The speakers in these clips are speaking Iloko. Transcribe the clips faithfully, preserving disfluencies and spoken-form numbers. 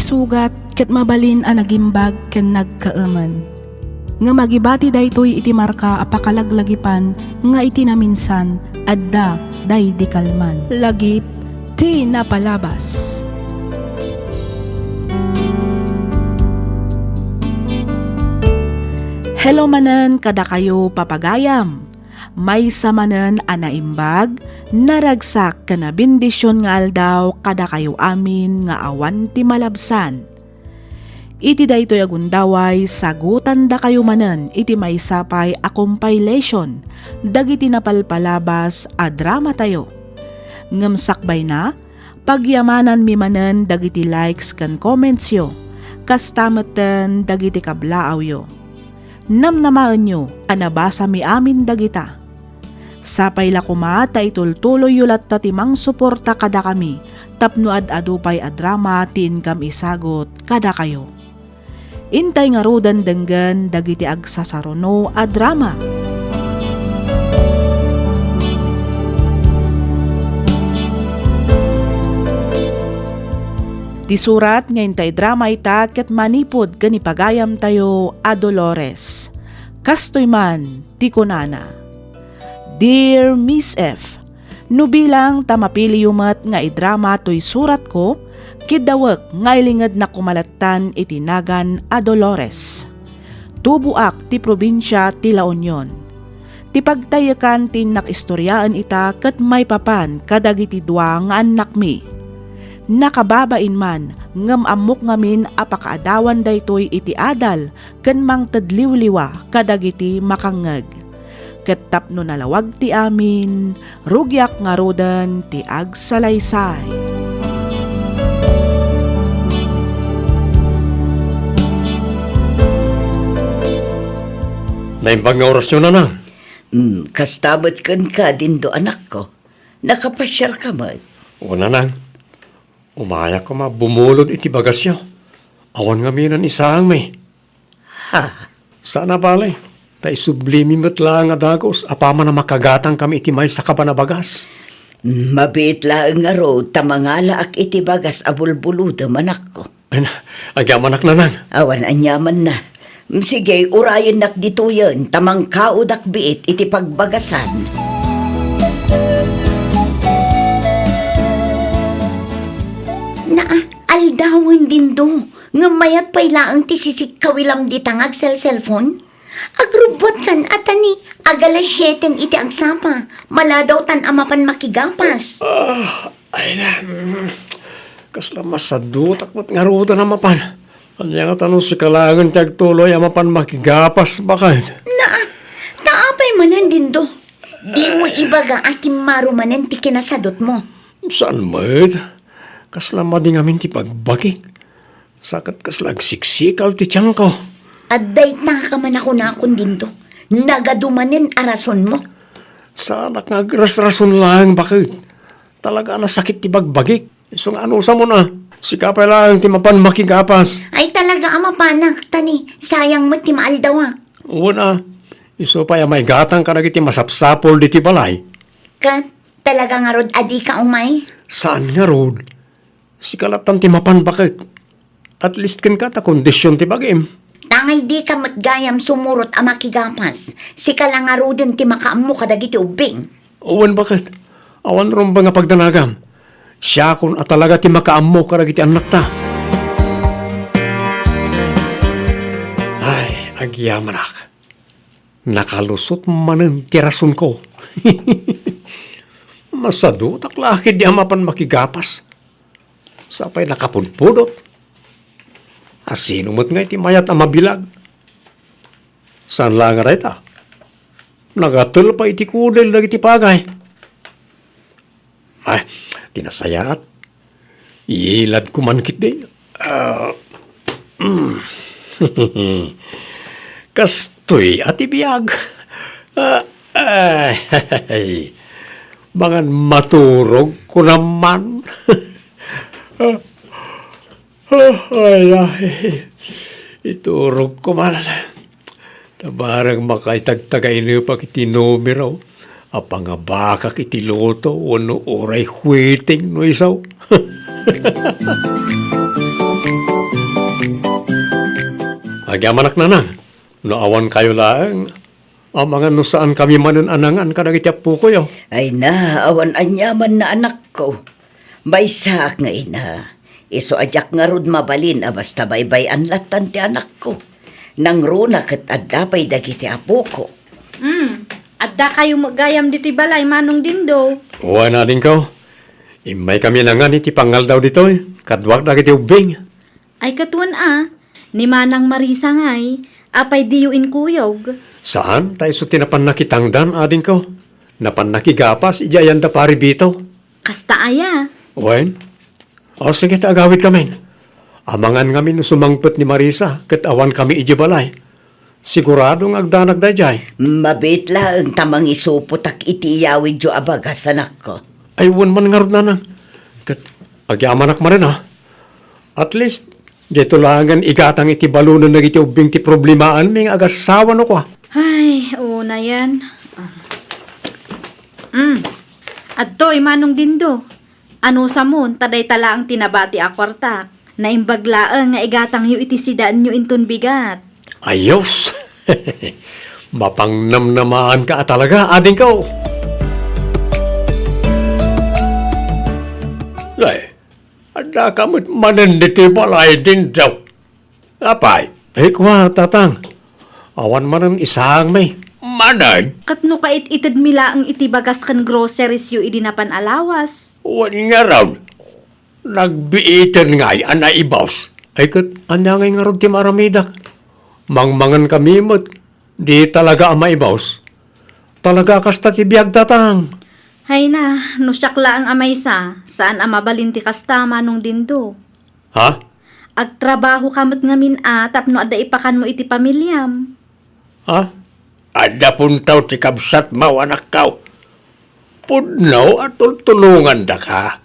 Sugat ket mabalin a nagimbag ken nagkaemen. Ngem agibati daytoy iti marka a pakalaglagipan nga iti naminsan, adda daydi kalman. Lagip ti napalabas. Hello manen kadakayo, papagayam. Maysa manen a naimbag, naragsak ken nabendision nga aldaw kadakayo amin nga awan ti malabsan. Iti daytoy a gundaway, sagutandakayo manen iti maysa pay a compilation dagiti napalpalabas a dramatayo. Ngem sakbayna, pagyamananmi manen dagiti likes ken commentsyo, kasta metten dagiti kablaawyo. Namnamaenyo a nabasami amin dagita. Sapay la koma ta itultuloyyo latta ti mangsuporta kadakami tapno ad-adu pay a drama ti inkam isagut kadakayo. Intay ngaruden denggen dagiti agsasaruno a drama. Ti surat nga intay drama ita ket manipud ken ni pagayamtayo a Dolores. Kastoy man ti kunana, "Dear Miss F, no bilang ta mapiliyo met nga idrama toy suratko, kiddawek nga ilingednak koma lattan iti nagan a Dolores. Tuboak ti probinsia ti La Union. Ti pagtaykan ti innak istoriaen ita ket maipapan kadagiti dua nga annakmi. Nakababain man, ngem ammok ngamin a pakaadawan daytoy iti adal ken mangted liwliwa kadagiti makangngeg. Ket tapno nalawag ti amin, rugiak ngaruden ti agsalaysay." Naimbag nga orasyo, nanang. Mm, kasta met kenka, Dindo, anakko. Nakapasiarka met. O, nanang. Umayak koma bumulod iti bagasyo. Awan ngamin a isaangmi. Ha? Saan a bale, ta isublimi met laeng a dagus apaman a makagatangkami iti maysa kaban a bagas. Mabiit laeng ngarud ta mangalaak iti bagas a bulbulodem, anakko. Ay na, agyamanak, nanang. Awan aniamanna. Sige, urayennak ditoyen ta mangkaodak biit iti pagbagasan. Naa, aldawen, Dindo, ngem mayat pay laeng ti sisikkawilam dita nga agselselpon? Agrubbuatkan a ta ni agalas sieten iti agsapa, maladawtan a mapan makigapas. Ah, ay na, mm, kasla masadutak met ngaruden a mapan. Ania ngata no sika laengen ti agtuloy a mapan makigapas, baket? Naa, ta apay manen, Dindo? Dimo ibaga a timmaro manen ti kinasadutmo. Saan met? Kasla madi ngamin ti pagbagik. Sa ket kasla agsiksikal ti tianko. Adda ita ka man a kunakon, Dindo. Nagadu manen a rasonmo. Saanak nga agrasrason laeng, baket. Talaga a nasakit ti bagbagik. Isu nga anusamon a, sika pay laeng ti mapan makigapas. Ay, talaga a mapanak, ta ni, sayang met ti maaldawak. Wen a, isu pay a maigatang kadagiti masapsapul ditoy balay. Ket, talaga ngarud a dika umay? Saan ngarud? Sika lattan ti mapan, baket. At least kenka ta kondisyon ti bagim. Tangay dika met gayam sumurot a makigapas. Sika la ngaruden ti makaammo kadagiti ubbing. Wen, baket. Awan rumbeng a pagdanagam. Siakon a talaga ti makaammo kadagiti annakta. Ay, agyamanak. Nakalusot manen ti rasonko. Masadutak la ketdi a mapan makigapas. Sapay nakapudpudot. A sino met ngay ti mayat a mabilag? Saan laeng a dayta? Nagatel pay iti kudel dagiti pagay. Ay, ti nasayaat. Iiladko man ketdi. Ah, mm. Kastoy a ti biag. Ah, ay, bangan maturog ko naman. Ah, ay, ay. Iturog ko man. Ta bareng makaitagtagainepak iti numero a pangabakak iti loto wenno uray huiting no isu. Agyamanak, nanang, no awan kayo laeng, amangan no saan kami manen a nangan kadagiti appokoyo. Ay na, awan aniaman na, anakko. Maysaak nga ina, isu a diak ngarud mabalin a basta baybay-an lattan ti anakko. Nangruna ket adda pay dagiti apoko. Hmm, adda kayo met gayam ditoy balay, Manong Dindo? Wen, adingko. Immay kami nangan iti pangaldaw ditoy, kaduak dagiti ubbing. Ay, ket wen a, ni Manang Marisa ngay, apay diyo inkuyog? Saan, ta isu ti napan nakitangdan, adingko. Napan nakigapas idiay ayan da Pari Vito. Kasta aya? Wen? O, sige, ta agawid kami. Amangan ngamin no sumangpet ni Marisa, ket awan kami idiay balay. Sigurado nga agdanag daydiay. Mabiit laeng ta mangisupotak iti iyawidyo a bagas, anakko. Ay, wen man ngarud, nanang. Ket agyamanak manen, a. At least, daytoy laengen igatang iti balunen dagiti ubbing ti problemaanmi nga agassawa no kua. Ay, unayen. Mm. Adtoy, Manong Dindo. Anusamon, ta dayta laeng ti nabati a kuartak. Naimbag laeng nga igatangyo iti sidaenyo inton bigat. Ayos! Mapangnamnamaanka a talaga, adingko! Nay, adda ka met manen ditoy balay, Dindo. Apay? Ay, kua, tatang. Awan manen isaangmi. Manen? Ket no kait-itedmi laeng iti bagas ken groceries yo idi napan a lawas? Wen ngarud, nagbiiten ngay a naibus. Ay, ket ania ngay ngarud ti maaramidak? Mangmangan kami met, di talaga a maibus. Talaga a kasta ti biag, tatang. Hay na, no siak laeng a maysa, saan a mabalin ti kasta, Manong Dindo. Ha? Agtrabaho ka met ngamin a tapno adda ipakanmo iti pamiliam. Ha? Adda puntaw ti kabsatmo, anakko. Pudno a tultulongandaka.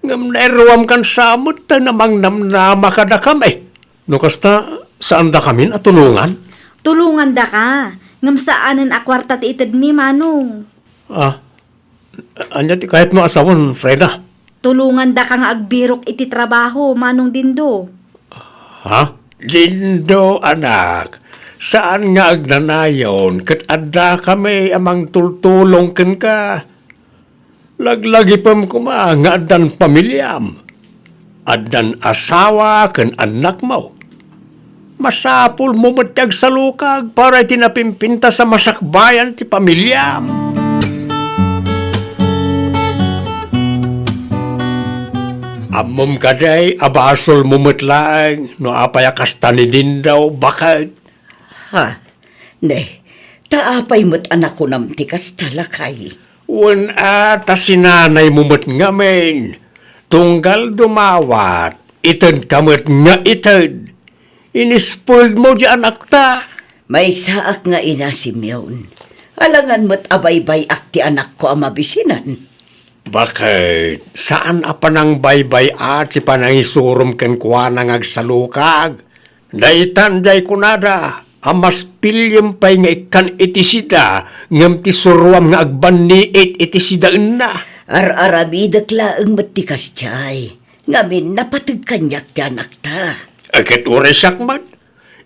Ngem nairuam kan sa met ta namangnamnama kadakami. No kasta, saandakamin a tulongan? Tulongandaka, ngem saanen a kuarta ti itedmi, Manong. Ah, Ania ti kayatmo a sawen, Freda? Tulongandaka nga agbirok iti trabaho, Manong Dindo. Ha? Dindo, anak, saan nga agnanayon ket adda kami a mangtultulong kenka. Laglagipem koma nga addan pamiliam. Addan asawa ken annakmo. Masapulmo met ti agsalukag para iti napimpintas a masakbayan ti pamiliam. Ammom kadi a basolmo met laeng no apay a kasta ni Dindo, baket? Ha? Ne, ta apay met a nakunam ti kasta, lakay? Wen a, ta sinanaymo met ngamin. Tunggal dumawat, itedka met nga ited. Inispoilmo di anakta. Maysaak nga ina, Simeon. Alangan met a baybay-ak ti anakko a mabisinan. Baket, saan a panangbaybay-a ti panangisurom kenkuana nga agsalukag? Daytan diay kunada a mas piliem pay nga ikkan iti sida ngem ti suroam nga agbanniit iti sidaenna. Ar-aramidek laeng met ti kasdiay, ngamin napateg kaniak ti anakta. Ket uray siak met,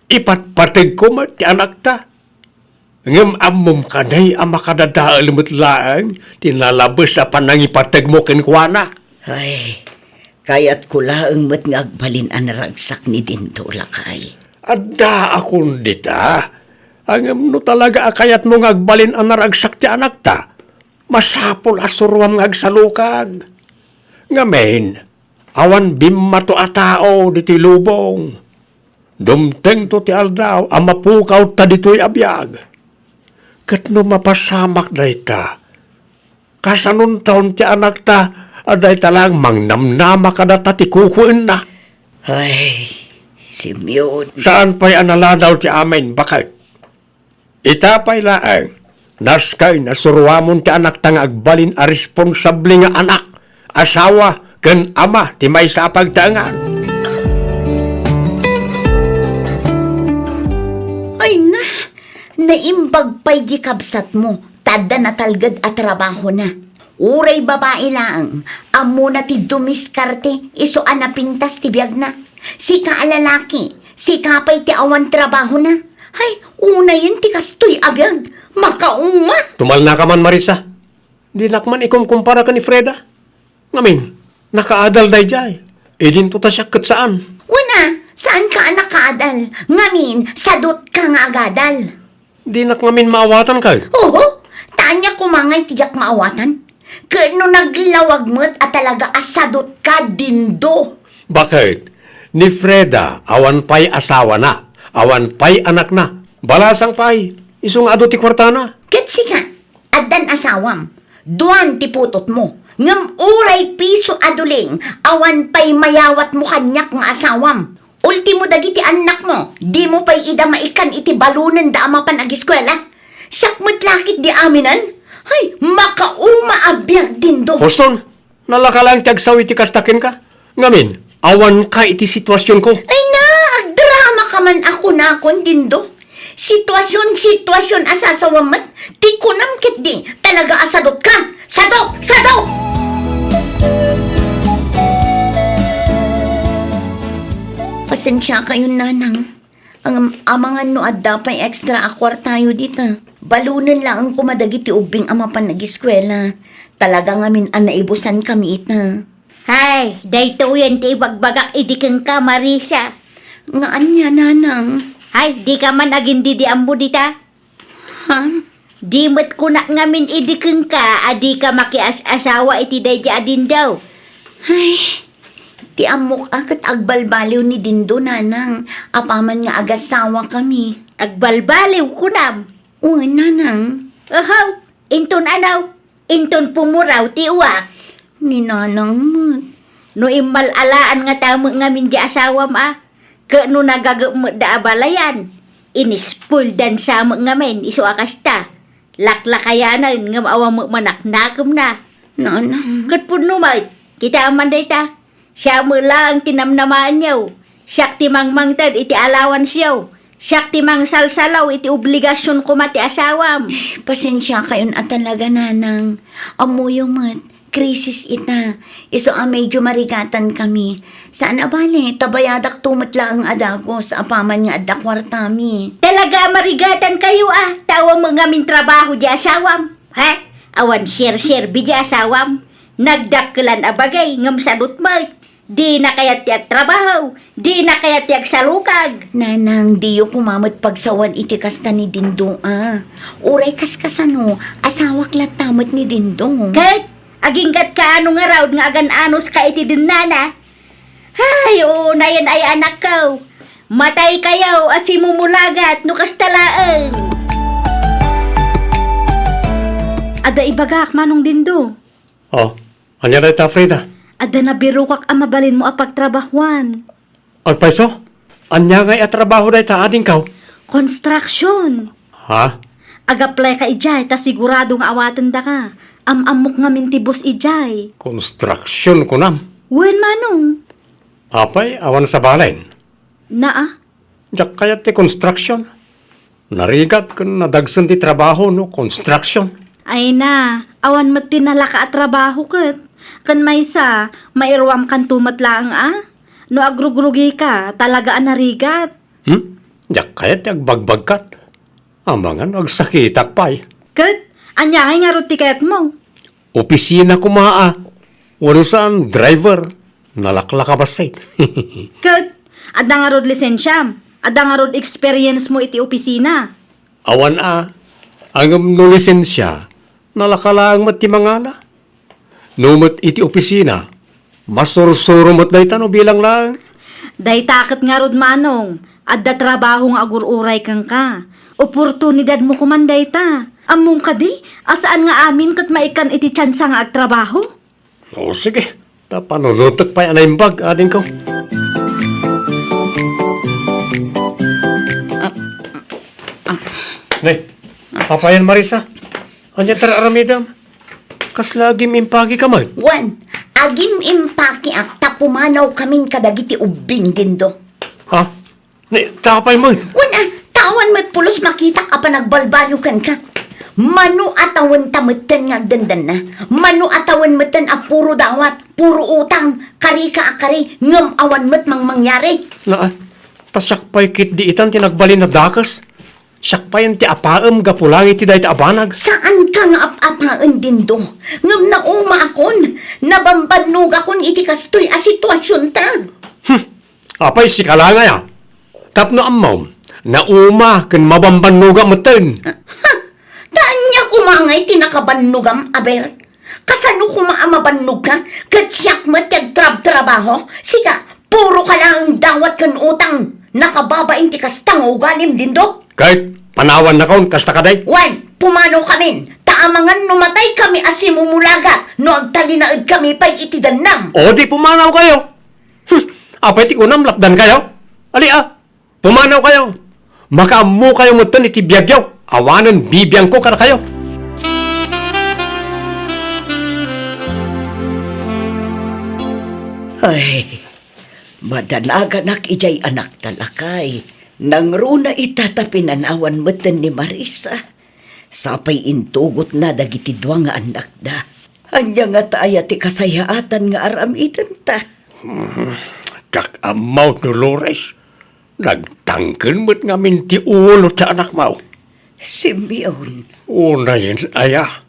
ipatpategko met ti anakta. Ngem ammom kadi a makadadael met laeng ti nalabes a panangipategmo kenkuana. Ay, kayatko laeng met nga agbalin a naragsak ni Dindo, lakay. Adda a kun dita. Ngem no talaga a kayatmo nga agbalin a naragsak ti anakta, masapul a suroam nga agsalukag. Ngamin, awan bimmato a tao ditoy lubong. Dumtengto ti aldaw a mapukawta ditoy a biag. Ket no mapasamak dayta, kasanonton ti anakta a dayta laeng mangnamnama kadata ti kukuenna? Ay, Simeon. Saan pay a naladaw ti amin, baket? Ita pay laeng, nasken a suroamon ti anakta nga agbalin a responsable nga anak, asawa, ken ama ti maysa a pagtaengan. Ay na, naimbag pay di kabsatmo, ta adda natalged a trabahona. Uray babai laeng, ammona ti dumiskarte, isu a napintas ti biagna. Sika a lalaki, Sika pay ti awan trabahona. Hay, unayen ti kastoy a biag. Makauma. Tumalnaka man, Marisa. Dinak man ikumkumpara ken ni Freda. Ngamin, nakaadal daydiay. Idinto ta siak ket saan. Wen a, saanka a nakaadal. Ngamin, sadotka nga agadal. Dinak ngamin maawatan kay. Oho, ta ania koma ngay ti diak maawatan? Ket no naglawag met a talaga a sadotka, Dindo. Baket? Ni Freda, awan pay asawana, awan pay anakna. Balasang pay, isu nga adu ti kuartana. Ket sika, addan asawam, duan ti putotmo, ngem uray piso a duling, awan pay mayawatmo kaniak nga asawam. Ultimo dagiti annakmo, dimo pay ida maikkan iti balonenda a mapan agiskuela. Siak met la ketdi aminen? Hay, makauma a biag, Dindo. Huston, nalaka laeng ti agsaw iti kasta kenka. Ngamin, awanka iti situasionko. Ay na, agdramaka man a kunakon, Dindo. Situasion, situasion a sasawam met. Ti kunam ketdi, talaga a sadotka. Sadok! Sadok! Pasensiakayon, nanang. Ang amangan no adda pay extra a kuartayo dita. Balunen laeng koma dagiti ubbing a mapan agiskuela. Talaga ngamin a naibusankami ita. Hay, daytoyen ti ibagbagak idi kenka, Marisa. Nga ania, nanang? Hay, dika man agin-idi ammo dita? Ha? Di met kunak ngamin idi kenka a dika makias-asawa iti daydi a Dindo. Ay, ti ammok a ket agbalbaliw ni Dindo, nanang, apaman nga agasawakami. Agbalbaliw, kunam? Wen, nanang. Ahaw, inton anaw? Inton pumuraw ti uwak. Ni nanang met. No immal-alaan ngata met ngamin di asawam a, ket no nagagep met da a balayan, inispoildan sa met ngamin isu a kasta. Laklakayanen ngem awan met manaknakemna. Nanang. Ket pudno met, kitaem man dayta. Siak met laeng ti namnamaenyo. Siak ti mangmangted iti allowanceyo. Siak ti mangsalsalaw iti obligasion koma ti asawam. Pasensiakayon a talaga, nanang. Ammoyo met, krisis ita. Isu a medyo marigatankami. Saan a bale, ta bayadakto met laeng a dagus apaman nga adda kuartami. Talaga a marigatankayo a, ta awan met ngamin trabaho di asawam. Ha? Awan serserbi di asawam. Nagdakkelan a bagay ngem sadot met. Dina kayat ti agtrabaho, dina kayat ti agsalukag. Nanang, diyo koma met pagsawan iti kasta ni Dindo a. Uray kaskasano, asawak latta met ni Dindo. Ket, aginggatka ano ngarud nga agan-anos ka iti dennana? Hay, unayen ay anakko. Matay kayo a simumulagat no kasta laeng. Adda ibagak, Manong Dindo. Oh, ania dayta, Frida? Adda nabirokak a mabalinmo a pagtrabahuan. Agpayso? Ania ngay a trabaho dayta, adingko? Construction. Ha? Ag-apply ka idiay ta sigurado nga awatendaka. Am-ammok ngamin ti boss idiay. Construction, kunam? Wen, Manong. Apay, awan sa balen? Naa. Diak kayat ti construction. Narigat ken nadagsen ti trabaho no construction. Ay na, awan met ti nalaka a trabaho ket. Ken maysa, mairuamkanto met laeng a. No agrugrugika, talaga a narigat. Hmm? Diak kayat ti agbagbagkat. Amangan no agsakitak pay. Ket, ania ngay ngarud ti kayatmo? Opisina koma a. Wenno saan, driver. Nalaklaka bassit. Ket, adda ngarud lisensiam? Adda ngarud experience mo iti opisina? Awan a. Ngem no lisensia, nalaka laeng met ti mangala. No met iti opisina, masursuro met dayta no bilang laeng. Dayta ket ngarud, Manong, adda trabaho nga agur-uray kenka. Oportunidadmo koman dayta. Ammom kadi a saan nga amin ket maikkan iti tiansa nga agtrabaho? O, sige. Ta panunotek pay a naimbag, adingko. Ah, ah. Ne, apay, Marisa? Ania ti ar-aramidem? Kasla agim-impakika met? Wen, agim-impakiak ta pumanawkamin kadagiti ubbing, Dindo. Ha? Ne, ta apay met? Wen a, ta awan met pulos makitak a panagbalbaliw kenka. Mano a tawenta metten nga agdandanna. Mano a tawen metten a puro dawat, puro utang, karika a kari, ngem awan met mangmangyari. Naa, Ta siak pay ketdi itan ti nagbalin a dakes. Siak pay ti apaem gapu laeng iti dayta a banag. Saanka nga ap-apaen, Dindo. Ngem naumaakon. Nabambannogakon iti kastoy a situasionta. Hmm. Apay sika la ngay a? Tapno ammom, nauma ken mabambannoga metten. Ha? Ta ania koma ngay ti nakabannogam, aber? Kasano koma a mabannogka? Ket siak met ti agtrabtrabaho? Sika, puro ka laeng dawat ken utang. Nakababain ti kasta nga ugalim, Dindo. Ket panawannakon kasta kadi? Wen, pumanaw kamin. Ta amangan no matay kami a simumulagat no agtalinaed kami pay iti dannam. O di pumanaw kayo. Hmm, apay ti kunam, lapdan kayo? Ali a, pumanaw kayo. Makaammo kayo metten iti biagyo. Awanen bibiangko kadakayo. Ay, madanaganak idiay anakta, lakay. Nangruna ita ta pinanawan metten ni Marisa. Sapay intugotna dagiti dua nga annakda. Ania ngata aya ti kasayaatan nga aramidenta? Hmm, diak ammo, Dolores. Nagtangken met ngamin ti ulo ti anakmo. Simeon. Unayen aya?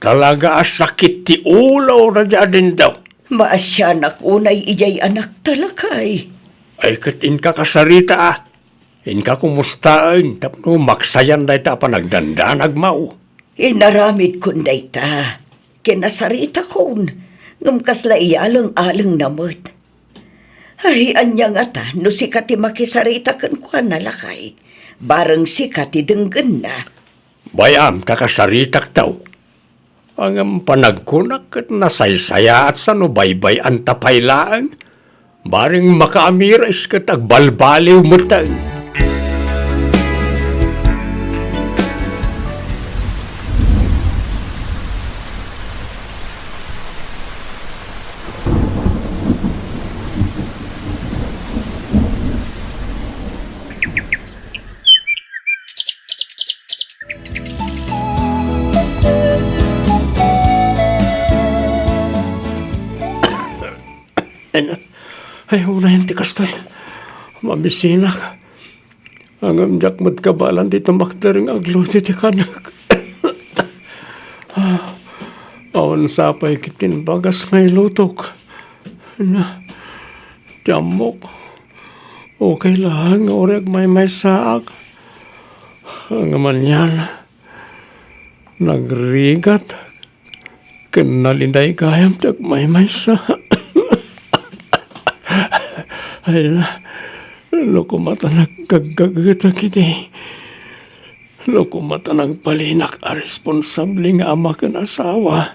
Talaga a sakit ti ulo dayta a Dindo. Maasianak unay idiay anakta, lakay. Ay, ket inka kasarita a. Inka kumustaen tapno maksayan dayta a panagdandanagmo. Inaramidkon dayta. Kinasaritakon. Ngem kasla iyaleng-alengna met. Ay, ania ngata no sika ti makisarita kenkuana, lakay? Bareng sika ti denggenna. Bay-am ta kasaritakto. Ngem panagkunak ket nasaysayaat sano baybay-anta pay laeng. Bareng makaamiris ket agbalbaliw metten. Ay, na. Ay, unayen ti kastoy. Mamisinak. Ngem diak met kabaelan ti tumakder nga agluto ti kanek. Awan sapay ket ti imbagas nga ilutok. Na, ti ammok. Okay laeng nga uray agmaymaysaak. Ngem anian, nagrigat ken naliday gayam ti agmaymaysa. Ay, no koma ta naggaggaggetak iti, no koma ta nagbalinak a responsable nga ama ken asawa,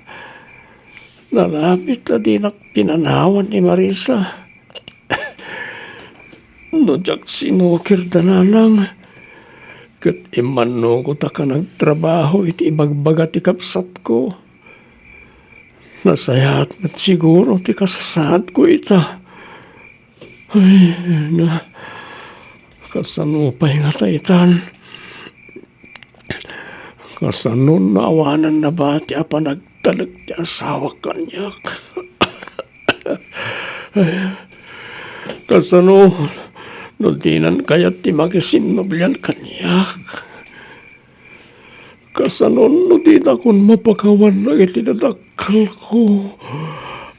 nalabit ta dinak pinanawan ni Marisa. No diak sinukirda, nanang, ket immannogotak a nagtrabaho iti ibagbaga ti kabsatko, nasayaat met siguro ti kasasaadko ita. Ay, na, kasano pay ngata itan? Kasano no awanen nabati a panagtalek ti asawak kaniak? Kasano no dinan kayat ti makisinnublian kaniak? Kasano no dinakon mapakawan dagiti dadakkelko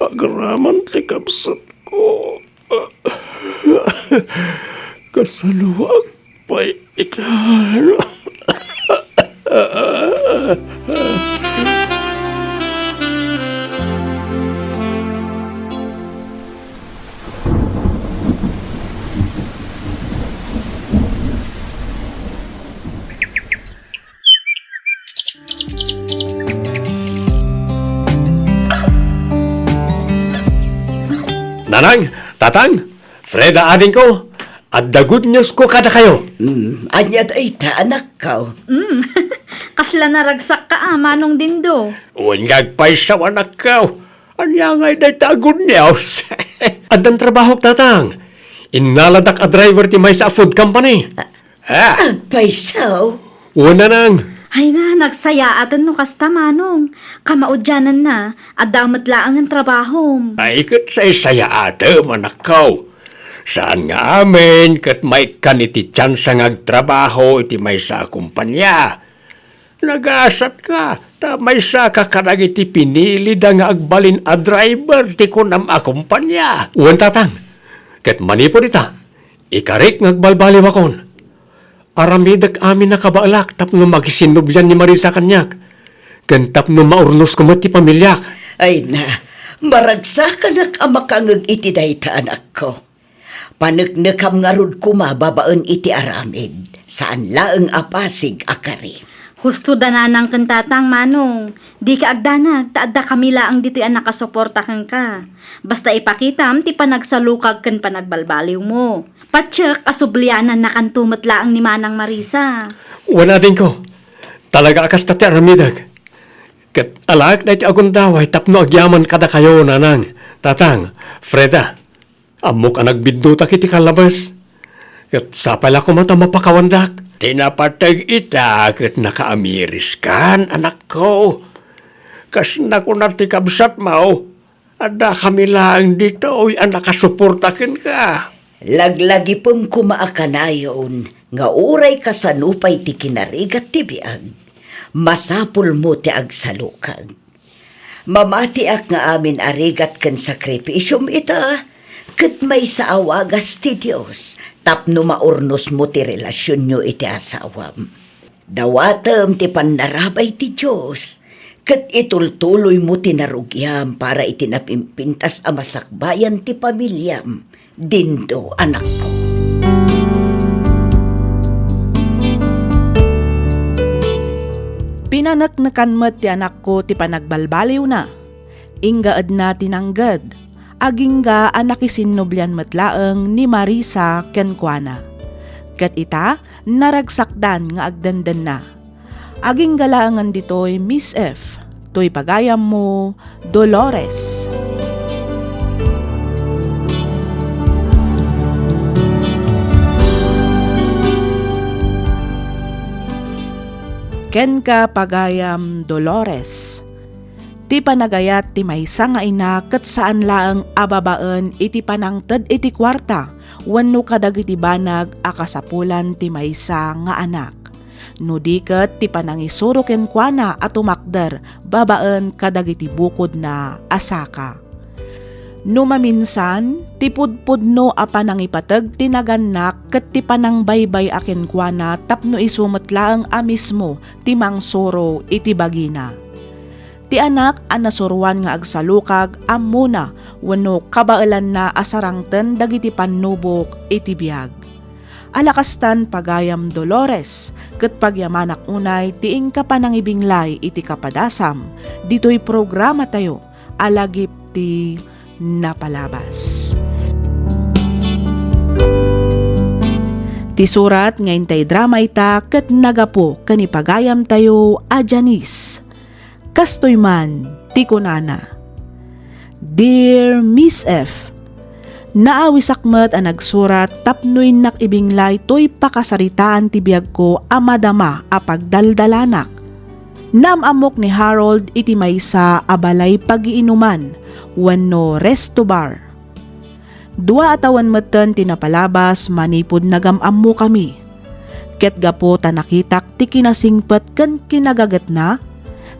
agraman ti kabsatko? Kasanoak pay ita? Nanang, tatang, Freda, adingko, adda good news ko kadakayo. Mm, ania dayta, anakko? Mm, kasla naragsakka a, Manong Dindo. Wen nga agpayso, anakko. Ania ngay dayta a good news? Addan trabahok, tatang. Innaladak a driver ti maysa a food company. Ah. Agpayso? Wen, nanang. Ay na, nagsayaaten no kasta, Manong. Kamaudiananna, adda met laengen trabahom. Ay, ket saysayaatem, anakko. Saan nga amin ket maikkan iti tiansa nga agtrabaho iti maysa a kompania. Nagasatka, ta maysaka kadagiti pinilida nga agbalin a driver ti kunam a kompania. Wen, Tatang, ket manipud ita, ikarik nga agbalbaliwakon. Aramidek amin a kabaelak tapno makisinnublian ni Marisa kaniak, ken tapno maurnosko met ti pamiliak. Ay na, maragsakanak a makangeg iti dayta, anakko. Paneknekam ngarud koma babaen iti aramid, saan laeng a pasig a kari. Husto da nanang ken tatang, Manong. Dika agdanag, ta addakami laeng ditoy a nakasuporta kenka. Basta ipakitam ti panagsalukag ken panagbalbaliwmo. Patiek a sublianannakanto met laeng ni Manang Marisa. Wen, adingko, talaga a kasta ti aramidek. Ket alaek daytoy a gundaway tapno agyaman kadakayo, Nanang, Tatang, Freda. Ammok a nagbiddutak iti kallabes, ket sapay la koma ta mapakawandak. Ti napateg ita ket nakaamiriskan, anakko. Kas nakuna ti kabsatmo, addakami laeng ditoy a nakasuporta kenka. Laglagipem koma a kanayon nga uray kasano pay ti kinarigat ti biag, masapulmo ti agsalukag. Mamatiak nga amin a rigat ken sakripisiom ita, ket maysa a wagas ti Dios tapno maurnosmo ti relasionyo iti asawam. Dawatem ti pannarabay ti Dios, ket itultuloymo ti narugiam para iti napimpintas a masakbayan ti pamiliam. Dindo, anakko. Pinaneknekan met ti anakko ti panagbalbaliwna. Ingga edna ti nangged, agingga a nakisinnublian met laeng ni Marisa kenkuana. Ket ita, naragsakdan nga agdendenna. Agingga laengen ditoy, Miss F, toy pagayammo, Dolores. Kenka, pagayam Dolores. Ti panagayat ti maysa nga ina ket saan laeng a babaen iti panangted iti kuarta wenno kadagiti banag a kasapulan ti maysa nga anak. No di ket ti panangisuro kenkuana a tumakder babaen kadagiti bukodna a saka. No maminsan, ti pudpudno a panangipateg ti nagannak ket ti panangbaybay-a kenkuana tapno isu met laeng a mismo ti mangsuro iti bagina. Ti anak a nasuroan nga agsalukag, ammona wenno kabaelanna a sarangten dagiti pannubok iti biag. Ala kastan, pagayam Dolores, ket pagyamanak unay ti inka panangibinglay iti kapadasam ditoy programatayo a Lagip ti Napalabas. Ti surat nga intay drama ita ket nagapu ken ni pagayamtayo a Janice. Kastoy man ti kunana, Dear Miss F, naawisak met a nagsurat tapno innak ibinglay toy pakasaritaan ti biagko a madama a pagdaldalanak. Naam-ammok ni Harold iti maysa a balay pagiinuman wenno resto bar. Dua a tawen metten ti napalabas manipud nagam-ammokami. Ket gapu ta nakitak ti kinasingpet ken kinagagetna,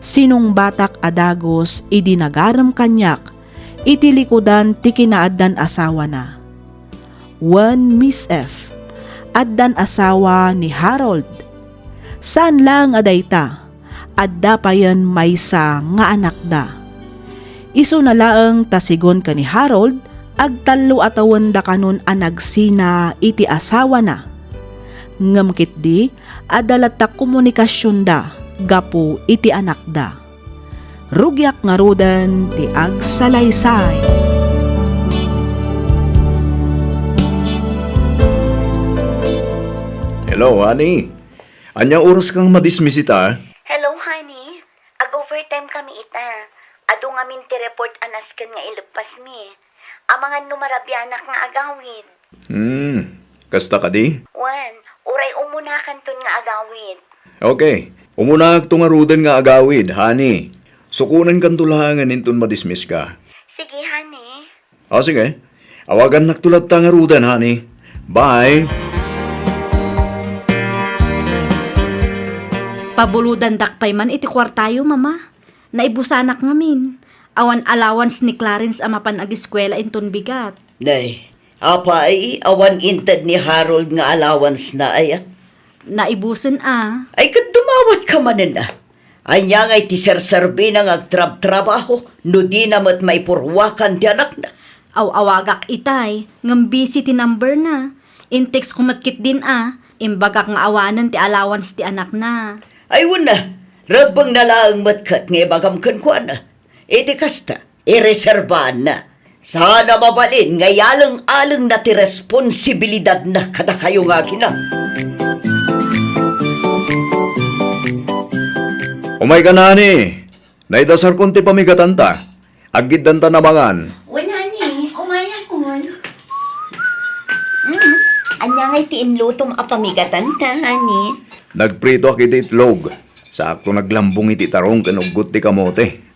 sinungbatak a dagus idi nagarem kaniak iti likudan ti kinaaddan asawana. Wen, Miss F, addan asawa ni Harold. Saan laeng a dayta, adda payen maysa nga anakda. Isuna laeng ta sigun ken ni Harold, agtallo a tawenda kanon a nagsina iti asawana. Ngem ketdi, adda latta komunikasionda gapu iti anakda. Rugiak ngaruden ti agsalaysay. Hello, honey. Ania oras kang madismiss ita? Hello, honey. Ag-overtime kami ita. Adu ngamin ti report a nasken nga ileppasmi. Amangan no marabianak nga agawid. Hmm, kasta kadi? Wen, uray umunakanton nga agawid. Okay, umunaakto ngaruden nga agawid, honey. Sukonenkanto laengen inton madismiss ka. Sige, honey. O, sige. Awagannakto latta ngaruden, honey. Bye. Pabulodandak pay man iti kuartayo, Mama. Naibusanak ngamin. Awan allowance ni Clarence a mapan agiskuela inton bigat. Nay, apay, awan inted ni Harold nga allowance na aya? Naibusen a. Ay, ket dumawat ka manen a. Ania ngay ti serserbina nga agtrabtrabaho no dina met maipurwakan ti anakna? Aw-awagak itay, ngem busy ti number na. In-text ko met ketdin a, imbagak nga awanen ti allowance ti anakna. Ay, wen a, rebbengna laeng met ket nga ibagam kenkuana. Iti kasta, ireserbaanna. Saan a mabalin nga ialeng-alengna ti responsibilidadna kadakayo nga agina. Umayka, honey. Naidasarkon ti pamigatanta. Aggiddantan a mangan. Wen, honey, umayakon. Mm, ania ngay ti inlutom a pamigatanta, honey? Nagpritoak iti itlog. Sakto naglambong iti tarong ken uggot ti kamote.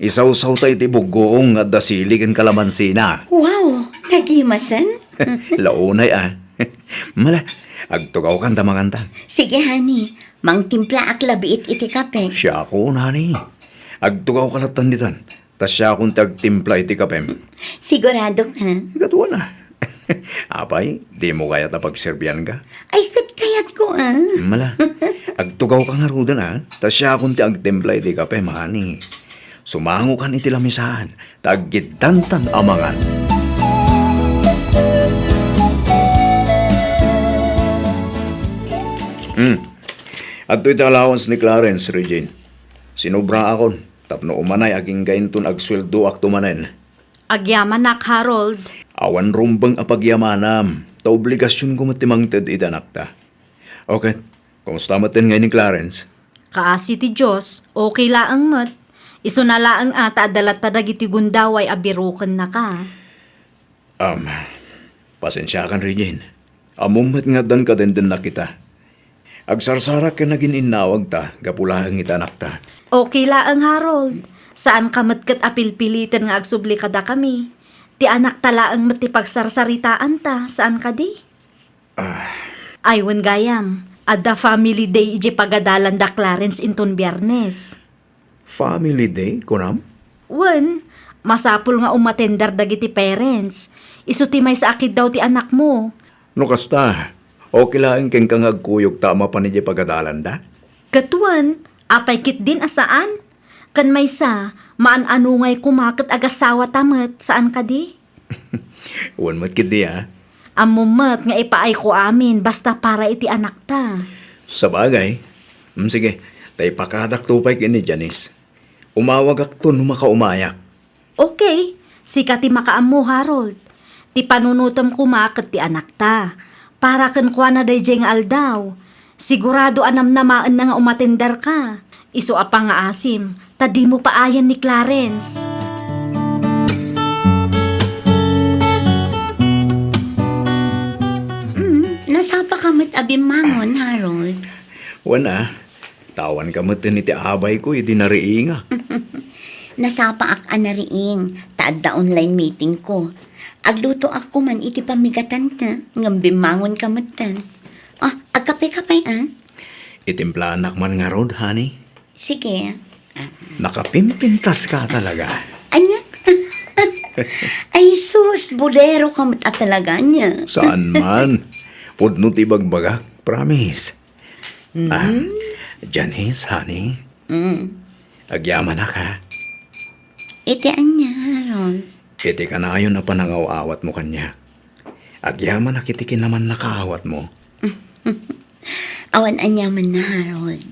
Isawsawta iti buggoong nga adda sili ken kalamansina. Wow! Nagimasen? Launay a. Mala, agtugawkan ta manganta. Sige, honey. Mangtimplaak labiit iti kape. Siakon, honey. Agtugawka lattan ditan. Ta siakon ti agtimpla iti kapem. Sigurado ka? Katuan a. Apay, dimo kayat a pagserbianka? Ay, ket kayatko a. Mala, agtugawka ngaruden a, ta siakon ti agtimpla iti kape, honey. Sumangokan iti lamisaan, ta aggiddantan a mangan. Hmm. Adtoy ti allowance ni Clarence, Regine. Sinubraakon tapno umanay agingga inton agsueldoakto manen. Agyamanak, Harold. Awan rumbeng a pagyamanam, ta obligasionko met ti mangted iti anakta. O ket, kumusta met ngay ni Clarence? Kaasi ti Dios, okay laeng met. Isuna laeng a ta adda latta dagiti gundaway a birukennaka. Am, pasensiakan, Regine. Ammom met nga addan kadendennak ita. Agsarsarak ken nagin-innawagta gapu laeng iti anakta. Okay laeng, Harold. Saanka met ket a pilpiliten nga agsubli kadakami. Ti anakta laeng met ti pagsarsaritaanta, saan kadi? Ah. Ay, wen gayam, adda family day idiay pagadalanda Clarence inton Biernes. Family day, kunam? Wen, masapul nga umatender dagiti parents. Isu ti maysa a kiddaw ti anakmo. No kasta, okay laeng kenka nga agkuyogta a mapan idiay pagadalanda? Ket wen, apay ketdin a saan? Ken maysa, maan-ano ngay koma ket agasawata met, saan kadi? Wen met ketdi a. Ammom met nga ipaayko amin basta para iti anakta. Sabagay. Mm, sige, ta ipakadakto pay ken ni Janice. Umawagakto no makaumayak. Okay, sika ti makaammo, Harold. Ti panunotem koma ket ti anakta. Para kenkuana daydiay nga aldaw. Sigurado a namnamaenna nga umatenderka. Isu a pangaasim, ta dimo paayen ni Clarence. Mm, nasapaka met a bimmangon, Harold. Wen a, ta awanka metten iti abayko idi nariingak. Nasapaak a nariing, ta adda online meetingko. Aglutoak koma iti pamigatanta, ngem bimmangonka metten. Ah, agkape-kape a? Itimplaanak man ngarud, honey. Sige. Ah. Nakapimpintaska talaga. Ania? Ay sus, buleroka met a talaga ania. Saan man. Pudno ti ibagbagak, promise. Mm. Ah, Janice, honey. Mm. Agyamanak, ha? Iti ania, Harold? Iti kanayon a panangaw-awatmo kaniak. Agyamanak iti kinamannakaawatmo. Awan aniamanna, Harold.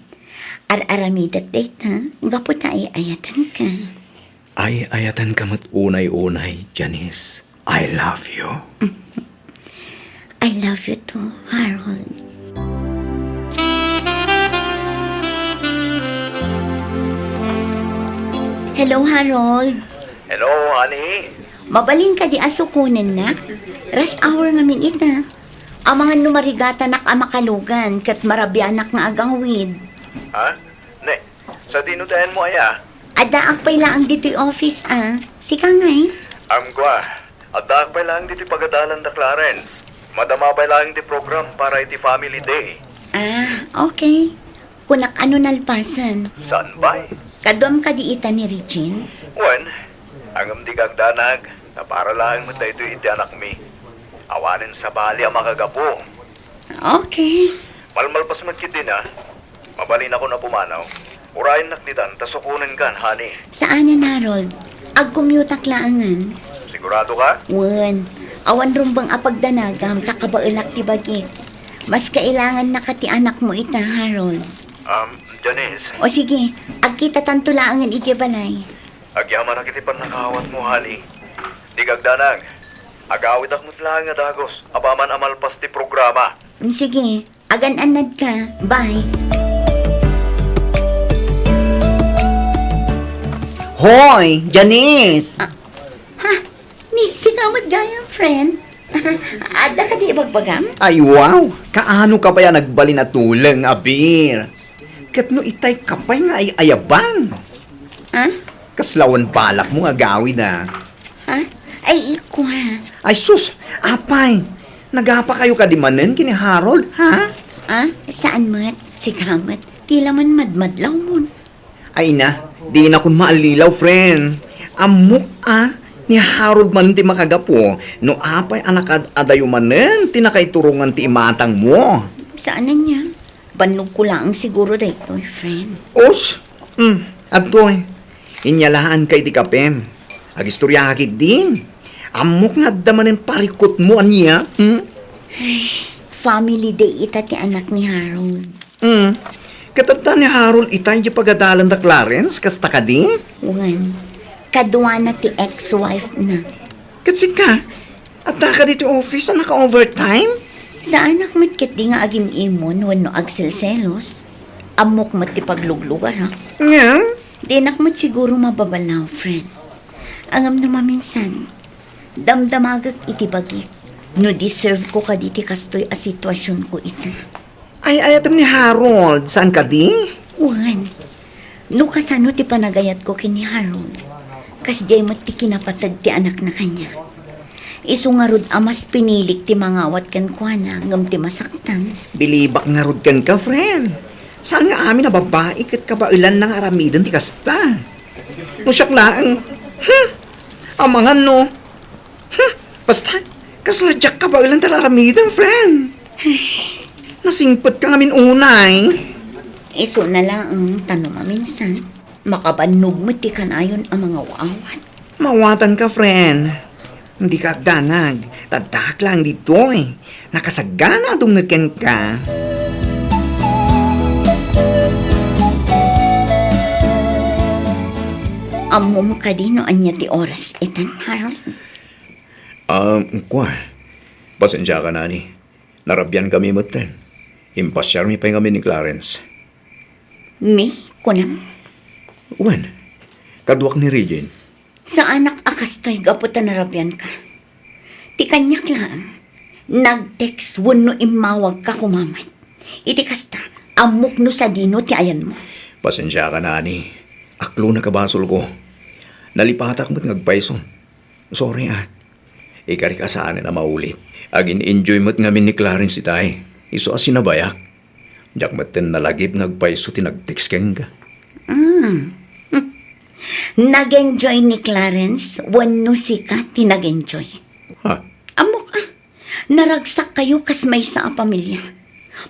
Ar-aramidek dayta, gapu ta ay-ayatanka. Ay-ayatanka met unay-unay, Janice. I love you. I love you too, Harold. Hello, Harold. Hello, honey. Mabalin kadi a sukonennak? Rush hour ngamin ita. Amangan no marigatanak a makalugan ket marabianak nga agawid. Ha? Ne, sadino dayanmo aya? Addaak pay laeng ditoy office a. Sika ngay? Amko a. Addaak pay laeng ditoy pagadalan da Clarence. Madama pay laeng ti program para iti family day. Ah, okay. Kunak ano nalpasen. Saan bay? Kaduam kadi ita ni Regine? Wen, ngem di kagdanag, ta para laeng met daytoy iti anakmi. Awanen sabali a makagapu. Okay. Malmalpas met ketdin a. Mabalinakon a pumanaw. Urayennak ditan ta sukonenkan, honey. Saanen, Harold. Agcommute-ak laengen. Sigurado ka? Wen. Awan rumbeng a pagdanagam ta kabaelak ti bagik. Mas kailangannaka ti anakmo ita, Harold. Um, Janice. O sige, agkitatanto laengen idiay balay. Agyamanak iti pannakaawatmo, honey. Di kagdanag. Agawidak met laeng a dagus apaman a malpas ti programa. Mm, sige. Agan-annadka. Bye. Hoy, Janice! Ah, ha? Ni, sika met gayam, friend. Adda kadi ibagbagam? Ay, wow! Kaano ka pay a nagbalin a tuleng, abir? Ket no itay ka pay nga ay-ayabang? Ah? Kasla awan balakmo nga agawid, a. Ha? Ay, ikua. Ay, sus! Apay! Nagapakayo kadi manen ken ni Harold, ha? Ah? Saan met? Sika met. Tila man madmadlawmon. Ay na, dinakon maallilaw, friend. Ammok a, ni Harold manen ti makagapu, no apay a nakaad-adayo manen ti nakaiturongan ti imatangmo. Saan ania? Bannogko laeng siguro daytoy, friend. Us! Hmm, adtoy. Inyalaanka iti kapem. Agistoriaka ketdi. Ammok nga adda manen parikutmo ania, hmm? Ay, family day ita ti anak ni Harold. Hmm. Ket adda ni Harold ita idiay pagadalan da Clarence, kasta kadi? Wen, kaduana ti ex-wife na. Ket sika, adda ka ditoy office a naka-overtime? Saanak met ketdi nga agim-imon wenno agselselos. Ammok met ti pagluglugarak. Ngem? Dinak met siguro mababalaw, friend. Ngem no maminsan, damdamagek iti bagik no deserve ko kadi ti kastoy a situasionko ita. Ay-ayatem ni Harold, saan kadi? Wen, no kasano ti panagayatko ken ni Harold, kasdiay met ti kinapateg ti anakna kaniak. Isu ngarud a mas pinilik ti mangawat kenkuana ngem ti masaktan. Bilibak ngarud kenka, friend. Saan nga amin a babai ket kabaelanna nga aramiden ti kasta? No siak laeng, hmm, amangan no, hmm, basta, kasla diak kabaelan ti ar-aramiden, friend. Nasingpetka ngamin unay. Isuna laeng ta no maminsan, makabannog met ti kanayon a mangaw-awat. Mawatanka, friend. Dika agdanag, ta addaak laeng ditoy. Nakasagana a dumngeg kenka. Ammom kadi no ania ti oras itan, Harold? Ah, kua, pasensiaka, nani. Narabiankami metten. Impasiarmi pay ngamin ni Clarence. Mi, kunam? Wen, kaduak ni Regine. Saanak a kastoy gapu ta narabianka. Ti kaniak laeng, nag-text wenno immawagka koma met. Iti kasta, ammok no sadino ti ayanmo. Pasensiaka, nani. Aklona a basolko. Nalipatak met nga agpayso. Sorry, a. Ikarik a saanen a maulit. Agin-enjoy met ngamin ni Clarence itay. Isu a sinabayak. Diak metten nalagip nga agpayso ti nag-text kenka. Ah. Nag-enjoy ni Clarence wenno sika ti nag-enjoy? Ha? Ammok a, naragsakkayo kas maysa a pamilia.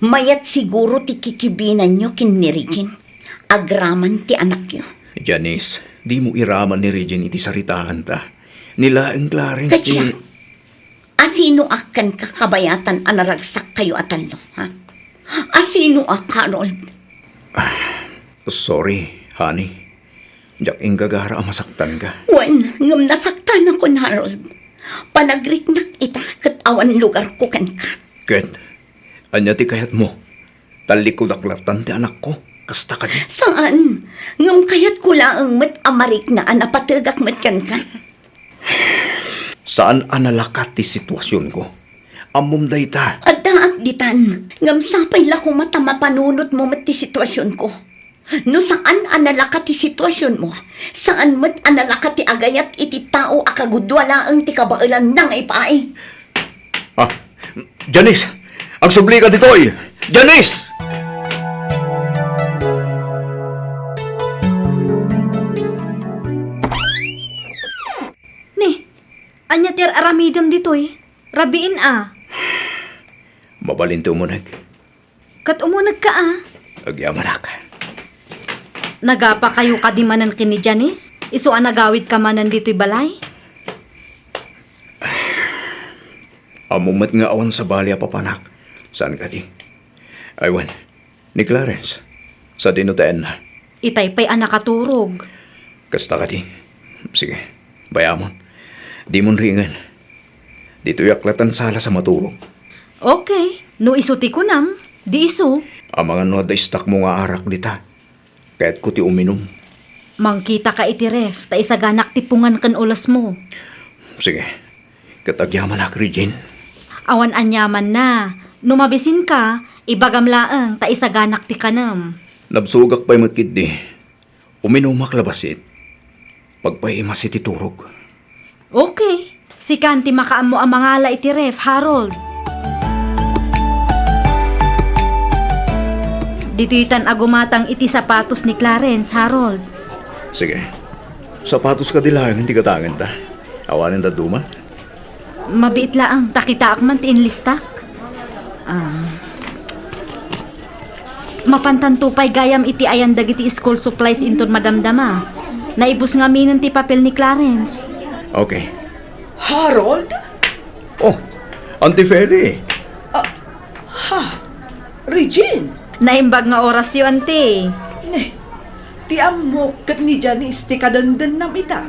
Mayat siguro ti kikibinanyo ken ni Regine agraman ti anakyo. Janice, dimo iraman ni Regine iti saritaanta. Ni laeng Clarence ti... Ket siak, asinoak kenka kabayatan a naragsakkayo a tallo, ha? Asinoak, Harold? Sorry, honey. Diak inggagara a masaktanka. Wen, ngem nasaktanakon, Harold. Panagriknak ita ket awan lugarko kenka. Ket, ania ti kayatmo? Tallikkudak lattan ti anakko. Kasta kadi? Saan. Ngem kayatko laeng met a marikna a napategak met kenka. Saan a nalakat ti situasionko. Ammom dayta. Addaak ditan. Ngem sapay la koma ta mapanunotmo met ti situasionko. No saan a nalaka ti situasionmo, saan met a nalaka ti agayat iti tao a kagudua laeng ti kabaelanna nga ipaay. Ah, Janice! Agsublika ditoy! Janice! Ni, ania ti ar-aramidem ditoy? Rabiin a. Mabalin ti umuneg. Ket umunegka a. Agyamanak. Nagapakayo kadi manen ken ni Janice? Isu a nagawidka manen ditoy balay? Ammom met nga awan sabali a papanak. Saan kadi? Ay wen, ni Clarence. Sadino ti ayanna? Itay pay a nakaturog. Kasta kadi? Sige, bayamon. Dimon ringen. Ditoyak latta sala sa maturog. Okay. No isu ti kunam, di isu. Amangan no adda istakmo nga arak dita. Kayatko ti uminum. Mangkitaka iti ref, ta isaganak ti pungan ken ulesmo. Sige. Ket agyamanak, Regine. Awan aniamanna. No mabisinka, ibagam laeng, ta isaganak ti kanem. Nabsogak pay met ketdi. Uminumak la bassit. Pagpaimas iti turog. Okay. Sikan ti makaammo a mangala iti ref, Harold. Ditoytan a gumatang iti sapatos ni Clarence, Harold. Sige. Sapatos kadi laeng ti gatangenta. Awanen dadduma. Mabiit laeng, ta kitaak man ti inlistak. Ah. Mapantanto pay gayam iti ayan dagiti school supplies inton madamdama. Naibus ngaminen ti papel ni Clarence. Okay. Harold? Oh, Auntie Feli. Ah, ha? Regine? Naimbag nga orasyo, Auntie. Ne, ti ammok ket ni Janice ti kadendennam ita.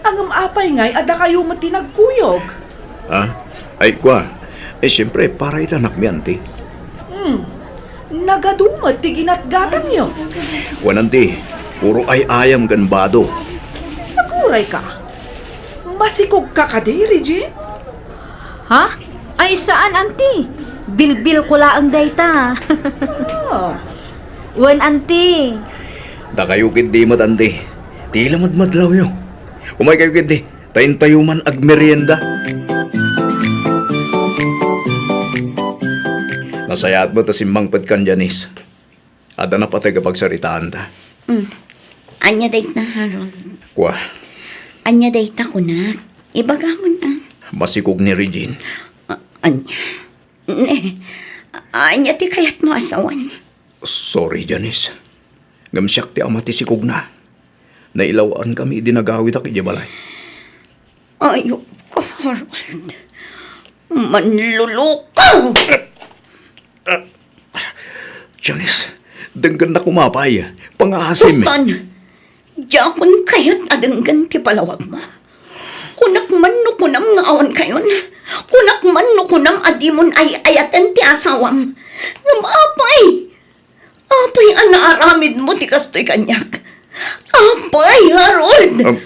Ngem apay ngay a dakayo met ti nagkuyog? Ha? Ay, kua. Eh, siyempre, para ita nakmi, Auntie. Hmm. Nagadu met ti ginatgatangyo. Wen, Auntie, puro ay-ayam ken bado. Aguray ka. Masikog ka kadi, Regine? Ha? Ay, saan, Auntie? Bilbil ko laeng dayta. Ah. Wen, Auntie. Dakayo ketdi met, Auntie. Ti lamadmadlawyo. Umay kayo ketdi. Ta intayo man agmerienda. Nasayaat met ta simmangpet kan Janice. Adda napateg a pagsaritaanta. Mm. Ania dayta, Harold? Kua. Ania dayta kunak? Ibagamon a. Masikog ni Regine. A-, ania? Ne, ania ti kayatmo a sawen? Sorry, Janice. Ngem siak ti ama ti sikogna. Nailawaan kami idi nagawidak idiay balay. Ayok ka, Harold. Manluluko! Janice, denggennak umapay. Pangaasim. Kustan, diakon kayat a denggen ti palawagmo. Kunak man no kunam nga awan kayon. Kunak man no kunam a dimon ay-ayaten ti asawam. Ngem apay, Apay a naaramidmo ti kastoy kaniak? Apay, Harold! Um,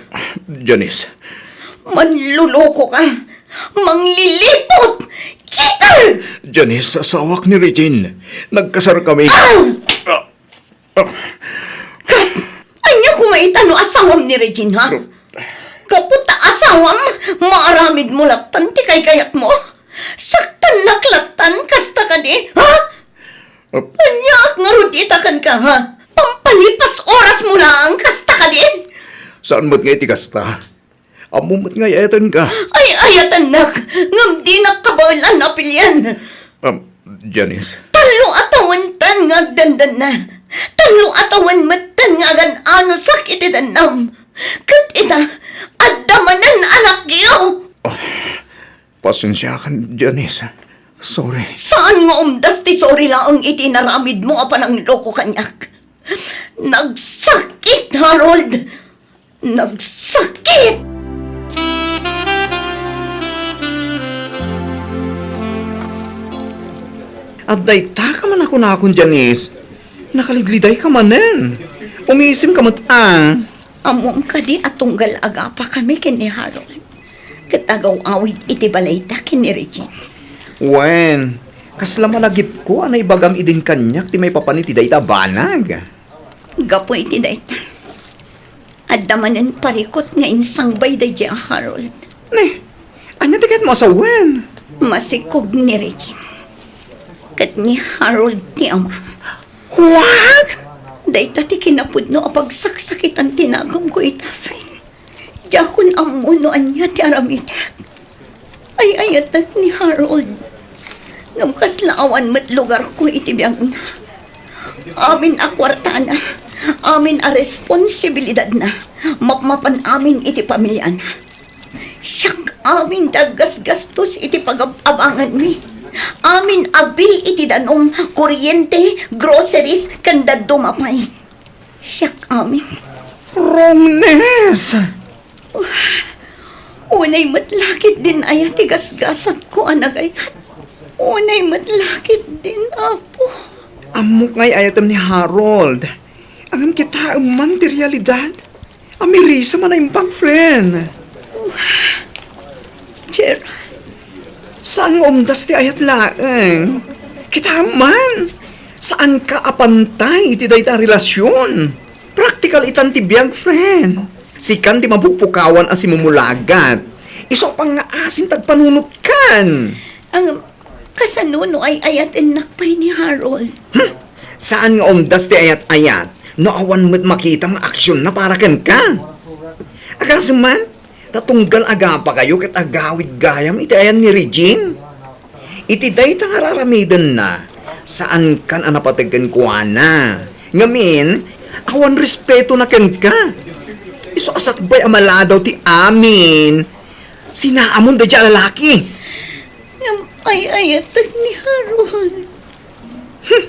Janice. Manluloko ka! Mangliliput! Cheater! Janice, asawak ni Regine. Nagkasar kami. Ah! Ah! Ah! Kat, ania koma ita no asawam ni Regine, ha? Gapu ta asawam, maaramidmo lattan ti kaykayatmo? Saktannak lattan, kasta kadi, ha? Ap- Aniaak ngarud ita kenka, ha? Pampalipas orasmo laeng, kasta kadi? Saan met nga iti kasta? Ammom met nga ay-ayatenka. Ay-ayatennak, ngem dinak kabaelan a pilien. Um, Janice. Tallo a tawenten nga agdandanna. Tallo a tawen metten nga agan-anosak iti dannam. Ket ita, adda manen anakyo. Oh, Pasensiakan, Janice. Sorry. Saan nga umdas ti sorry laeng iti inaramidmo a panangloko kaniak? Nagsakit, Harold! Nagsakit! Adda ita ka man a kunakon, Janice. Nakalidliday ka manen. Umisim ka met, a. Ammom kadi a tunggal agapa kami ken ni Harold ket agaw-awid iti balayda ken ni Regine? Wen, kasla malagipko a naibagam idin kaniak ti maipapan iti dayta a banag. Gapu iti dayta, adda manen parikut nga insangbay daydi a Harold. Ne, ania ti kayatmo a sawen? Masikog ni Regine ket ni Harold ti ama. What? Dayta ti kinapudno a pagsaksakitan ti naganko ita, friend. Diakon ammo no ania ti aramidek. Ay-ayatek ni Harold. Ngem kasla awan met lugarko iti biagna. Amin a kuartana, amin a responsibilidadna, mapmapan amin iti pamiliana. Siak amin ti aggasgastos iti pagab-abanganmi. Amin a bill iti danum, kuryente, groceries, ken dadduma pay. Siak amin. Wrongness! Unay met la ketdin aya ti gasgasatko a nagayat. Unay met la ketdin, Apo. Ammok nga ay-ayatem ni Harold. Ngem kitaem man ti realidad. Amirisem a naimbag, friend. Gerald. Saan nga umdas ti ayat laeng? Kitaem man. Saanka a pantay iti dayta a relasyon. Praktikal itan ti biag, friend. Sikan ti mapupukawan a simumulagat. Isu a pangngaasim ti agpanunotkan. Ang kasano no ay-ayatennak pay ni Harold? Hmm? Saan nga umdas ti ayat-ayat no awan met makitam nga aksionna para kenka? Agasem man, ta tunggal agapagayo ket agawid gayam iti ayan ni Regine. Iti dayta nga ar-aramidenna, saankan a napateg kenkuana. Ngamin, awan respeto na kenka. Isu a sakbay a maladaw ti amin. Sinaamon daydi a lalaki. Ngem ay-ayatek ni Harold. Hmm.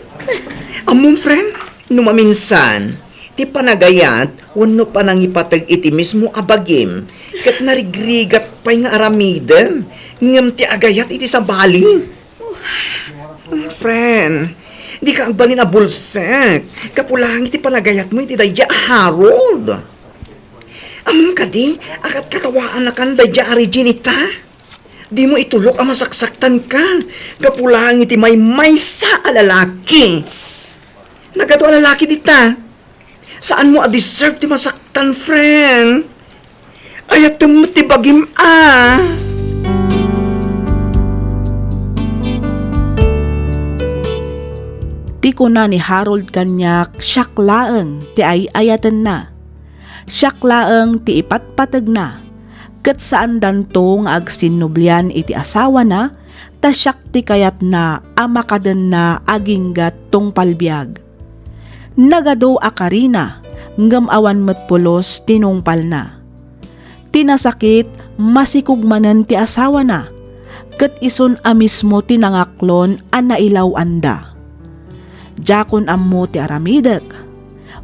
Ammom, friend, no maminsan, ti panagayat wenno panangipateg iti mismo a bagim, ket narigrigat pay nga aramidem, ngem ti agayat iti sabali. Friend, dika agbalin a bulsek, gapu laeng iti panagayatmo iti daydi a Harold. Ammom kadi, a katkatawaannakan daydi a Regine ita? Dimo itulok a masaksaktanka, gapu laeng iti maymaysa a lalaki. Nagadu a lalaki dita. Saanmo a deserve ti masaktan, friend. Ayatem met ti bagim a. Ti kuna ni Harold kaniak, siak laeng ti ay-ayatenna. Siak laeng ti ipatpategna, ket saandanto nga agsinnublian iti asawana, ta siak ti kayatna a makadenna agingga tungpal biag. Nagadu a karina, ngem awan met pulos ti nungpalna. Ti nasakit, masikog manen ti asawana, ket isun a mismo ti nangaklon a nailaw-anda. Diakon ammo ti aramidek,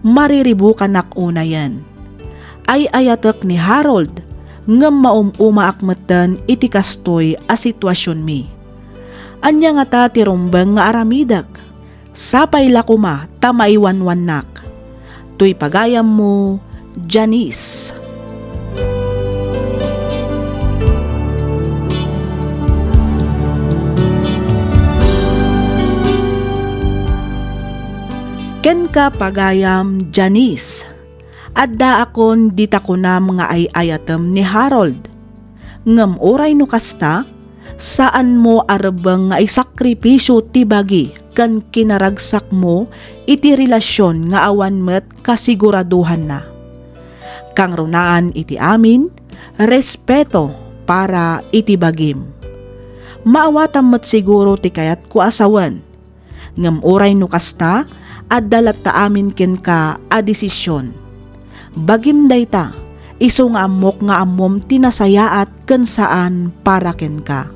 mariribukanak unayen. Ay-ayatek ni Harold, ngem maum-umaak metten iti kastoy a situasionmi. Ania ngata ti rumbeng nga aramidek? Sapay la koma ta maiwanwannak. Toy pagayammo, Janice. Kenka, pagayam, Janice. Addaakon dita kunam nga ay-ayatem ni Harold. Ngem uray no kasta, saanmo a rebbeng nga isakripisio ti bagi ken kinaragsakmo iti relasyon nga awan met kasiguradohanna. Kangrunaan iti amin, respeto para iti bagim. Maawatam met siguro ti kayatko a sawen. Ngem uray no kasta, adda latta amin kenka a desisyon. Bagim dayta, isu nga ammok nga ammom ti nasayaat ken saan para kenka.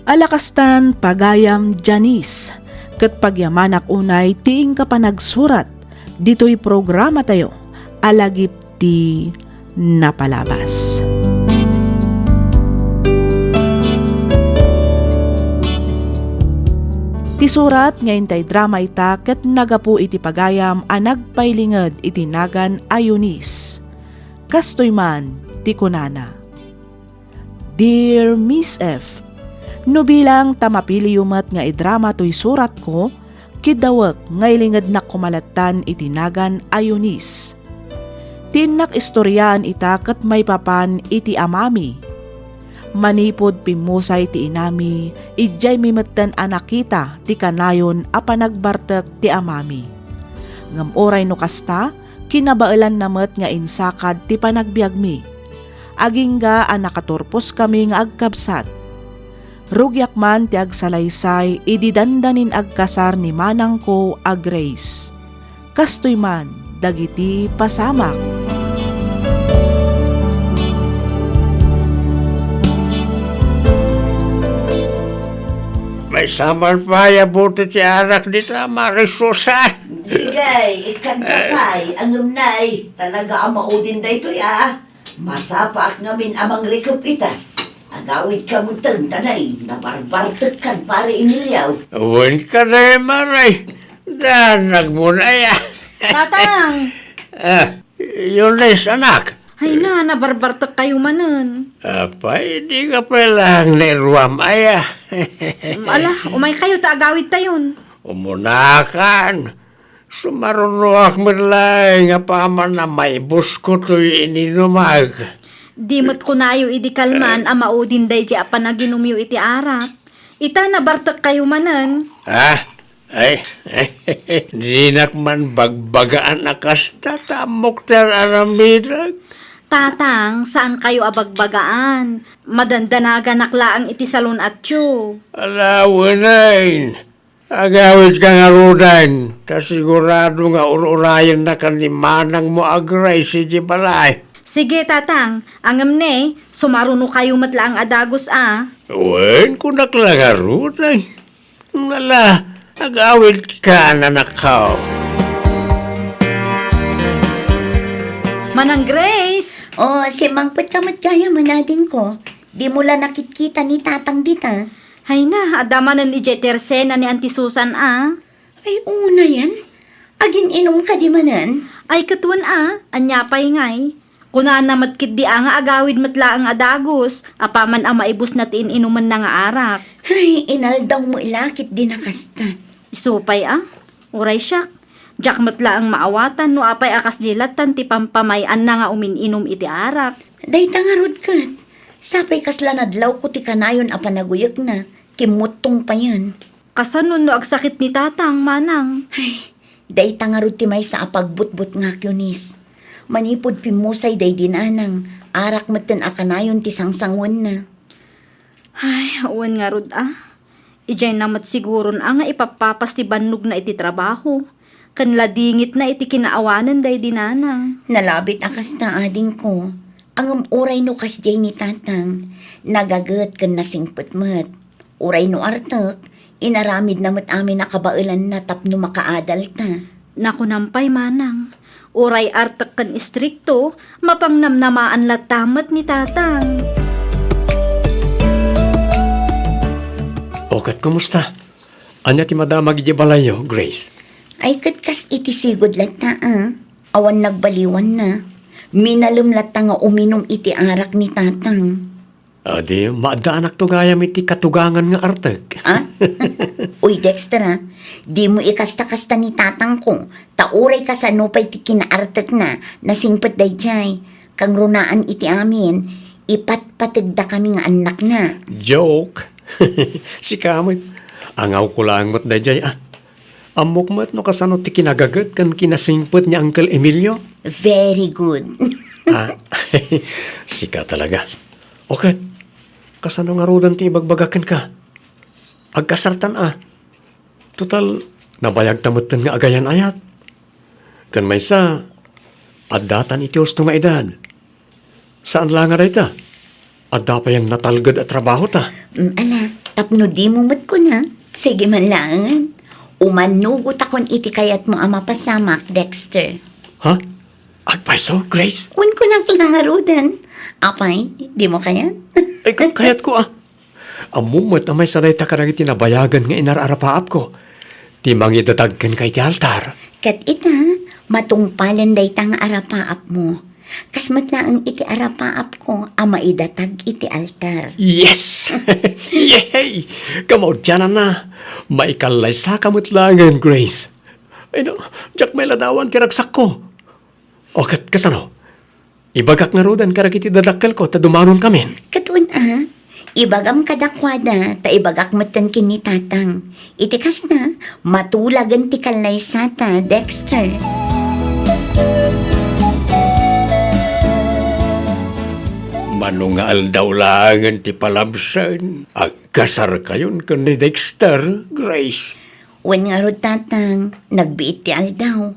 Ala kastan, pagayam Janice, ket pagyamanak unay ti inka panagsurat ditoy programatayo a lagip ti napalabas. Ti surat nga intay drama ita ket nagapu iti pagayam a nagpailinged iti nagan a Eunice. Kastoy man ti kunana, "Dear Miss F, no bilang ta mapiliyo met nga idrama toy suratko, Kiddawek nga ilingednak koma lattan iti nagan a Eunice. Ti innak istoriaan ita ket maipapan iti amami. Manipud pimmusay ti inami, idiaymi metten a nakita ti kanayon a panagbartek ti amami. Ngem uray no kasta, kinabaelanna met nga insakad ti panagbiagmi. Agingga a nakaturposkami nga agkabsat. Rugiak man ti agsalaysay idi dandanin agkasar ni manangko a Grace. Kastoy man dagiti pasamak. Maysa man pay a bote ti arak dita, Mare Susan. Sige, ikkan ka pay, ngem nay, talaga a maudin daytoy, a. Masapaak ngamin a mangrikep ita. Agawidka metten, ta nay, nabarbartekkan, Pare Emilio. Wen ka, Mare. Danagmo nay, a. Tatang! Ah, Eunice, anak. Ay na, nabarbartekkayo manen. Apay, di ka pay laeng nairuam, ay, a. Ala, umaykayo ta agawidtayon. Umunakan. Sumarunoak met laeng apaman a maibusko toy ininumak. Di met kunayo idi kalman a maudin daydi a panaginumyo iti arak. Ita, nabartekkayo manen. Ah, ay, dinak man bagbagaan a kasta ta ammok ti ar-aramidek. Tatang, saankayo a bagbagaan. Madandanaganak laeng iti salun-atyo. Ala, wen ay. Agawidka ngaruden, ta sigurado nga ur-urayennak ni manangmo a Grace iti balay. Sige, Tatang. Ngem ne, sumarunokayo met laeng a dagus a. Wen, kunak la ngaruden. Ala, agawidka, anakko. Manang Grace! O, simmangpetka met gayam, adingko. Dimo la nakitkita ni Tatang dita? Ay na, adda manen idiay tersena ni Auntie Susan a. Ay, unayen? Agin-inum kadi manen? Ay, ket wen a, ania pay ngay? Kunana met ketdi a nga agawid met laeng a dagus, apaman a maibusna ti in-inumenna nga arak. Ay, inaldaw met la ketdi a kasta. Isu pay a, uray siak. Diak met laeng maawatan no apay a kasdi lattan ti pampamay-anna nga umin-inum iti arak. Dayta ngarud ket, sapay kasla nadlawko ti kanayon a panaguyekna, kimmuttong payen. Kasano no agsakit ni Tatang, manang? Ay, dayta ngarud ti maysa a pagbutbutngak, Eunice. Manipud pimmusay daydi nanang, arak metten a kanayon ti sangsanguenna. Ay, wen ngarud a. Idiayna met siguron a nga ipappapas ti bannogna iti trabaho, ken ladingitna iti kinaawanan daydi nanang. Nalabit a kasta, adingko. Ngem uray no kasdiay ni Tatang, nagaget ken nasingpet met. Uray no artek, inaramidna met amin a kabaelanna tapno makaadalta. Nakunam pay, manang, uray artek ken istrikto, mapangnamnamaan latta met ni Tatang. O ket, kumusta? Ania ti madamag idiay balayyo, Grace? Ay, ket kas iti sigud latta, a. Awan nagbaliwanna. Minalem latta nga uminum iti arak ni Tatang. Adi, maaddaanak to gayam iti katugangan nga artek. Ah? Uy, Dexter, a, dimo ikasta-kasta ni tatangko, ta uray kasano pay ti kinaartekna, nasingpet daydiay, kangrunaan iti amin, ipatpategdakami nga annakna. Joke. Sika met, angawko laeng met daydiay, a. Ammok met no kasano ti kinagaget ken kinasingpet ni Uncle Emilio. Very good. Ah, sika talaga. O ket, kasano ngaruden ti ibagbaga kenka? Agkasartan a. Total, nabayagta metten nga agayan-ayat. Ken maysa, addatan iti husto nga edad. Saan la nga dayta? Adda payen natalged a trabahota. Mm, ala, tapno dimo met kuna, sige man laengen. Umannugotakon iti kayatmo a mapasamak, Dexter. Ha? Agpayso, Grace? Wen kunak la ngaruden. Apay, dimo kayat? Ay, ka-, kayatko, a. Ammom met a maysa dayta kadagiti nabayagen nga inar-arapaapko ti mangidadag kenka iti altar. Ket ita, matungpalen dayta nga arapaapmo. Kas met laeng iti arapaapko a maidatag iti altar. Yes! Yay! Kamaudiananna, maikallaysaka met laengen, Grace. Ay no, diak mailadawan ti ragsakko. O ket kasano? Ibagak ngaruden kadagiti dadakkelko ta dumanonkamin. Ket wen a, ibagam kadakuada ta ibagak metten ken ni Tatang. Iti kasta, matulagen ti kallaysata, Dexter. Mano nga aldaw laengen ti palabsen, agkasarkayon ken ni Dexter, Grace? Wen ngarud, Tatang, nagbiit ti aldaw.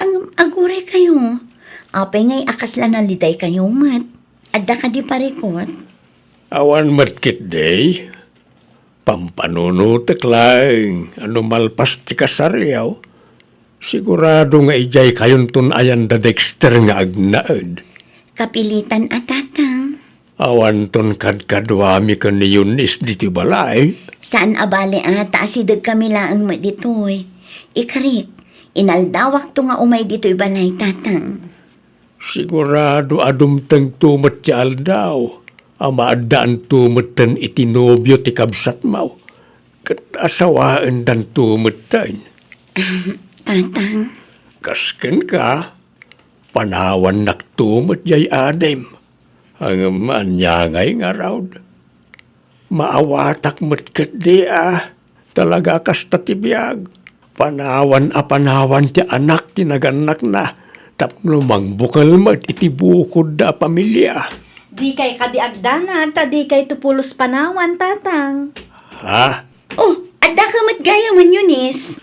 Ngem aguraykayo. Apay ngay a kasla nalidaykayo met? Adda kadi parikut? Awan met ketdi. Pampanunotek laeng a no malpas ti kasaryo, sigurado nga idiay kayonton ayan da Dexter nga agnaed. Kapilitan a, Tatang. Awanton kadkaduami ken ni Eunice ditoy balay. Saan a bale a ta asidegkami laeng met ditoy. Ikarik, inaldawakto nga umay ditoy balay, Tatang. Sigurado a dumtengto met ti aldaw a maaddaanto metten iti nobio ti kabsatmo, ket asawaendanto metten. Ahem, Tatang. Kas kenka, panawannakto met diay adim. Ngem ania ngay ngarud? Maawatak met ketdi a talaga kasta ti biag. Panawan a panawan ti anak ti nagannakna tapno mangbukel met iti bukodda a pamilia. Dikay kadi agdanag ta dikayto pulos panawan, Tatang. Ha? Oh, adda ka met gayamen, Eunice.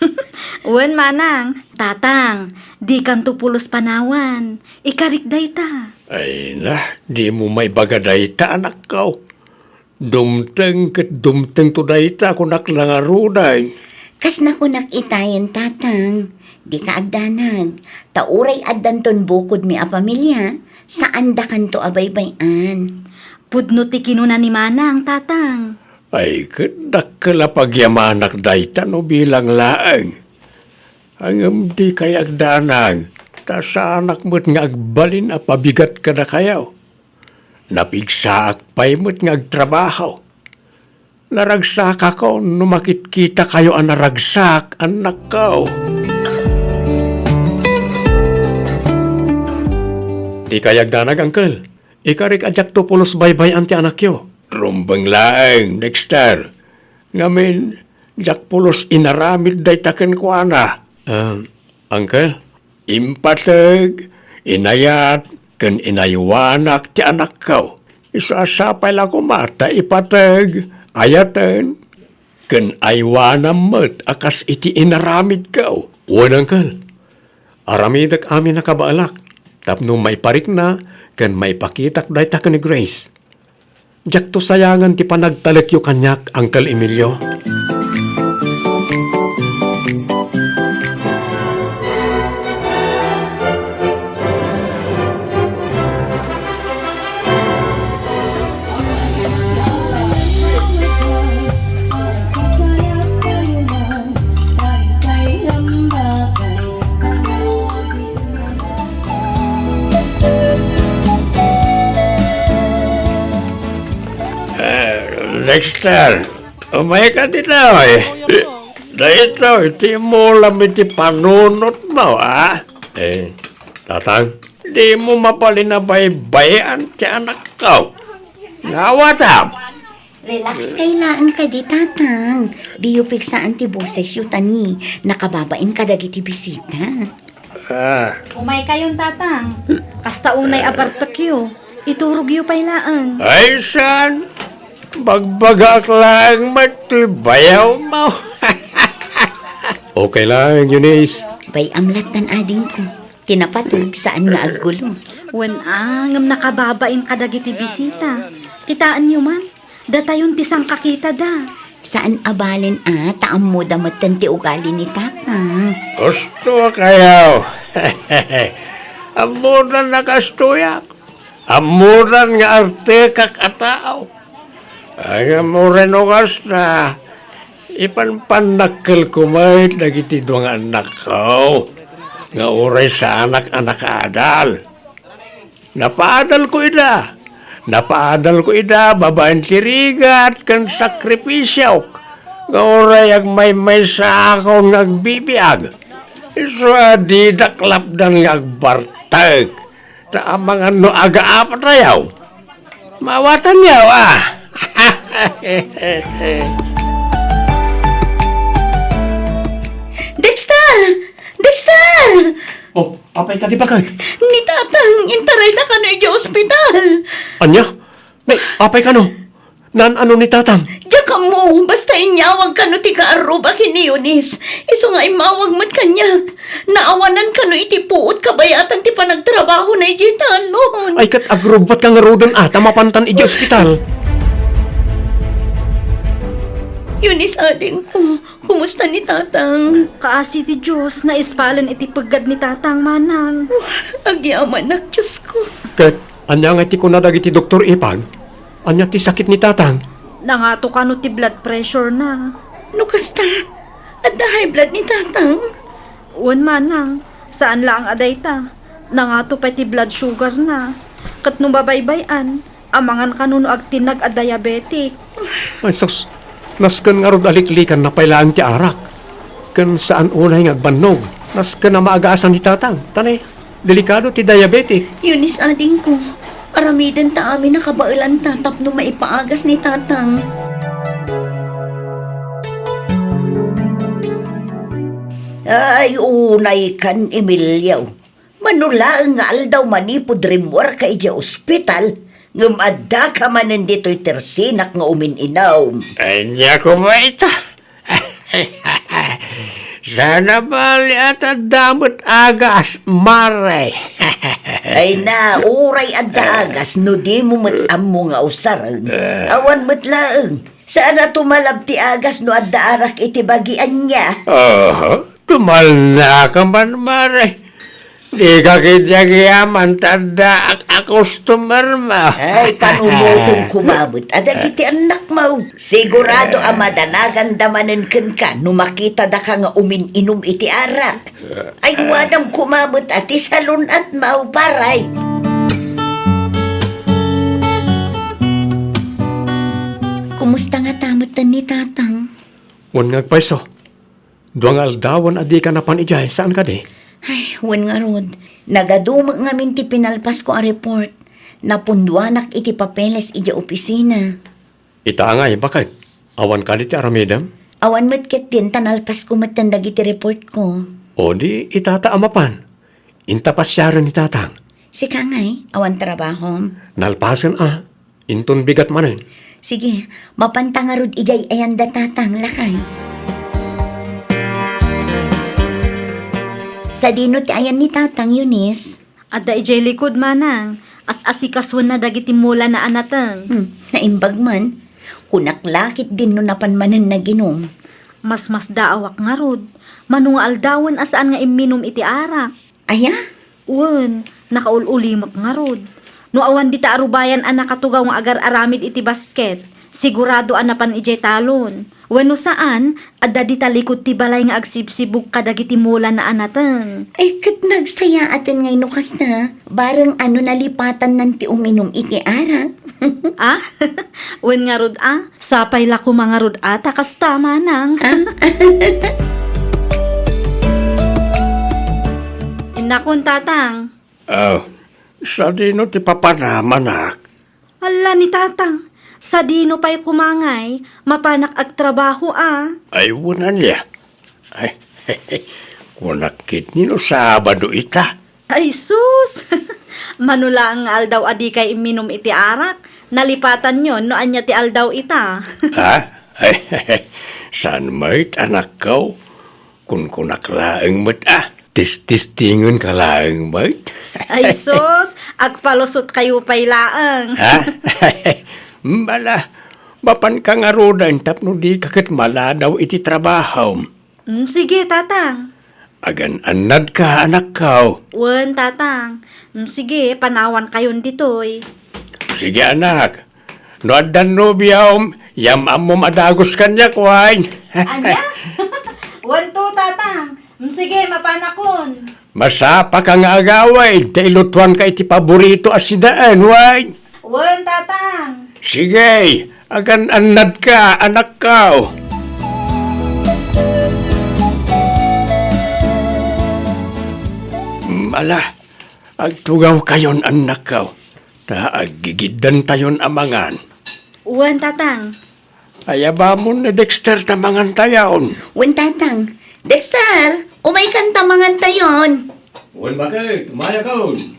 Wen, Manang. Tatang, dikanto pulos panawan. Ikarik dayta. Ay na, dimo maibaga dayta, anakko. Dumteng ket dumtengto dayta, kunak la ngaruden. Kas nakunak itayen, Tatang, dika agdanag, ta uray addanton bukodmi a pamilia, saandakanto a baybay-an. Pudno ti kinuna ni Manang, Tatang. Ay, ket dakkel a pagyamanak dayta no bilang laeng. Ngem dikay agdanag, ta saanak met nga agbalin a pabigat kadakayo. Napigsaak pay met nga agtrabaho. Naragsakakon no makitkitakayo a naragsak, annakko. Dikay agdanag, Uncle. Ikarik a diakto pulos baybay-an ti anakyo. Rumbeng laeng, Dexter. Ngamin, diak pulos inaramid dayta kenkuana. Ah, Uncle? Impateg, inayat, ken inaywanak ti anakko. Isu a sapay la koma ta ipateg, ayaten, ken aywanam met a kas iti inaramidko. Wen, Uncle. Aramidek amin a kabaelak tapno maiparikna ken maipakitak dayta ken ni Grace. Diakto sayangen ti panagtalekyo kaniak, Uncle Emilio. Eh, Dexter, umayka ditoy. Daytoy ti mulam iti panunotmo, a? Eh, Tatang? Dimo mabalin a baybay-an ti anakko. Naawatam. Relax kay laeng kadi, Tatang. Diyo pigsaan ti bosesyo, ta ni nakababain kadagiti bisita. Ah. Umaykayon, Tatang. Kasta unay a bartekyo. Iturogyo pay laeng. Ay, saan? Bagbagaak laeng met ti bayawmo. Okay laeng, Eunice. Bay-am lattan, adingko. Ti napateg, saan nga aggulo. Wen a, ngem nakababain kadagiti bisita. Kitaenyo man, datayon ti sangkakitada. Saan a balen a, ta ammoda metten ti ugali ni Tatang. Kastokayo. Ammodan a kastoyak. Ammodan nga artekak a tao. Ngem uray no kasta, ipanpannakkelko met dagiti dua nga annakko nga uray saanak a nakaadal. Napaadalko ida. Napaadalko ida babaen ti rigat ken sakrifisiok nga uray agmaymaysaakon nga agbibiag. Isu a didak lapdan nga agbartek. Ta amangan no agaapatayaw. Mawatanyaw, a. Dexter! Dexter! Oh, apay kadi, baket? Ni Tatang, intarayda kano idiay ospital. Ania? Nay, apay kano? Naan-ano ni Tatang? Diak ammo, basta inyawag kano ti kaarruba ken ni Eunice. Isu nga immawag met kaniak. Naawanan kano iti puot kabayatan ti panagtrabahona idiay talon. Ay, ket agrubbatka ngaruden a ta mapantan idiay ospital. Eunice, adingko, kumusta ni Tatang? Kaasi ti Dios, naispalen iti peggad ni Tatang, manang. Oh, agyamanak, Diosko. Ket ania nga ti kuna dagiti doktor, ipag? Ania ti sakit ni Tatang? Nangato kano ti blood pressure na. No kasta, adda high blood ni Tatang? Wen, manang, saan laeng a dayta. Nangato pay ti blood sugar na. Ket no babaybay-an, amangan kano no agtinnag a diabetic. Ay, sus, nasken ngarud a liklikanna pay laeng ti arak. Ken saan unay nga agbannog. Nasken a maagasan ni Tatang. Tani, delikado ti diabetic. Eunice, adingko, aramidenta amin a kabaelanta tapno maipaagas ni Tatang. Ay, unaykan, Emilio. Mano laeng nga aldaw manipud rimmuarka idiay ospital, ngem addaka manen ditoy tersinak nga umin-inom. Ania koma ita? Saan a bali a adda met agas, mare. Ay na, uray adda agas no dimo met ammo nga usaren. Awan met laeng. Saan a tumalab ti agas no adda arak iti bagi, ania? Aha, tumalnaka man, mare. Dika ketdi agyaman ta addaak a customer mo. Ay, panumotem koma met a dagiti annakmo. Sigurado a madanaganda manen kenka no makitada ka nga umin-inom iti arak. Ay, awanam koma met a ti salun-atmo, paray. Kumusta ngata metten ni Tatang? Wen nga agpayso. Dua nga aldawen a dika napan idiay, saan kadi? Ay, wen ngarud. Nagadumek ngamin ti pinalpasko a report. Napunduanak iti papeles idiay opisina. Ita ngay, baket? Awan kadi ti aramidem? Awan met ketdin ta nalpasko metten dagiti reportko. O di, itata a mapan. Inta pasiaren ni Tatang. Sika ngay, awan trabahom? Nalpasen a. Inton bigat manen. Sige, mapanta ngarud idiay ayanda, Tatang, lakay. Sadino ti ayan ni Tatang, Eunice? Adda idiay likud, manang. As-asikasuenna dagiti mulana a nateng. Hmm, naimbag man. Kunak la ketdin no napan manen naginum. Masmasdaawak ngarud. Mano nga aldawen a saan nga imminum iti arak. Aya? Wen, nakaul-ulimek ngarud. No awan dita a rubayan a nakatugaw nga agar-aramid iti basket, sigurado a napan idiay talon. Wenno saan, adda dita likud ti balay nga agsibsibug kadagiti mulana a nateng. Ay, ket nagsayaaten ngay no kasta, bareng a no nalipatannan ti uminum iti arak. Ah? Wen ngarud a, sapay la koma ngarud a ta kasta, manang. Ah? Innakon, Tatang. Ah, sadino ti papanam, anak? Alla ni Tatang, sadino pay koma ngay, mapanak agtrabaho a. Ay, wen ania. Ay, kunak ketdi no Sabado ita. Ay, sus! Mano laeng nga aldaw a dikay imminum iti arak, nalipatanyon no ania ti aldaw ita. Ha? Ay, saan met, anakko? Kunkunak laeng met a, testestingenka laeng met. Ay, sus! Agpalusotkayo pay laeng. Ha? Bala, mapanka ngaruden tapno dika ket maladaw iti trabahom. Mm, sige, Tatang. Agan-annadka, anakko. Wen, Tatang. Mm, sige, panawankayon ditoy. Sige, anak. No addan nobiom, yam-ammom a dagus kaniak, wen. Ania? Wen to, Tatang. Mm, sige, mapanakon. Masapaka nga agawid ta ilutuanka iti paborito a sidaen, wen? Wen, Tatang. Sige, agan-annadka, anakko. Mm, ala, agtugawkayon, annakko, ta aggigiddantayon a mangan. Wen, Tatang. Ayabamon ni Dexter ta mangantayon. Wen, Tatang. Dexter, umaykan ta mangantayon. Wen, baket, umayakon.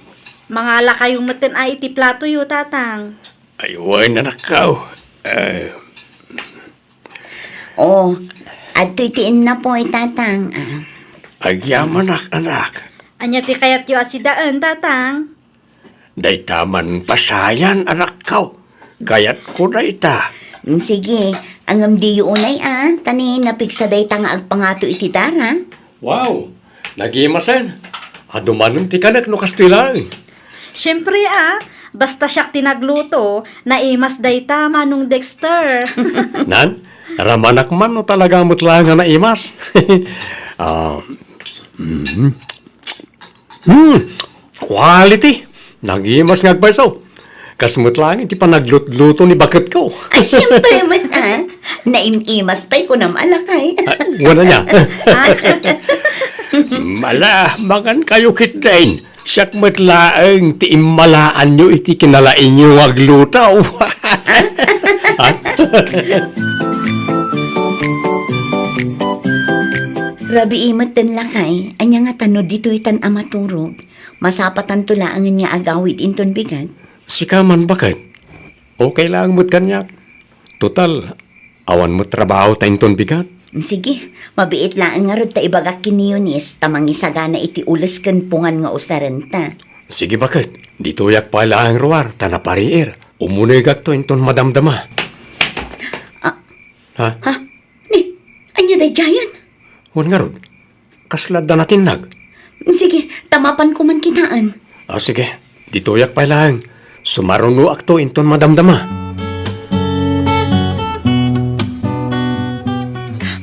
Mangalakayo metten a iti platoyo, Tatang. Ay, wen, anakko. Eh. Oh, adtoy ti innapoy, Tatang. Ah. Agyamanak, anak. Ania ti kayatyo a sidaen, Tatang? Dayta man pasayan, anakko. Kayatko dayta. Mm, sige, ngem diyo unay a, ta ni napigsa dayta nga agpangato iti dara. Wow! Nagimasen. Adu manen ti kanek no kastoy laeng. Siempre a, basta siak ti nagluto, naimas dayta, Manong Dexter. Nan, ramanak man no talaga met laeng nga naimas. Ah, mm. Hmm, quality. Nagimas nga agpayso. Kas met laeng iti panaglutluto ni baketko. Ay, siyempre met, ah. Naim-imas pay kunam a lakay. Ah, wala niya. Mala, mangan kayo ketdin. Siak met laeng ti immalaanyo iti kinalainyo nga agluto. Ah? Rabii met ten lakay, ania ngata no ditoy tan a maturog? Masapatanto laengen nga agawid inton bigat. Sika man, baket. Okay laeng met kaniak. Total, awan met trabaho ta inton bigat. Sige, mabiit laeng ngarud ta ibagak ken ni Eunice ta mangisagana iti ules ken pungan nga usarenta. Sige, baket. Ditoyak pay laeng ruar ta napariir. Umunegakto inton madamdama. Ah. Ha? Ha? Ni, ania daydiayen? Wen ngarud, kasla adda natinnag? Sige, ta mapanko man kitaen. Ah, sige. Ditoyak pay laeng. Sumarunoakto inton madamdama.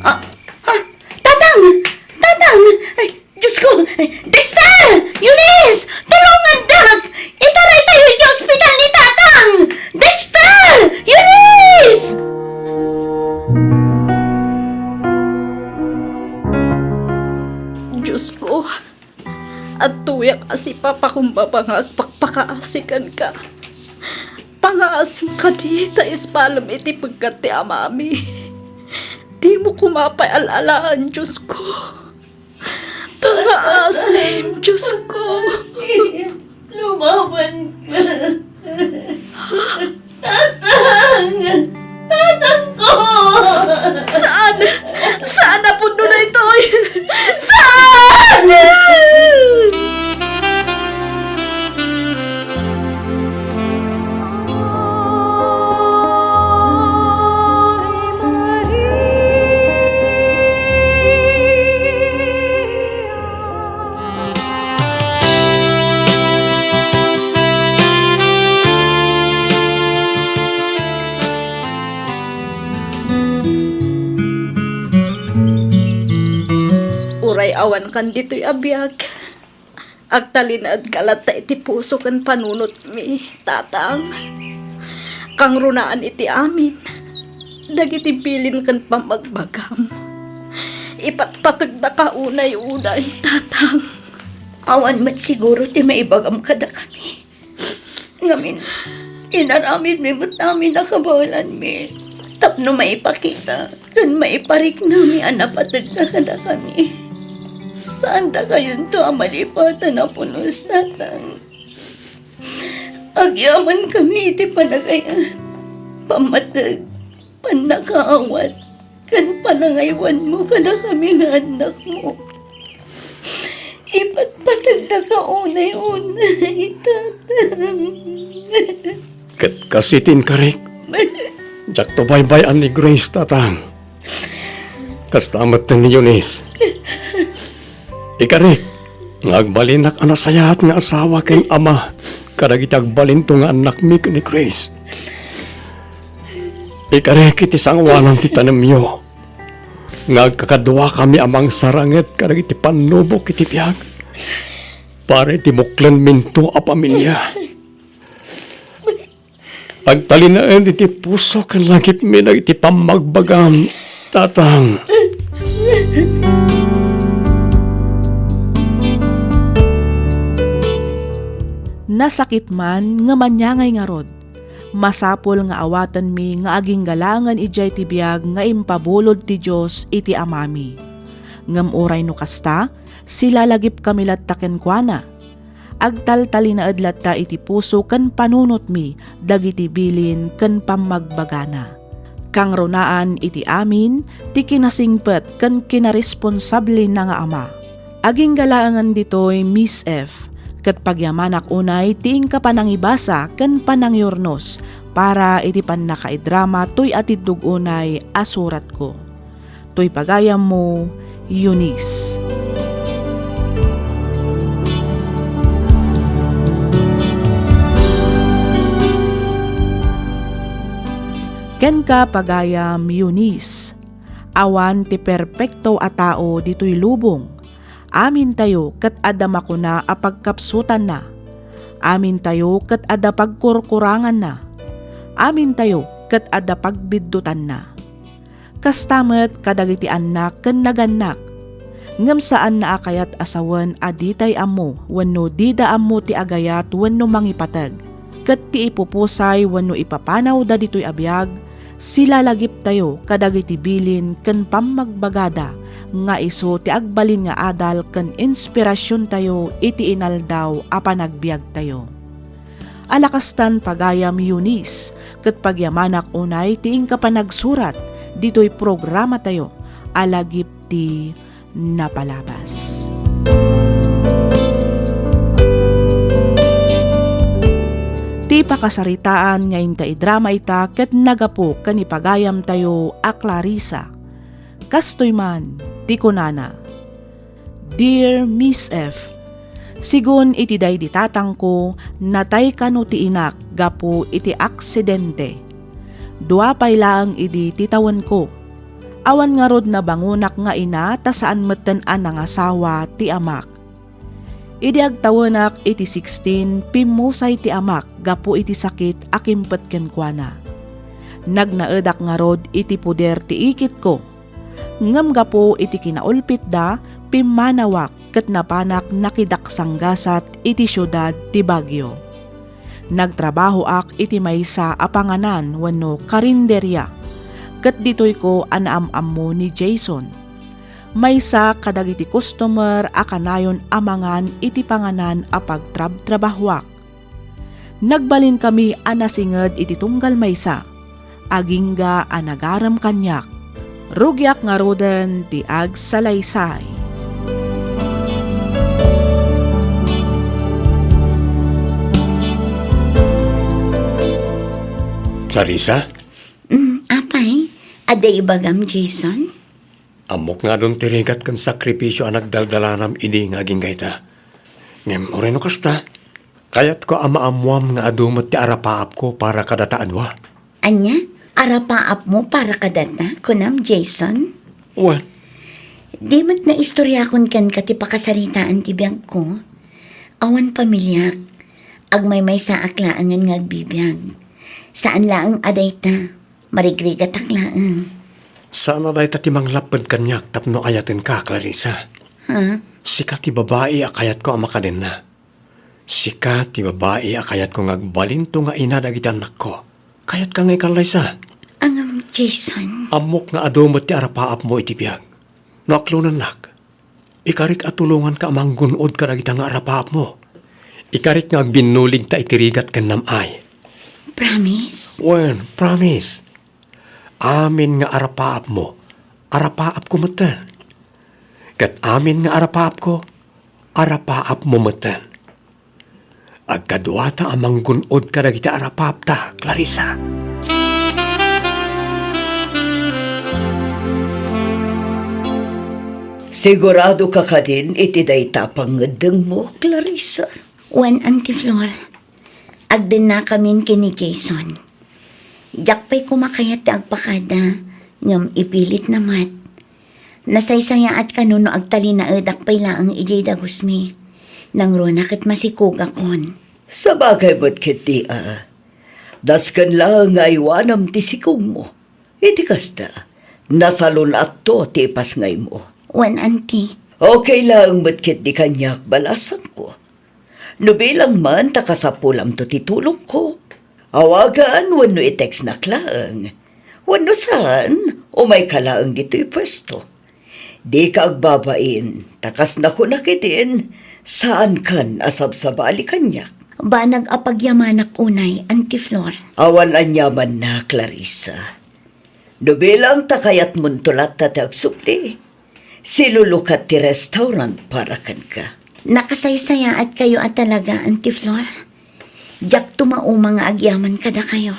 Ah, ah, Tatang! Tatang! Ay, Diyos ko! Dexter! Eunice! Tulungandak! Itaraytayo iti ospital ni Tatang! Dexter! Eunice! Diyos ko, adtoyak a sipapakumbaba nga agpakpakaasi kenka. Pangaasim kadi ta ispalem iti peggat ti amami. Dimo koma pay al-alaen, Diyos ko. Pangaasim, Diyos ko. Lumaban ka. Tatang! Tatang ko! Saan? Saan a pudno daytoy? Saan? Uray awan kan ditoy a biag, agtalinaedka latta iti puso ken panunotmi, Tatang. Kangrunaan iti amin dagiti bilin ken pammagbagam. Ipatpategdaka unay-unay, Tatang. Awan met siguro ti maibagam kadakami. Ngamin, inaramidmi met amin a kabaelanmi tapno maipakita ken maipariknami a napategka kadakami. Saan dakayonto a malipatan a pulos, Tatang. Agyamankami iti panagayat, pammateg, pannakaawat, ken panangaywanmo kadakami nga annakmo. Ipatpategdaka unay-unay, Tatang. Ket kas iti inkarik, diakto baybay-an ni Grace, Tatang. Kasta met ni Eunice. Ikarik, nga agbalinak a nasayaat nga asawa ken ama kadagiti agbalinto nga annakmi ken ni Grace. Ikarik iti sangoanan ti tanemyo nga agkakaduakami a mangsaranget kadagiti pannubok iti biag. para iti muklenminto a pamilia. Agtalinaed iti puso ken lagipmi dagiti pammagbagam, Tatang. Nasakit man nga maniangay ngarud. Masapul nga awatenmi nga aginggalaangen idiay ti biag nga impabulod ti Dios iti amami. Ngem uray no kasta, silalagipkami latta kenkuana. Agtaltalinaed latta iti puso ken panunotmi dagiti bilin ken pammagbagana. Kangrunaan iti amin ti kinasingpet ken kinaresponsablena nga ama. Aginggalaangen ditoy, Miss F, ket pagyamanak unay ti inka panangibasa ken panangyurnos para iti pannakaidrama toy atiddog unay a suratko. Toy pagayammo, Eunice. Kenka, pagayam Eunice, awan ti perpekto a tao ditoy lubong. Amintayo ket adda makuna a pagkapsutanna. Amintayo ket adda pagkurkuranganna. Amintayo ket adda pagbiddutanna. Kasta met kadagiti annak ken nagannak. Ngem saanna a kayat a sawen a ditay ammo wenno dida ammo ti agayat wenno mangipateg. Ket ti ipupusay wenno ipapanawda ditoy a biag, silalagiptayo kadagiti bilin ken pammagbagada nga isu ti agbalin nga adal ken inspirasiontayo iti inaldaw a panagbiagtayo. Ala kastan, pagayam Eunice, ket pagyamanak unay ti inka panagsurat ditoy programatayo a lagip ti napalabas. Ti pakasaritaan nga inta idrama ita ket nagapu ken ni pagayamtayo a Clarissa. Kastoy man ti kunana, Dear Miss F, sigun iti daydi tatangko, natay kano ti inak gapu iti aksidente. Dua pay laeng idi ti tawenko. Awan ngarud nabangonak nga ina ta saan metten a nangasawa ti amak. Idi agtawenak iti sixteen, pimmusay ti amak gapu iti sakit a kimpet kenkuana. Nagnaedak ngarud iti poder ti ikitko. Ngem gapu iti kinaulpitda, pimmanawak ket napanak nakidaksanggasat iti siudad ti Baguio. Nagtrabahoak iti maysa a panganan wenno karinderia, ket ditoyko a naam-ammo ni Jason. Maysa kadagiti customer a kanayon a mangan iti panganan a pagtrabtrabahoak. Nagbalinkami a nasinged iti tunggal maysa, agingga a nagarem kaniak. Rugiak ngaruden ti agsalaysay. Clarissa? Mm, apay, adda ibagam, Jason? Ammok nga adun ti rigat ken sakripisio a nagdaldalanam idi nga agingga ita. Ngem uray no kasta, kayatko a maammuam nga adu met ti arapaapko para kadata a dua. Ania? Arapaapmo para kadata, kunam, Jason? Wen. Di met naistoriakon kenka ti pakasaritaan ti biagko. Awan pamiliak. Agmaymaysaak laengen nga agbibiag. Saan laeng a dayta. Marigrigatak laeng. Saan a dayta ti manglapped kaniak tapno ayatenka, Clarissa. Ha? Sika ti babai a kayatko a makadenna. Sika ti babai a kayatko nga agbalinto nga ina dagiti annakko. Kayatka nga ikallaysa? Angam, Jason. Ammok nga adu met ti arapaapmo iti biag. No aklonennak, ikarik a tulonganka a manggun-od kadagita nga arapaapmo. Ikarik nga agbinnuligta iti rigat ken nam-ay. Promise? Wen, promise. Amin nga arapaapmo, arapaapko metten. Ket amin nga arapaapko, arapaapmo metten. Agkaduata a manggun-od kadagiti arapaapta, Clarissa. Sigurado ka kadin iti dayta a pangngeddengmo, Clarissa? Wen, Auntie Flor. Agdennakamin ken ni Jason. Diak pay koma kayat ti agpakada, ngem ipilitna met. Nasaysayaat kano no agtalinaedak pay laeng idiay dagusmi. Nangruna ket masikugakon. Sabagay met ketdi a. Dasken laeng nga aywanam ti sikugmo. Iti kasta, nasalun-atto ti ipasngaymo. Wen, Auntie. Okay laeng met ketdi kaniak, balasangko. No bilang man ta kasapulamto ti tulongko, awagan wenno i-textnak laeng. Wenno saan, umayka laeng ditoy puesto. Dika agbabain, ta kas nakunak idin, saankan a sabsabali kaniak. Banag a pagyamanak unay, Auntie Flor. Awan aniamanna, Clarissa. No bilang ta kayatmonto latta ti agsubli, silulukat ti restaurant para kenka. Nakasaysayaatkayo a talaga, Auntie Flor. Diakto mauma nga agyaman kadakayo.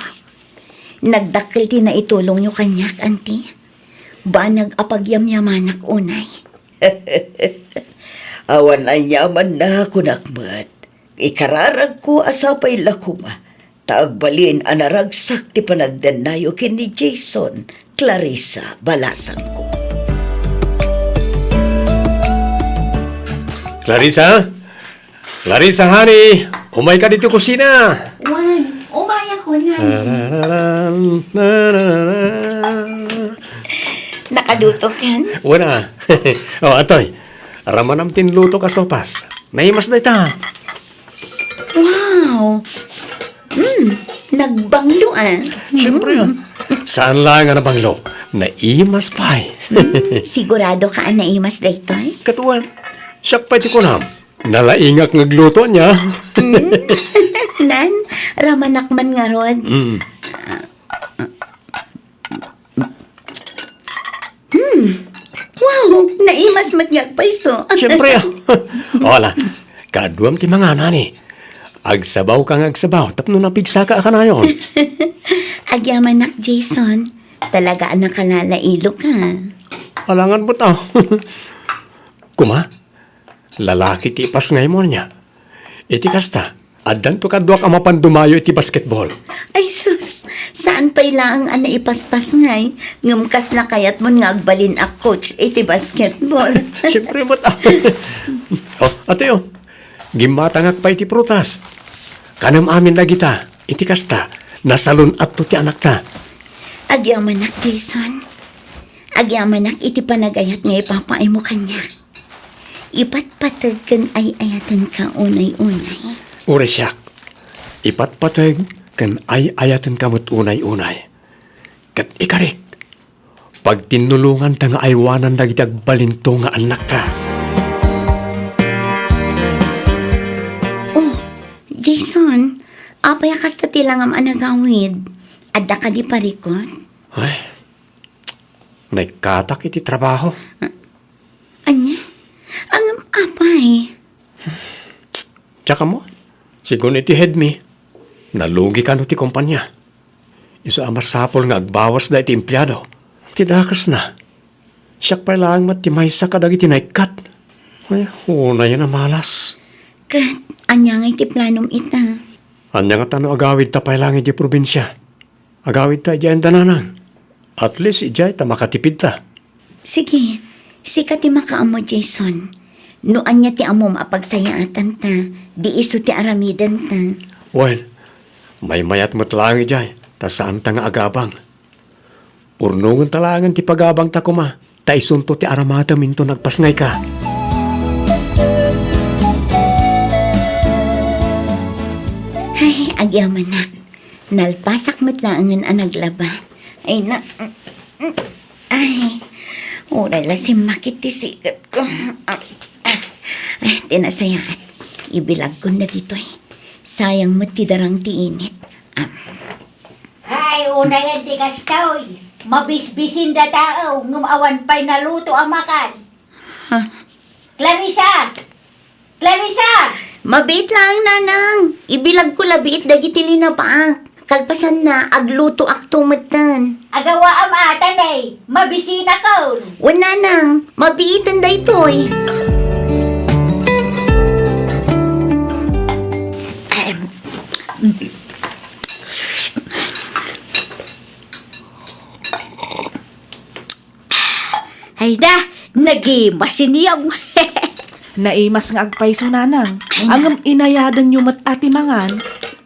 Nagdakkel ti naitulongyo kaniak, Auntie. Banag a pagyamyamanak unay. Awan aniamanna, kunak met. Ikararagko a sapay la koma ta agbalin a naragsak ti panagdannayo ken ni Jason, Clarissa, balasangko. Clarissa? Clarissa, honey, umayka ditoy kusina. Wen, umayakon, honey. Nakalutokan? Wen a. O, atoy. Ramanam ti inlutok a sopas. Naimas dayta. Wow! Mm, nagbanglo, ah. Siyempre, ah. Mm. Saan laeng a nabanglo? Naimas pay. Mm, sigurado ka a naimas daytoy? Ket wen, siak pay ti kunam. Nalaingak nga agluto ania. Mm. Nan, ramanak man ngarud. Mm. Hmm. Wow, naimas met nga agpayso. Siyempre, ah. O, ala, kaaduam ti mangana ni. Agsabawka nga agsabaw, tapno napigsaka a kanayon. Agyamanak, Jason. Talaga a nakalalailo ka. Alangan met, ah. Kuma, lalaki ti ipasngaymo ania. Iti kasta, addanto kaduak a mapan dumayo iti basketball. Ay sus, saan pay laeng a naipaspasngay, ngem kasla kayatmon nga agbalin a coach iti basketball. Siyempre met, ah. O, atoy, o. Gimmatangak pay iti prutas. Kanem amin dagita, iti kasta, nasalun-atto ti anakta. Agyamanak, Jason. Agyamanak iti panagayat nga ipapaaymo kaniak. Ipatpateg ken ay-ayatenka unay-unay. Uray siak, ipatpateg ken ay-ayatenka met unay-unay. Ket ikarik, pagtinnulonganta nga aywanan dagiti agbalinto nga annakta. Oh, Jason, apay a kasta ti langam a nagawid? Adda kadi parikut? Ay, naikkatak iti trabaho. A-, ania? Ngem apay? Diak ammo. Sigun iti head mi, nalugi kano ti kompania. Isu a masapul nga agbawasda iti empleado. Ti dakesna, siak pay laeng met ti maysa kadagiti naikkat. Ay, unayen a malas. Ket ania ngay ti planom ita? Ania ngata no agawidta pay laeng idiay probinsia? Agawidta idiay anda, nanang. At least idiay ta makatipidta. Sige, sika ti makaammo, Jason. No ania ti ammom a pagsayaatanta, di isu ti aramidenta. Wen, maymayat met laeng idiay, ta saanta nga agabang. Purnongenta laengen ti pagabangta koma, ta isunto ti aramadem inton agpasngayka. Ay, agyamanak. Nalpasak met laengen a naglaba. Ay, na, ay, uray la simmakit ti siketko. Ay, ti nasayaat. Ibilagkon dagitoy. Sayang met ti darang ti init. Am. Ay, unayen ti kastoy. Mabisbisin da tao, ngem awan pay naluto a makan. Ha? Clarissa! Clarissa! Mabiit laeng, nanang. Ibilagko la biit dagiti linabaak. Kalpasanna, aglutoakto metten. Agawaam a, tanay. Mabisinakon. Wen, nanang. Mabiiten daytoy. Ahem. Ay na, nagimasiniyaw. Naimas nga agpayso, nanang. Ay, na- Ngem inayadanyo met a ti mangan.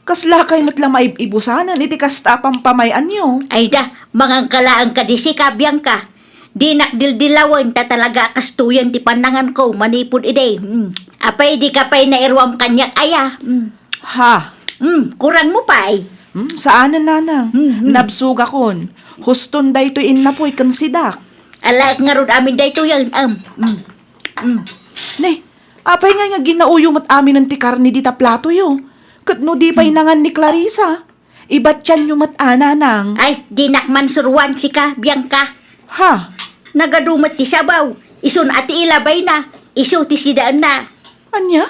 Kaslakay met la maib-ibusanen iti kasta a pampamay-anyo. Ay da, manganka laeng kadi sika, Bianca. Dinak dildilawen ta talaga a kastoyen ti pannanganko manipud idi. Mm. Apay, dika pay nairuam kaniak aya? Mm. Ha? Mm, kurangmo pay. Hmm, saanen, nanang. Hmm, hmm. Nabsogakon. Huston daytoy innapoy ken sidak. Alaek ngarud amin daytoyen, em. Hmm. Hmm. Ne, apay ngay nga ginaoyo met aminen ti karne dita platoyo? Ket no di pay nangan ni Clarissa, ibatianyo met a, nanang. Ay, dinak mansuroan sika, Bianca. Ha? Nagadu met ti sabaw. Isun a ti ilabayna. Isu ti sidaenna. Ania?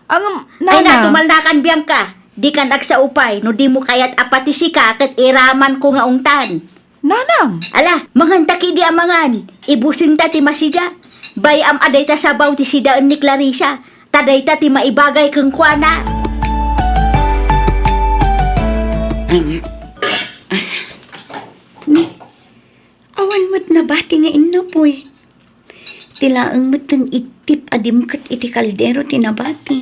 Ngem, ay, nanang. Natumalnakan, Bianca. Dikan agsao pay no dimo kayat a pati sika ket iramanko nga ungtan. Nanang! Ala, manganta ketdi a mangan. Ibusenta ti masida. Bay-am a dayta sabaw ti sidaen ni Clarissa. Ta dayta ti maibagay kenkuana. Ni, awan met nabati nga innapoy. Ti laeng metten ittip a dimket iti kaldero ti nabati.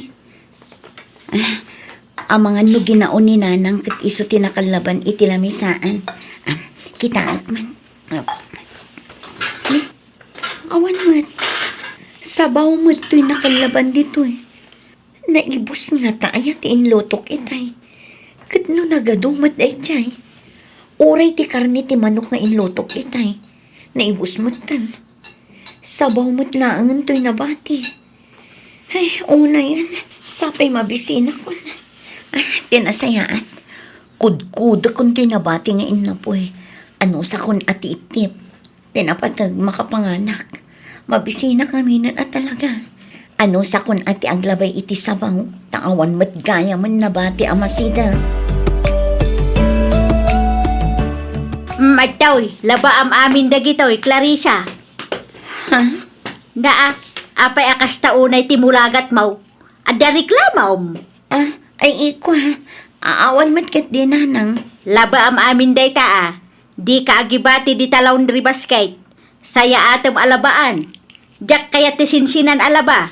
Ah, amangan no ginaon ni Nanang ket isu ti nakallaban iti lamisaan. Ah, kitaek man. Ah. Ni, awan met. Sabaw met toy nakallaban ditoy. Naibus ngata aya ti inlutok itay? Ket no nagadu met daydiay, uray ti karne ti manok nga inlutok itay, naibus metten. Sabaw met laengen toy nabati. Ay, unayen, sapay mabisinakon. Ah, ti nasayaat, kudkudekon toy nabati nga innapoy. Anusakon a ti ittip. Ti napateg, makapanganak. Mabisinak ngaminen a talaga. Anusakon a ti aglabay iti sabaw, ta awan met gayamen nabati a masida. Mm, adtoy, labaam amin dagitoy, Clarissa. Ha? Naa, apay a kasta unay ti mulagatmo? Adda reklamom? Ah, ay, ikua, a-, awan met ketdi, Nanang. Labaam amin dayta a. Dika agibati dita laundry basket. Sayaatem a labaan. Diak kayat ti sinsinan a laba.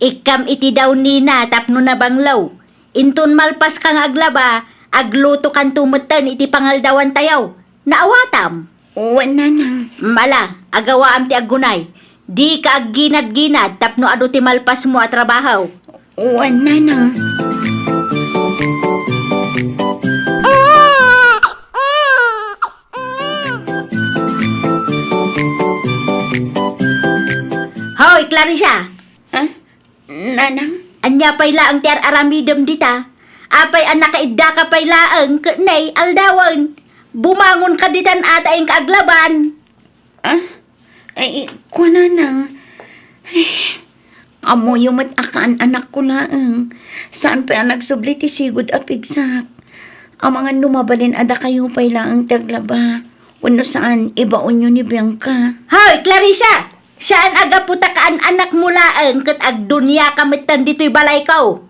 Ikkam iti dawnina tapno nabanglo. Inton malpaska nga aglaba, aglutokanto metten iti pangaldawantayo. Naawatam? Wen, Nanang. Mm, ala, agawaam ti aggunay. Dika agginadginad tapno adu ti malpasmo a trabaho. Wen, Nanang. Hoy, Clarissa! Ha? Nanang? Ania pay laeng ti ar-aramidem dita? Apay a nakaiddaka pay laeng ket nay aldawen? Bumangonka ditan a ta inka aglaban. Ah? Ay, kua, Nanang. Ay, ammoyo met a kaan-anakko laeng. Saan pay a nagsubli ti sigud a pigsak. Amangan no mabalin a dakayo pay laeng ti aglaba. Wenno saan, ibaonyo ni Bianca. Hoy, Clarissa! Saan a gapu ta kaan-anakmo laeng ket agduniaka metten ditoy balayko.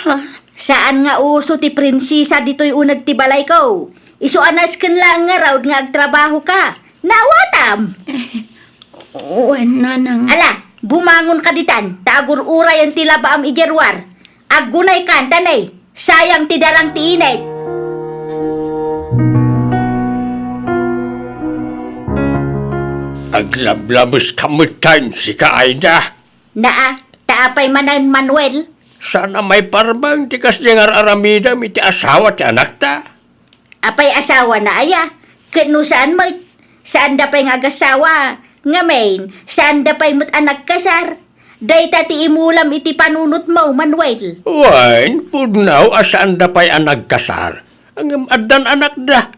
Ha? Saan nga uso ti prinsesa ditoy uneg ti balayko. Isu a nasken laeng ngarud nga agtrabahoka. Naawatam? Wen, Nanang. Ala, bumangonka ditan, ta agur-urayen ti labaam idiay ruar. Aggunaykan, ta nay, sayang ti darang ti init. Aglablabeska metten, sika, Aida. Naa, ta apay manen, Manuel? Saan a maiparbeng ti kasdi nga ar-aramidem iti asawa ti anakta. Apay, asawana aya? Ket no saan met, saanda pay nga agasawa. Ngamin, saanda pay met a nagkasar. Dayta ti imulam iti panunotmo, Manuel. Wen, pudno a saanda pay a nagkasar. Ngem addan anakda.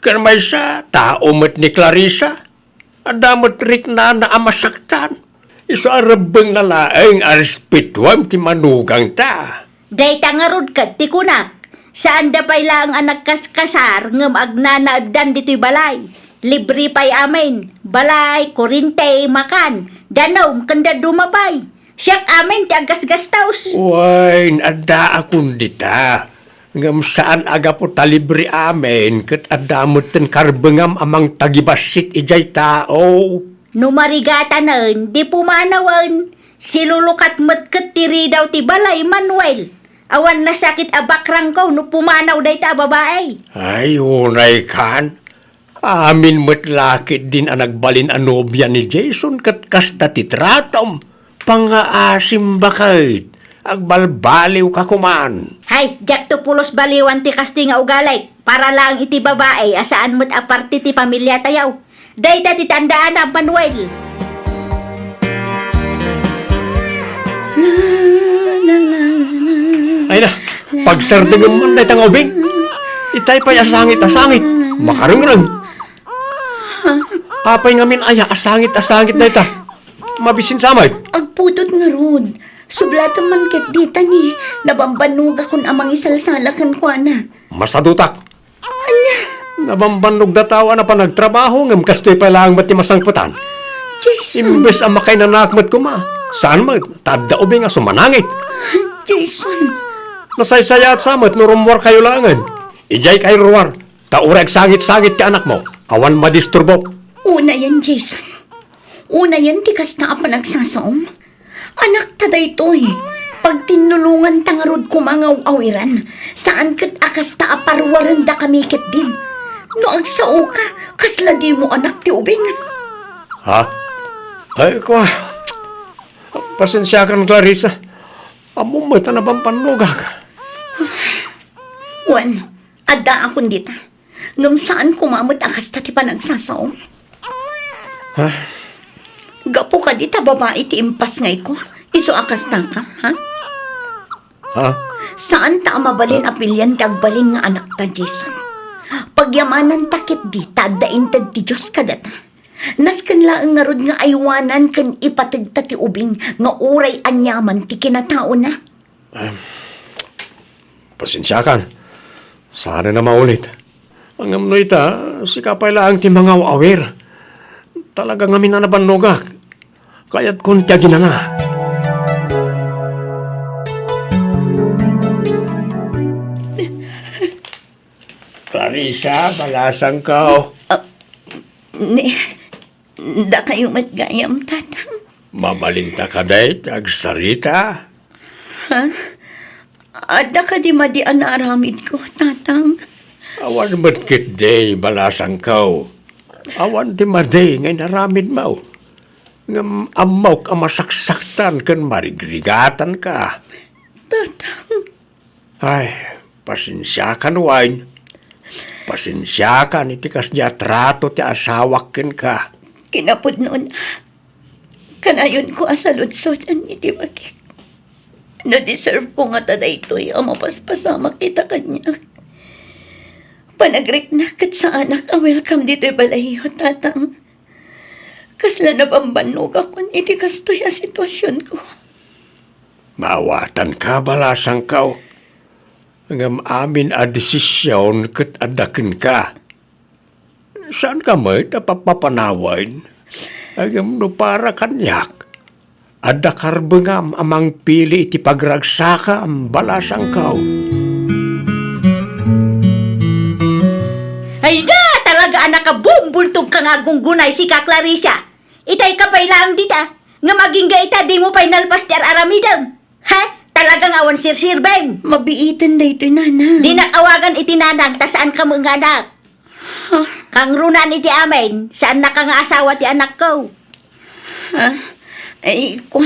Ken maysa, tao met ni Clarissa. Adda met riknana a masaktan. Isu a rebbengna laeng a respetuem ti manugangta. Dayta ngarud ket ti kunak, saanda pay laeng a nagkaskasar ngem agnanaeddan ditoy balay. Libre pay amin, balay, kurente, makan, danum, ken dadduma pay. Siak amin ti aggasgastos. Wen, addaakon dita. Ngem saan a gapu ta libre amin ket adda metten karbengam a mangtagibassit idiay tao. No marigatanen, di pumanawen. Silulukat met ket ti ridaw ti balay, Manuel. Awan nasakit a bakrangko no pumanaw dayta a babai. Ay, unay kan. Amin met la ketdin a nagbalin a nobia ni Jason ket kasta ti tratom. Pangaasim baket. Agbalbaliw ka kuman. Hay, diakto pulos baliwan ti kastoy nga ugalim. Para laeng iti babai a saan met a parte ti pamiliatayo. Dayta ti tandaanna, Manuel. Ay na, pagsardengem man dayta nga ubing. Itay pay a sangit a sangit, makarengreng. Apay ngamin aya a sangit a sangit dayta? Mabisin sa met. Agpudot ngarud. Sublatem man ketdi ta ni nabambannogakon a mangisalsala kenkuana. Masadutak. Ania? Nabambannog dataw a napan agtrabaho ngem kastoy pay laeng met ti masangpetan. Jason! Imbes a makainanaak met koma, saan met, ta adda ubing a sumanangit. Jason! Nasaysayaat sa met no rummuarkayo laengen. Idiay kayo ruar, ta uray agsangit-sangit ti anakmo, awan madisturbo. Unayen, Jason. Unayen ti kasta a panagsasaom. Anakta daytoy. Pagtinnulonganta ngarud koma nga aw-awiran. Saan ket a kasta a paruarendakami ketdin. No agsaoka, kasla dimo anak ti ubing. Ha? Ay, kwa. Pasensiakan, Clarissa. Ammom met a nabambannogak. Wen, addaakon dita. Ngem saan koma met a kasta ti panagsasaom. Ha? Gapu kadi ta babai ti impasngayko, isu a kastaka, ha? Ha? Saanta a mabalin a pilian ti agbalin nga anakta, Jason. Pagyamananta ketdi ta adda inted ti Dios kadata. Nasken laeng ngarud nga aywanan ken ipategta ti ubing nga uray aniaman ti kinataona. Em, pasensiakan. Saan a maulit. Ngem no ita, sika pay laeng ti mangaw-awir. Talaga ngamin a nabannogak. Kayatkon ti aginana. Clarissa, balasangko. Ah, ni, dakayo met gayam, Tatang. Mabalinta kadi ti agsarita? Ha? Adda kadi madi a naaramidko, Tatang? Awan met ketdi, balasangko. Awan ti madi nga inaramidmo. Ngem ammok a masaksaktan ken marigrigatanka. Tatang. Ay, pasensiakan, Wine. Pasensiakan iti kasdi a trato ti asawak kenka. Kinapudnona, kanayonko a saludsoden iti bagik. Nadeserveko ngata daytoy a mapaspasamak ita kaniak. Panagriknak ket saanak a welcome ditoy balayyo, Tatang. Kasla nabambannogakon iti kastoy a situasionko. Maawatanka, balasangko. Ngem amin a desision ket adda kenka. Saanka met a papapanawen? Ngem no para kaniak, adda karbengam a mangpili iti pagragsakam, balasangko. Ay na, talaga a nakabumbuntog ka nga aggunggunay, sika, Clarissa. Itay ka pay laeng dita, ngem agingga ita, dimo pay nalpas ti ar-aramidem. Ha? Talaga nga awan serserbem. Mabiiten daytoy, Nanang. Dinak awagan iti nanang, ta saanka met nga anak. Ha? Kangrunaan iti amin, saannaka nga asawa ti anakko. Ha? Ay, kwa,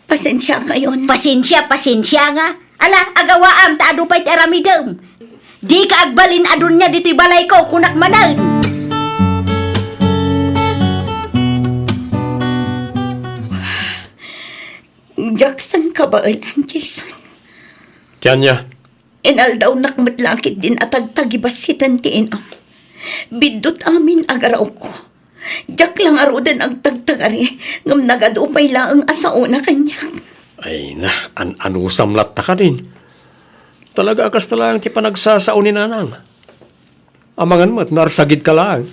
pasensiakayon. Pasensia, pasensia nga. Ala, agawaam, ta adu pay ti aramidem. Dika agbalin a dunia ditoy balayko, kunak manen. Diak san kabaelan, Jason. Ti ania? Inaldawnak met la ketdin a tagtagibassiten ti inam. Biddut amin a garawko. Diak la ngaruden agtagtagari, ngem nagadu pay laeng a saona kaniak. Ay na, an-anusam latta kadin. Talaga a kasta laeng ti panagsasao ni Nanang. Amangan met no arsagidka laeng.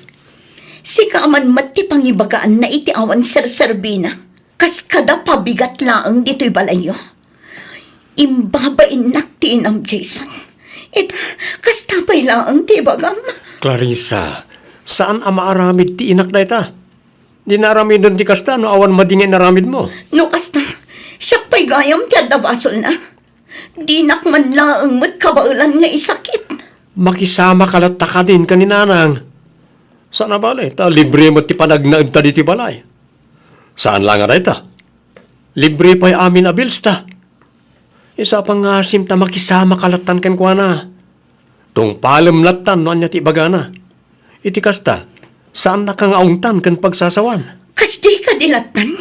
Sika man met ti pangibagaanna iti awan serserbina. Kas kada pabigat laeng ditoy balayyo. Imbabainnak ti inam, Jason. Ita, kasta pay laeng ti ibagam. Clarissa, saan a maaramid ti inak dayta? Dina aramiden ti kasta no awan madi nga inaramidmo. No kasta, siak pay gayam ti adda basolna. Dinak man laeng met kabaelan nga isakit. Makisamaka latta kadin ken ni Nanang. Saan a bale, ta libre met ti panagnaedta ditoy balay. Saan la nga dayta. Libre pay amin a bilsta. Isu a pangngasim ta makisamaka lattan kenkuana. Tungpalem lattan no ania ti ibagana. Iti kasta, saannaka nga aungtan ken pagsasawan. Kasdi kadi lattan?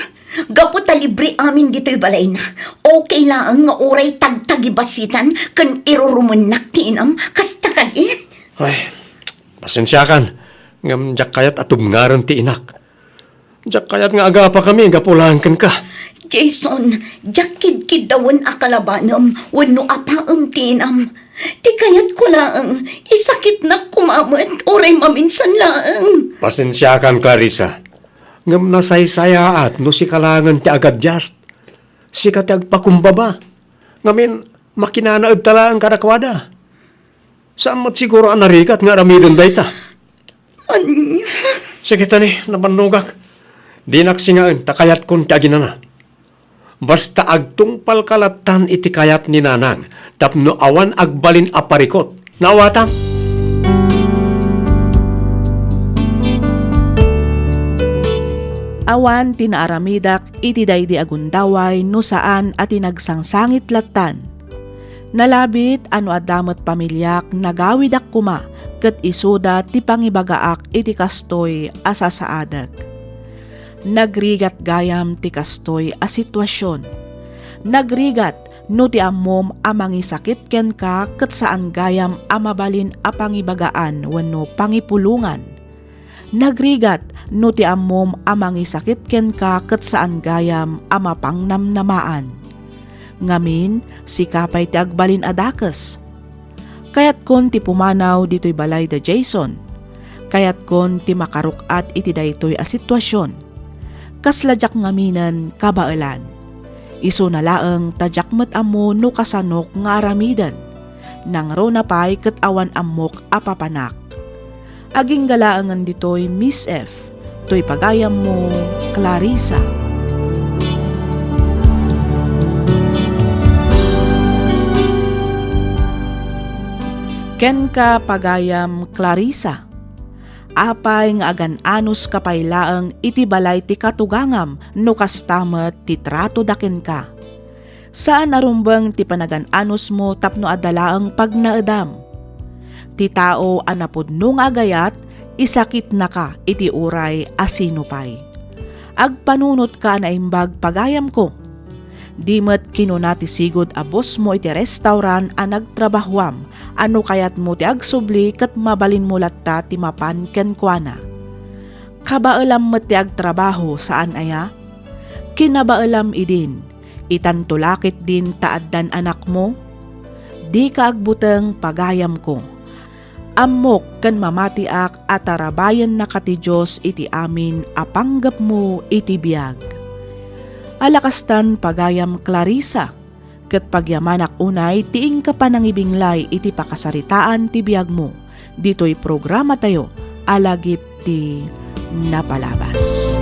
Gapu ta libre amin ditoy balayna, okay laeng nga uray tagtagibasitan ken irurumennak ti inam, kasta kadi? Ay, pasensiakan, ngem diak kayat a tubngaren ti inak. Diak kayat nga agapakami gapu laeng kenka. Jason, diak kidkiddawen a kalabanem wenno apaem ti inam. Ti kayatko laeng, isakitnak koma met uray maminsan laeng. Pasensiakan, Clarissa. Ngem nasaysayaat no sika laengen ti agadias. Sika ti agpakumbaba. Ngamin, makinanaedta laeng kadakuada. Saan met siguro a narigat nga aramiden dayta? Ania? Sige, tani, nabannogak. Dinak singaen ta kayatkon ti aginana. Basta agtungpalka lattan iti kayat ni Nanang tapno awan agbalin a parikut. Naawatam? Awan ti naaramidak iti daydi a gundaway no saan a ti nagsangsangit lattan. Nalabit a no adda met pamiliak, nagawidak koma ket isuda ti pangibagaak iti kastoy a sasaadek. Nagrigat gayam ti kastoy a situasion. Nagrigat no ti ammom a mangisakit kenka ket saan gayam a mabalin a pangibagaan wenno pangipulongan. Nagrigat no ti ammom a mangisakit kenka ket saan gayam a mapangnamnamaan. Ngamin, sika pay ti agbalin a dakes. Kayatkon ti pumanaw ditoy balay da Jason. Kayatkon ti makaruk-at iti daytoy a situasion. Kasla diak ngaminen kabaelan. Isuna laeng ta diak met ammo no kasanok nga aramiden. Nangruna pay ket awan ammok a papanak. Agingga laengen ditoy, Miss F, toy pagayammo, Clarissa. Kenka, pagayam Clarissa, apay nga agan-anuska pay laeng iti balay ti katugangam no kasta met ti tratoda kenka? Saan a rumbeng ti panagan-anusmo tapno adda laeng pagnaedam. Ti tao a napudno nga agayat, isakitnaka iti uray a sino pay. Agpanunotka a naimbag, pagayamko. Di met kinuna ti sigud a bossmo iti restaurant a nagtrabahoam a no kayatmo ti agsubli ket mabalinmo latta ti mapan kenkuana. Kabaelam met ti agtrabaho, saan aya? Kinabaelam idin, itanto la ketdin ta addan anakmo? Dika agbuteng, pagayamko. Ammok ken mamatiak a tarabayennaka ti Dios iti amin a panggepmo iti biag. Ala kastan, pagayam Clarissa, ket pagyamanak unay ti inka panangibinglay iti pakasaritaan ti biagmo ditoy programatayo a Lagip ti Napalabas.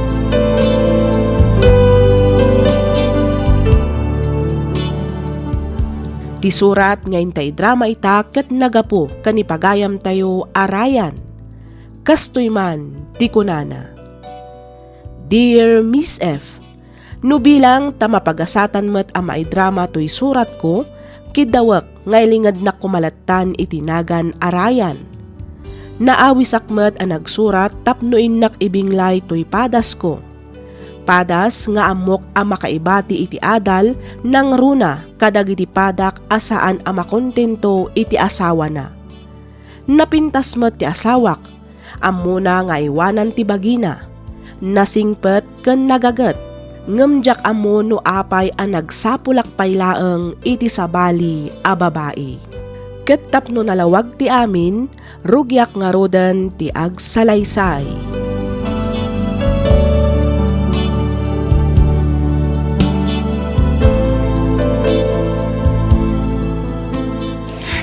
Ti surat nga inta idrama ita ket nagapu ken ni pagayamtayo a Ryan. Kastoy man ti kunana, Dear Miss F, no bilang ta mapagasatan met a maidrama toy suratko, kiddawek nga ilingednak koma lattan iti nagan a Ryan. Naawisak met a nagsurat tapno innak ibinglay toy padasko. Padas nga ammok a makaibati iti adal nangruna kadagiti padak a saan a makontento iti asawana. Napintas met ti asawak, ammona nga aywanan ti bagina. Nasingpet ken nagaget, ngem diak ammo no apay a nagsapulak pay laeng iti sabali a babai. Ket tapno nalawag ti amin, rugiak ngaruden ti agsalaysay.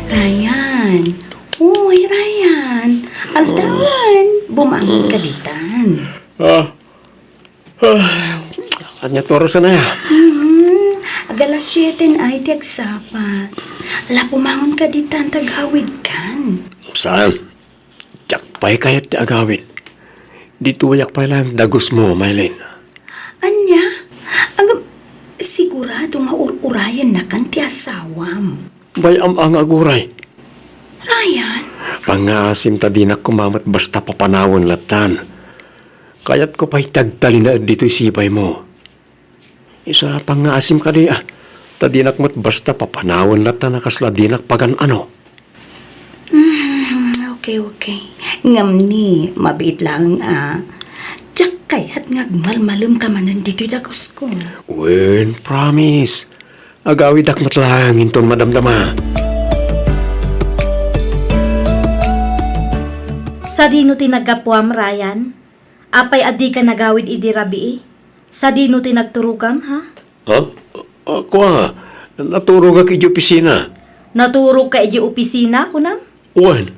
Ryan, Uy, Ryan! Aldawan! Bumangon ka ditan. Ah, Ah, ania ti oras na ya? Hmm, agalas siete ay ti agsapa. Ala, pumangon ka ditan, tagawid kan. Saan? Diak pay kayat ti agawid. Ditoyak pay lang dagusmo, Maylin. Ania? Ang, sigurado nga ur-urayan na kan ti asawam. Bay-am a nga aguray. Ryan? Pangngaasim ta dinak koma met basta papanawen lattan. Kayatko pay ti agtalinaed ditoy sibaymo. Isu a pangngaasim kadi, a, ta dinak met basta papanawen lattan a kasla dinak pagan-ano. Mm, okay, okay. Ngem ni, mabiit laeng a, diak kayat nga agmalmalem ka manen ditoy dagusko. Wen, promise. Agawidak met laeng inton madamdama. Sadino ti naggapuam, Ryan? Apay a dika nagawid idi rabii? Sadino ti nagturogam, ha? Ha? Ah, kua, naturogak iti opisina. Naturogka iti opisina, kunam? Wen.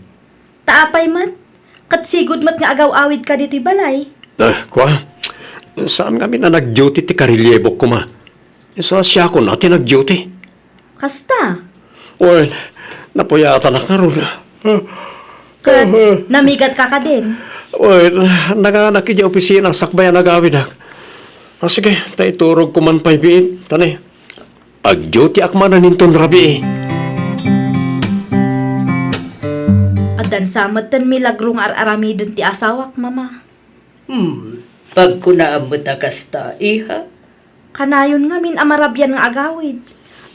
Ta apay met? Ket sigud met nga agaw-awidka ditoy balay. Ah, kua, saan ngamin a nag-duty ti karelyebok koma. Isu a siakon a ti nag-duty. Kasta? Wen, napuyatanak ngarud. Ket namigatka kadin? Wen, nanganak idiay opisina sakbay a nagawidak. Ah, sige, ta iturogko man pay biit, ta ni, ag-dutyak manen inton rabii. Addan sa metten milagro nga ar-aramiden ti asawak, Mama. Hmm, pagkunaam met a kasta, iha? Kanayon ngamin a marabian nga agawid.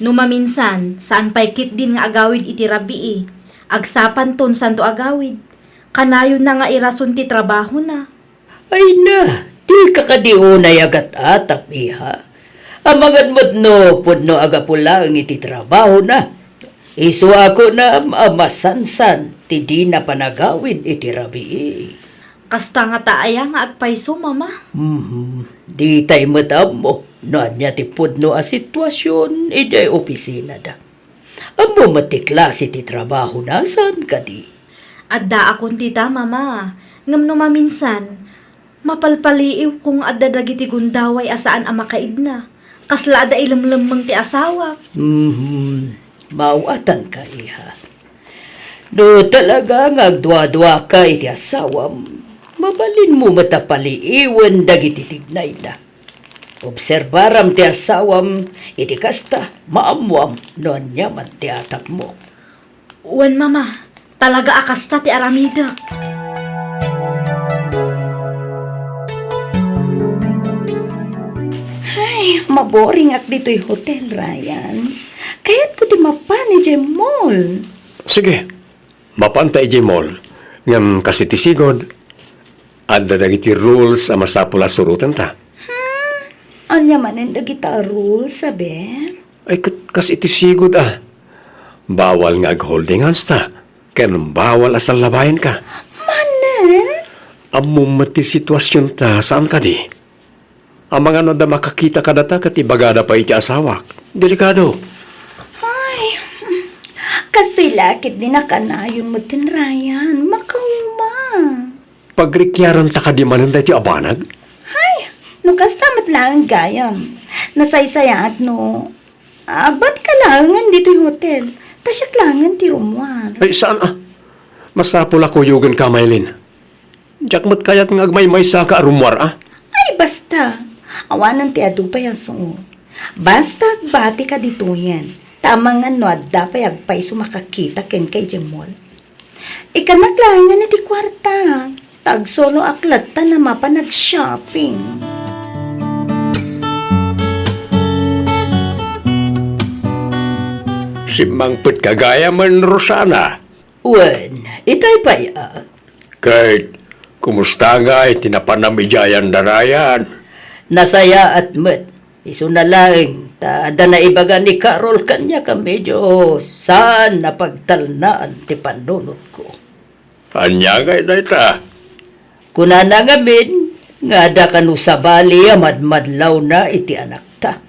No maminsan, saan pay ketdin nga agawid iti rabii. Agsapanton santo agawid. Kanayonna nga irason ti trabahona. Ay na, dika kadi unay agat-atap, iha. Amangan met no pudno a gapu laeng iti trabahona. Isu a kunam a masansan ti dina panagawid iti rabii. Kasta ngata aya nga agpayso, Mama? Mhm. Ditay met ammo no ania ti pudno a situasion idiay opisinada. Ammo met ti klase ti trabahona, saan kadi? Addaakon dita, Mama. Ngem no maminsan, mapalpaliiwko nga adda dagiti gundaway a saan a makaidna. Kasla adda ilemlemmeng ti asawak. Mhm. Maawatanka, iha. No talaga nga agduaduaka iti asawam, mabalinmo met a paliiwen dagiti tignayna. Obserbaram ti asawam iti kasta, maammoam no ania man ti atapmo. Wen, Mama, talaga a kasta ti aramidek. Ay, maboringak ditoy hotel, Ryan. Kayatko ti mapan idiay mall. Sige, mapanta idiay mall. Ngem kas iti sigud, adda dagiti rules a masapul a surotenta. Hmm? Ania manen dagita a rules, aber? Ay, ket kas iti sigud a, bawal nga ag-holding hands ta, ken bawal a sallabayenka. Manen? Ammom met ti situasionta, saan kadi? Amangan no adda makakita kadata ket ibagada pay iti asawak. Delikado. Ay, kastoy la ketdi a kanayon metten, Ryan. Makauma. Pagrikiaranta kadi manen daytoy a banag? Hay, no kasta met laeng gayam. Nasaysayaat no agbatka laengen ditoy hotel. Ta siak laengen ti rummuar. Ay, saan a? Masapul a kuyogenka, Maylin. Diak met kayat nga agmaymaysaka a rummuar a. Ay, basta. Awanen ti adu pay a suot. Basta agbatika ditoyen. Ta amangan no adda pay agpayso makakita kenka idiay mall. Ikkannak laengen iti kuarta. Ta agsoloak latta a mapan ag-shopping. Simmangpetka gayamen, Rosana. Wen, itay pay a. Ket, kumusta ngay ti napanam idiay a Ryan? Nasayaat met. Isuna laeng, ta adda naibaga ni Carol kaniak a medyo saan a pagtalnaan ti pannunotko. Ania ngay dayta? Kunana ngamin nga adda kano sabali a madmadlawna iti anakta.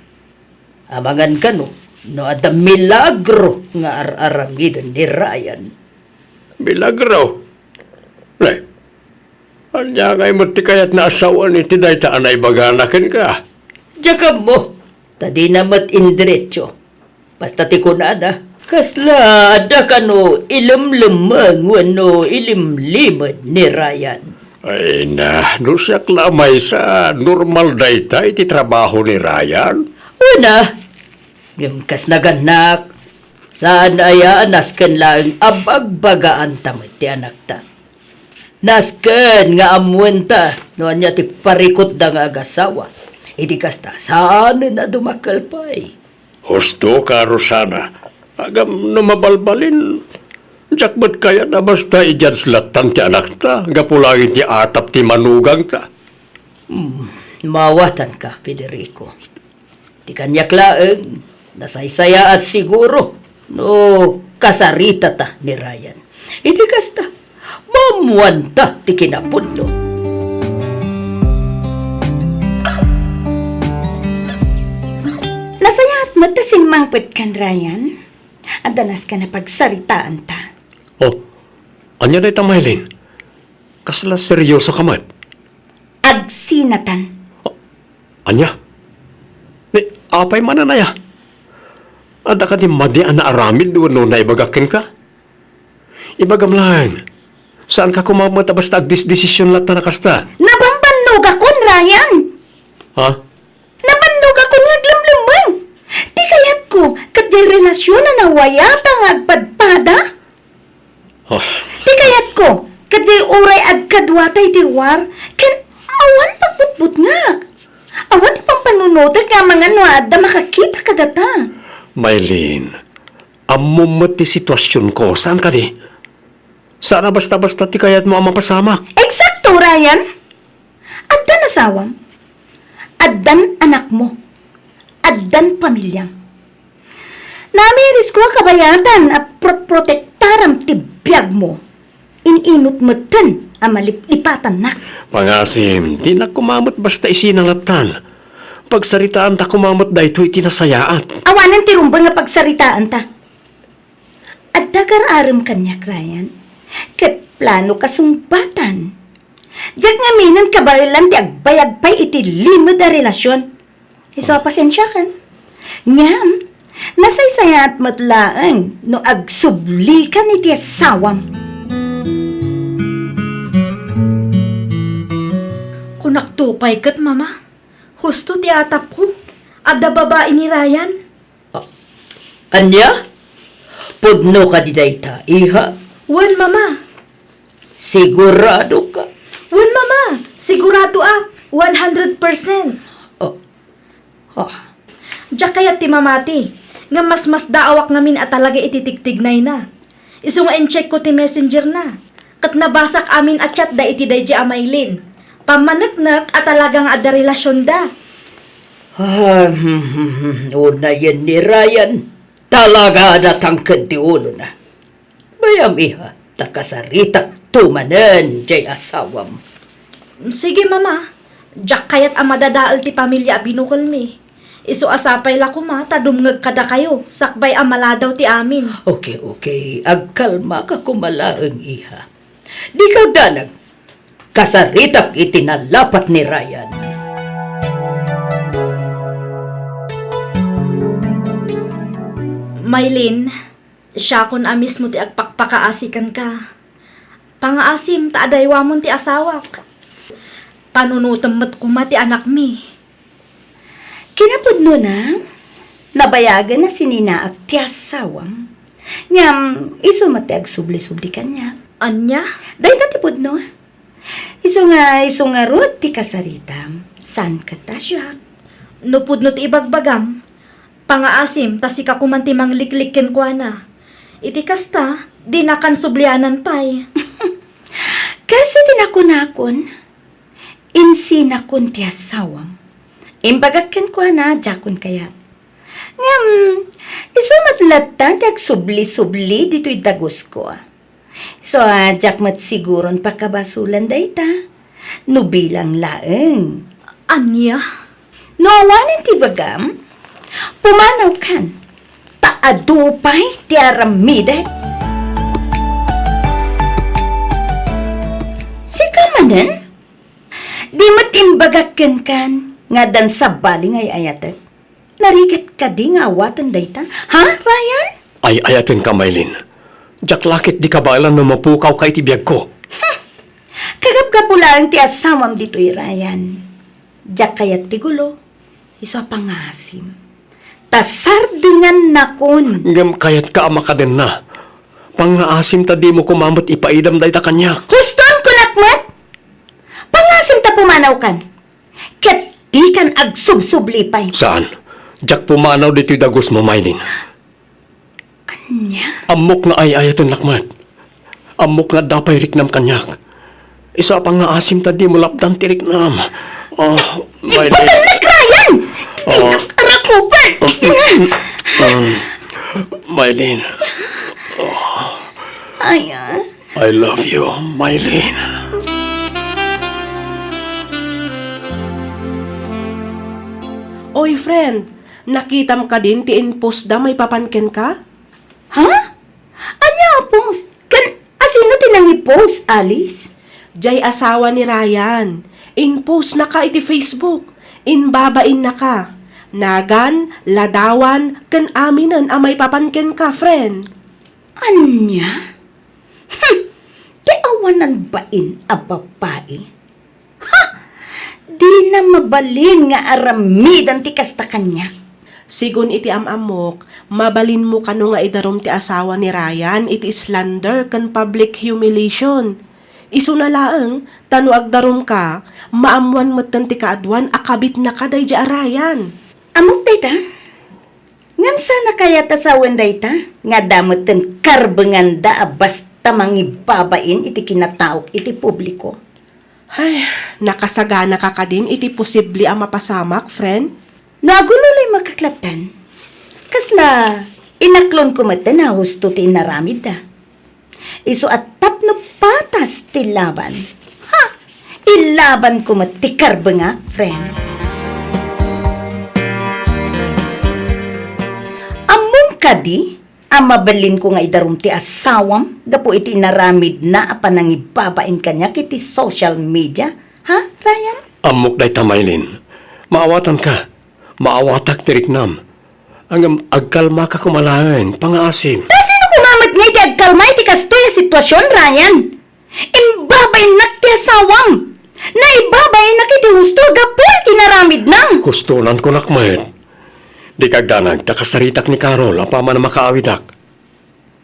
Amangan kano no adda milagro nga ar-aramiden ni Ryan. Milagro? Nay, Ania ngay met ti kayatna a sawen iti dayta a naibagana kenka? Diak ammo, ta dina met indiretso. Basta ti kunana, kasla adda kano ilemlemmeng wenno ilimlimed ni Ryan. Ay na, no siak la a maysa, normal dayta iti trabaho ni Ryan. Una, ngem kas nagannak, saan aya a nasken laeng a bagbagaanta met ti anakta. Nasken nga ammoenta no ania ti parikutda nga agasawa. Idi kasta, saanen a dumakkel pay. Husto ka, Rosana. Agam no mabalbalin, diak met kayat a basta i-judge lattan ti anakta, gapu laeng iti atap ti manugangta. Hmm, mawatanka, Federico. Ti kaniak laeng, nasaysayaat siguro no kasaritata ni Ryan. Iti kasta, maammoanta ti kinapudno. Nasayaat met ta simmangpet kan Ryan. Adda nasken a pagsaritaanta. Oh, ania dayta, Maylin? Kasla seryoso ka met? Agsinatan. Ania? Ni, apay manen aya? Adda kadi madi a naaramid wenno naibagak kenka? Ibagam laeng, saanka koma met a basta agdesdesisyon lattan a kasta. Nabambannogakon, Ryan! Ha? Nabannogakon nga aglemlemmeng. Ti kayatko, ket diay relasion a nawayata nga agpadpada. Ah. Ti kayatko, ket diay uray agkaduata iti war, ken awan pagbutbutngak. Awan ti pampanunotek nga amangan no adda makakita kadata. Maylin, ammom met ti situasionko, saan kadi? Saan a basta-basta ti kayatmo a mapasamak. Eksakto, Ryan. Addan asawam. Addan anakmo. Addan pamiliam. Namirisko a kabayatan a protprotektaram ti biagmo. In-inut metten a maliplipatannak. Pangasim, dinak koma met basta isina lattan. Pagsaritaanta koma met daytoy iti nasayaat. Awanen ti rumbeng a pagsaritaanta. Adda gar-arem kaniak, Ryan, ket plano kasungbatan. Diak ngaminen kabaelan ti agbayag pay iti limed a relasion. Isu a pasensiakan. Ngem, nasaysayaat met laeng no agsublikan iti asawam. Kunakto pay ket, Mama, husto ti atapko. Adda babai ni Ryan. Ah, ania? Pudno kadi dayta, iha? Wen, Mama. Sigurado ka? Wen, Mama. Siguradoak. One hundred percent. Oh. Oh. Diak kayat ti mamati, ngem masmasdaawak ngamin a talaga iti tigtignayna. Isu nga in-check ko ti messenger na, ket nabasak amin a chat da iti daydi a Maylin. Pammaneknek a talaga nga adda relasionda. Ah, hmm, hmm, hmm. Unayen ni Ryan, talaga a natangken ti ulona. Bayam, iha, ta kasaritakto manen jay asawam. Sige, Mama. Diak kayat a madadael ti pamilia a binukelmi. Isu a sapay la koma ta dumngeg kadakayo sakbay a maladaw ti amin. Okay, okay. Agkalmaka koma laeng, iha. Dika agdanag. Kasaritak iti nalapat ni Ryan. Maylin, siakon a mismo ti agpakpakaasi kenka. Pangaasim ta adaywamon ti asawak. Panunotem met koma ti anakmi. Kinapudnona, nabayagen a sininaak ti asawam. Ngem isu met ti agsubli-subli kaniak. Ania? Dayta ti pudno. Isu nga, isu ngarud ti kasaritam, saan ket a siak. No pudno ti ibagbagam, pangaasim ta sika koman ti mangliklik kenkuana. Iti kasta, dinakan sublianan pay. Kas iti nakunakon, insinakon ti asawam. Imbagak kenkuana, diakon kayat. Ngem, isu met latta ti agsubli-subli ditoy dagusko. Isu a diak met siguron pakabasolan dayta, no bilang laeng. Ania? No awanen ti bagam, pumanawkan, ta adu pay ti aramidek. Sika manen, Imbagak kenkan nga addan sabali nga ay-ayatek. Narigat kadi nga awaten dayta? Ha, Ryan? Ay-ayatenka, Maylin. Diak la ketdi kabaelan no mapukawka iti biagko. Kagapgapu laeng ti asawam ditoy, Ryan. Diak kayat ti gulo. Isu a pangasim. Ta sardengannakon. Ngem kayatka a makadenna. Pangngaasim ta dimo koma met ipaidam dayta kaniak. Huston, kunak met! Pangasim ta pumanawkan. Ket dikan agsubsubli pay. Saan? Diak pumanaw ditoy dagusmo, Maylin. Ania? Ammok nga ay-ayatennak met. Ammok nga adda pay riknam kaniak. Isu a pangngaasim ta dimo lapdan ti riknam. Oh, Maylin. Ipatannak, Ryan! Oh. Dinak arakupan! Mm. Maylin. Ay, ah. I love you, Maylin. Oy, friend, nakitam kadin ti in-postda maipapan kenka? Ha? Ania a post? Ken asino ti nangi-post, Alice? Diay asawa ni Ryan. In-postnaka iti Facebook. Inbabainnaka. Nagan, ladawan, ken aminen a maipapan kenka, friend. Ania? Hmm. Ti awanan bain a babai? Ha! Dina mabalin nga aramidan ti kasta kaniak. Sigun iti am-ammok, mabalinmo kano nga idarum ti asawa ni Ryan iti slander ken public humiliation. Isuna laeng, ta no agdarumka, maammoan metten ti kaaduan a kabitnaka daydi a Ryan. Ammok dayta? Ngem saan a kayat a sawen dayta nga adda metten karbenganda a basta mangibabain iti kinataok iti publiko? Ay, nakasaganaka kadin iti posible a mapasamak, friend? No aguloloy makaklattan, kasla inaklonko metten a husto ti inaramidda. Isu a tapno patas ti laban. Ha! Ilabanko met ti karbengak, friend. Ammom kadi a mabalinko nga idarum ti asawam gapu iti inaramidna a panangibabain kaniak iti social media? Ha, Ryan? Ammok dayta, Maylin. Maawatanka. Maawatak ti riknam. Ngem agkalmaka koma laeng, pangngaasim. Ta sino koma met nga iti agkalma iti kastoy a sitwasion, Ryan? Imbabainnak ti asawam. Naibabainnak iti husto gapu iti naramidna. Hustonan, kunak met. Dika agdanag ta kasaritak ni Carol apaman a makaawidak.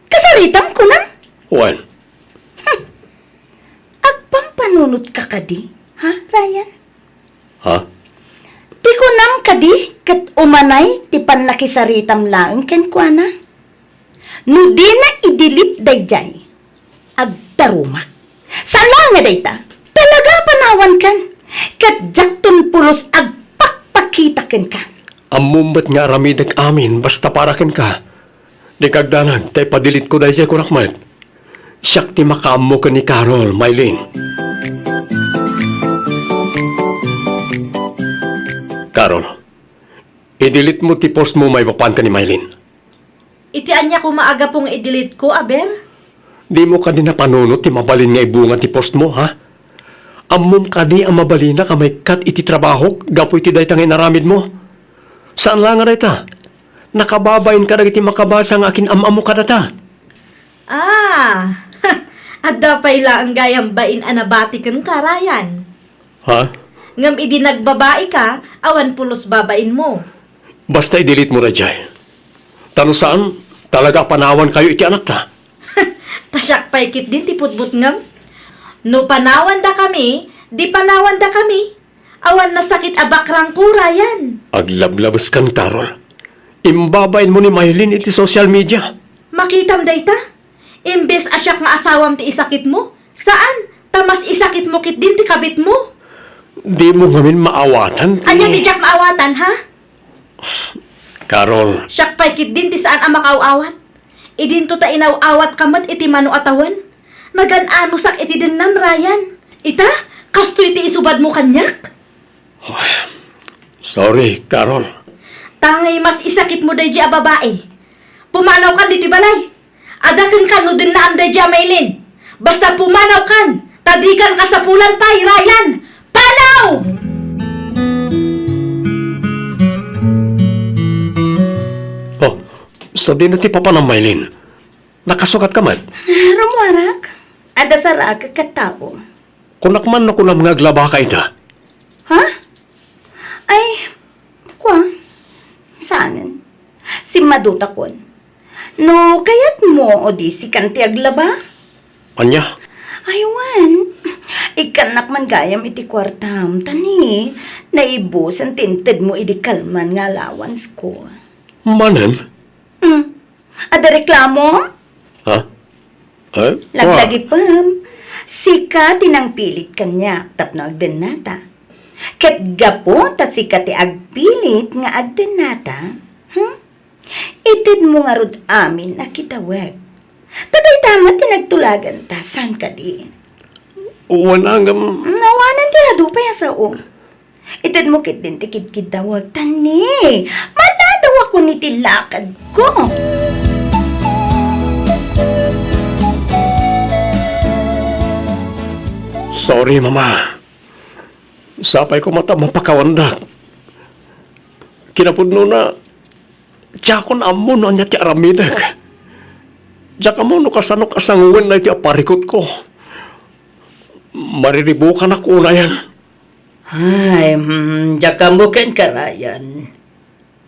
Kasaritam, kunam? Wen. Hmm. Agpampanunotka kadi, ha, Ryan? Ha? Ti kunam kadi ket umanay ti pannakisaritam laeng kenkuana? No dina i-delete daydiay, agdarumak. Saan laeng nga dayta, talaga a panawankan. Ket diakton pulos agpakpakita kenka. Ammom met nga aramidek amin basta para kenka. Dika agdanag ta ipa-delete ko daydiay, kunak met. Siak ti makaammo ken ni Carol, Maylin. Carol, i-delete mo ti post mo maipapan ken ni Maylin. Iti ania koma a gapu nga i-delete ko, aber? Dimo kadi napanunot ti mabalin nga ibunga ti post mo, ha? Ammom kadi a mabalinak a maikkat iti trabahok gapu iti dayta nga inaramidmo? Saan la nga dayta? Nakababain kadagiti makabasa nga akin-am-ammo kadata. Ah, adda pay laeng gayam bain a nabati kenka, Ryan. Ha? Ngem idi nagbabaika, awan pulos babainmo. Basta i-delete mo daydiay. Ta no saan, talaga a panawankayo iti anakta. Ta siak pay ketdin ti putbutngem. No panawandakami, di panawandakami. Awan nasakit a bakrangko, Ryan. Aglablabeskan, Carol. Imbabainmo ni Maylin iti social media. Makitam dayta? Imbes a siak nga asawam ti isakitmo, saan, ta mas isakitmo ketdin ti kabitmo. Dimo ngamin maawatan ti... Ania ti diak maawatan, ha? Carol. Siak pay ketdin ti saan a makaaw-awat. Idinto ta inaw-awatka met iti mano a tawen. Nagan-anosak iti dennam, Ryan. Ita, kastoy ti isubadmo kaniak. Sorry, Carol. Tangay mas isakitmo daydi a babai. Pumanawkan ditoy balay. Adda kenka no dennaam daydi a Maylin. Basta pumanawkan, ta dikan kasapulan pay, Ryan. Panaw! Sadino ti papanam, Maylin? Nakasukat ka met? Rummuarak. Adda sarakek ket tao. Kunak man no kunam nga aglabaka ita. Ha? Ay, kua, saanen. Simmadutakon. No kayatmo, o di sikan ti aglaba? Ania? Ay, wen. Ikkannak man gayam iti kuartam, ta ni, naibusan ti intedmo idi kalman nga allowance ko. Manen? Hmm. Adda reklamo? Ha? Eh? Laglagipem, sika ti nangpilit kaniak tapno agdennata. Ket gapu ta sika ti agpilit nga agdennata, hmm? Itedmo ngarud amin a kitawek. Ta dayta met ti nagtulaganta, saan kadi? Wen a ngem. Awanen ti adu pay a sao. Itedmo ketdin ti kidkiddawek, ta ni, maladaw ako iti lakadko. Sorry, Mama. Sapay koma ta mapakawandak. Kinapudnona, diakon ammo no ania ti aramidek. Diak ammo no kasano kasanguen daytoy a parikutko. Mariribukanak unayen. Ay, hmm, diak ammo kenka, Ryan.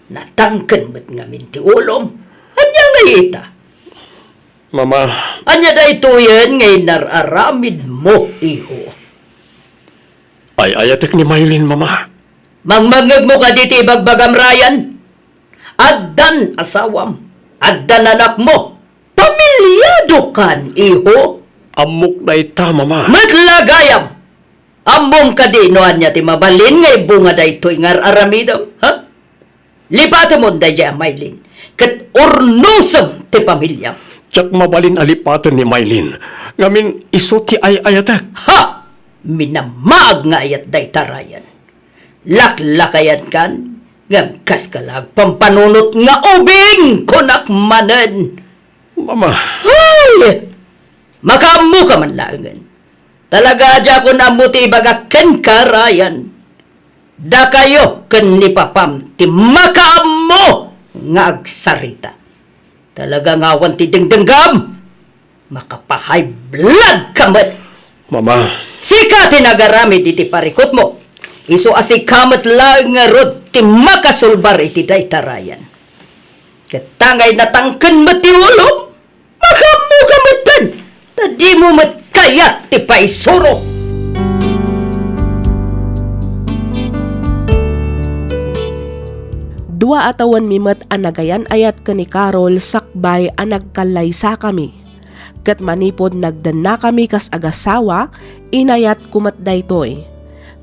Natangken met ngamin ti ulom. Ania ngay ita? Mama. Ania daytoyen nga inar-aramidmo, iho? Ay-ayatek ni Maylin, Mama. Mangmangngegmo kadi ti ibagbagam, Ryan? Addan asawam, addan anakmo, pamilyado kan, iho? Ammok dayta, Mama. Met la gayam! Ammom kadi no ania ti mabalin nga ibunga daytoy nga ar-aramidem, ha? Lipatemon daydiay a Maylin, ket urnosem ti pamiliam. Diak mabalin a lipaten ni Maylin, ngamin isu ti ay-ayatek. Ha! Minamaag nga ayat dayta, Ryan. Laklakayankan, ngem kaska la agpampanunot nga ubing, kunak manen. Mama. Ay! Makaammoka man laengen. Talaga a diakon ammo ti ibagak kenka, Ryan. Dakayo ken ni papam ti makaammo nga agsarita. Talaga nga awan ti dengdenggam. Makapa-high blood ka met. Mama. Sika ti nagaramid iti parikutmo. Isu a sika met laeng ngarud ti makasulbar iti dayta, Ryan. Ket ta ngay natangken met ti ulom, makaammoka metten, ta dimo met kayat ti paisuro. Dua a tawenmi met a nagayan-ayat ken ni Carol sakbay a nagkallaysakami. Ket manipud nagdennakami kas agasawa, inayatko met daytoy.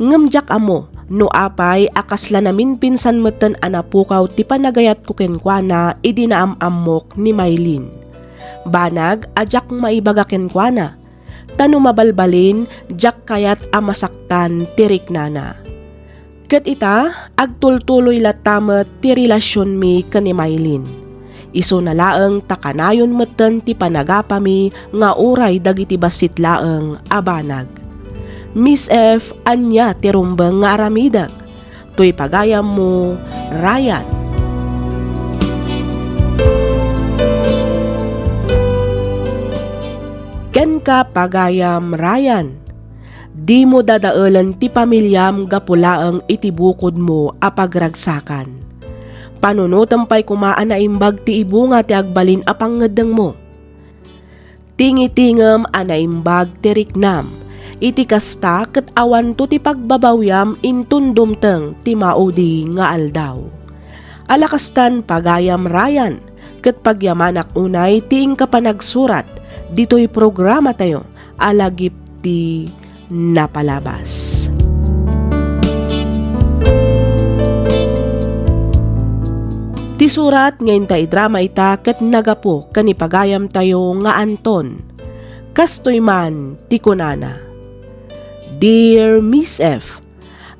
Ngem diak ammo no apay a kasla naminpinsan metten a napukaw ti panagayatko kenkuana idi naam-ammok ni Maylin. Banag a diak maibaga kenkuana, ta no mabalbalin, diak kayat a masaktan ti riknana. Ket ita, agtultuloy latta met ti relasionmi ken ni Maylin. Isuna laeng ta kanayon metten ti panagapami nga uray dagiti bassit laeng a banag. Miss F, ania ti rumbeng nga aramidek? Toy pagayammo, Ryan. Kenka, pagayam Ryan. Dimo dadaelen ti pamiliam gapu laeng iti bukodmo a pagragsakan. Panunotem pay koma a naimbag ti ibunga ti agbalin a pangngeddengmo. Tingitingem a naimbag ti riknam. Iti kasta, ket awanto ti pagbabawiam inton dumteng ti maudi nga aldaw. Ala kastan, pagayam Ryan, ket pagyamanak unay ti inka panagsurat ditoy programatayo a Lagip ti Napalabas. Ti surat nga inta idrama ita ket nagapu ken ni pagayamtayo nga Anton. Kastoy man ti kunana, Dear Miss F,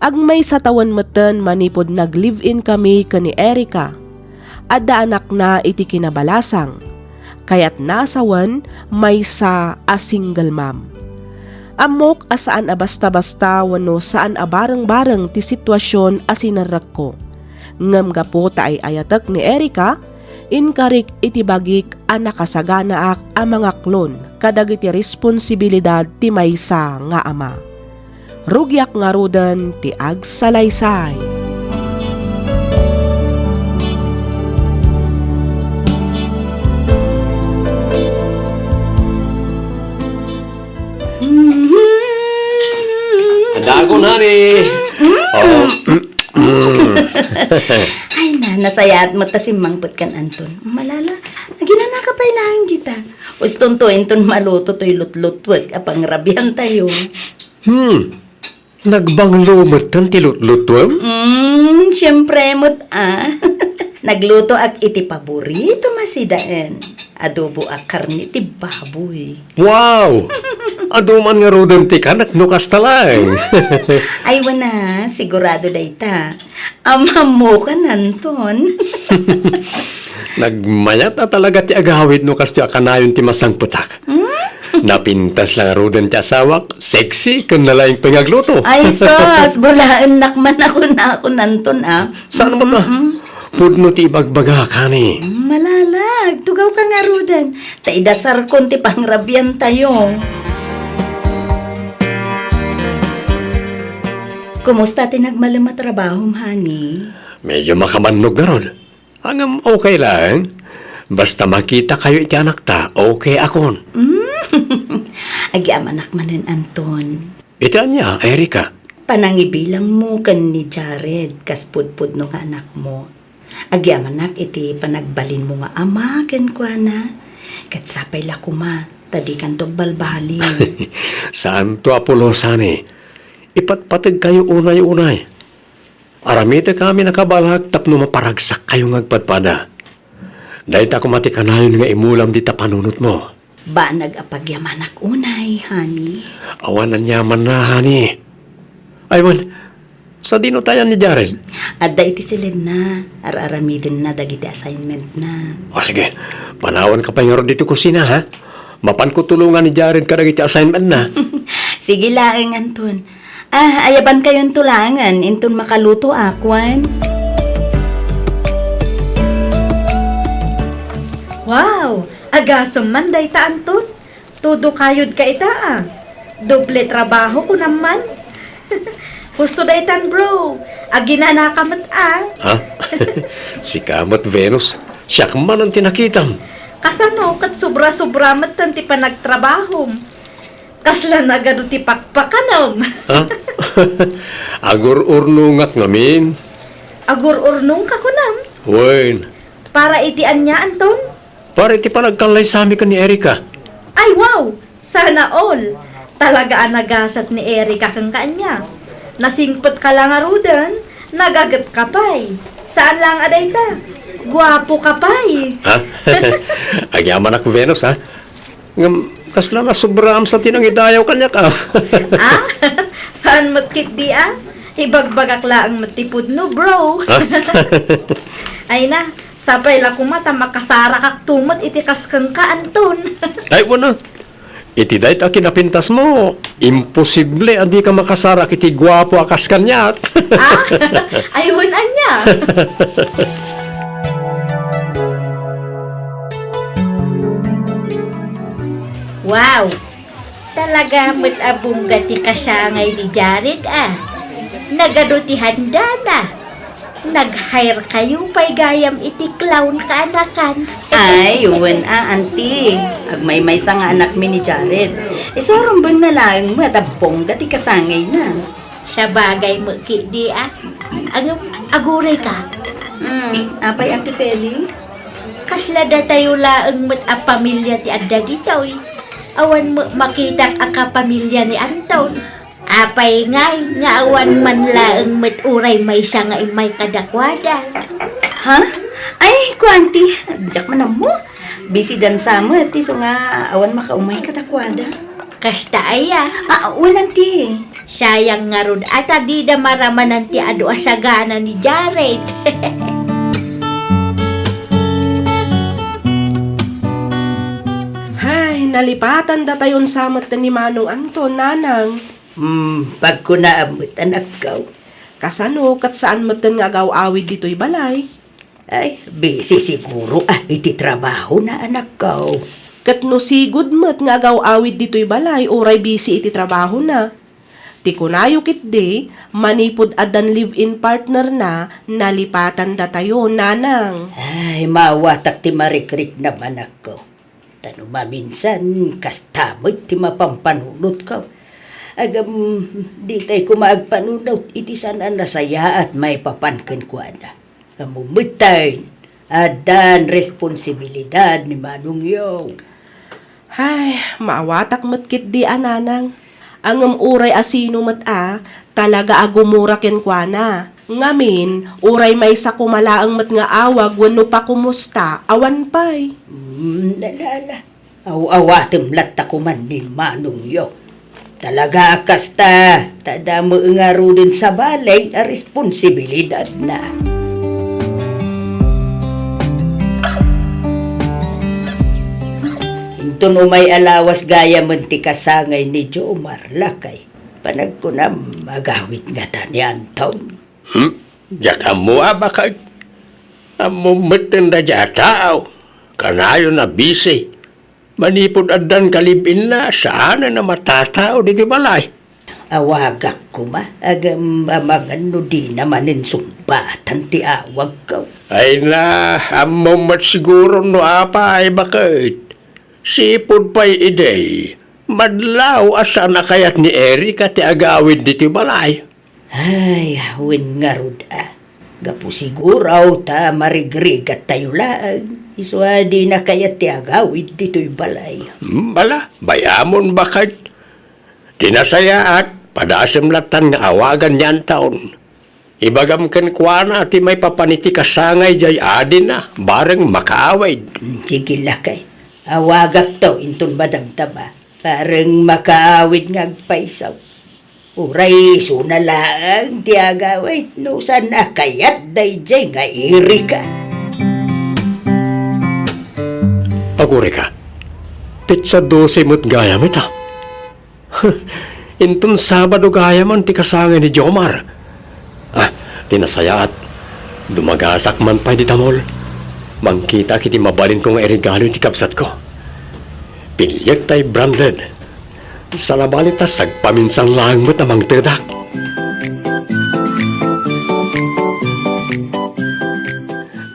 agmaysa tawen metten manipud nag-live-in kami ken ni Erica. Adda anakna iti kinabalasang. Kayatna a sawen maysa a single mom. Ammok a saan a basta-basta wenno saan a bareng-bareng ti situasion a sinerrekko. Ngem gapu ta ay-ayatek ni Erica, Inkarik iti bagik a nakasaganaak a mangaklon kadagiti responsibilidad ti maysa nga ama. Rugiak ngaruden ti agsalaysay. Adagon, honey. Oh. Ay na, nasayaat met ta simmangpet kan Anton. Malala, aginanaka pay laeng dita. Ustonto inton maluto toy lutlutuek a pangrabiantayo. Hmm. Nagbanglo metten ti lutlutuem? Mm, siempre met, ah. Naglutoak iti paborito masidaen. Adobo a karne ti baboy. Wow! Adu man ngaruden ti kanak no kasta laeng. Ay, wen a, sigurado dayta. Amammo kan Anton. Nagmayat a talaga ti agawid no kastoy a kanayon ti masangpetak. Hmm? Napintas la ngaruden ti asawak, sexy, ken nalaing pay nga agluto. Ay, sus, bulaennak man a kunakon Anton, ah. Saan mo ta? Mm-mm. Pudno ti ibagbagak, honey. Malalag, tugawka ngaruden. Ta idasarkon ti pangrabiantayo. Kumusta ti nagmalem a trabahom, honey? Medyo makabannog ngarud. Ngem okay laeng. Basta makitakayo iti anakta, okay akon. Mm. Agyamanak manen, Anton. Iti ania, Erica? Panangibilangmo ken ni Jared kas pudpudno nga anakmo. Agyamanak iti panagbalinmo nga ama kenkuana, ket sapay la koma ta dikanto agbalbaliw. Saanto a pulos, honey. Ipatpategkayo unay-unay. Aramitek amin a kabalag tapno maparagsakkayo nga agpadpada. Dayta koma ti kanayon nga imulam dita panunotmo. Banag a pagyamanak unay, honey. Awan aniamanna, honey. Ay, wen, sadino tayan ni Jared? Adda iti silenna, ar-aramidenna dagiti assignmentna. O, sige. Panawanka pay ngarud ditoy kusina, ha? Mapanko tulongan ni Jared kadagiti assignmentna. Sige laeng, Anton. Ah, ayabankayonto laengen inton makalutoak, wen? Wow! Agasem man dayta, Anton. Todo kayodka ita, ah. Doble trabaho, kunam man. Husto daytan, bro. Aginanaka met, ah. Ha? Sika met, Venus. Siak man ti nakitam. Kasano ket sobra-sobra metten ti panagtrabahom? Kasla nagadu ti pakpakanem. Ha? Agur-urnongak ngamin. Agur-urnongka, kunam? Wen. Para iti ania, Anton? Para iti panagkallaysami ken ni Erica. Ay, wow! Sana all! Talaga a nagasat ni Erica kenka ania. Nasingpetka la ngaruden, nagagetka pay. Saan laeng a dayta. Guapoka pay. Ha? Agyamanak, Venus, ha? Ngem, kasla nasobraam sa ti nangidayaw kaniak, ah. Ah? Saan met ketdi, ah? Ibagbagak laeng met ti pudno, bro. Ha? Ay na, sapay la koma ta makasarakakto met iti kas kenka, Anton. Ay, wen a. Iti dayta a kinapintasmo, imposible a dika makasarak iti guapo a kas kaniak. Ah? Ay, wen ania? Wow! Talaga met a bongga ti kasangay ni Jared, a. Nagadu ti handana. Nag-hire kayo pay gayam iti clown kaanakan. Ay, wen a, auntie. Agmaymaysa nga anakmi ni Jared. Isu a rumbengna laeng met a bongga ti kasangayna. Sabagay met ketdi, a. Ag-, agurayka. Hmm, apay, Auntie Feli? Kasla datayo laeng met a pamilia ti adda ditoy. Awan met makitak a kapamilia ni Anton. Apay ngay nga awan man laeng met uray maysa nga immay kadakuada? Ha? Ay, ku auntie, diak man ammo. Busy dansa met, isu nga awan makaumay kadakuada. Kasta aya? Ah, wen auntie. Sayang ngarud a ta dida maramanan ti adu a sagana ni Jared. Hay, nalipatan datayon sa met ni Manong Anton, nanang. Hmm, pagkunaam met, anakko. Kasano ket saan metten nga agaw-awid ditoy balay? Ay, busy siguro a iti trabahona, anakko. Ket no sigud met nga agaw-awid ditoy balay uray busy iti trabahona. Ti kunayo ketdi, manipud addan live-in partner na, nalipatan datayo, nanang. Ay, maawatak ti marikriknam, anakko. Ta no maminsan, kasta met ti mapampanunotko. Agam, ditay koma agpanunot iti saan a nasayaat maipapan kenkuana. Ammom metten, addan responsibilidad ni Manong Yong. Ay, maawatak met ketdi a nanang. Ngem uray a sino met a, talaga a gumura kenkuana. Ngamin, uray maysa koma laeng met nga awag wenno pakumusta, awan pay. Hmm, ala, ala. Aw-awatem latta koman ni Manong Yong. Talaga a kasta, ta adda met ngaruden sabali a responsibilidadna. Inton umay a lawas gayamen ti kasangay ni Jomar, lakay, panagkunam, agawid ngata ni Anton. Hmm? Diak ammo a baket. Ammom metten daydiay a tao. Kanayon a busy. Manipud addan ka live-in na, saanen a matatao ditoy balay. Awagak koma, agam amangan no dina manen sungbatan ti awagko. Ay na, ammom met siguro no apay, baket. Sipud pay idi, madlaw a saan a kayat ni Erika ti agawid ditoy balay. Ay, wen ngarud a. Gapu siguro ta marigrigattayo laeng. Isu a dina kayat ti agawid ditoy balay. Hmm, bala, bay-amon baket. Ti nasayaat, padasem lattan nga awagan ni Anton. Ibagam kenkuana ti maipapan iti kasangay jay adina, bareng makaawid. Hmm, sige, lakay. Awagakto inton madamdama. Bareng makaawid nga agpayso. Uray isuna laeng ti agawid no saan a kayat daydiay nga Erika. Agurayka, petsa dose met gayam ita. Inton Sabado gayamen ti kasangay ni Jomar. Ah, ti nasayaat, dumagasak man pay dita mall. Mangkitaak iti mabalinko nga iregalo iti kabsatko. Piliek tay branded. Saan a bali ta sagpaminsan laeng met a mangtedak.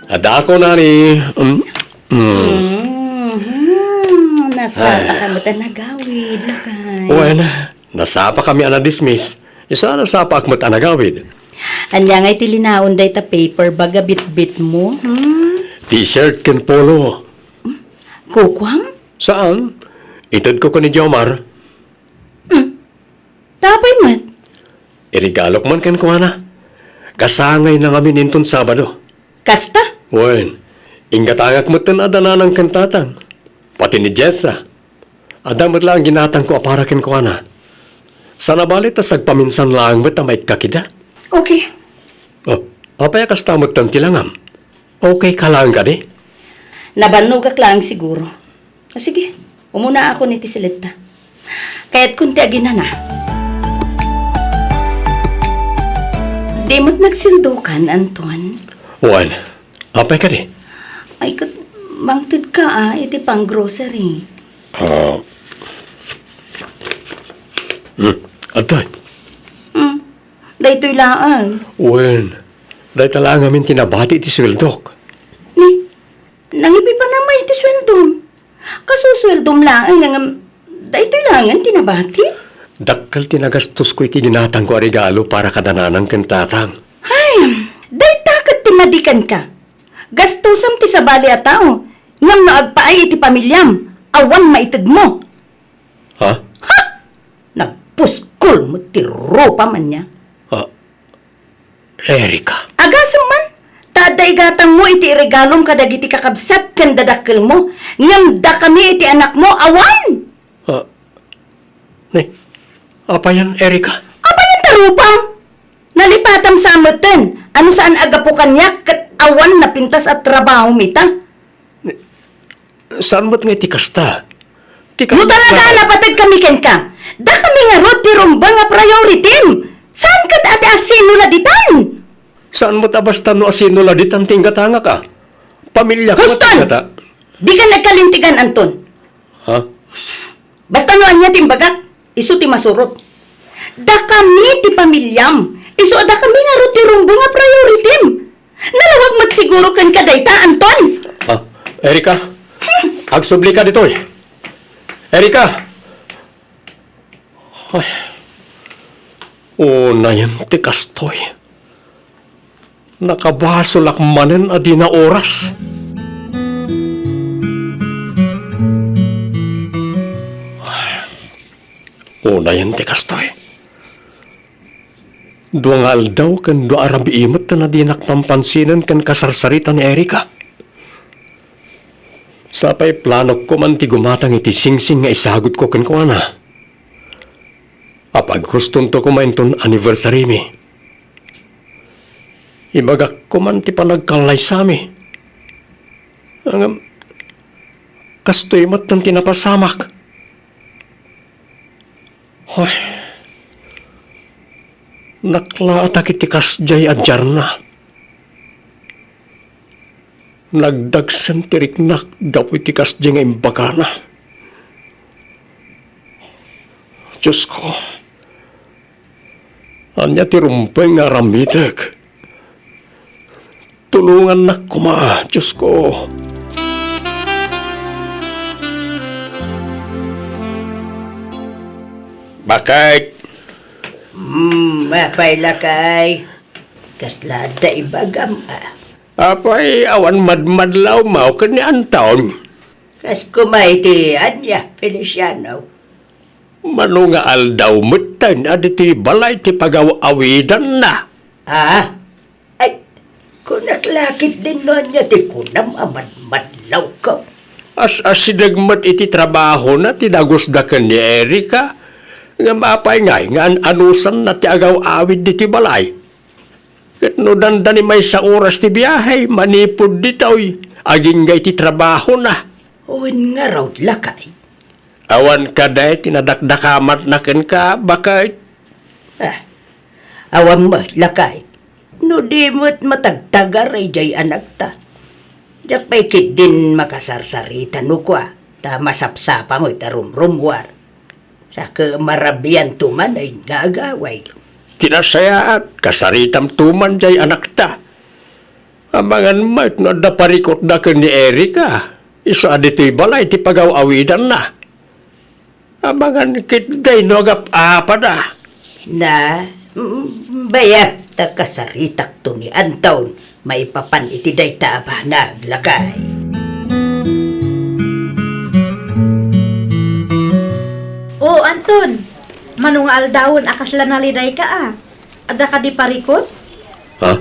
Adda ko nani, mm, mm. Mhm. Nasapa ka met a nagawid, lakay. Wen, nasapa kami a na-dismiss. Isu a nasapaak met a nagawid. Ania ngay ti linaon dayta paper bag a bitbit mo, hmm? T-shirt ken polo. Kukuam? Saan? Itedko ken ni Jomar. Hmm. Tapay met? Iregalok man kenkuana. Kasangayna ngamin inton Sabado. Kasta? Wen, inggatangak metten a dananang ken tatang. Pati ni Jessa. Adda met laeng ginatangko a para kenkuana. Saan a bali ta sagpaminsan laeng met a maikkak ida. Okay. Oh, apay a kasta metten ti langam? Okay ka laeng kadi? Nabannogak laeng siguro. O sige, umunaakon iti siletta. Kayatkon ti aginana. Di met nagsueldokan, Anton? Wen, apay kadi? Ay, ket mangtedka a iti pang-grocery. Ah. Hmm, adtoy. Hmm, daytoy laeng. Wen, dayta laeng ngamin ti nabati iti sueldok. Ni, nangipipanan met iti sueldom. Kasusueldom laeng ngem daytoy laengen ti nabati? Dakkel ti nagastosko iti ginatangko a regalo para kada nanang ken tatang. Ay, dayta ket ti madi kenka. Gastosam ti sabali a tao, ngem no agpaay iti pamiliam, awan maitedmo. Ha? Ha? Nagpuskol met ti rupam ania. Ah, Erika. Agasem man, ta adda igatangmo iti iregalom kadagiti kakabsat ken dadakkelmo, ngem dakami iti anakmo, awan! Ah, ni, apayan, Erika? Apayan ta rupam? Nalipatam sa metten, a no saan a gapu kaniak ket awan napintas a trabahom ita. Saan met nga iti kasta? Ti No talaga a napateg kami kenka, dakami ngarud ti rumbeng a priority-m. Saan ket a ti asino la ditan? Saan met a basta no asino la ditan ti inggatangak a? Pamiliak met Houston! Ingata. Dika nagkalintegan, Anton. Ha? Basta no ania ti imbagak, isu ti masurot. Dakami ti pamiliam. Isu a dakami ngarud ti rumbeng a prioritim. Nalawag met siguro kenka dayta, Anton. Ah, Erika, agsublika ditoy. Erika! Ay, unayen ti kastoy. Nakabasolak manen a dina oras. Unayen ti kastoy. Dua nga aldaw ken dua a rabii met a dinak pampansinen ken kasarsarita ni Erika. Sapay planok koman ti gumatang iti singsing nga isagutko kenkuana. Apaghustonto koma inton anniversary-mi. Ibagak koman ti panagkallaysami. Ngem, kastoy met ti napasamak. Hoy, naklaatak iti kasdiay a diarna. Nagdagsen ti riknak gapu iti kasdiay nga imbagana. Diosko, ania ti rumbeng nga aramidek? Tulongannak koma, Diosko. Bakit? Hmm, apay lakay? Kasla adda ibagam, a? Apay, awan madmadlawmaw ken ni Anton? Kas koma iti ania, Feliciano? Mano nga aldaw metten a ditoy balay ti pagaw-awidanna? Ah? Ay, kunak la ketdin no ania ti kunam a madmadlawko. As-asideg met iti trabahona ti dagusda ken ni Erika, ngem apay ngay nga an-anusanna ti agaw-awid ditoy balay? Ket no dandani maysa oras ti biahe manipud ditoy, agingga iti trabahona. Wen ngarud, lakay. Awan kadi ti nadakdakamatna kenka, baket? Ah, awan met, lakay. No di met matagtagar idiay anakta. Diak pay ketdin makasarsarita no kua, ta masapsapa met a rumrummuar. Sa ket marabianto man ay nga agaway. Ti nasayaat, kasaritamto man diay anakta. Amangan met no adda parikutda ken ni Erika, isu a ditoy balay ti pagaw-awidanna. Amangan ketdi no agap-apada. Na, mm, bayat ta kasaritakto ni Anton maipapan iti dayta a banag, lakay. O, Anton, mano nga aldawen a kasla nalidayka a? Adda kadi parikut? Ha?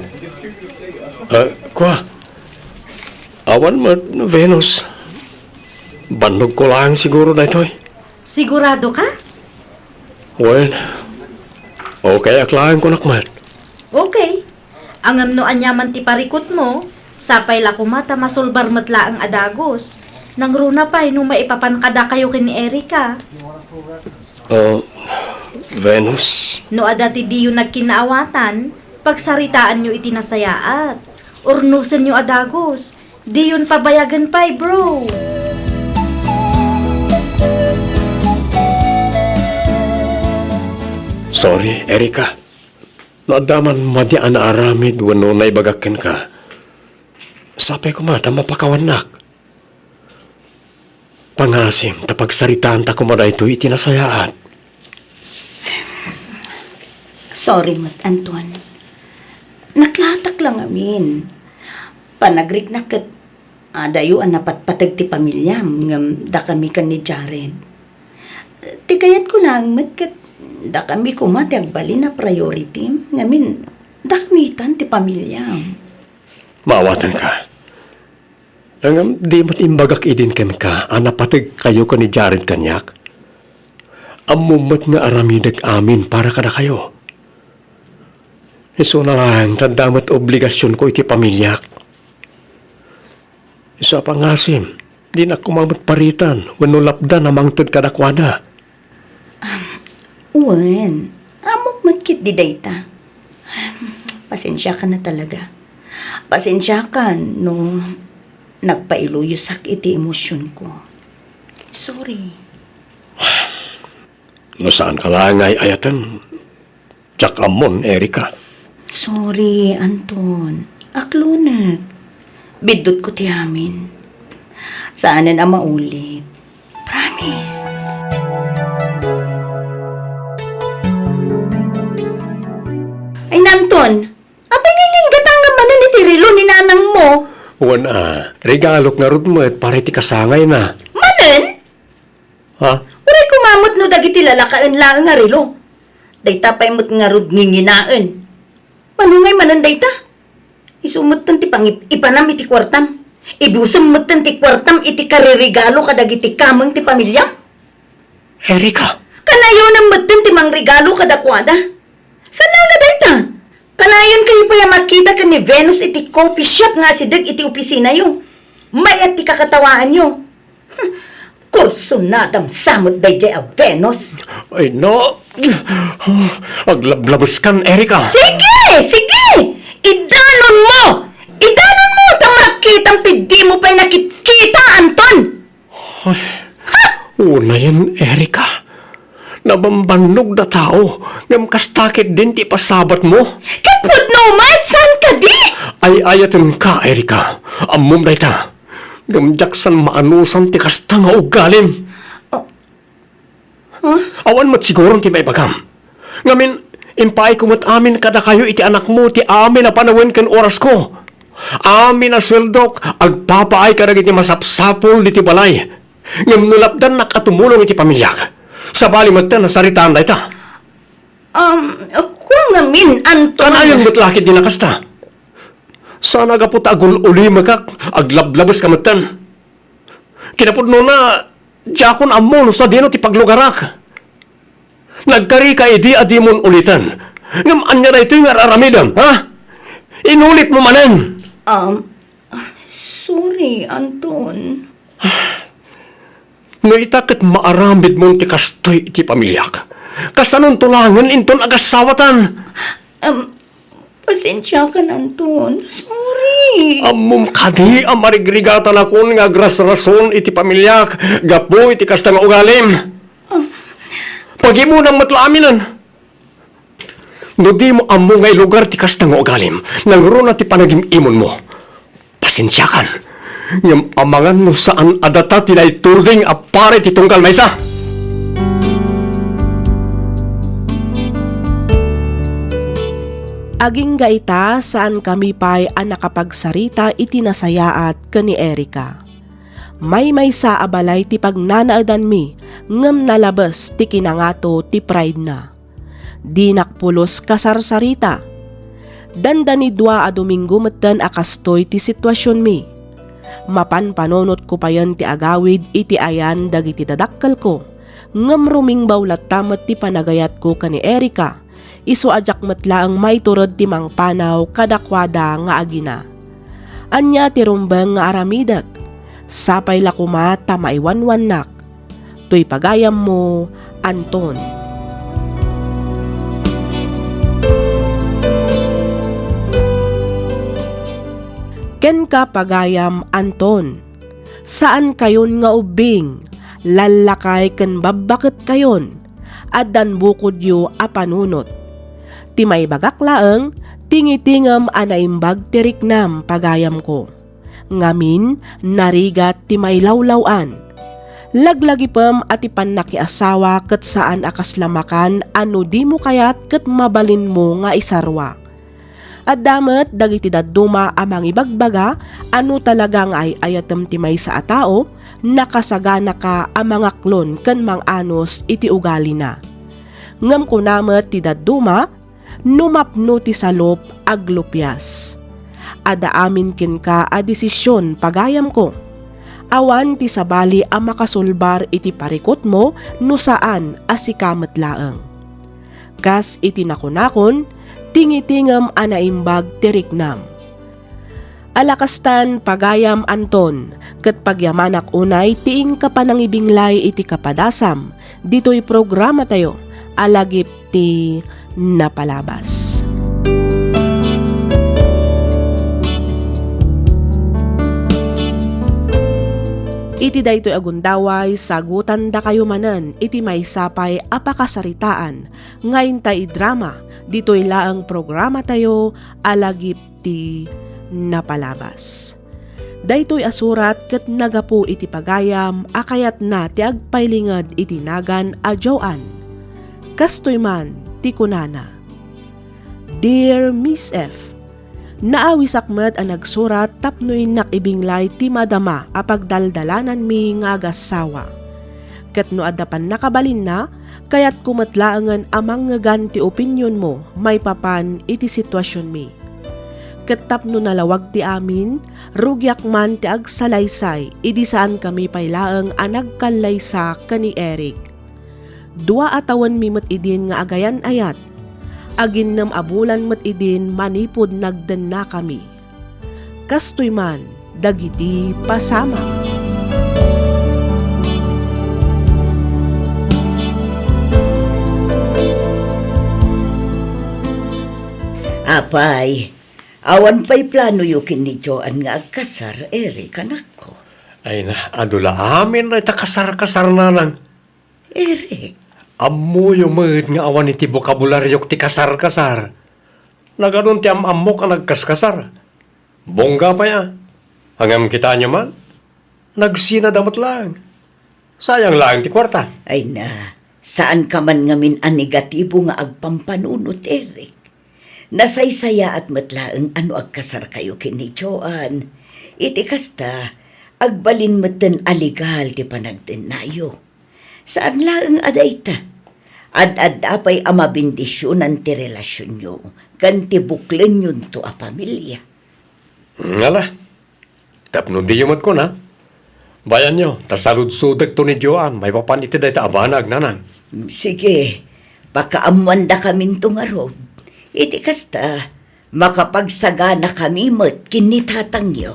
Ah, kua? Awan met, Venus. Bannogko laeng siguro daytoy. Sigurado ka? Wen, okay ak laeng kunak met. Okay. Ngem no aniaman ti parikutmo, sapay la koma ta masulbar met laeng a dagus. Nangruna pay no maipapan kadakayo ken ni Erika. Ah, Venus. No adda ti diyo nagkinaawatan, pagsaritaanyo iti nasayaat. Urnosenyo a dagus. Diyon pabayagen pay, bro. Sorry, Erika. No adda man madi a naaramid wenno naibagak kenka, sapay koma ta mapakawannak. Pangasim ta pagsaritaanta koma daytoy iti nasayaat. Sorry met, Anton. Naklaatak la ngamin. Panagriknak ket adayo a napatpateg ti pamiliam ngem dakami ken ni Jared. Ti kayatko laeng met ket dakami koma ti agbalin a priority ngamin dakami itan ti pamiliam. Maawatanka. Ngem di met imbagak idin kenka a napategkayo ken ni Jared kaniak? Ammom met nga aramidek amin para kadakayo. Isuna laeng ta adda met obligasionko iti pamiliak. Isu a pangasim, dinak koma met paritan wenno lapdan a mangted kadakuada. Wen, ammok met ketdi dayta. Pasensiakan na talaga. Pasensiakan no nagpailuyosak iti emosyonko. Sorry. No saan ka laeng nga ay-ayaten, diak ammon, Erica. Sorry, Anton. Aklonek. Biddutko ti amin. Saanen a maulit. Promise. Ay, Anton. Apay nga inggatangan manen iti relo ni nanangmo? Wen a, regalok ngarud met para iti kasangayna. Manen? Ha? Uray koma met no dagiti lalakaen laeng nga relo. Dayta pay met ngarud nginginaen. Mano ngay manen dayta? Isu metten ti pangip-ipanam iti kuartam. Ibusem metten ti kuartam iti kariregalo kadagiti kameng ti pamiliam. Erica! Kanayonem metten ti mangregalo kadakuada. Saan laeng nga dayta? Kanayon kayo pay a makita ken ni Venus iti coffee shop nga asideg iti opisinayo. Mayat ti kakatawaanyo. Kursunadam sa met daydiay a Venus. Ay, no. Aglablabeskan, Erica. Sige! Sige! Idanonmo! Idanonmo ta makitam ti dimo pay nakitkita, Anton! Ay, unayen, Erica. Nabambannog da tao, ngem kasta ketdin ti ipasabatmo. Ket pudno met, saan kadi? Ay-ayatenka, Erica. Ammom dayta. Ngem diak saan maanusan ti kasta nga ugalim. Oh. Huh? Awan met siguron ti maibagam. Ngamin, impaayko met amin kadakayo iti anakmo ti amin a panawen ken orasko. Amin a sueldok, agpapaay kadagiti masapsapul diti balay. Ngem no lapdannak a tumulong iti pamiliak, sabali metten a saritaan dayta. Um, kua ngamin, Anton. Kanayon met la ketdin a kasta. Saan a gapu ta agul-ulimekak, aglablabes ka metten. Kinapudnona, diakon ammo no sadino ti paglugarak. Nagkarika idi a dimon uliten. Ngem ania daytoy nga ar-aramidem, ha? Inulitmo manen! Um, sorry, Anton. No ita ket maaramidmon ti kastoy iti pamiliak, kasanonto laengen inton agasawatan? Um, Pasensiakan, Anton. Sorry. Ammom kadi a marigrigatanakon nga agrasrason iti pamiliak gapu iti kasta nga ugalim? Ah. Pagimonam met la aminen. No dimo ammo nga ilugar ti kasta nga ugalim, nangruna ti panagim-imonmo. Pasensiakan. Ngem amangan no saan a data ti naituding a pare ti tunggal maysa. Agingga ita, saankami pay a nakapagsarita iti nasayaat ken ni Erica. Maymaysa a balay ti pagnanaedanmi, ngem nalabes ti kinangato ti pride-na. Dinak pulos kasarsarita. Dandani dua a Domingo metten a kastoy ti situasionmi. Mapan panunotko payen ti agawid iti ayan dagiti dadakkelko, ngem rumingbaw latta met ti panagayatko ken ni Erica, isu a diak met laeng maitured ti mangpanaw kadakuada nga agina. Ania ti rumbeng nga aramidek? Sapay la koma ta maiwanwannak. Toy pagayammo, Anton. Kenka, pagayam Anton, saankayon nga ubbing, lallakay ken babbaketkayon. Addan bukodyo a panunot. Ti maibagak laeng, tingitingem a naimbag ti riknam, pagayamko. Ngamin, narigat ti mailawlaw-an. Laglagipem a ti pannakiasawa ket saan a kasla makan a no dimo kayat ket mabalinmo nga isarwa. Adda met dagiti dadduma a mangibagbaga a no talaga nga ay-ayatem ti maysa a tao, nakasaganaka a mangaklon ken mang-anus iti ugalina. Ngem kuna met ti dadduma, no mapno ti salup, aglupias. Adda amin kenka a desision, pagayamko. Awan ti sabali a makasulbar iti parikutmo no saan a sika met laeng. Kas iti nakunakon, tingitingem a naimbag ti riknam. Ala kastan, pagayam Anton, ket pagyamanak unay ti inka panangibinglay iti kapadasam ditoy programatayo a Lagip ti Napalabas. Iti daytoy a gundaway, sagutandakayo manen iti maysa pay a pakasaritaan nga intay idrama ditoy laeng programatayo a Lagip ti Napalabas. Daytoy a surat ket nagapu iti pagayam a kayatna ti agpailinged iti nagan a Joan. Kastoy man ti kunana, "Dear Miss F, naawisak met a nagsurat tapno innak ibinglay ti madama a pagdaldalananmi nga agassawa. Ket no adda pannakabalinna, kayatko met laengen a mangngegan ti opinionmo maipapan iti situasionmi. Ket tapno nalawag ti amin, rugiak man ti agsalaysay idi saankami pay laeng a nagkallaysa ken ni Eric. Dua a tawenmi met idin nga agayan-ayat. Aginnem a bulan met idin manipud nagdennakami. Kastoy man dagiti pasamak." Apay, awan pay planoyo ken ni Joan nga agkasar, Eric, anakko? Ay na, adu la amin dayta kasar-kasar, nanang. Eric. Ammoyo met nga awan iti bokabularyo ti kasar-kasar. Nagadun ti am-ammok a nagkaskasar. Bongga pay a. Ngem kitaenyo man, nagsinada met laeng. Sayang laeng ti kuarta. Ay na, saanka man ngamin a negatibo nga agpampanunot, Eric. Nasaysayaat met laeng a no agkasarkayo ken ni Joan. Iti kasta, agbalin metten a legal ti panagdennayo. Saan laeng a dayta. Ad-adda pay a mabendisionan ti relasionyo ken ti buklenyonto a pamilia. Ngala, tapno diyo met kuna, bayanyo, ta saludsodekto ni Joan maipapan iti dayta a banag, nanang. Mm, sige, pakaammoandakaminto ngarud. Iti kasta, makapagsaganakami met ken ni tatangyo.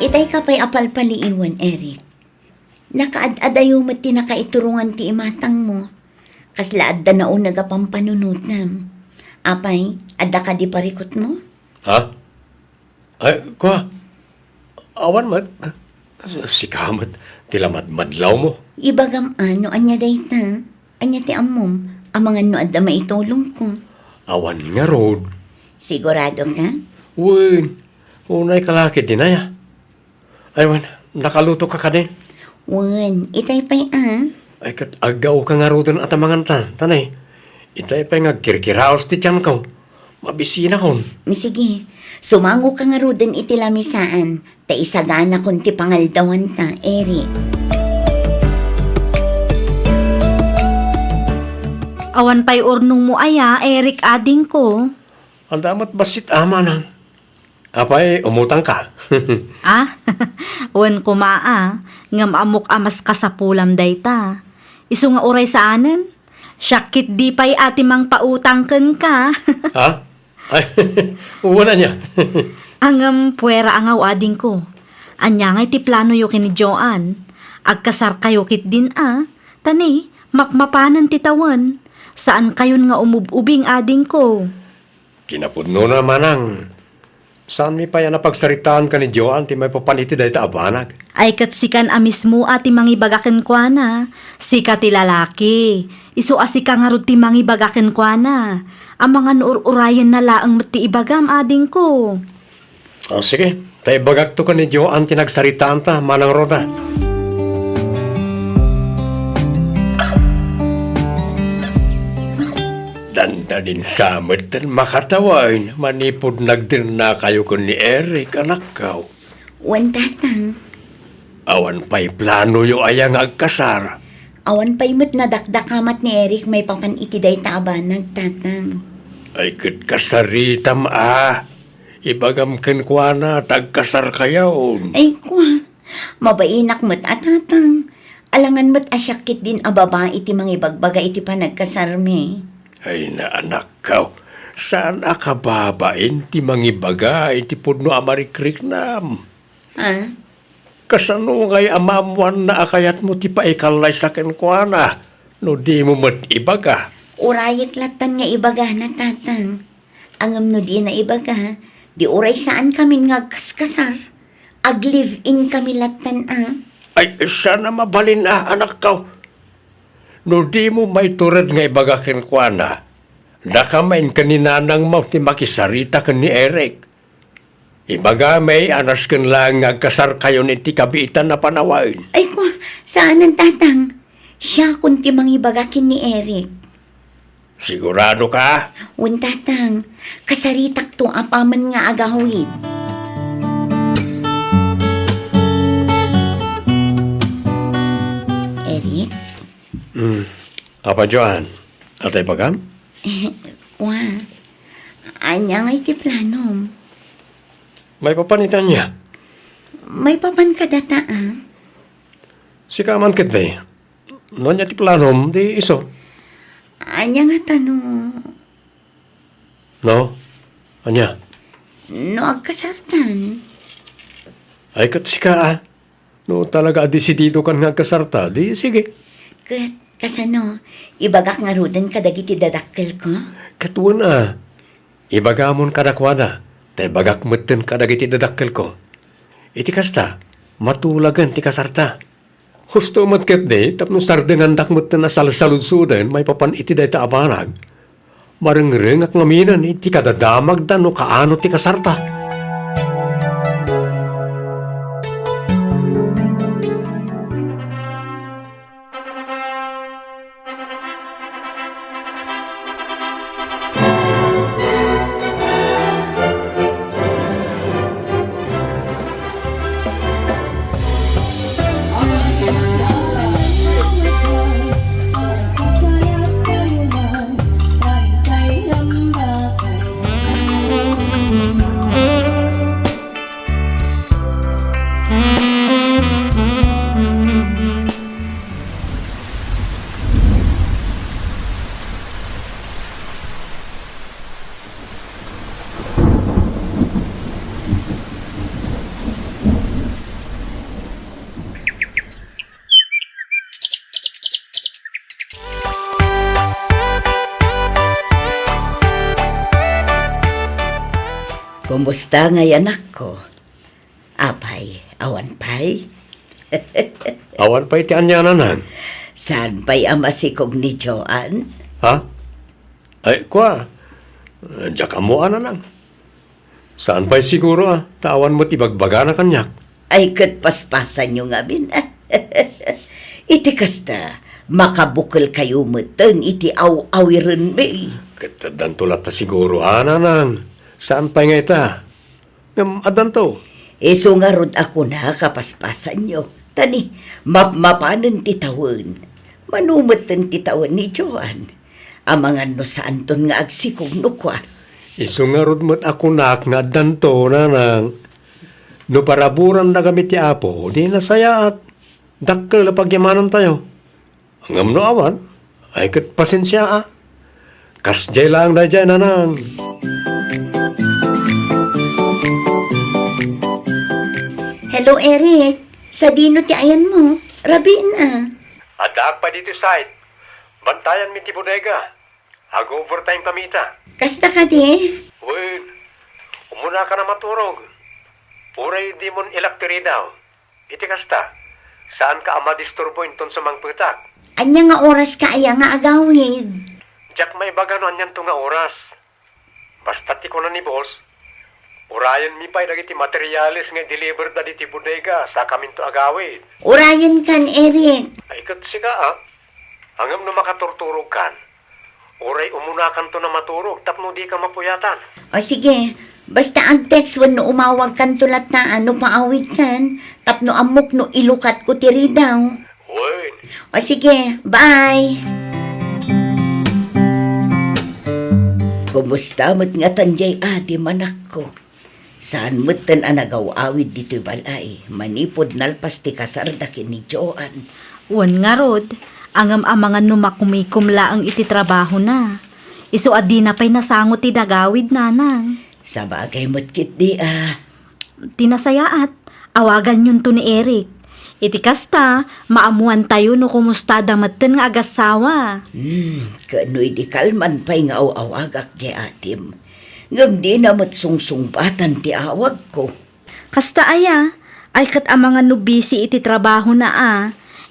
Itay ka pay a palpaliiwen, Eric. Nakaad-adayo met ti nakaiturongan ti imatangmo. Kasla adda nauneg a pampanunotem. Apay, adda kadi parikutmo? Ha? Ay, kua. Awan met. Sika met ti lamadmadlawmo. Ibagam a no ania dayta. Ania ti ammom? Amangan no adda maitulongko. Awan ngarud. Sigurado ka? Wen. Unay ka la ketdi, naya. Ay, wen, nakaluto ka kadi? Wen, itay pay a. Ay, ket aggaw ka ngaruden a ta mangan ta, tanay. Itay pay nga agkirkiraos ti tianko. Mabisinakon. Sige, sumango ka ngaruden iti lamisaan, ta isaganakon ti pangaldawan ta, Eric. Awan pay urnongmo aya, Eric, adingko? Adda met bassit a, manang. Apay, umutangka? Ah? Wen koma a, ngem ammok a mas kasapulam dayta. Isu nga uray saanen, siak ketdi pay a ti mangpautang kenka. Ha? Ay, wen ania? Ngem puera a ngaw, adingko. Ania ngay ti planoyo ken ni Joan? Agkasarkayo ketdin a, ta ni, mapmapanen ti tawen. Saankayon nga umub-ubing, adingko. Kinapudnona, manang, saanmi pay a napagsaritaan ken ni Joan ti maipapan iti dayta a banag. Ay, ket sikan a mismo a ti mangibaga kenkuana. Sika ti lalaki. Isu a sika ngarud ti mangibaga kenkuana. Amangan no ur-urayenna laeng met ti ibagam, adingko. Ah, sige. Ta ibagakto ken ni Joan ti nagsaritaanta, Manang Rhoda. Dandanin sa met ten makatawen manipud nagdennakayo ken ni Eric, anakko. Wen, tatang. Awan pay planoyo aya nga agkasar? Awan pay met nadakdakamat ni Eric maipapan iti dayta a banag, tatang. Ay, ket kasaritam a. Ibagam kenkuana ta agkasarkayon. Ay, kua, mabainak met a, tatang. Alangan met a siak ketdin a babai ti mangibagbaga iti panagkasarmi. Ay, naanakko, saan a kababain ti mangibaga iti pudno a marikriknam. Ha? Kasano ngay a maammoanna a kayatmo ti paikallaysa kenkuana no dimo met ibaga? Urayek lattan nga ibagana, tatang. Ngem no dina ibaga, Di uray saankamin nga agkaskasar, ag-live-in kami lattan a. Ay, saan a mabalin a, anakko. No dimo maitured nga ibaga kenkuana, dakamin ken ni nanangmo ti makisarita ken ni Eric. Ibagami a nasken laeng nga agkasarkayon iti kabiitan a panawen. Ay ko, saanen, Tatang. Siakon ti mangibaga ken ni Eric. Sigurado ka? Wen, Tatang. Kasaritakto apaman nga agawid. Eric? Hmm. Apa, Joan? Ata ibagam? Kua, ania ngay ti planom? Maipapan iti ania? Maipapan kadata a. Sika man ketdi. No ania ti planom, di isu. Ania ngata no? No? Ania? No agkasartan. Ay, ket sika a. No talaga a desididokan nga agkasarta, di sige. Ket, kasano, ibagak ngaruden kadagiti dadakkelko? Ket wen a, ibagamon kadakuada, ta ibagak metten kadagiti dadakkelko. Iti kasta, matulagen ti kasarta. Husto met ketdi tapno sardengandak metten a salsaludsoden maipapan iti dayta a banag. Marengrengak ngaminen iti kadadamagda no kaano ti kasarta. Kumusta ngay, anakko? Apay, awan pay? Awan pay ti ania, nanang. Saan pay a masikog ni Joan? Ha? Ay, kua. Diak ammo a, nanang. Saan pay siguro a, ta awan met ibagbagana kaniak. Ay, ket paspasanyo ngamin. Iti kasta, makabukelkayo metten iti aw-awirenmi. Ket addanto latta siguro a, nanang. Saan pay nga ita? Ngem addanto. Isu ngarud a kunak a paspasanyo. Ta ni, mapmapanen ti tawen. Mano metten ti tawen ni Joan. Amangan no saanton nga agsikog no kua. Isu ngarud met a kunak nga addanto, nanang. No paraburan dagami ti Apo, di nasayaat. Dakkel a pagyamanantayo. Ngem no awan, ay ket pasensia a. Kasdiay laeng daydiay, nanang. Hello, Eric. Sadino ti ayanmo? Rabiin a. Addaak pay ditoy site. Bantayanmi ti bodega. Ag-overtime kami ita. Kasta kadi? Wen, umunakan a maturog. Uray dimon ilak ti ridaw. Iti kasta, saanka a madisturbo inton sumangpetak. Ania nga oraska aya nga agawid? Diak maibaga no anianto nga oras. Basta ti kuna ni boss, urayenmi pay dagiti materials nga i-deliver da ditoy bodega, sakaminto agawid. Urayenkan, Eric. Ay, ket sika a. Ngem no makaturturogkan, uray umunakanton a maturog tapno dika mapuyatan. O sige, basta ag-text wenno umawagkanto latta a no paawidkan tapno ammok no ilukatko ti ridaw. Wen. O sige, bye! Kumusta met ngatan diay Adim, anakko? Saan metten a nagaw-awid ditoy balay manipud nalpas ti kasarda ken ni Joan. Wen ngarud, ngem amangan no makumikom laeng iti trabahona. Isu a dina pay nasango ti nagawid, nanang. Sabagay met ketdi a. Ti nasayaat, awaganyonto ni Eric. Iti kasta, maammoantayo no kumustada metten nga agassawa. Hmm, ket no idi kalman pay nga aw-awagak diay Adim. Ngem dina met sungsungbatan ti awagko. Kasta aya, ay ket amangan no busy iti trabahona a.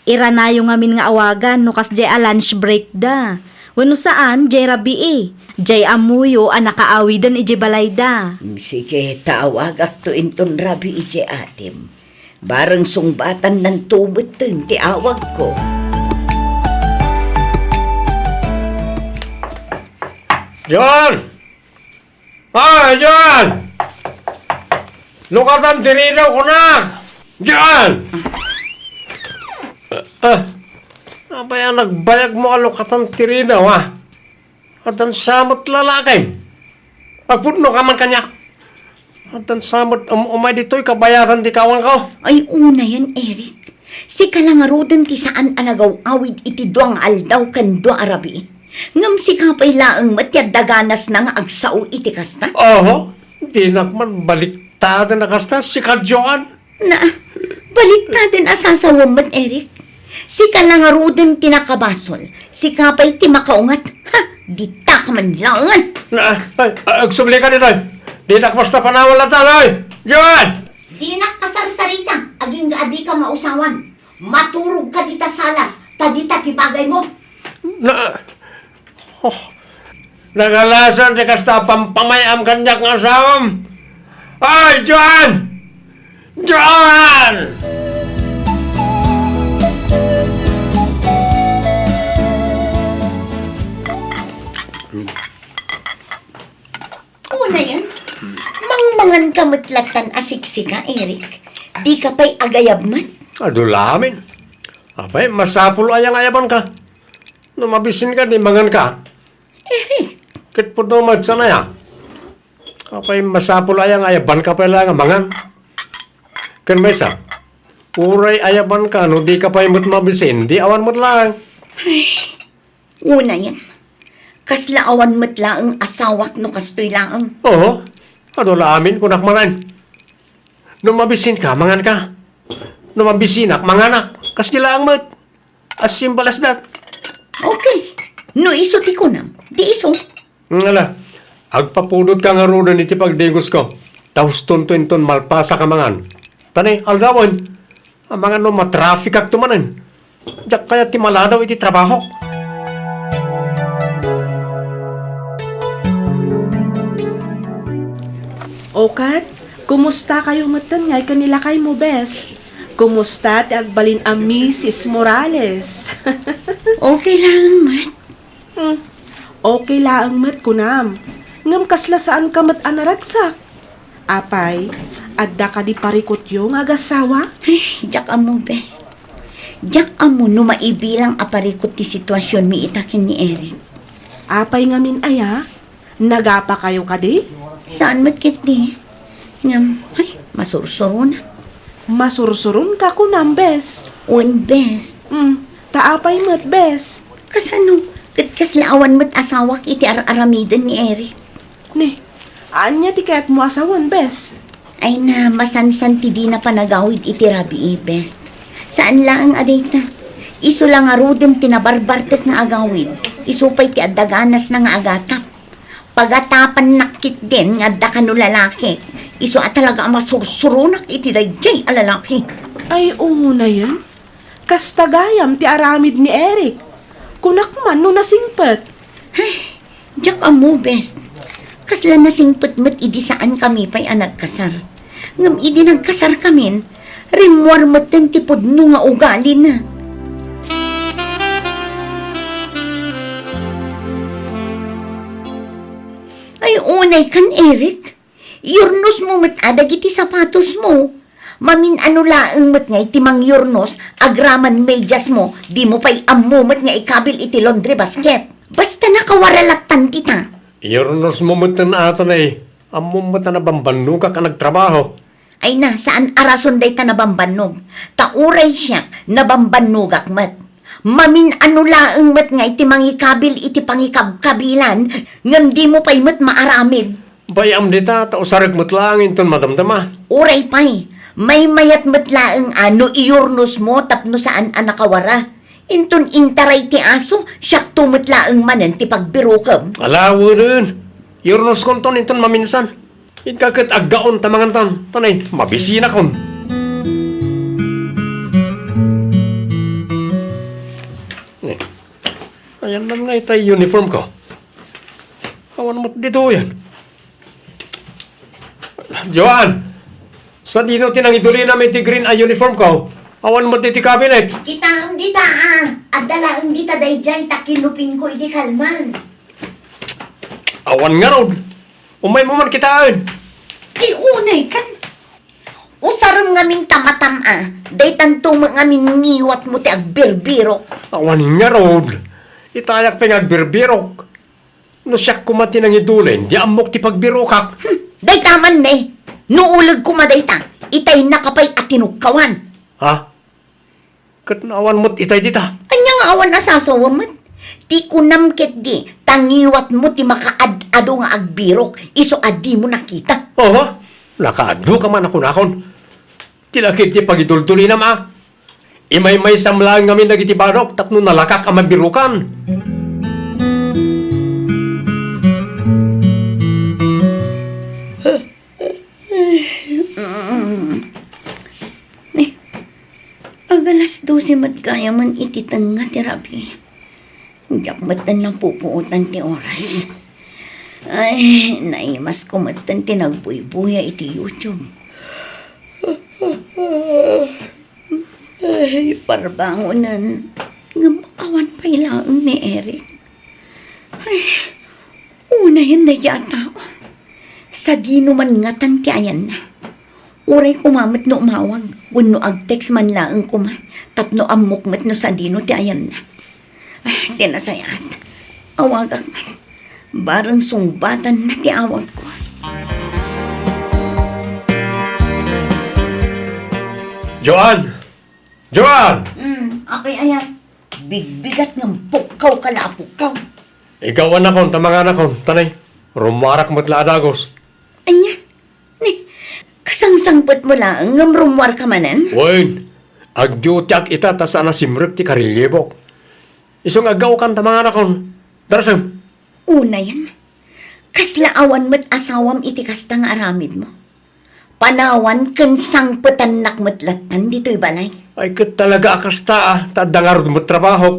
Iranayo ngamin nga awagan no kasdiay a lunch break da. Wenno saan, diay rabii. Diay ammoyo a nakaawiden idiay balayda. Mm, sige, ta awagakto inton rabii idiay atim. Bareng sungbatannanto metten ti awagko. John! Ah, John! Lukatan ti ridaw, kunak! John! Ah, apay a nagbayag mo a lukatan ti ridaw, ha? Addan sa met lalakim. Agpudno ka man kaniak. Addan sa met um-, umay ditoy kabayatan ti kawanko. Ay, unayen, Eric. Sika la ngaruden ti saan a nagaw-awid iti dua nga aldaw ken dua a rabii. Ngem sika pay laeng met ti adda ganasna nga agsao iti kasta? Oho, dinak man baliktaden a kasta, sika, Joan. Na, baliktaden a sasawem met, Eric. Sika la ngaruden ti nakabasol. Sika pay ti makaunget. Ha, dita ka man laengen. Na, ay, ay, agsubli ka ditoy. Dinak basta panawan latta, oy. Joan! Dinak kasarsarita, agingga a dika mausawan. Maturog ka dita salas, ta dita ti bagaymo. Na, oh, nagalasan ti kasta a pampamay-am kaniak nga asawam. Ay, Joan! Joan! Unayen, mangmangan ka met lattan a siksika, Eric. Dika pay agayab met. Adu la amin. Apay, masapul aya nga ayaban ka? No mabisin ka, di mangan ka. Eric. Ket pudno met, saan aya? Apay, masapul aya nga ayaban ka pay la nga mangan? Ken maysa, uray ayaban ka, no di ka pay met mabisin, di awan met laeng. Ay, unayen. Kasla awan met laeng asawak no kastoy laeng. Oo. Adu la amin, kunak manen. No mabisin ka, mangan ka. No mabisinak, manganak. Kasdi laeng met. As simple as that. Okay. No isu ti kunam, di isu. Ngala, agpapudot ka ngaruden iti pagdigosko. Ta hustonto inton malpasak a mangan. Ta ni, aldawen, amangan no matrafikakto manen. Diak kayat ti maladaw iti trabahok. O ket, kumusta kayo metten ngay ken ni lakaymo, bes? Kumusta ti agbalin a Misis Morales? Okay laeng met. Hmm. Okay laeng met kunam. Ngem kasla saan ka met a naragsak? Apay, adda kadi parikutyo nga agassawa? Ay, diak ammo, bes. Diak ammo no maibilang a parikut ti situasionmi ita ken ni Eric. Apay ngamin aya? Nagapa kayo kadi? Saan met ketdi? Ngem, ay, masursuronak. Masursuron ka kunam, bes? Wen, bes. Hmm, ta apay met, bes? Kasano? Ket kasla awan met asawak iti ar-aramiden ni Eric. Ni, ania ti kayatmo a sawen, bes? Ay na, masansan ti dina panagawid iti rabii, bes. Saan laeng a dayta. Isu la ngaruden ti nabarbartek nga agawid. Isu pay ti adda ganasna nga agatap. Pagatapannak ketdin nga adda kano lalaki. Isu a talaga a masursuronak iti daydiay a lalaki. Ay, unayen. Kasta gayam ti aramid ni Eric. Kunak man no nasingpet. Ay, diak ammo, bes. Kasla nasingpet met idi saan kami pay a nagkasar. Ngem idi nagkasar kamin, rimmuar metten ti pudno nga ugalina. Ay, unay kan, Eric. Iyurnosmo met a dagiti sapatosmo. Mamin-ano laeng met nga iti mangyurnos agraman mediasmo, dimo pay ammo met nga ikabil iti laundry basket. Basta nakawara lattan dita. Iyurnosmo metten ata, nay. Ammom met a nabambannogak a nagtrabaho. Ay na, saan a rason dayta nabambannog. Ta uray siak, nabambannogak met. Mamin-ano laeng met nga iti mangikabil iti pangikabkabilan, ngem dimo pay met maaramid. Bay-am dita, ta usarek met laeng inton madamdama. Uray pay, maymayat met laeng a no iyurnosmo tapno saan a nakawara. Inton intaray ti aso, siakto met laeng manen ti pagbirokem. Ala, wen. Iurnoskonton inton maminsan. Inka ket aggaon ta mangantan. Tanay, mabisinakon. Eh, ayan man nga itay uniform ko. Awan met ditoyen. Joan! Sadino ti nangidulinam iti green a uniform ko? Awan met iti cabinet. Kitaem dita, a. Adda laeng dita daydiay ta kinupingko iti kalman. Awan ngarud. Umaymo man kitaen. Ay, unay kan. Usarem ngamin ta matam a. Daytanto met ngamin ngiwatmo ti agbirbirok. Awan ngarud. Itayak pay nga agbirbirok. No siak koma ti nangidulin, di ammok ti pagbirokak. Hmm, dayta man ne. No uleg koma dayta, itay naka pay a tinukkawan. Ha? Ket no awan met itay dita. Ania nga awan a sasawa met? Ti kunam ketdi, ta ngiwatmo ti makaad-ado nga agbirok, isu a dimo nakita. Oho, nakaaddo ka man a kunakon. Ti lakid ti pagiduldulinam a. Imaymaysam laeng ngamin dagiti banok tapno nalakak a mabirokan. Ni, agalas dose met gayamen iti tengnga ti rabii. Diak metten napupuotan ti oras. Ay, naimasko metten ti nagbuybuya iti YouTube. Ay, parbangonen. Ngem awan pay laeng ni Eric. Ay, unayen daydiay a tao. Sadino man ngatan ti ayanna? Uray koma met no umawag wenno ag-text man laeng koma tapno ammok met no sadino ti ayanna. Ay, ti nasayaat. Awagak man. Bareng sungbatanna ti awagko. Joan! Joan! Hmm, apay aya? Bigbigat ngem pukkawka la a pukkaw. Igawanakon ta manganakon, tanay. Rummuarak met la a dagus. Ania? Ni, kasangsangpetmo laeng ngem rummuarka manen? Wen, agdiotiak ita ta saan a simrek ti karellibok. Isu nga aggaokan ta manganakon. Darasem. Unayen, kasla awan met asawam iti kasta nga aramidmo? Panawan ken sangpetannak met lattan ditoy balay. Ay, ket talaga a kasta, a, ta adda ngarud met trabahok.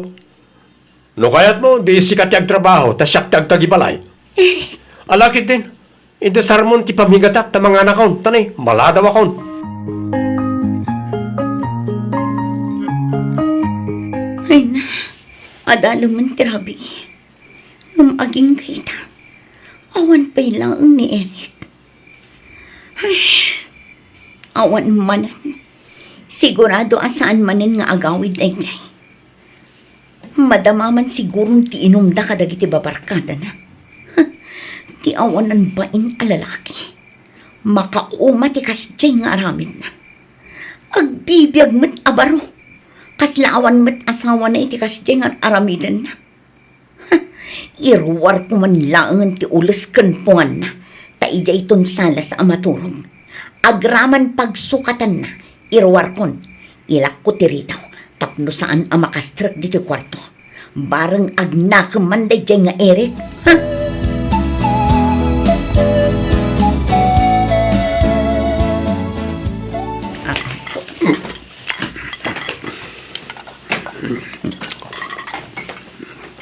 No kayatmo, di sika ti agtrabaho, ta siak ti agtagibalay. Ala ketdin, inda sarmon ti pamigatak ta manganakon, tanay, maladawakon. Ay na, adalemen ti rabii. Ngem agingga ita, awan pay laeng ni Eric. Ay, awan manen. Sigurado a saan manen nga agawid daydiay. Madama man siguron ti inumda kadagiti babarkadana. Ti awanan bain a lalaki. Makauma ti kasdiay nga aramidna. Agbibiag met a baro. Kasla awan met asawana iti kasdiay nga aramidenna. Iruarko man laengen ti ules ken punganna, ta idiayton salas a maturog. Agraman pagsukatanna, iruarkon, ilakko ti ridaw tapno saan a makastrek ditoy kuarto. Bareng agnakem man daydiay nga Eric. Ha?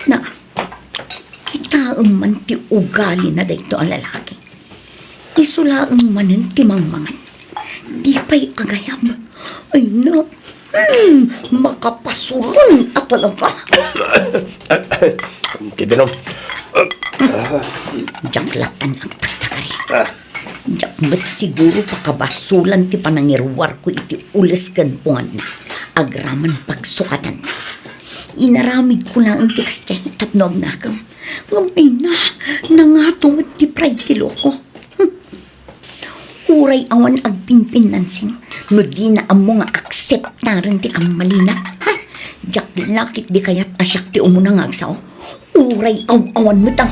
Na, kitaem man ti ugalina daytoy a lalaki. Isu laeng manen ti mangmangan. Di pay agayab. Ay na, hmm, makapasuron a talaga. Ti danum. Diak lattan agtagtagari. Diak met siguro pakabasolan ti panangiruarko iti ules ken punganna. Agraman pagsukatanna. Inaramidko laeng ti kasdiay tapno agnakem. Ngem ay na, nangato met ti pride ti loko. Hmm. Uray awan agpinpinnansing no dina ammo nga akseptaren ti kammalina. Ha? Diak la ketdi kayat a siak ti umuna nga agsao. Uray aw-awan met a.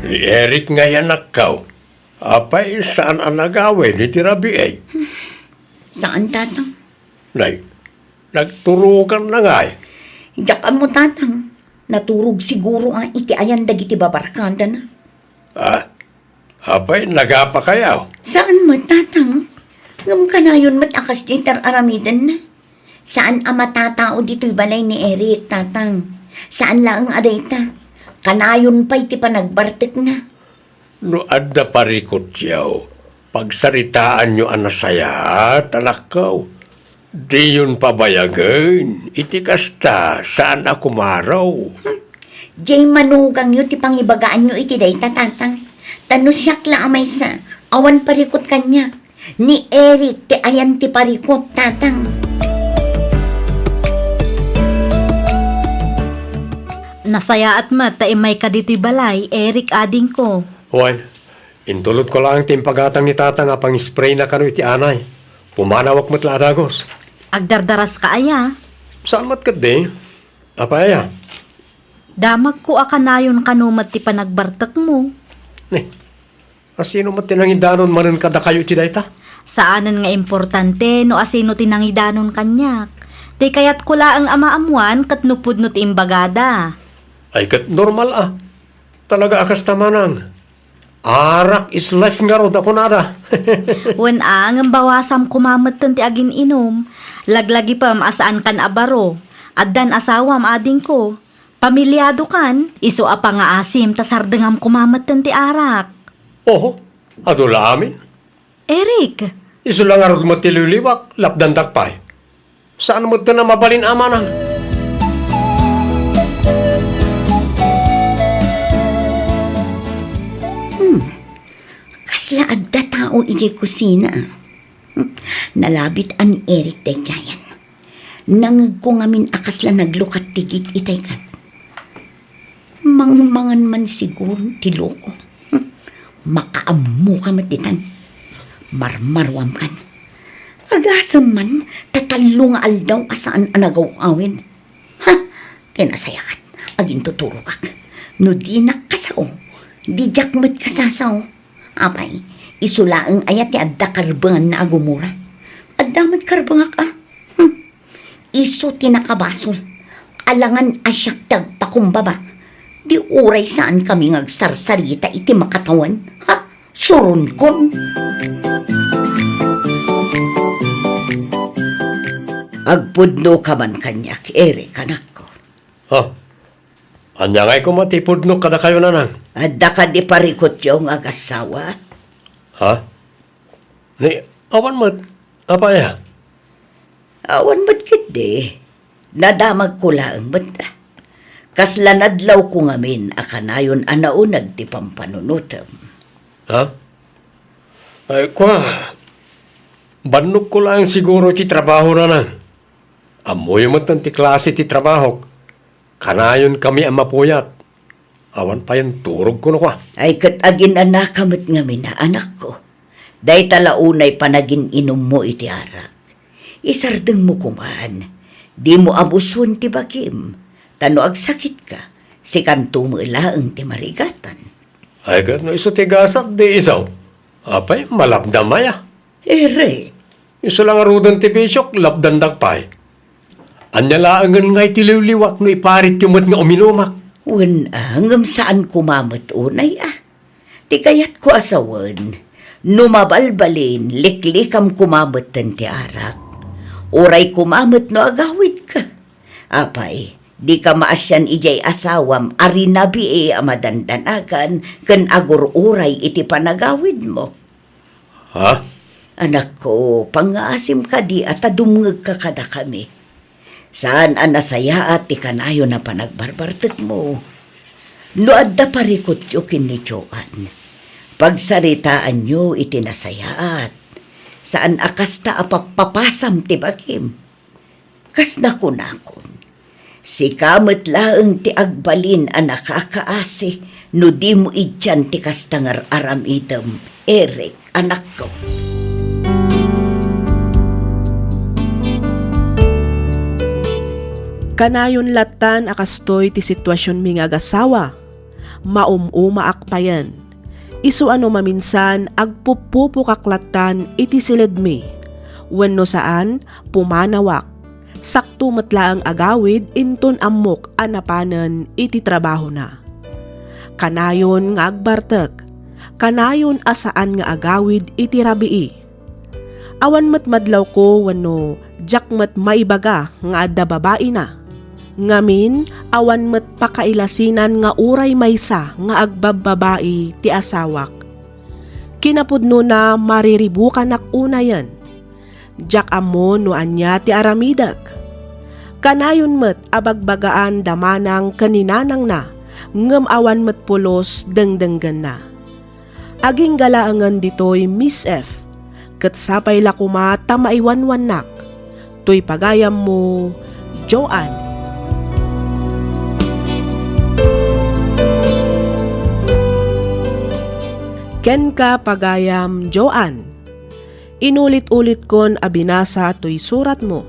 Ni Eric ngay anakkaw. Apay, saan a nagawid iti rabii? Saan, Tatang. Nay, nagturukan na ngay. Diak ammo, Tatang. Naturog siguro a iti ayan dagiti babarkadana. Ah, apay, nagapakayaw? Saan met, Tatang. Ngem kanayon met a kasdiay tar-aramidenna. Saan a matatao ditoy balay ni Eric, Tatang. Saan laeng a dayta. Kanayon pay ti panagbartekna. No adda parikutyo, pagsaritaanyo a nasayaat, anakko. Diyon pabayagen, iti kasta, saan a kumaro. Hmm. Diay manugangyo ti pangibagaanyo iti dayta, Tatang. Ta no siak la a maysa, awan parikut kaniak. Ni Eric ti ayan ti parikut, Tatang. Nasayaat met ta immayka ditoy balay, Eric, adingko. Wen, intulodko laeng ti impagatang ni Tatang a pangisprayna kano iti anay. Pumanawak met la a dagus. Agdardaraska aya? Saan met ketdi? Apay aya? Damagko a kanayon kano met ti panagbartekmo. Ni, asino met ti nangidanon manen kadakayo iti dayta? Saanen nga importante no asino ti nangidanon kaniak. Ti kayatko laeng a maammoan ket no pudno ti imbagada. Ay, ket normal a. Talaga a kasta, manang. Arak is life ngarud a kunada. Wen a, ngem bawasam koma metten ti agin-inum. Laglagipem a saankan a baro. Addan asawam, adingko. Pamiliadokan, isu a pangaasim ta sardengam koma metten ti arak. Oho, adu la amin. Eric! Isu la ngarud met ti liwliwak, lapdandak pay. Saan metten a mabalin a manang? Hmm. Kasla adda tao idiay kusina. Hmm. Nalabit a ni Eric daydiayen. Nangngegko ngamin a kasla naglukat ti git itay kat. Mangmangan man siguro ti loko. Hmm. Makaammoka met ditan. Marmaruamkan. Agasem man, ta tallo nga aldaw a saan a nagaw-awid. Ha! Ti nasayaat, agintuturogak. No dinak kasao, di diak met kasasao. Apay, isu laeng aya ti adda karbenganna a gumura? Adda met karbengak a. Hmm. Isu ti nakabasol. Alangan a siak ti agpakumbaba. Di uray saankami nga agsarsarita iti makatawen. Ha? Suronkon. Agpudnoka man kaniak, Eric, anakko. Ha? Ania ngay koma ti pudnok kadakayo, nanang? Adda kadi parikutyo nga agassawa? Ha? Ni, awan met. Apay a? Awan met ketdi. Nadamagko laeng met. Kasla nadlawko ngamin a kanayon a nauneg ti pampanunotem. Ha? Ay, kua, bannogko laeng siguro ti trabaho, nanang. Ammoyo met ti klase ti trabahok. Kanayonkami a mapuyat. Awan payen turogko no kua. Ay, ket aginanaka met ngamin a, anakko. Dayta la unay panagin-inummo iti arak. Isardengmo koman, dimo abuson ti bagim, ta no agsakitka, sikanto met laeng ti marigatan. Ay, ket no isu ti gasat, di isu. Apay, malapdam aya. Ere. Isu la ngaruden ti bisiok, lapdandak pay. Ania laengen ngay ti liwliwak no iparityo met nga uminumak? Wen a, ngem saan koma met unay a. Ti kayatko a sawen, no mabalbalin, liklikam koma metten ti arak. Uray koma met no agawidka. Apay, dika maasian idiay asawam a rinabii a madandanagan ken agur-uray iti panagawidmo. Ha? Anakko, pangngaasim kadi a ta dumngegka kadakami. Saan a nasayaat ti kanayon a panagbarbartekmo. No adda parikutyo ken ni Joan, pagsaritaanyo iti nasayaat. Saan a kasta a pappapasam ti bagim. Kas nakunakon, sika met laeng ti agbalin a nakakaasi no dimo idian ti kasta nga ar-aramidem, Eric, anakko. Kanayon lattan a kastoy ti situasionmi nga agasawa. Maum-umaak payen. Isu a no maminsan, agpuppupokak lattan iti siledmi. Wenno saan, pumanawak. Sakto met laeng agawid inton ammok a napanen iti trabahona. Kanayon nga agbartek, kanayon a saan nga agawid iti rabii. Awan met madlawko wenno diak met maibaga nga adda babaina. Ngamin, awan met pakailasinan nga uray maysa nga agbabbabai ti asawak. Kinapudnona, mariribukanak unayen. Diak ammo no ania ti aramidek. Kanayon met a bagbagaan da manang ken ni nanangna, ngem awan met pulos dengdenggenna. Agingga laengen ditoy, Miss F, ket sapay la koma ta maiwanwannak. Toy pagayammo, Joanne. Kenka, pagayam Joanne. Inulit-ulitkon a binasa toy suratmo,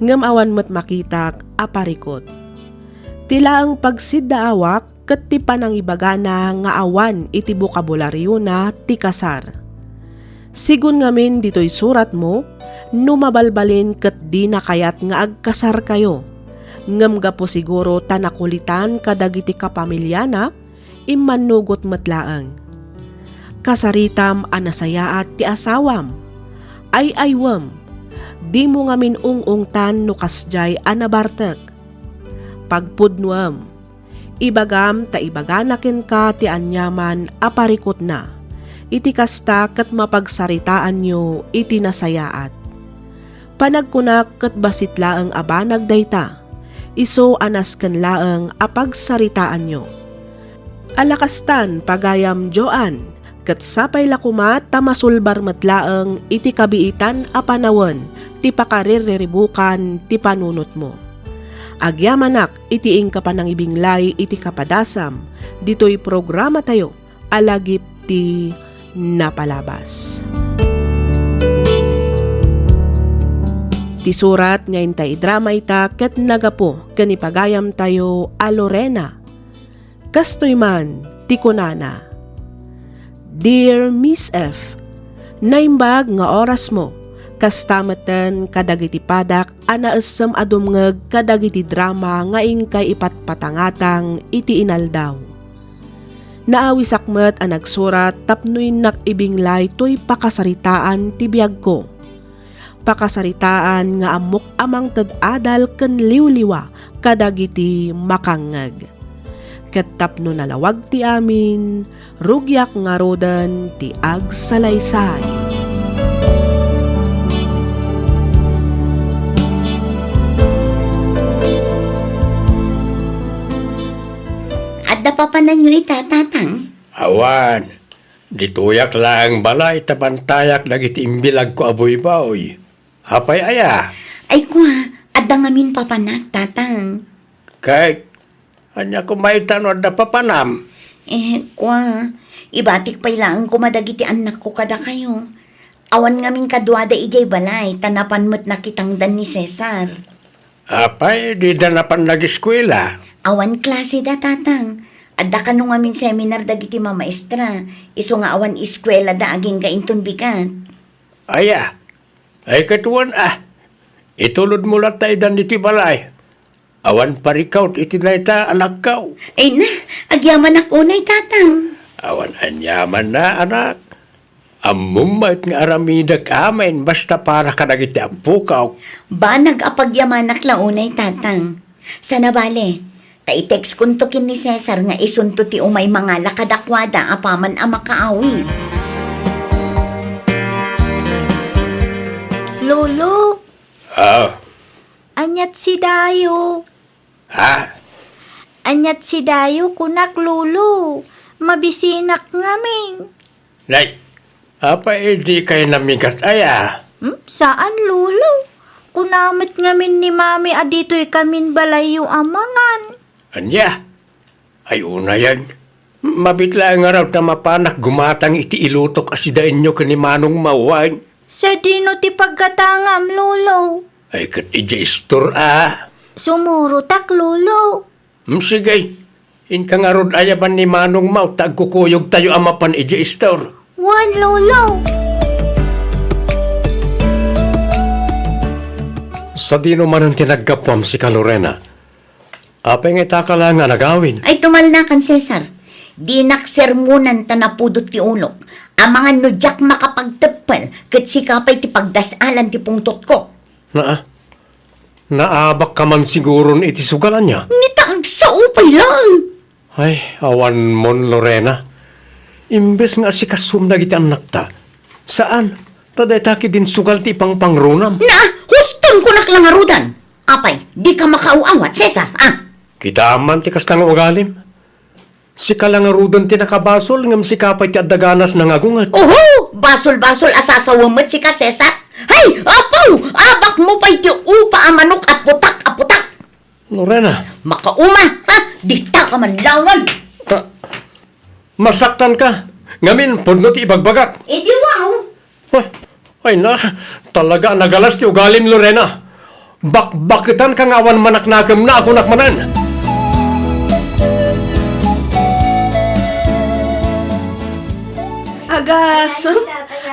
ngem awan met makitak a parikut. Ti laeng pagsiddaawak ket ti panangibagana nga awan iti bokabularioana ti kasar. Sigun ngamin ditoy suratmo, no mabalbalin ket dina kayat nga agkasarkayo, ngem gapu siguro ta nakulitan kadagiti kapamiliana, immannugot met laeng. Kasaritam a nasayaat ti asawam. Ay-aywem, dimo ngamin ung-ungtan no kasdiay a nabartek. Pagpudnoem, ibagam ta ibagana kenka ti aniaman a parikutna. Iti kasta ket mapagsaritaanyo iti nasayaat. Panagkunak ket bassit laeng a banag dayta, isu a nasken laeng a pagsaritaanyo. Ala kastan, pagayam Joanne, ket sapay la koma ta masulbar met laeng iti kabiitan a panawen ti pakaririribukan ti panunotmo. Agyamanak iti inka panangibinglay iti kapadasam ditoy programatayo a Lagip ti Napalabas. Ti surat nga inta idrama ita ket nagapu ken ni pagayamtayo a Lorena. Kastoy man ti kunana, Dear Miss F, naimbag nga orasmo, kasta metten kadagiti padak a naessem a dumngeg kadagiti drama nga inkay ipatpatangatang iti inaldaw. Naawisak met a nagsurat tapno innak ibinglay toy pakasaritaan ti biagko. Pakasaritaan nga ammok a mangted adal ken liwliwa kadagiti makangngeg. Ket tapno nalawag ti amin, rugiak ngaruden ti agsalaysay. Adda papananyo ita, Tatang? Awan. Ditoyak laeng balay ta bantayak dagiti imbilagko a buybuy. Apay aya? Ay, kua, adda ngamin papanak, Tatang. Kay, ania koma ita no adda papanam? Eh, kua, ibatik pay laeng koma dagiti annakko kadakayo. Awan ngamin kaduada idiay balay, ta napan met nakitangdan ni Cesar. Apay, dida napan nageskuela? Awan klaseda, Tatang. Adda kano ngamin seminar dagiti mamaestra, isu nga awan eskuelada agingga inton bigat. Aya, ay ket wen a, itulodmo latta idan iti balay. Awan parikawt iti dayta, anakko. Ay na, agyamanak unay, Tatang. Awan aniamanna, anak. Ammom met nga aramidek amin basta para kadagiti appokak. Banag a pagyamanak la unay, Tatang. Sana bale, ta i-textkonto ken ni Cesar nga isunto ti umay mangala kadakuada apaman a makaawid. Lolo, Ah, aniat si Dayo? Ha? Aniat si Dayo, kunak, Lolo. Mabisinak ngamin. Nay, apay idi kay namigat aya? Hmm? Saan, Lolo. Kuna met ngamin ni Mami a ditoy kamin balayyo a mangan. Ania? Ay, unayen. Mabiit laeng ngarud ta mapanak gumatang iti ilutok a sidaenyo ken ni Manong Mawan. Sadino ti paggatangam, Lolo? Ay, ket idiay istor a. Sumurotak, Lolo. Hmm, sige. Inka ngarud ayaban ni Manong Maw ta agkukuyogtayo a mapan idiay istor. Wen, Lolo. Sadino manen ti naggapuam sika, Lorena? Apay nga itaka laeng nga nagawid? Ay, tumalnakan, Cesar. Dinak sermonan ta napudot ti ulok. Amangan no diak makapagteppel, ket sika pay ti pagdas-alan ti pungtotko. Naa, naabakka man siguron iti sugal ania? Ni ta agsao pay laeng. Ay, awanmon, Lorena. Imbes nga asikasuem dagiti annakta, saan, ta dayta ketdin sugal ti ipangpangrunam. Na, huston kunak la ngaruden. Apay, dika makaaw-awat, Cesar, a? Kitam man ti kasta nga ugalim. Sika la ngaruden ti nakabasol, ngem sika pay ti adda ganas nga agunget. Oho! Basol-basol a sasawen met sika, Cesar. Hay, apo! Abakmo pay ti upa a manok a putak a putak. Lorena. Makauma, ha? Ditaka man laeng. Ah, masaktanka. Ngamin, pudno ti ibagbagak. Idi wow. Huh, ay na, talaga a nagalas ti ugalim, Lorena. Bakbaketanka nga awan manaknakemna a kunak manen. Agas,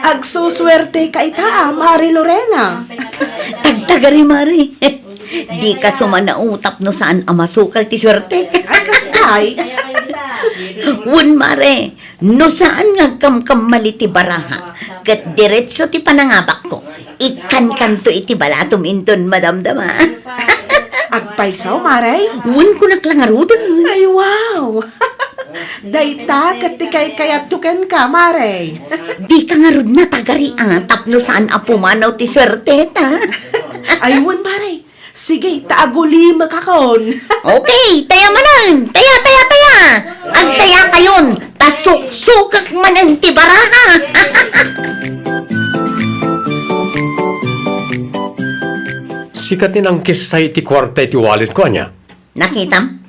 agsusuerteka ita, a, Mari Lorena. Tagtagari, Mari. Dika sumanao tapno saan a masukal ti suertek. Ay, kasta. Wen, Mare, no saan nga agkamkamali ti baraha, ket diretso ti panangabakko, ikkankanto iti balatom inton madamdama. Agpayso, Mare? Wen, kunak la ngaruden. Ay, wow! Dayta ket ti kaykayatko kenka, Mare. Dika ngarud natagari, a, tapno saan a pumanaw ti suerteta. Ay, wen, Mare. Sige, ta agulimekakon. Okay, taya manen. Taya, taya, taya. Agtayakayon, ta suksukek manen ti baraha. Sika ti nangkissay iti kuarta iti walletko, ania? Nakitam?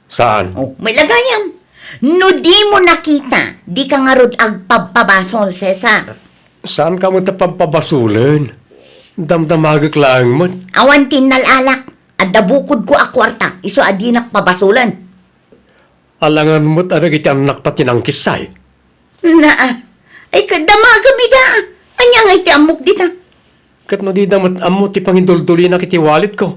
Saan? Oh, may lagayam. No dimo nakita, dika ngarud agpabpabasol, Cesar. Saanka met a pabpabasolen? Damdamagek laeng met. Awan ti innal-alak. Adda bukodko a kuarta, isu a dinak pabasolen. Alangan met a dagiti annakta ti nangkissay. Naa. Ay, ket damagem ida. Ania ngay ti ammok dita? Ket no dida met ammo ti pangiduldolinak iti walletko,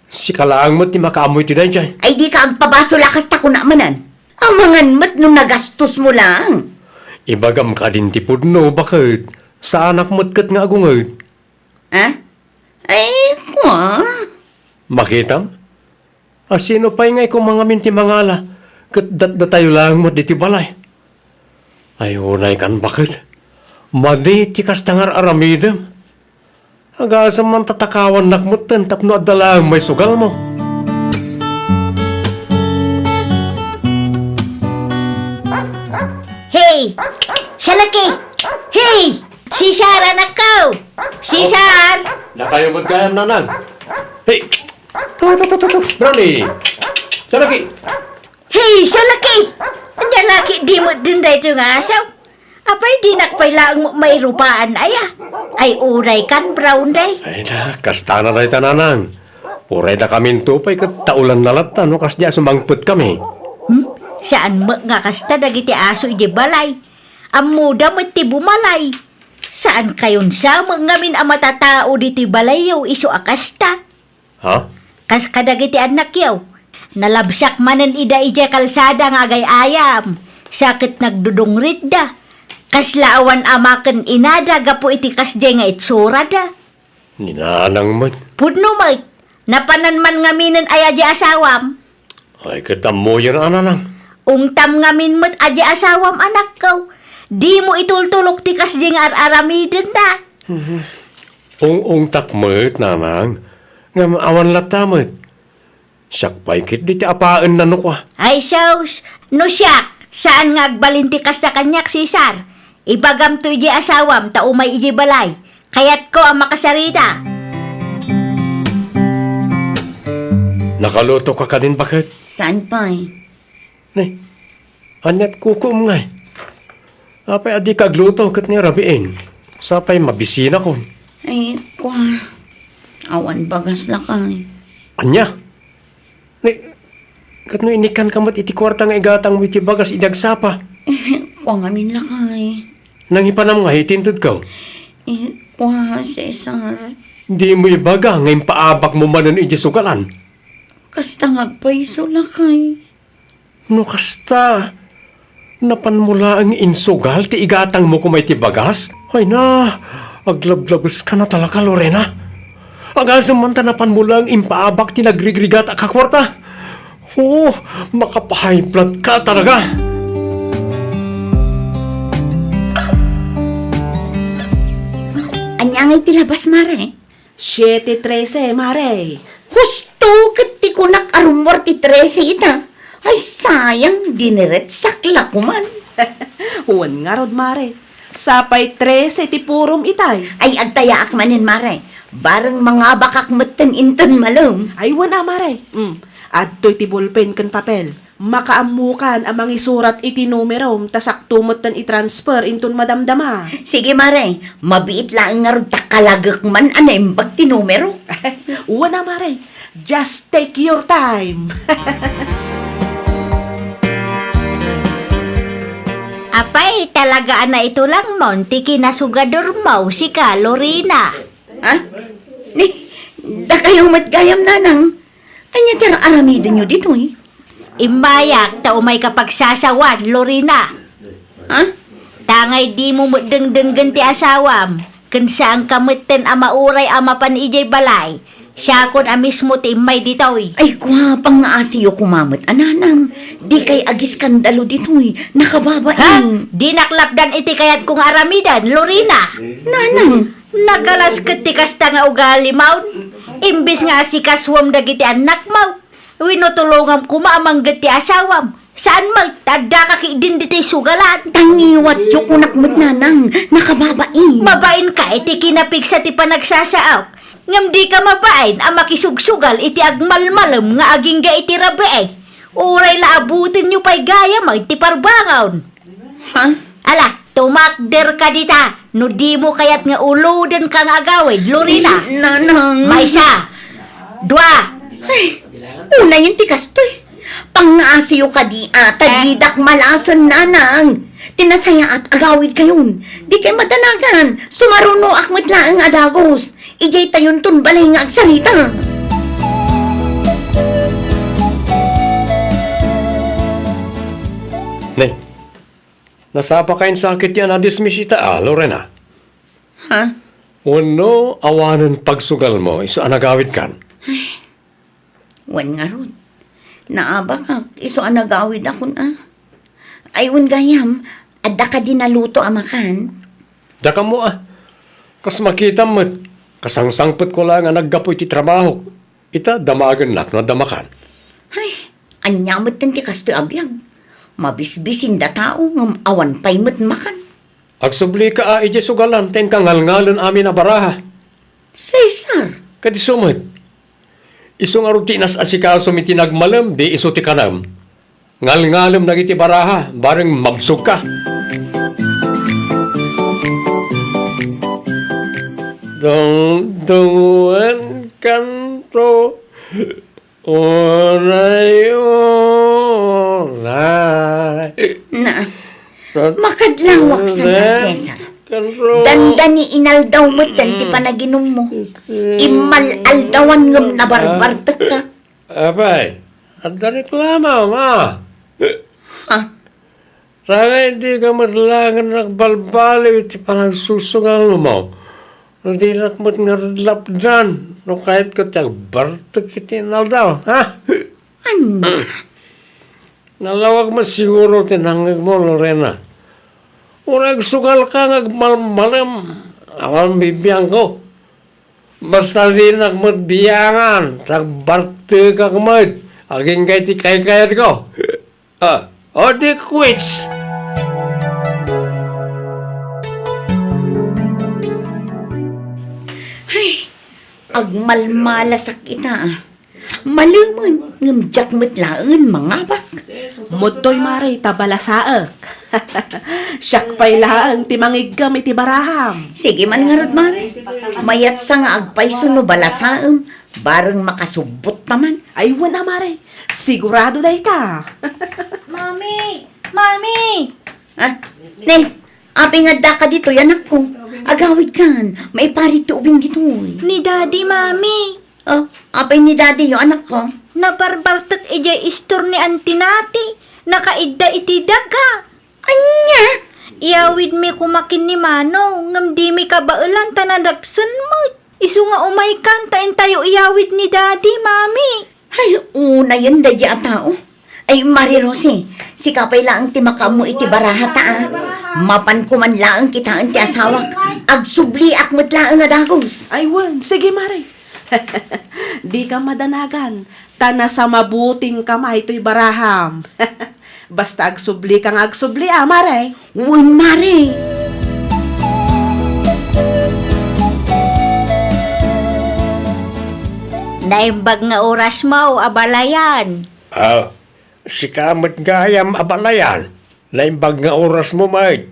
sika laeng met ti makaammo iti daydiay. Ay, dika agpabasol a kasta kunak manen. Amangan met no nagastosmo laeng. Ibagam kadin ti pudno, baket saanak met ket nga agunget. Ha? Ay, kua. Makitam? A, sino pay ngay koma ngamin ti mangala, ket datdatayo laeng met ditoy balay? Ay, unaykan, baket. Madi ti kasta nga ar-aramidem. Agasem man ta takawannak metten tapno adda laeng maisugalmo. Hey! Salaki! Hey! Cesar, anakko! Cesar! Nakayo met gayam, nanang. Hey! Tu, tu, tu, tu, tu. Brownie! Salaki! Hey, Salaki! Ania la ketdi met daytoy nga asaw? Apay, dinak pay laeng mairupaan, aya? Ay, unaykan, Brownie. Ay na, kasta na dayta, nanang. Uray dakaminto pay ket taulanna latta no kasdiay a sumangpetkami. Hmm? Saan met nga kasta dagiti aso idiay balay. Ammoda met ti bumalay. Saankayon sa met ngamin a matatao ditoy balayyo isu a kasta. Ha? Kas kadagiti annakyo, nalabsak manen ida idiay kalsada nga agay-ayam, sa ket nagdudungritda. Kasla awan ama ken inada gapu iti kasdiay nga itsurada. Ni nanang met. Pudno met, napanan man ngaminen aya di asawam? Ay, ket ammoyo a, nanang. Ungtam ngamin met a di asawam, anakko. Dimo itultulok ti kasdiay nga ar-aramidenda. Mhm. Ung-ungtak met, nanang. Ngem awan latta met. Siak pay ketdi ti apaenna no kua. Ay sus, no siak, saan nga agbalin ti kasta kaniak, Cesar. Ibagamto idiay asawam ta umay idiay balay. Kayatko a makasarita. Nakalutoka kadin, baket? Saan pay? Ni, aniat kukuom ngay? Apay a dika agluto ket ni rabiin? Sapay mabisinakon. Ay, kua. Awan bagas lakay. Ania? Ni, ket no inikkanka met iti kuarta nga igatangmo iti bagas idi agsapa? Eh, kua ngamin lakay. Nangipanam ngay iti intedko? Eh, kua, Cesar. Dimo ibaga nga impaabakmo manen iti sugalan? Kasta nga agpayso, lakay. No kasta, napanmo laeng insugal ti igatangmo koma iti bagas? Ay na, aglablabeska na talaga, Lorena. Agasem man ta napanmo laeng impaabak ti nagrigrigata a kuarta. Oh, makapa-high blood ka talaga. Ania ngay ti labas, Mare? Siete trese, Mare. Husto ket ti kunak a rummuar ti trese ita. Ay, sayang, diniretsak la koman. Wen ngarud, Mare. Sapay trese ti purom itay. Ay, agtayaak manen, Mare. Bareng mangabakak metten inton malem. Ay, wen a, Mare. Mm. Adtoy ti bolpen ken papel. Makaammokan a mangisurat iti numerom ta sakto metten i-transfer inton madamdama. Sige, Mare. Mabiit laeng ngarud ta kalagek man a naimbag ti numero. Wen a, Mare. Just take your time. Apay, talaga a naitulangmon ti kinasugadormo, sika, Lorena. Ha? Ni, dakayo met gayam, Nanang. Ania ti ar-aramidenyo ditoy? Immayak ta umayka pagsasawan, Lorena. Ha? Tangay dimo met dengdenggen ti asawam, ken saanka metten a mauray a mapan idiay balay. Siakon a mismo ti immay ditoy. Ay, kua, pangngaasiyo koma met a, Nanang. Dikay agiskandalo ditoy. Nakababain. Ha? Dinak lapdan iti kayatko nga aramiden, Lorena. Nanang. Nagalas ket ti kasta nga ugalimon. Imbes nga asikasuam dagiti annakmo, wenno tulongam koma a mangget ti asawam. Saan met, ta addaka ketdin ditoy sugalan. Tangiwatyo, kunak met, Nanang, nakababain. Mabain ka iti kinapigsa ti panagsasaok. Ngem dika mabain a makisugsugal iti agmalmalem nga agingga iti rabii. Uray la abutenyo pay gayam ti parbangon. Ha? Ala, tumakderka dita, no dimo kayat nga ulodenka nga agawid, Lorena. Nanang. Maysa, dua. Ay, unayen ti kastoy. Pangngaasiyo kadi a, ta didak malasen, Nanang. Ti nasayaat, agawidkayon. Dikay madanagan. Sumarunoak met laeng a dagus. Idiay tayonton balay nga agsarita. Ne, nasapaka insakit ti anadismiss ita a, Lorena? Ha? Wenno awanen pagsugalmo isu a nagawidkan? Wen ngarud, naabakak isu a nagawidakon a. Ay, wen gayam, adda kadi naluto a makan? Dakamu a. Kas makitam met, kasangsangpetko laeng a naggapu iti trabahok. Ita, damagennak no adda makan. Ay, ania metten ti kastoy a biag? Mabisbisin da tao, ngem awan pay met makan. Agsublika a idiay sugalan ta inka ngalngalen amin a baraha. Cesar! Ket isu met, isu ngarud ti inas-asikasom iti nagmalem, di isu ti kanem. Ngalngalem dagiti baraha, bareng mabsogka. Dungdungan kanto. Uray, uray. Na, makadlawak sanda, Cesar. Dandani inaldaw metten ti panaginummo. Immal-aldawan ngem nabarbartekka. Apay, adda reklamo, ma? Ha? Tangay dika met laeng nagbalbaliw iti panagsusugalmo. No dinak met ngarud lapdan, no kayatko ti agbartek iti inaldaw, ha? Ania? Nalawag met siguro ti nangngegmo, Lorena. Uray agsugalka nga agmalmalem, awan bibiangko. Basta dinak met biangan, ta agbartekak met, agingga iti kaykayatko. Ah, o di quits. Ay, agmalmalasak ita, a. Malemen, ngem diak met laeng mangabak. Mudtoy, Mare, ta balasaek. Siak pay laeng ti mangiggem iti baraham. Sige man ngarud, Mare. Mayatsa nga agpayso no balasaem, bareng makasubbot ta man. Ay, wen a, Mare. Sigurado dayta. Mami! Mami! Ah, ne, apay nga addaka ditoy, anakko? Agawidkan, maiparit ti ubing ditoy. Ni Daddy, Mami. Oh, apay ni Daddy yo, anak ko? Nabarbartek idiay istor ni Auntie Nati. Nakaidda iti daga. Ania? Iyawidmi koma ken ni Mano, ngem dimi kabaelan ta nadagsen met. Isu nga umaykan ta intayo iyawid ni Daddy, Mami. Ay, unayen daydi a tao. Ay, Mari Rosie, sika pay laeng ti makaammo iti baraha ta, a. Mapan koman laeng kitaen ti asawak. Agsubliak met laeng a dagus. Ay, wen, sige, Mari. Dika madanagan, ta nasamabutingka maytoy baraham. Basta agsublika nga agsubli, a, Mari. Wen, Mari. Naimbag nga orasmo, abalayan. Ah, sika met gayam, abalayan. Naimbag nga orasmo met.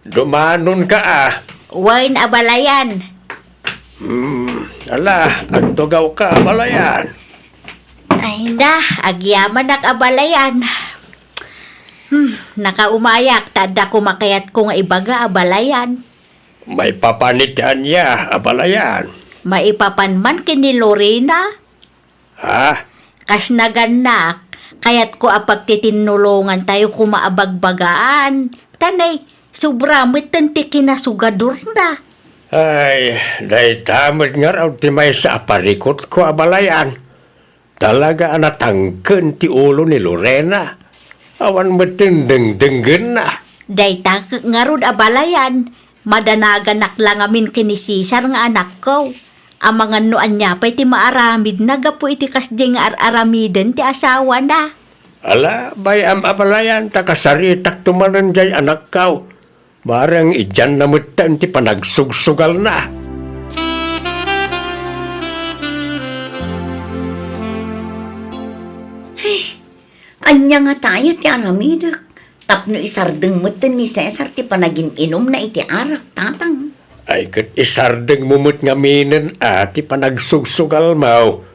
Dumanonka, a. Wen, abalayan. Hmm, ala, agtugawka, abalayan. Ay na, agyamanak, abalayan. Hmm, nakaumayak, ta adda koma kayatko nga ibaga, abalayan. Maipapan iti ania, abalayan? Maipapan man ken ni Lorena. Ha? Kas nagannak, kayatko a pagtitinulongantayo koma a bagbagaan. Ta nay, sobra metten ti kinasugadorna. Ay, dayta met ngarud ti maysa a parikutko, abalayan. Talaga a natangken ti ulo ni Lorena. Awan metten dengdenggenna. Dayta ngarud, abalayan, madanaganak la ngamin ken ni Cesar nga anakko. Amangan no ania pay ti maaramidna gapu iti kasdiay nga ar-aramiden ti asawana. Ala, bay-am, abalayan, ta kasaritakto manen diay anakko. Bareng idianna metten ti panagsugsugalna. Ay, ania ngata aya ti aramidek tapno isardeng metten ni Cesar ti panagin-inumna iti arak, tatang? Ay, ket isardengmo met ngaminen a ti panagsugsugalmo.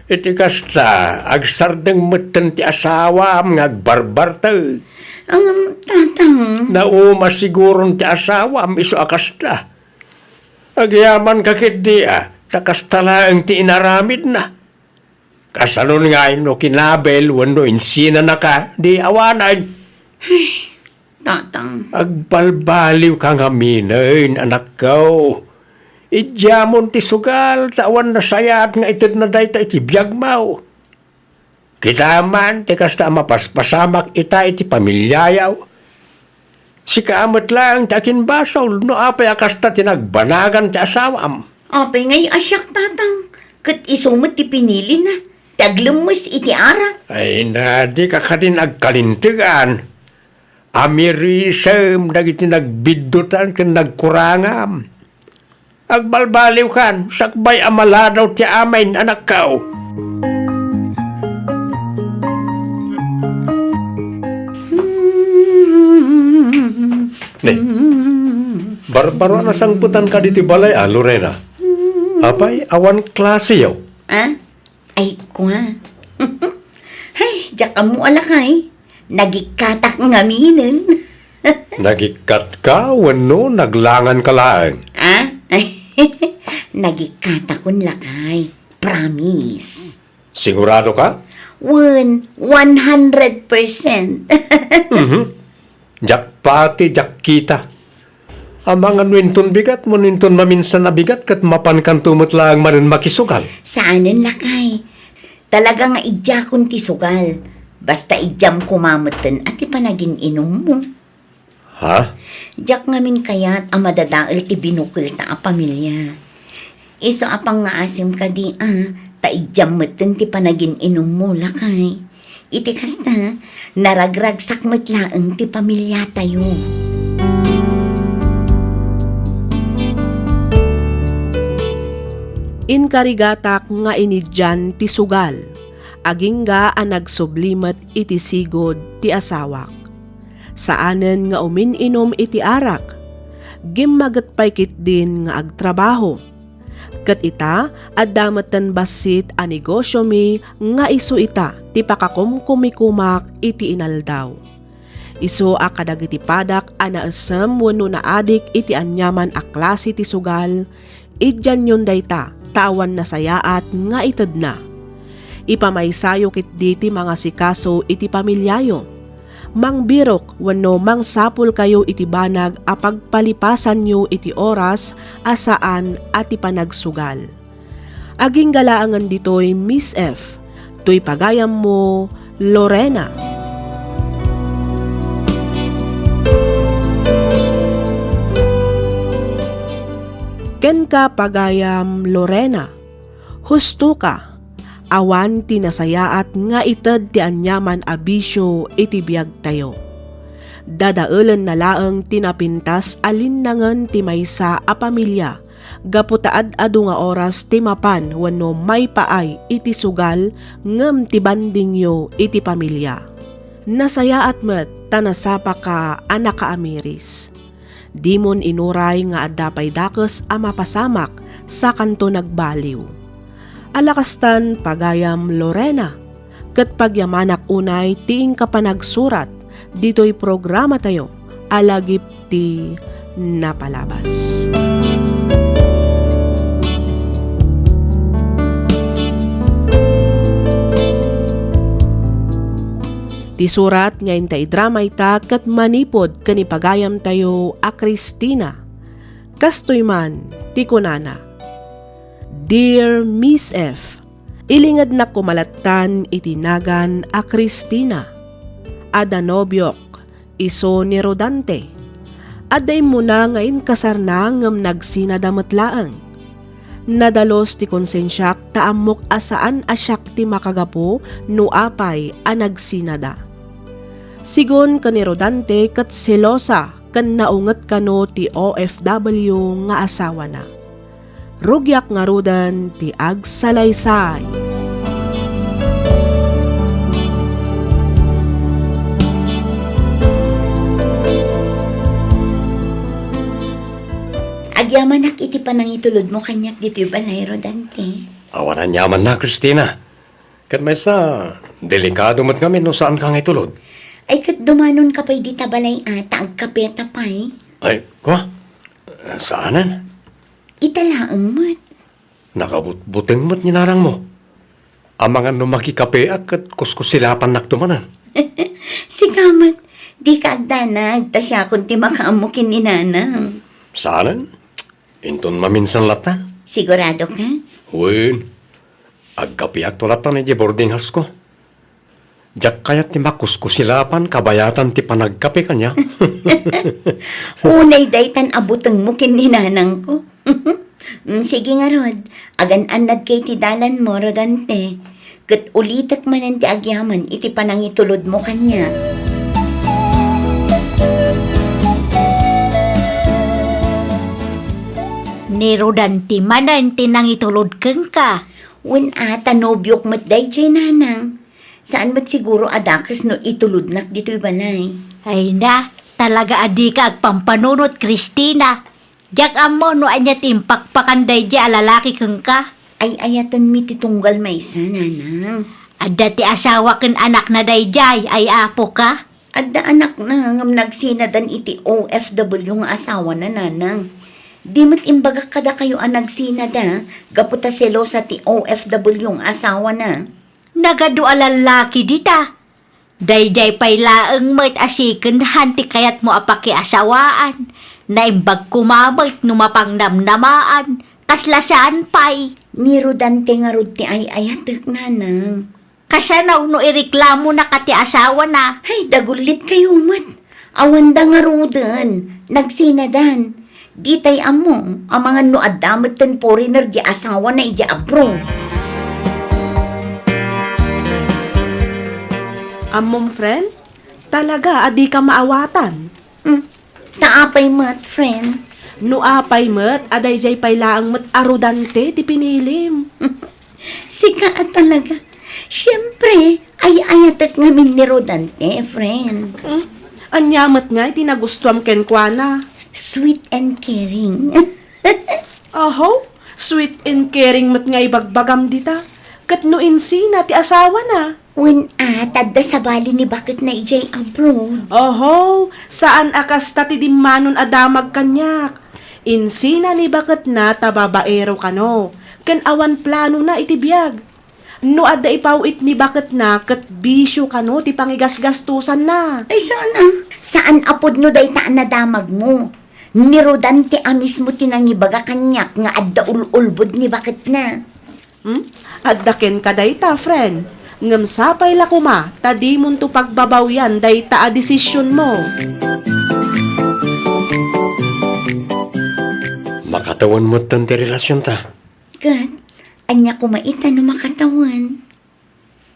Iti kasta, agsardeng metten ti asawam nga agbarbartek. Ngem, tatang. Nauma siguron ti asawam isu a kasta. Agyamanka ketdi a, ta kasta laeng ti inaramidna. Kasanon ngay no kinabel wenno insinanaka, di awanen? Tatang. Agbalbaliwka ngaminen, anakko. Idiamon ti sugal, ta awan nasayaat nga itedna dayta iti biagmo. Kita man ti kasta a mapaspasamak ita iti pamiliayo. Sika met laeng ti akinbasol no apay a kasta ti nagbanagan ti asawam. Apay ngay a siak, tatang, ket isu met ti pinilina ti aglemmes iti arak? Ay na, dika kadin agkalintegan. Amirisem dagiti nagbiddutan ken nagkurangam. Agbalbaliwkan, sakbay a maladaw ti amin, anakko. Ne, barbaro a nasangpetanka ditoy balay, a, Lorena? Apay, awan klaseyo? Ah? Ay, kua. Hay, diak ammo a, lakay. Nagikkatak ngaminen. Nagikkatka wenno naglanganka laeng? Ah? Nagikkatakon, lakay. Promise. Sigurado ka? Wen, one hundred percent. Mhm. Diak pati, diak kita. Amangan no inton bigat, wenno inton maminsan a bigat, ket mapankanto met laeng manen makisugal. Saanen, lakay. Talaga nga idiakon ti sugal. Basta idiam koma metten a ti panagin-inummo. Ha? Diak ngamin kayat a madadael ti binukelta a pamilia. Isu a pangngaasim kadi a, ta idiam metten ti panagin-inummo, lakay. Iti kasta, naragragsak met laeng ti pamiliatayo. Inkarigatak nga inidian ti sugal, agingga a nagsubli met iti sigud ti asawak. Saanen nga umin-inum iti arak. Gimmaget pay ketdin nga agtrabaho. Ket ita, adda metten bassit a negosiomi nga isu ita ti pakakumkumikomak iti inaldaw. Isu a kadagiti padak a naessem wenno naadik iti aniaman a klase ti sugal, idianyon dayta ta awan nasayaat nga itedna. Ipamaysayo ketdi ti mangasikaso iti pamiliayo. Mangbirok wenno mangsapulkayo iti banag a pagpalipasanyo iti oras a saan a ti panagsugal. Agingga laengen ditoy, Miss F. Toy pagayammo, Lorena. Kenka, pagayam Lorena, husto ka. Awan ti nasayaat nga ited ti aniaman a bisio iti biagtayo. Dadaelenna laeng ti napintas a linnangen ti maysa a pamilia gapu ta ad-adu nga oras ti mapan wenno maipaay iti sugal ngem ti bandingyo iti pamilia. Nasayaat met ta nasapaka a nakaamiris. Dimon inuray nga adda pay dakes a mapasamak, sakanto nagbaliw. Alakastan, pagayam Lorena, ket pagyamanak unay ti inka panagsurat ditoy programatayo a Lagip ti Napalabas. Ti surat nga inta idrama ita ket manipud ken ipagayamtayo a Christina. Kastoy man ti kunana, Dear Miss F, ilingednak koma lattan iti nagan a Christina. Adda nobiok, isu ni Rodante. Adda immuna nga inkasarna ngem nagsinada met laeng. Nadalus ti konsensiak ta ammok a saan a siak ti makagapu no apay a nagsinada. Sigun ken ni Rodante ket selosa ken naunget kano ti O F W nga asawana. Rugiak ngaruden ti agsalaysay. Agyamanak iti panangitulodmo kaniak ditoy balay, Rodante. Awan aniamanna, Christina. Ket maysa, delikado met ngamin no saanka nga itulod. Ay, ket dumanonka pay dita balay a ta agkapeta pay? Ay, kua? Saanen? Ita laeng met. Nakabutbuteng met ni nanangmo. Amangan no makikapeak ket kuskusilapannakto manen. Sika met, dika agdanag ta siakon ti makaammo ken ni nanang. Saanen? Inton maminsan latta. Sigurado ka? Wen, agkapeakto latta idiay boarding house ko. Diak kayat ti makuskusilapan kabayatan ti panagkape kaniak. Unay daytan a butengmo ken ni nanangko. Mm, sige ngarud, agan-annadka iti dalanmo, Rodante. Ket ulitek manen ti agyaman iti panangitulodmo kaniak. Ni Rodante manen ti nangitulod kenka. Wen a, ta nobiok met daydiay, nanang. Saan met siguro a dakes no itulodnak ditoy balay. Ay na, talaga a dika agpampanunot, Christina. Diak ammo no ania ti impakpakan daydiay a lalaki kenka. Ay-ayatenmi ti tunggal maysa, nanang. Adda ti asawa ken anakna daydiay, ay apoka? Adda anakna ngem nagsinadan iti O F W nga asawana, nanang. Di met imbagak kadakayo a nagsinada gapu ta selosa ti O F W nga asawana. Nagadu a lallaki dita. Daydiay pay laeng met a second hand ti kayatmo a pakiasawaan. Naimbag koma met no mapangnamnamaan. Kasla saan pay. Ni Rodante ngarud ti ay-ayatek, nanang. Kasano no ireklamonaka ti asawana? Hay, dagullit kayo met. Awanda ngaruden, nagsinadan. Ditay ammo, amangan no adda metten foreigner di asawana idiay abroad. Ammom, friend, talaga a dika maawatan. Hmm. Ta apay met, friend? No apay met, a daydiay pay laeng met a Rodante ti pinilim. Sika a talaga. Siempre, ay-ayatek ngamin ni Rodante, friend. Hmm? Ania met ngay ti nagustuam kenkuana? Sweet and caring. Aho, sweet and caring met nga ibagbagam dita. Ket no insina ti asawana? Wen a, ta adda sabali ni baketna idiay abroad. Oho, saan a kasta ti dimmanon a damag kaniak. Insina ni baketna ta babaero kano, ken awan planona iti biag. No adda ipaw-it ni baketna ket bisio kano ti pangigasgastosanna. Ay, saan a. Saan a pudno dayta a nadamagmo. Ni Rodante a mismo ti nangibaga kaniak nga adda ul-ulbod ni baketna. Hmm? Adda kenka dayta, friend. Ngem sapay la koma ta dimonto pagbabawyan dayta a desisionmo. Makatawen metten ti relasionta. Ket, ania koma ita no makatawen?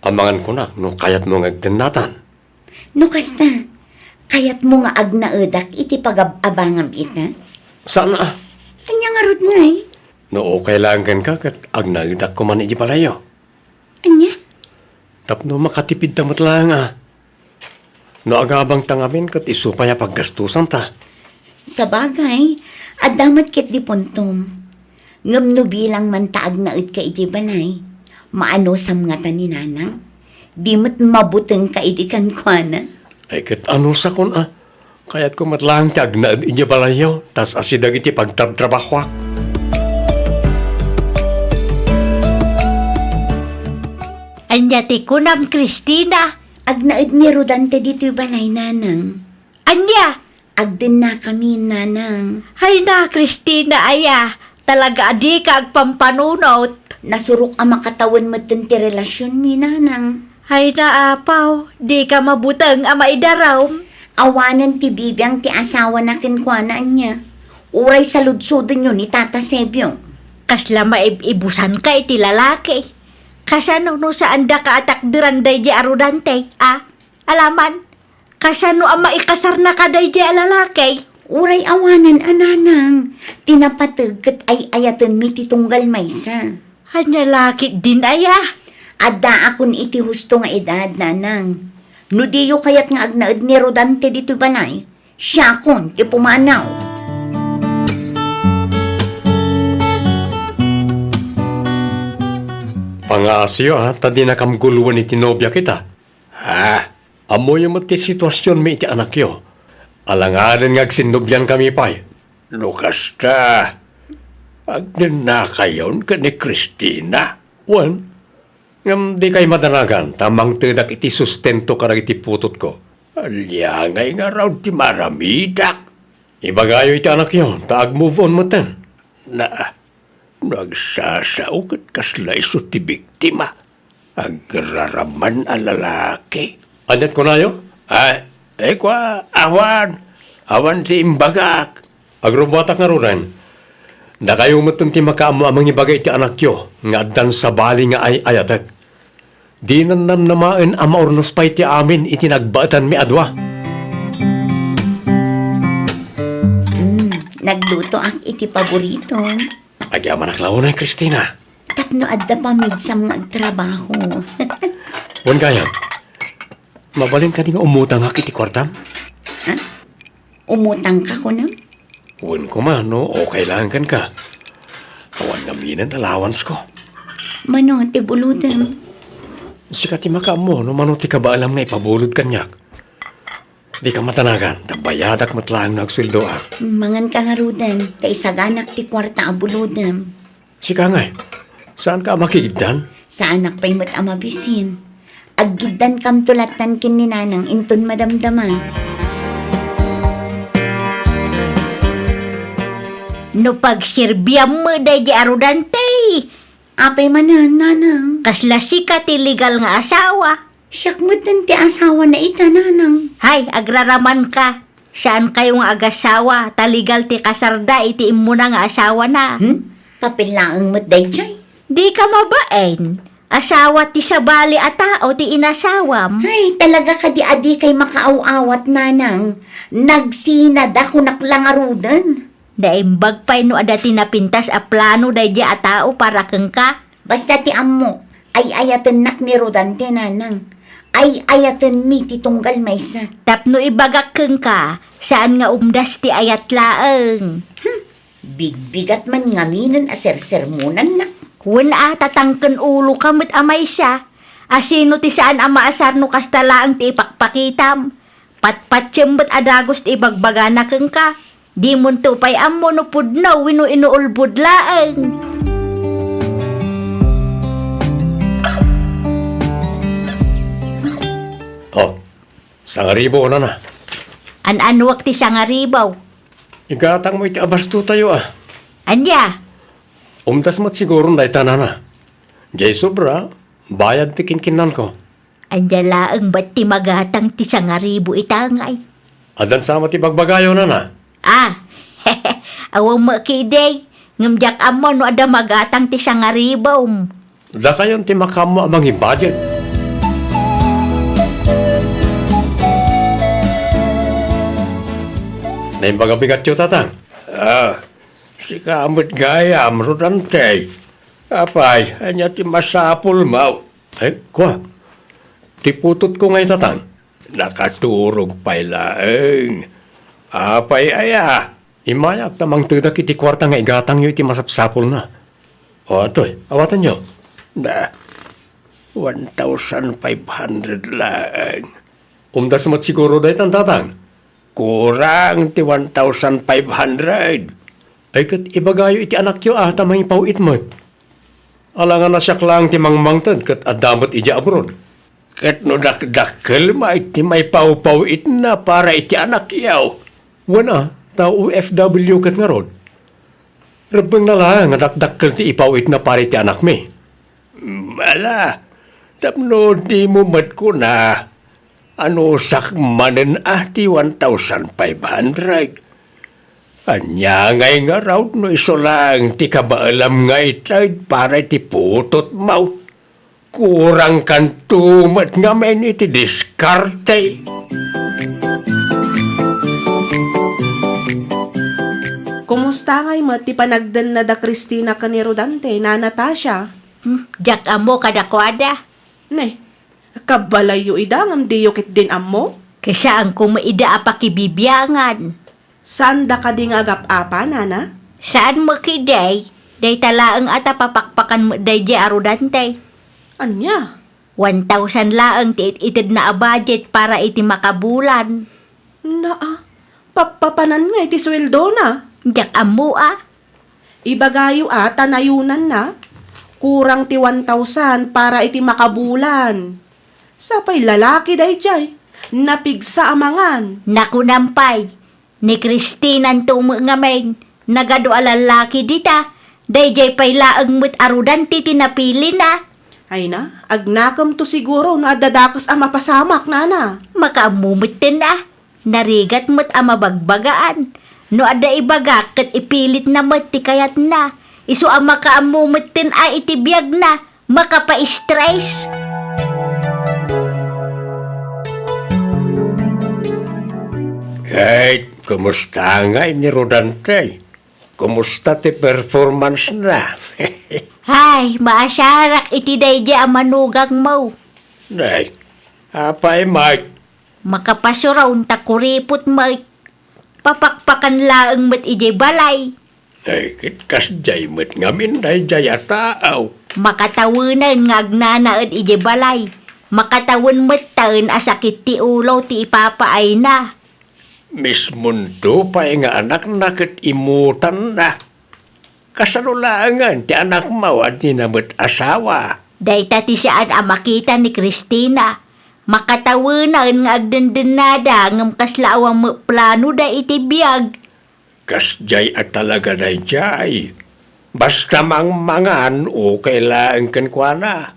Amangan kunak no kayatmo nga agdennatan. No kasta, kayatmo nga agnaedak iti pagab-abangam ita? Saan a. Ania ngarud ngay? No okay laeng kenka, ket agnaedak koman iti balayyo. Ania? Tapno makatipidta met laeng a. No agabangta ngamin, ket isu pay a paggastusanta. Sabagay, adda met ketdi puntom. Ngem no bilang man ta agnaedka iti balay, maanusam ngata ni nanang? Di met mabutengka idi kenkuana? Ay, ket anusakon a. Kayatko met laeng ti agnaed idiay balayyo, ta as-asideg iti pagtrabtrabahoak. Ania ti kunam, Christina? Agnaed ni Rodante ditoy balay, nanang. Ania? Agdennakami, nanang. Hay na, Christina, aya, talaga a dika agpampanunot. Nasurok a makatawen metten ti relasionmi, nanang. Hay na, apaw, dika mabuteng a maidarum. Awanen ti bibiang ti asawana kenkuana, ania? Uray saludsodenyo ni Tata Sebio. Kasla maib-ibusanka iti lalaki. Kasano no saandaka a takderan daydi a Rodante, a? Alaman, kasano a maikasarnaka daydi a lalaki? Uray awanen a, nanang, ti napateg ket ay-ayatenmi ti tunggal maysa. Ania la ketdin aya? Addaakon iti husto nga edad, nanang. No diyo kayat nga agnaed ni Rodante ditoy balay, siakon ti pumanaw. Pangaasiyo a, ta dinakam guloen iti nobiak ita. Ah, ammoyo met ti situasionmi iti anakyo. Alangaden nga agsinnobiankami pay. No kasta, agdennakayon ken ni Christina. Wen, ngem dikay madanagan ta mangtedak iti sustento kadagiti putotko. Ania ngay ngarud ti maaramidak? Ibagayo iti anakyo ta ag-move on metten. Na, no agsasao ket kasla isu ti biktima. Agraraman a lalaki. Aniat kunayo? Ay, ay, kua, awan. Awan ti imbagak. Agrubbuatak ngaruden. Dakayo metten ti makaammo a mangibaga iti anakyo nga addan sabali nga ay-ayatek. Dinan namnamaen a maurnos pay ti amin iti nagbaetanmi a dua. Mm, naglutoak iti paboritom. Agyamanak la unay, Christina. Tapno adda pamigsam nga agtrabaho. Wen gayam, mabalin kadi nga umutangak iti kuartam? Ha? Umutangka, kunam? Wen koma, no, okay laeng kenka. Awan ngaminen allowance-ko. Mano ti bulodem? Sika ti makaammo no mano ti kabaelam nga ipabulod kaniak. Dika madanagan, ta bayadak met laeng no agsueldoak. Manganka ngaruden, ta isaganak ti kuarta a bulodem. Sika ngay, saanka a makigiddan? Saanak pay met a mabisin. Aggiddankamto lattan ken ni Nanang inton madamdama. No pagserbiam met daydi a Rodante, apay manen, Nanang? Kasla sika ti legal nga asawa. Siak metten ti asawana ita, Nanang. Hay, agraramanka. Saankayo nga agasawa, ta legal ti kasarda iti immuna nga asawana. Hmm? Papel laeng met daydiay. Dika mabain. Asawa ti sabali a tao ti inasawam. Ay, talaga kadi a dikay makaaw-awat, Nanang. Nagsinada kunak la ngaruden. Naimbag pay no adda ti napintas a plano daydiay a tao para kenka. Basta ti ammok, ay-ayatennak ni Rodante, Nanang. Ay-ayatenmi ti tunggal maysa. Tapno ibagak kenka, saan nga umdas ti ayat laeng. Hmm, bigbigat man ngaminen a sersermonannak. Wen a, tatangken uloka met a maysa. Asino ti saan a maasar no kasta laeng ti ipakpakitam? Patpatiem met a dagus ti ibagbagana kenka. Dimonto pay ammo no pudno wenno inuulbod laeng. Oh, sangaribaw, nana. An-anuak ti sangaribaw? Igatangmo iti abastotayo, a. Ania? Umtas met siguron dayta, nana. Jay sobra, bayad ti kinkinnanko. Ania laeng met ti magatang ti sangaribu ita ngay? Addan sama ti bagbagayo, nana? Ah, awan met kidi, ngem diak ammo no adda magatang ti sangaribum. Dakayon ti makaammo a mangibajet. Naimbag a bigatyo, tatang? Ah, sika met gayam, Rodante. Apay, ania ti masapulmo? Ay, kua. Ti putotko ngay, tatang. Nakaturog pay laeng. Apay aya? Immayak ta mangtedak iti kuarta nga igatangyo iti masapsapulna. O, atoy, awatenyo. Na, one thousand five hundred laeng. Umdas met siguro daytan, tatang. Kurang ti one thousand five hundred. Ay, ket ibagayo iti anakyo, a, ta mangipaw-it met. Alangan a siak laeng ti mangmangted ket adda met idiay abroad. Ket no dakdakkel met ti maipawpaw-itna para iti anakyo? Wen a, ta O F W ket ngarud. Rebbengna laeng a dakdakkel ti ipaw-itna para iti anakmi. Ala, tapno dimo met kuna, anusak manen a ti one thousand five hundred? Ania ngay ngarud no isu laeng ti kabaelam nga ited para iti putotmo? Kurangkanto met ngamin iti diskarte. Kumusta ngay met ti panagdenna da Cristina ken ni Rodante, Nana Tasha? Hmm, diak ammo kadakuada. Ne, kabalayyo ida ngem diyo ketdin ammo? Ket saanko met ida a pakibibiangan. Saanda kadi nga agap-apa, Nana? Saan met ketdi. Dayta laeng a ta papakpakan met daydiay a Rodante. Ania? One thousand laeng ti it-itedna a budget para iti makabulan. Naa, pappapanan ngay ti sueldona? Diak ammo a. Ibagayo a ta nayunanna, kurang ti one thousand para iti makabulan. Sapay lalaki daydiay, napigsa a mangan. Nakunam pay, ni Cristinanto met ngamin, nagadu a lallaki dita, daydiay pay laeng met a Rodante ti napilina. Ay na, agnakemto siguro no adda dakes a mapasamak, Nana. Makaammo metten a. Narigat met a mabagbagaan. No adda ibagak ket ipilitna met ti kayatna. Isu a makaammo metten a iti biagna, makapa-stress. Ket kumusta ngay ni Rodante? Kumusta ti performance na? Ay, maasarak iti daydiay a manugangmo. Nay, apay met? Makapasuron ta kuripot met. Papakpakan laeng met idiay balay. Ay, ket kasdiay met ngamin daydiay a tao. Makatawenan nga agnanaed idiay balay. Makatawen metten a sakit ti ulo ti ipapaayna. Mismonto pay nga anakna ket imutanna. Kasano laengen ti anakmo a dina met asawa? Dayta ti saan a makita ni Cristina. Makatawenan nga agdendennada ngem kasla awan met planoda iti biag. Kasdiay a talaga daydiay. Basta mangmangan, okay laeng kenkuana.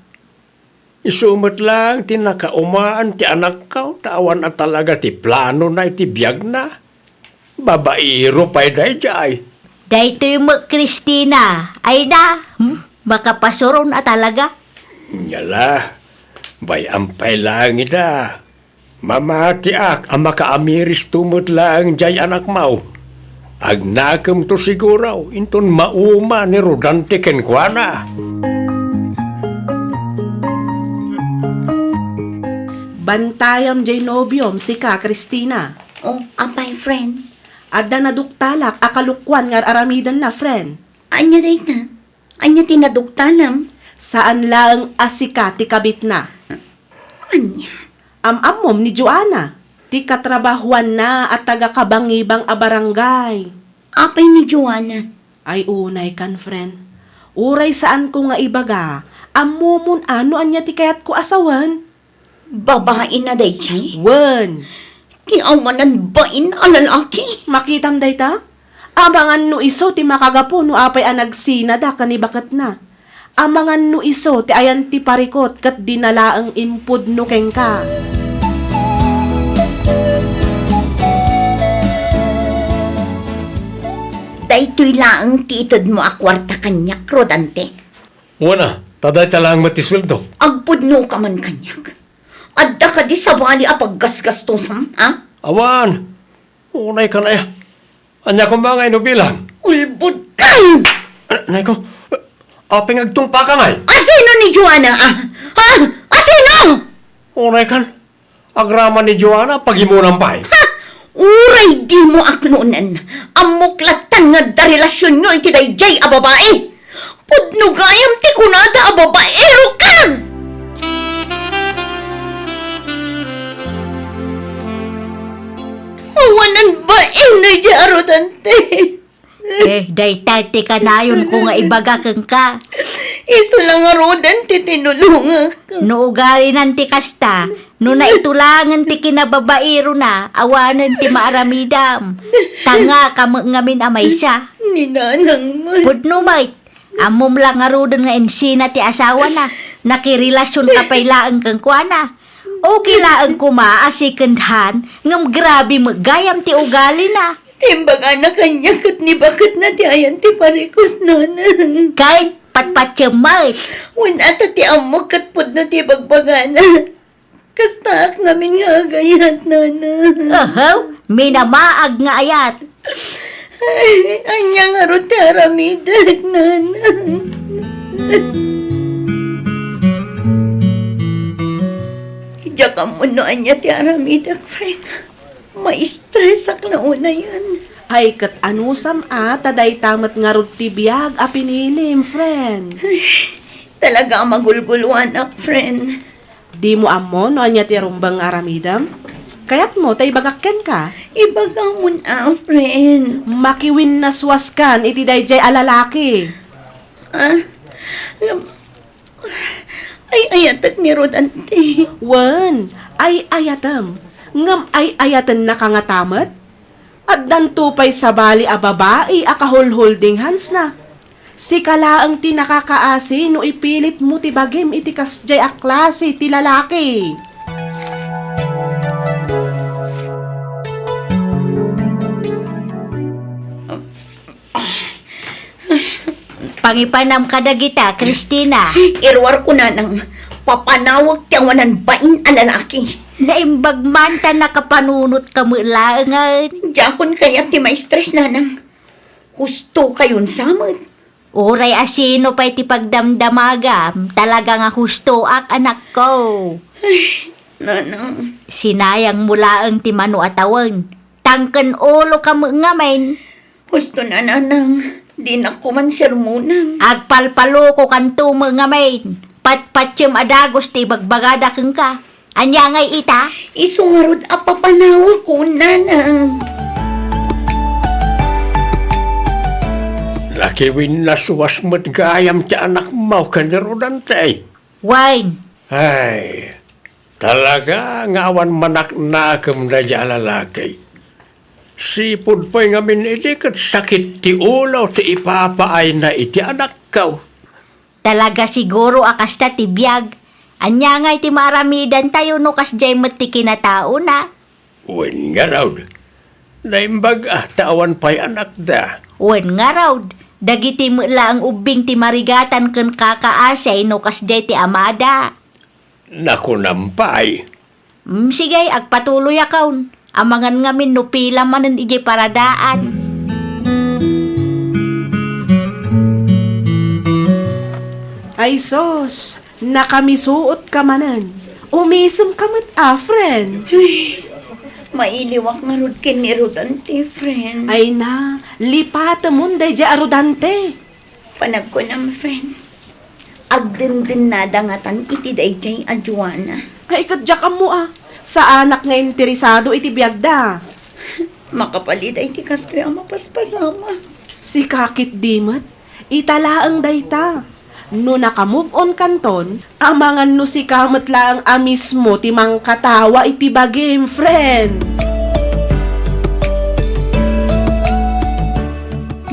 Isu met laeng ti nakaumaan ti anakko, ta awan a talaga ti planona iti biagna. Babaero pay daydiay. Daytoy met Cristina. Ay na, hmm? Makapasuron a talaga. Nyala, bay-am pay laeng ida. Mamatiak a makaamiristo met laeng diay anakmo. Agnakemto siguro inton mauma ni Rodante kenkuana. Bantayam diay nobiom, sika, Cristina. Oh, apay, friend? Adda naduktalak a kalukoan nga ar-aramidenna, friend. Ania dayta? Ania ti naduktalam? Saan laeng a sika ti kabitna. Ania? Am-ammom ni Joanna, ti katrabahuanna a taga-Kabangibang a barangay. Apay ni Joanna? Ay, unaykan, friend. Uray saanko nga ibaga, ammomon a no ania ti kayatko a sawen. Babaina daydiay? Wen. Ti awanan bain a lalaki? Makitam dayta? Amangan no isu ti makagapu no apay a nagsinada ken ni baketna. Amangan no isu ti ayan ti parikut ket di na laeng impudno kenka. Daytoy laeng ti itedmo a kuarta kaniak, Rodante. Wen a, ta dayta laeng met ti sueldok. Agpudnoka man kaniak. Adda kadi sabali a paggasgastosam, ha? Awan. Unaykan aya. Ania koma ngay no bilang? Ulbodkan! Nay ko, apay nga agtungpaka ngay? Asino ni Joanna, a? Ha? Asino? Unaykan, agraman ni Joanna, pagimonam pay. Ha? Uray dimo aknonen. Ammok lattan nga adda relasionyo iti daydiay a babai. Pudno gayam ti kunada a babaeroka! Awanan bain daydiay a Rodante. Eh, dayta ti kanayonko nga ibaga kenka. Isu la ngaruden ti tinulongak. No ugalinan ti kasta, no naitulangen ti kinababaerona, awanen ti maaramidam. Tangaka met ngamin a maysa. Ni nanang man. Pudno met, ammom la ngaruden nga insina ti asawana. Nakirelasionka pay laeng kenkuana. Okay laeng koma a second hand, ngem grabe met gayam ti ugalina. Ti imbagana kaniak ket ni baketna ti ayan ti parikut, nanang. Ket patpatiem met. Wen a ta ti ammok ket pudno ti ibagbagana. Kastaak ngamin nga agayat, nanang. Ahaw, minamaag nga ayat. Ay, ania ngarud ti aramidek, nanang? Diak ammo no ania ti aramidek, friend. Maistresak la unayen. Ay, ket anusam a, ta dayta met ngarud ti biag a pinilim, friend. Ay, talaga a magulguluanak, friend. Dimo ammo no ania ti rumbeng nga aramidem? Kayatmo ta ibagak kenka? Ibagamon a, friend. Makiwinnaswaskan iti daydiay a lalaki. Ah? Ay-ayatek ni Rodante. Wen, ay-ayatem. Ngem ay-ayatennaka ngata met? Addanto pay sabali a babai a kahulhuldinghansna. Sika laeng ti nakakaasi no ipilitmo ti bagim iti kasdiay a klase ti lalaki. Pangipanam kadagita, Christina. Iruarko, nanang, papanawek ti awanan bain a lalaki. Naimbag man ta nakapanunotka met laengen. Diakon kayat ti maistres, nanang. Husto kayon sa met. Uray asino pay ti pagdamdamagam, talaga nga hustoak, anakko. Ay, nanang. Sinayangmo laeng ti mano a tawen. Tangken uloka met ngamin. Husto na, nanang, dinak koma sermonan. Agpalpalokokanto met ngamin. Patpatiem a dagus ti ibagbagada kenka. Ania ngay ita? Isu ngarud a papanawekon, nanang. Nakiwinnaswas met gayam ti anakmo ken ni Rodante. Wen. Ay, talaga nga awan manaknakem daydiay a lalaki. Sipud pay ngamin idi ket sakit ti ulo ti ipapaayna iti anakko. Talaga siguro a kasta ti biag. Ania ngay ti maaramidantayo no kasdiay met ti kinataona? Wen ngarud, naimbag a ta awan pay anakda. Wen ngarud, dagiti met laeng ubbing ti marigatan ken kakaasi no kasdiay ti amada. Nakunam pay. Mm, sige, agpatuloyakon. Amangan ngamin no pila manen idiay paradaan. Ay sus, nakamisuotka manen. Umisemka met a, friend. Ay, mailiwak ngarud ken ni Rodante, friend. Ay na, lipatemon daydiay a Rodante. Panagkunam, friend. Agdendennada ngatan iti daydiay a Joanna. Ay, ket diak ammo a. Saanak nga interesado iti biagda. Makapalida iti kastoy a mapaspasamak. Sika ketdi met, ita laeng dayta. No naka-move on kanton, amangan no sika met laeng a mismo ti mangkatawa iti bagim, friend.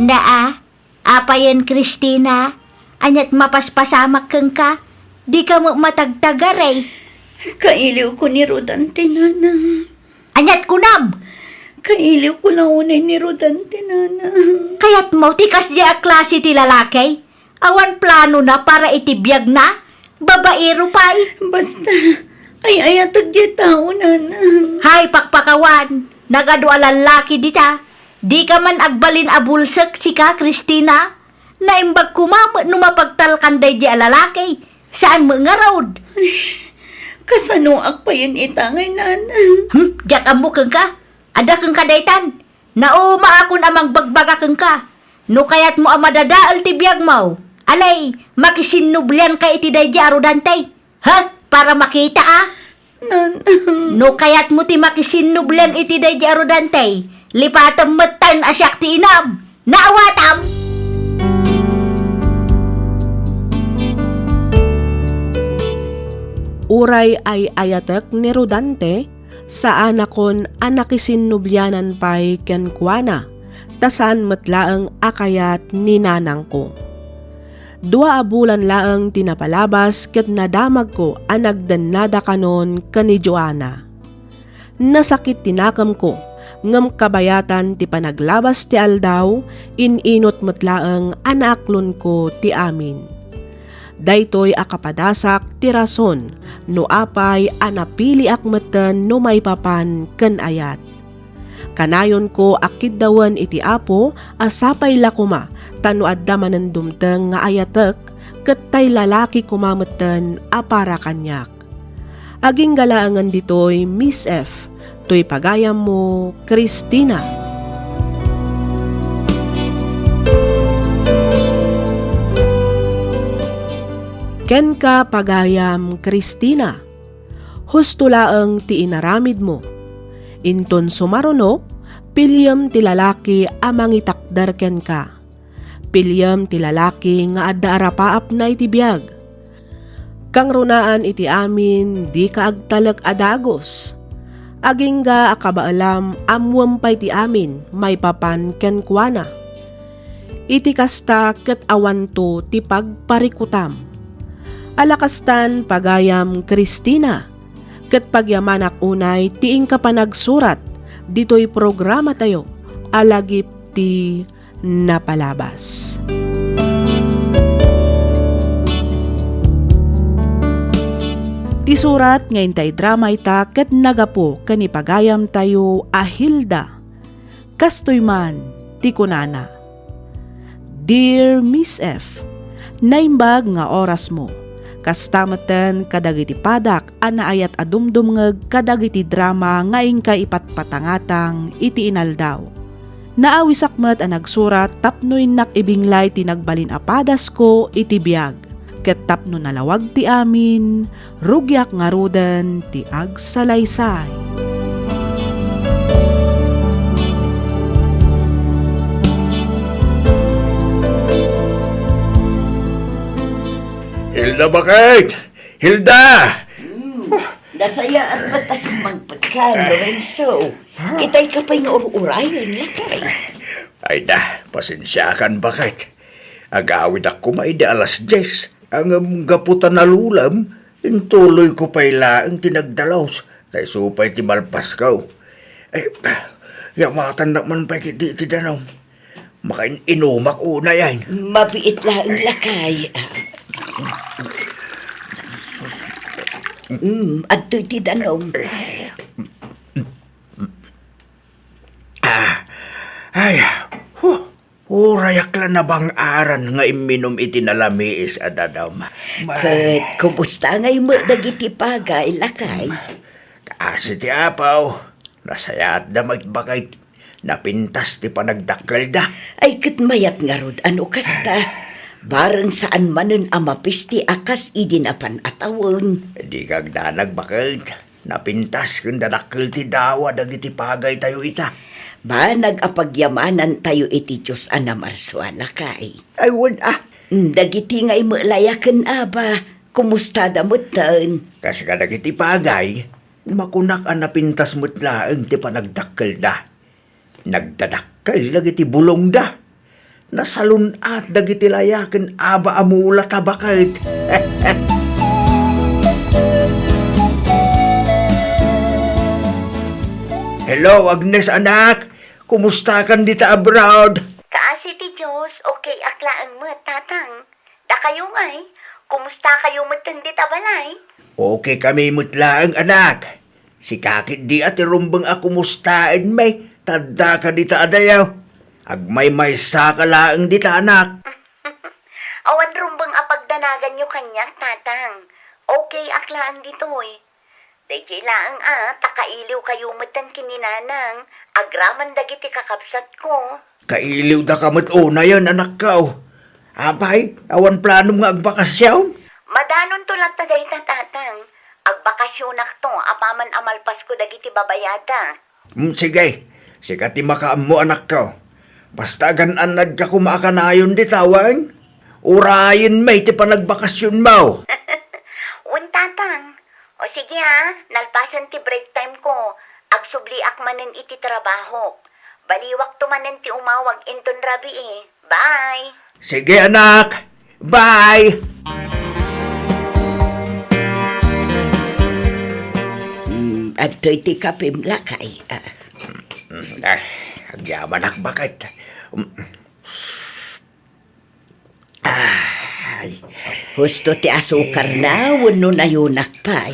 Naa, apayen, Christina, aniat mapaspasamak kenka? Dika met matagtagaray. Kailiwko ni Rodante, nanang. Aniat kunam? Kailiwko la unay ni Rodante, nanang. Kayatmo ti kasdiay a klase ti lalaki? Awan planona para iti biagna? Babaero pay? Basta, ay-ayatek diay tao, nanang. Hay, pakpakawan. Nagadu a lallaki dita. Dika man agbalin a bulsek, sika, Christina. Naimbag koma met no mapagtalkan daydiay a lalaki. Saan met ngarud? Kasanoak payen ita ngay, nanang? Hmm, diak ammo kenka. Adda kenka daytan. Naumaakon a mangbagbaga kenka. No kayatmo a madadael ti biagmo, alay, makisinnublianka iti daydiay a Rodante. Ha? Para makita a? Nanang. No kayatmo ti makisinnublian iti daydiay a Rodante, lipatem metten a siak ti inam. Naawatam! Uray ay-ayatek ni Rodante, saanakon a nakisinnublianan pay kenkuana, ta saan met laeng a kayat ni nanangko. Dua a bulan laeng ti napalabas ket nadamagko a nagdennada kanon ken ni Joanna. Nasakit ti nakemko, ngem kabayatan ti panaglabas ti aldaw, in-inut met laeng a naaklonko ti amin. Daytoy a kapadasak ti rason no apay a napiliak metten no maipapan ken ayat. Kanayonko a kiddawen iti Apo a sapay la koma ta no adda manen dumteng nga ayatek, ket tay lalaki koma metten a para kaniak. Agingga laengen ditoy, Miss F, toy pagayammo, Christina. Kenka, pagayam Christina, husto laeng ti inaramidmo. Inton sumaruno, piliem ti lalaki a mangitakder kenka. Piliem ti lalaki nga adda arapaapna iti biag. Kangrunaan iti amin, dika agtalek a dagus. Agingga a kabaelam, ammuem pay ti amin maipapan kenkuana. Iti kasta ket awanto ti pagparikutam. Ala kastan, pagayam Christina, ket pagyamanak unay ti inka panagsurat ditoy programatayo a Lagip ti Napalabas. Ti surat nga inta idrama ita ket naggapu ken ni pagayamtayo a Hilda. Kastoy man ti kunana, "Dear Miss F, naimbag nga orasmo. Kasta metten kadagiti padak a naayat a dumdumngeg kadagiti drama nga inka ipatpatangatang iti inaldaw. Naawisak met a nagsurat tapno innak ibinglay ti nagbalin a padasko iti biag, ket tapno nalawag ti amin, rugiak ngaruden ti agsalaysay." Hilda, baket! Hilda! Hmm. Nasayaat met a simmangpetkan, Lorenzo. Itay ka pay nga ur-urayen, lakay. Ay da, pasensiakan, baket. Agawidak koma idi alas dies. Ngem gapu ta nalulem, intuloyko pay laeng ti nagdalus. Ta isu pay ti malpasko. Eh, yamatannak man pay ketdi ti danum. Makain-inumak unay, ay. Mabiit laeng, lakay. Mm, adtoy ti danum. Ah, ay, huh, urayak la nabang-aran nga imminum iti nalamiis a danum. Ma- Ket kumusta ngay met dagiti pagay, lakay? Kaasi ti Apo, nasayaatda met, baket. Napintas ti panagdakkelda. Ay, ket mayat ngarud a no kasta. Bareng saan manen a mapisti a kas idi napan a tawen. Dika agdanag, baket. Napintas ken dadakkel ti dawa dagiti pagaytayo ita. Banag a pagyamanantayo iti Dios a namarsua, lakay. Ay, wen a. Mm, dagiti nga imelaya ken aba, kumustada metten? Kas kadagiti pagay, makunak a napintas met laeng ti panagdakkelda. Nagdadakkel dagiti bulongda. Nasalun-at dagiti laya ken aba a mula ta baket. Hello, Agnes, anak. Kumustakan dita abroad? Kaasi ti Dios, okay ak laeng met, Tatang. Dakayo ngay, kumusta kayo metten dita balay? Okay kami met laeng, anak. Sika ketdi a ti rumbeng a kumustaenmi, ta adda ka dita adayo. Agmaymaysa ka laeng dita, anak. Awan rumbeng a pagdanaganyo kaniak, Tatang. Okay ak laeng ditoy. Daydiay laeng a, ta kailiw kayo metten ken ni Nanang, agraman dagiti kakabsatko. Kailiwda ka met unayen, anakko. Apay, awan planom nga agbakasyon? Madanonto latta dayta, Tatang. Agbakasyonakto apaman a malpasko dagiti babayadak. Hmm, sige. Sika ti makaammo, anakko. Basta agan-annadka koma a kanayon dita, wen? Urayenmi ti panagbakasyonmo. Wen, Tatang. O sige, a, nalpasen ti break time ko. Agsubliak manen iti trabahok. Baliwakto manen ti umawag inton rabii. Bye! Sige, anak. Bye! Mm, adtoy ti kapem, lakay. Ah. Ah, agyamanak, baket. Ay. Husto ti asukarna wenno nayonak pay?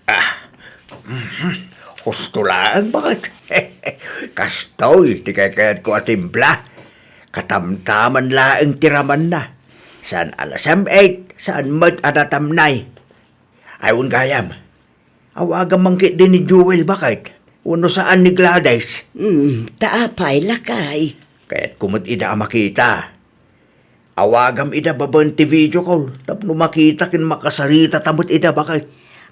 Ah, mhm. Husto laeng, baket. Kastoy ti kaykayatko a timpla. Katamtaman laeng ti ramanna. Saan a lasam-it, saan met a natamnay. Ay, wen gayam. Awagam man ketdi ni Joel, baket. Wenno saan ni Gladys. Hmm, ta apay, lakay? Kayatko met ida a makita. Awagam ida babaen ti video call tapno makita ken makasaritata met ida, baket.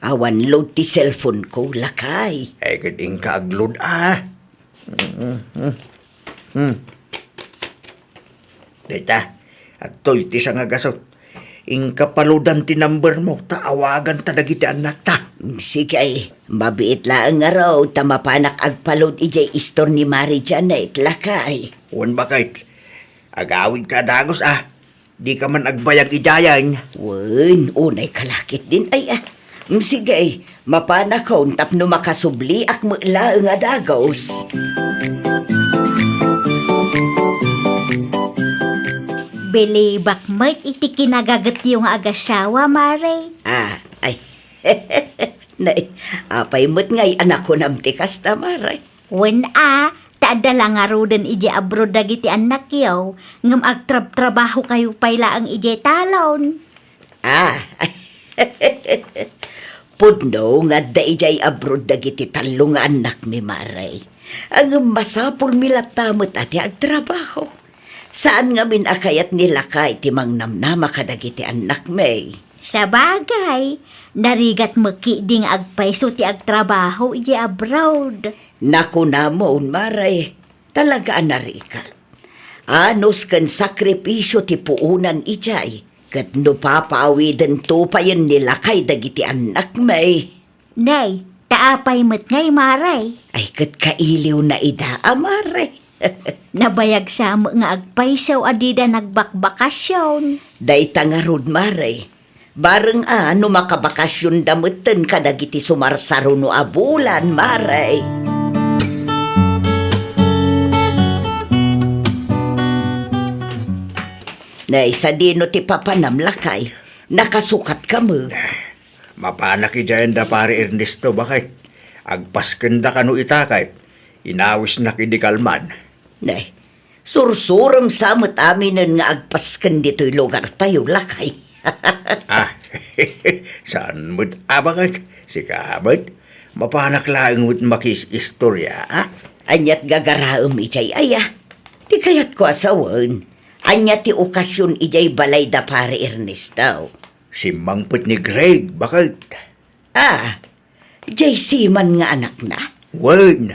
Awan load ti cellphone ko, lakay. Ay, ket inka agload, a. Hmm, hmm, hmm. Dayta, adtoy ti sangagasut. Inka paloadan ti number mo, ta awaganta dagiti annakta. Sige, mabiit laeng ngarud ta mapanak agpaload idiay store ni Mari Janet, lakay. Wen, baket. Agawidka a dagus, a. Dika man agbayag idiayen. Wen, unayka la ketdin, ay, a. Mm, sige, mapanakon tapno makasubliak met laeng a dagus. Believak met iti kinagagetyo nga agasawa, Mare. A, ay. Nay, apay met ngay a nakunam ti kasta, Mare? Wen a, ta adda la ngaruden idiay abroad dagiti annakyo, ngem agtrabtrabahokayo pay laeng idiay talon. A, pudno nga adda idiay abroad dagiti tallo nga annakmi, Mare. Ngem masapulmi latta met a ti agtrabaho. Saan ngamin a kayat ni lakay ti mangnamnama kadagiti annakmi. Sabagay, narigat met ketdi nga agpayso ti agtrabaho idiay abroad. Nakunamon, Mare, talaga a narigat. Anus ken sakripisio ti puonan idiay, ket no papaawidento payen ni lakay dagiti annakmi. Nay, ta apay met ngay, Mare? Ay, ket kailiwna ida a, Mare. Nabayag sa met nga agpayso a dida nagbakbakasyon. Dayta ngarud, Mare. Bareng a no makabakasyonda metten kadagiti sumarsaruno a bulan, Mare. Nay, sadino ti papanam, lakay? Nakasukatka met. Mapanak idiayen da Pari Ernesto, baket. Agpaskenda kano ita ket inawisnak idi kalman. Nay, sursurem sa met aminen nga agpasken ditoy lugartayo, lakay. A, saan met a, baket. Sika met. Mapanak laeng met makiis-istorya, a? Aniat gagaraem idiay aya? Ti kayatko a sawen, Ania ti okasion idiay balay da Pare Ernesto? Simmangpet ni Greg, baket. Ah, jay siman nga anakna? Wen.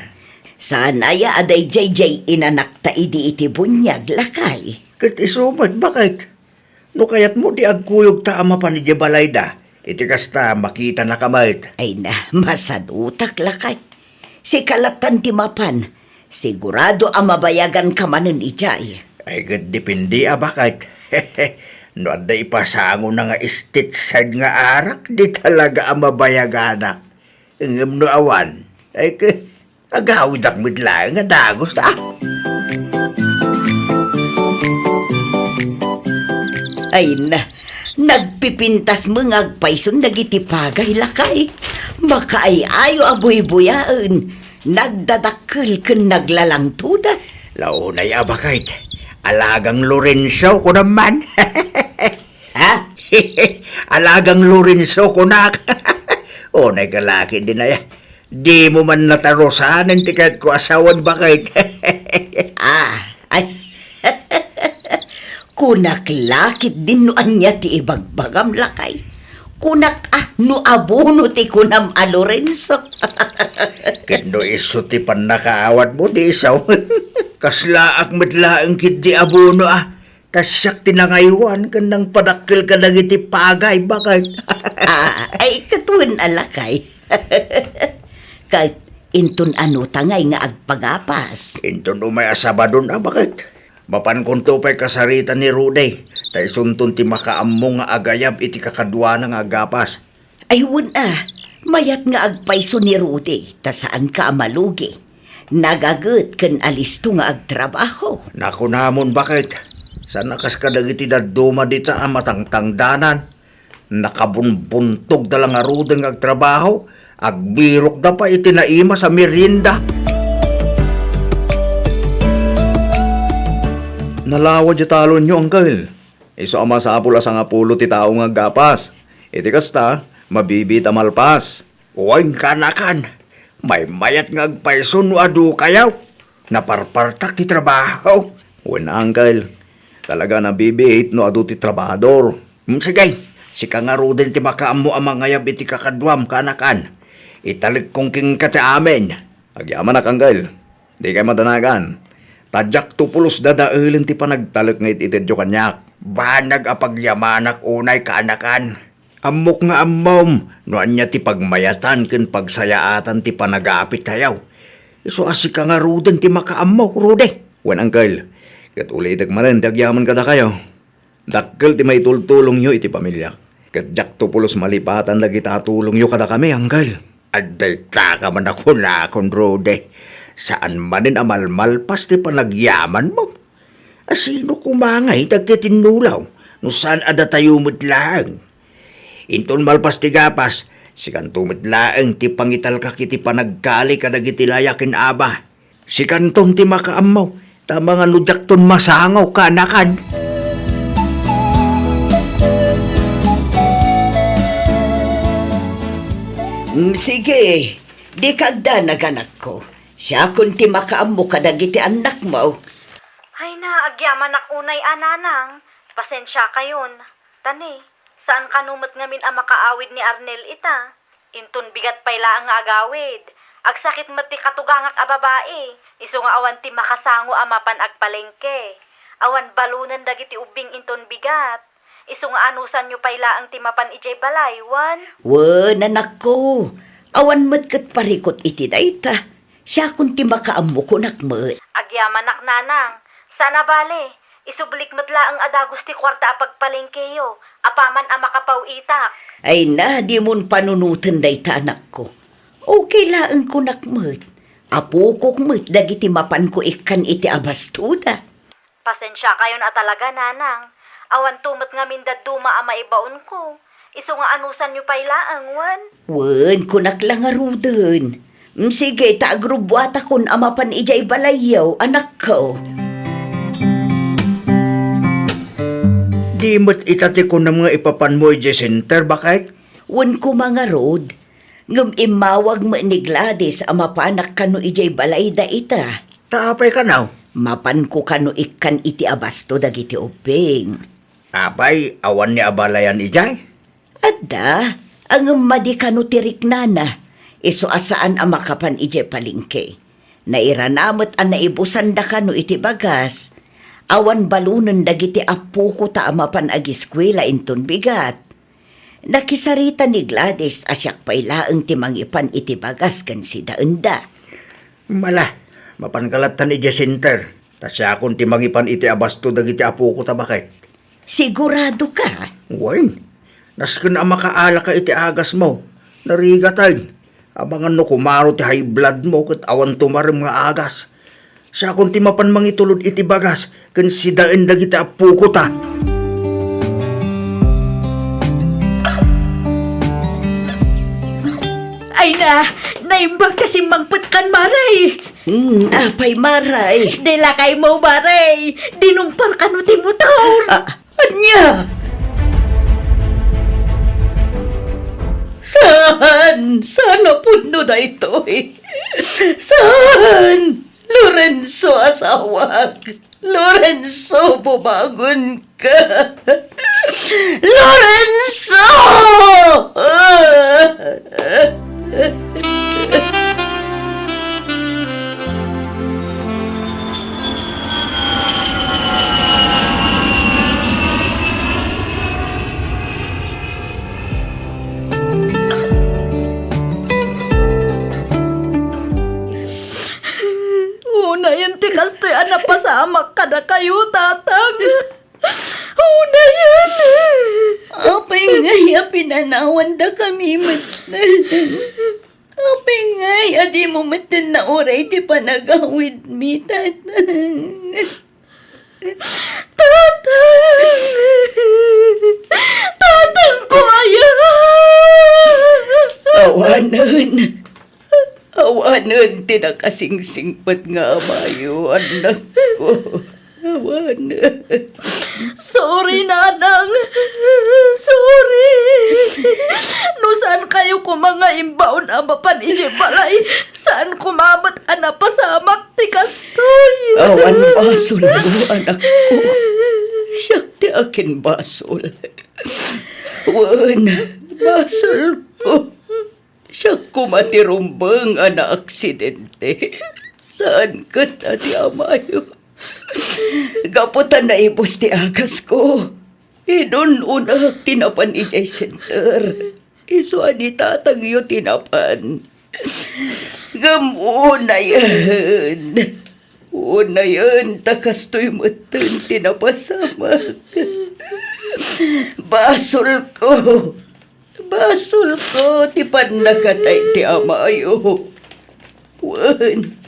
Saan aya a daydiay jay inanakta idi iti buniag, lakay? Ket isu met, baket. No kayatmo, di agkuyogta a mapan idiay balayda, iti kasta, makitanaka met. Ay na, masadutak, lakay. Sika lattan ti mapan. Sigurado a mabayaganka manen idiay. Ay, ket depende a, baket. No adda ipasangona nga state side nga arak, di talaga a mabayaganak. Ngem no awan, ay, ke-, agawidak met laeng a dagus, a. Ay na, nagpipintas met nga agpayson dagiti pagay, lakay. Makaay-ayo a buybuyaen, nagdadakkel ken naglalangtoda. Launay a, baket, alagang Lorenzo, kunam man. Ha? Alagang Lorenzo, kunak. Unay ka laki din aya. Dimo man natarusanen ti kayatko a sawen, baket. Ah, ay. Kunak la ketdin no ania ti ibagbagam, lakay. Kunak a, no abono ti kunam a Lorenzo. Ket no isu ti pannakaawatmo, di isu. Kaslaak met laeng ketdi abono a. Ta siak ti nangaywan ken nangpadakkel kadagiti pagay, baket. Ah, ay, ket wen a, lakay. Ket inton anota ngay nga agpagapas? Inton umay a Sabadon a, baket. Mapankonto pay kasarita ni Rudy, ta isunton ti makaammo nga agayab iti kakaduana nga agapas. Ay, wen a, mayat nga agpayso ni Rudy, ta saanka a malugi. Nagaget ken alisto nga agtrabaho. Nakunamon, baket. Saan a kas kadagiti dadduma dita a matangtangdanan. Nakabunbuntogda la ngaruden nga agtrabaho, agbirokda pay iti naimas a merienda. Nalawa diay talonyo, angkel. Isu a masapul a sangapulo ti tao nga aggapas. Iti kasta, mabibiit a malpas. Wen, kanakan, maymayat nga agpayso no adu kayo. Naparpartak ti trabaho. Wen, uncle. Talaga, nabibiit no adu ti trabahador. Hmm, sige. Sika ngaruden ti makaammo a mangayab iti kakaduam, kanakan. Italekkon kenka ti amin. Agyamanak, uncle. Dikay madanagan. Ta diakto pulos dadaelen ti panagtalek nga it-itedyo kaniak. Banag a pagyamanak unay, kanakan. Ammok nga ammom no ania ti pagmayatan ken pagsayaatan ti panagapitayo. Isu a sika ngaruden ti makaammo, Rudy. Wen, uncle. Ket ulitek manen ti agyaman kadakayo. Dakkel ti maitultulongyo iti pamiliak. Ket diakto pulos malipatan dagita a tulongyo kadakami, uncle. Adda ita ka man a kunakon, Rudy. Saan manen a malmalpas ti panagyamanmo. A sino koma ngay dagiti tinnulaw no saan a datayo met laeng? Inton malpas ti gapas, sikanto met laeng ti pangitalkak iti panagkali kadagiti laya ken aba. Sikanton ti makaammo, ta mangano diakton masango, kanakan. Mm, sige, dika agdanag, anakko. Siakon ti makaammo kadagiti annakmo. Ay na, agyamanak unay a, nanang. Pasensiakayon. Ta ne, saan kano met ngamin a makaawid ni Arnel ita. Inton bigat pay laeng nga agawid, agsakit met ti katugangak a babai, isu nga awan ti makasango a mapan agpalengke. Awan balonen dagiti ubbing inton bigat. Isu nga anusanyo pay laeng ti mapan idiay balay, wen? Wen, anakko. Awan met ket parikut iti dayta. Siakon ti makaammo, kunak met. Agyamanak, nanang. Saan a bale, isublik met laeng a dagus ti kuarta a pagpalengkeyo, apaman a makapaw-itak. Ay na, dimon panunoten dayta, anakko. Okay laeng, kunak met. Apokok met dagiti mapanko ikkan iti abastoda. Pasensiakayon a talaga, nanang. Awanto met ngamin dadduma a maibaonko. Isu nga anusanyo pay laeng, wen? Wen, kunak la ngaruden. Mm, sige, ta agrubbuatakon a mapan idiay balayyo, anakko. Di met ita ti kunam nga ipapanmo idiay center, baket? Wen koma ngarud. Ngem immawag met ni Gladys a mapanak kano idiay balayda ita. Ta apay kano? Mapanko kano ikkan iti abasto dagiti ubbing. Apay, awan ni abalayan idiay? Adda, ngem madi kano ti riknana, isu a saan a makapan idiay palengke. Nairana met a naibusanda kano iti bagas. Awan balonen dagiti appoko ta a mapan agiskuela inton bigat. Nakisarita ni Gladys a siak pay laeng ti mangipan iti bagas ken sidaenda. Mala, mapanka lattan idiay center, ta siakon ti mangipan iti abasto dagiti appoko ta baket. Sigurado ka? Wen, nasken a makaalaka iti agasmo. Narigatayen. Amangan no kumaro ti high blood mo ket awan tumarem nga agas. Siakon ti mapan mangitulod iti bagas ken sidaen dagiti appoko ta. Ay na, naimbag ta simmangpetkan, Maray. Hmm, apay, Maray? Di lakaymo, Maray. Dinumpar kano ti motor. Ah, ania? Saan? Saan a pudno daytoy? Saan? Lorenzo, asawak. Lorenzo, bumangon ka. Lorenzo! Unayen ti kastoy a napasamak kadakayo, Tatang. Unayen. Apay ngay a pinanawandakami met? Apay ngay a dimo metten nauray ti panagawidmi, Tatang? Tatang! Tatang ko aya! Awanen! Awanen ti nakasingsingpet nga amayo, annakko. Awanen. Sorry, Nanang. Sorry. No saan kayo koma nga imbaon a mapan idiay balay, saan koma met a napasamak ti kastoy. Awan basolmo, anakko. Siak ti akinbasol. Wen, basolko. Siak koma ti rumbeng a naaksidente. Saan ket a ti amayo. Gapu ta naibus ti agasko, inun-unak ti napan idiay senter. Isu a ni tatangyo ti napan. Ngem unayen, unayen ta kastoy metten ti napasamak. Basolko, basolko ti pannakatay ti amayo. Wen,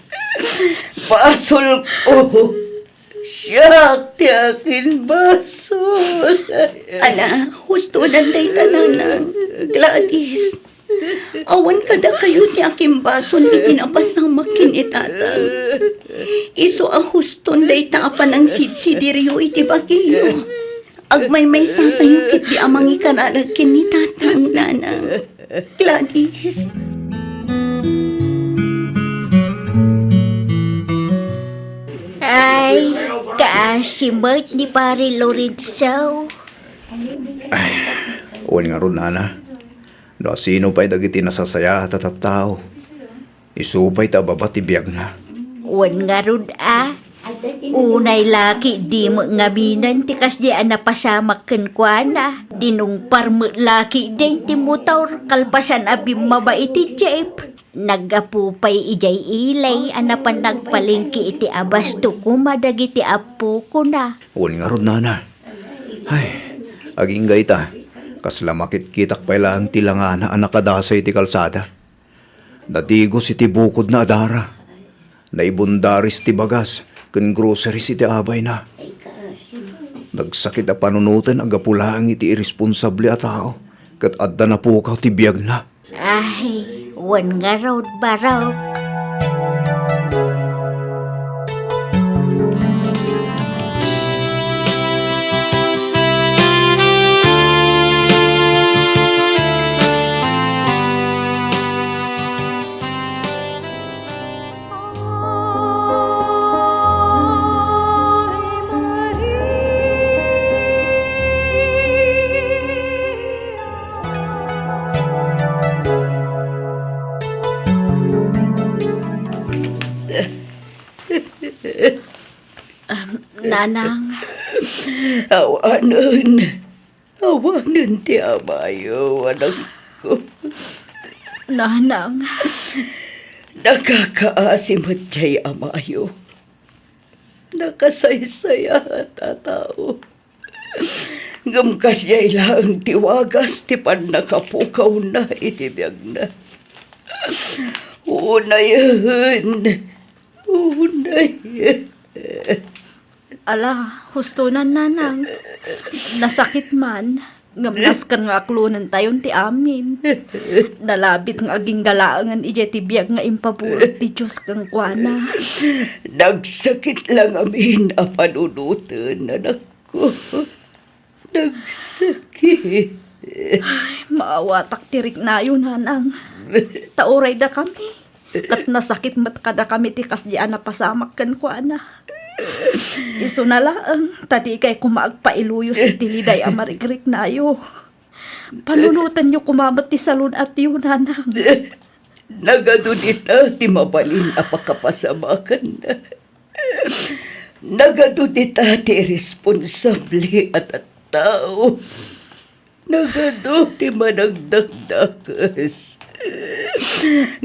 basolko. Siak ti akinbasol. Ala, hustonan dayta, Nanang. Gladys, awan kadakayo ti akinbasol iti napasamak ken ni Tatang. Isu a huston dayta a panangsidsidiryo iti bagiyo. Agmaymaysatayo ketdi a mangikararag ken ni Tatang, Nanang. Gladys. Ay, kaasi met ni Pare Lorenzo. Ay, wen ngarud, Nana. No sino pay dagiti nasasayaat a tattao, isu pay ta ababa ti biagna. Wen ngarud a, unay la ketdi met ngaminen ti kasdi a napasamak kenkuana. Dinumpar met la ketdi ti motor kalpasan a bimmaba iti jeep. Naggapu pay idiay ilay a napan nagpalengke iti abasto koma dagiti appokona. Wen ngarud, Nana. Ay, agingga ita, kasla makitkitak pay laeng ti langana a nakadasay iti kalsada. Nadigos iti bukodna a dara. Naibundaris ti bagas ken groceries iti abayna. Nagsakit a panunoten a gapu laeng iti irresponsable a tao ket adda napukaw ti biagna. Ay, wen ngarud, barok. Nanang. Awanen. Awanen ti amayo, anakko. Nanang. Nakakaasi met diay amayo. Nakasaysayaat a tao. Ngem kasdiay laeng ti wagas ti pannakapukawna iti biagna. Unayen. Unayen. Ala, hustonan, Nanang. Nasakit man, ngem nasken nga aklonentayon ti amin. Nalabit nga agingga laengen idiay ti biag nga impabulag ti Dios kenkuana. Nagsakit la ngamin a panunoten, anakko. Nagsakit. Ay, maawatak ti riknayo, Nanang. Ta uray dakami, ket nasakit met kadakami ti kasdi a napasamak kenkuana. Isuna laeng, ta dikay koma agpailuyos iti liday a marikriknayo. Panunotenyo koma met ti salun-atyo, Nanang. Nagadu dita ti mabalin a pakapasamakanna. Nagadu dita ti irresponsable a tattao. Nagadu ti managdakdakes.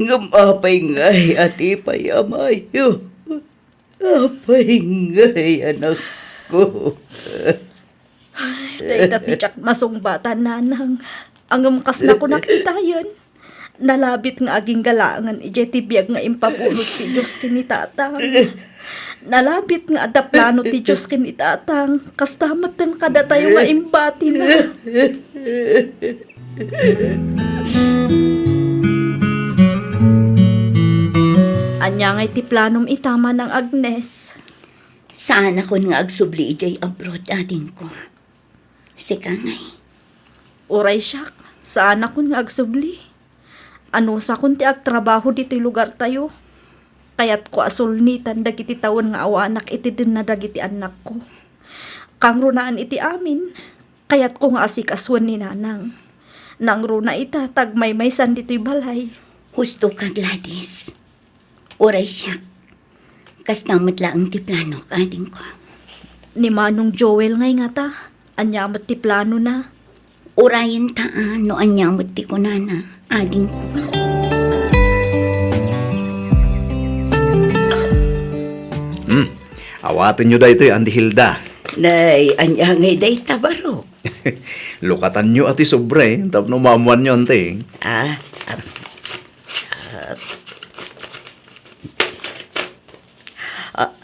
Ngem apay ngay a ti pay amayo? Apay ngay, anakko? Dayta ti diak masungbatan, Nanang. Ngem kas nakunak itayen, nalabit nga agingga laengen idiay ti biag nga impabunot ti Dios ken ni Tatang. Nalabit nga adda plano ti Dios ken ni Tatang, kasta metten kadatayo nga imbatina. Ania ngay ti planom ita, Manang Agnes? Saanakon nga agsubli idiay abroad, adingko. Sika ngay? Uray siak, saanakon nga agsubli. Anusakon ti agtrabaho ditoy lugartayo. Kayatko a sulnitan dagiti tawen nga awanak iti denna dagiti annakko. Kangrunaan iti amin, kayatko nga asikasuen ni Nanang. Nangruna ita ta agmaymaysan ditoy balay. Husto ka, Gladys. Uray siak, kasta met laeng ti planok, adingko. Ni Manong Joel ngay ngata, ania met ti planona? Urayen ta a no ania met ti kunana, adingko. Hmm. Awatenyo daytoy, Auntie Hilda. Nay, ania ngay dayta, barok? Lukatanyo a ti sobre tapno maammoanyo, Auntie. Ah, ah, ah. Ah,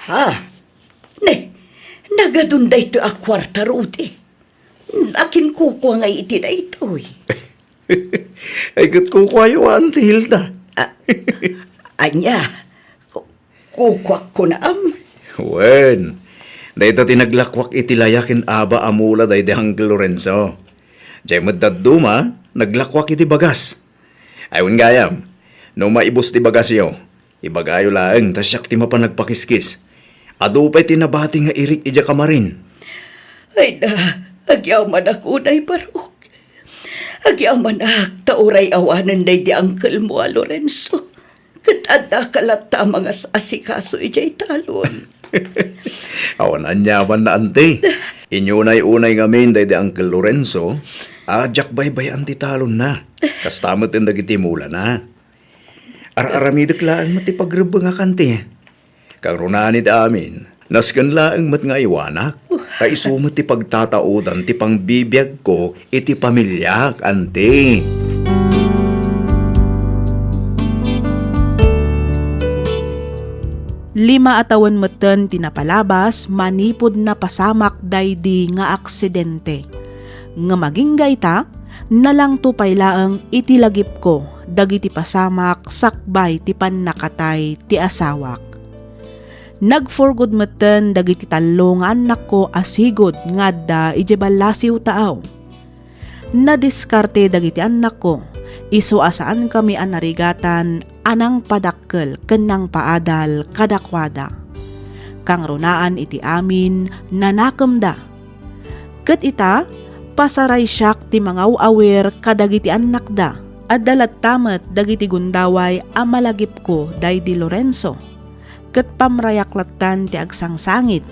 ha? Ne, nagadun daytoy a kuarta, Rudy. Akin kukua ngay iti daytoy. Ay, ket kukuayo, Auntie Hilda. Ah, ania? Ku-, kukuak kunam? Wen, dayta ti naglakuak iti laya ken aba a mula daydi Uncle Lorenzo. Diay met dadduma, naglakuak iti bagas. Ay, wen gayam, no maibus ti bagasyo, ibagayo laeng ta siak ti mapan agpakiskis. Adu pay ti nabati nga irik idiay kamarin. Ay na, agyamanak unay, barok. Agyamanak ta uray awanen daydi uncle mo a Lorenzo. Ket addaka latta a mangas-asikaso idiay talon. Awan aniamanna, Auntie. Inyunay-unay ngamin daydi Uncle Lorenzo, a diak baybay-an ti talonna. Kasta met dagiti mulana. Ar-aramidek laeng met ti pagrebbengak, Auntie. Kangrunaan iti amin, nasken laeng met nga aywanak, ta isu met ti pagtataodan ti pangbibiagko iti pamiliak, Auntie. Lima a tawen metten ti napalabas manipud napasamak daydi nga aksidente. Ngem agingga ita, nalangto pay laeng iti lagipko dagiti pasamak sakbay ti pannakatay ti asawak. Nag-for good metten dagiti tallo nga annakko a sigud nga adda idiay ballasiw taaw. Nadiskarte dagiti annakko, isu a saankami a narigatan a nangpadakkel ken nangpaadal kadakuada. Kangrunaan iti amin, nanakemda. Ket ita, pasaraysiak ti mangaw-awir kadagiti annakda. Adda latta met dagiti gundaway a malagipko daydi Lorenzo. ket pamrayak lattan ti agsangsangit,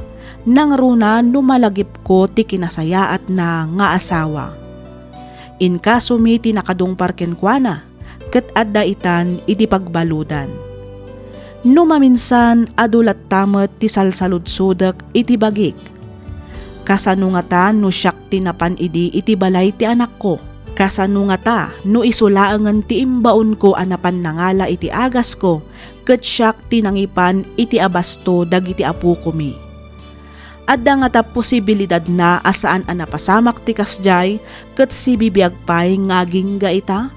nangruna no malagipko ti kinasayaatna nga asawa. Inkasomi ti nakadungpar kenkuana, ket adda itan iti pagbaludan. No maminsan, adu latta met ti salsaludsodek iti bagik. Kasano ngata no siak ti napan idi iti balay ti anakko? Kasano ngata no isu laengen ti imbaonko a napan nangala iti agasko, ket siak ti nangipan iti abasto dagiti apokomi? Adda ngata posibilidadna a saan a napasamak ti kasdiay ket sibibiag pay nga agingga ita?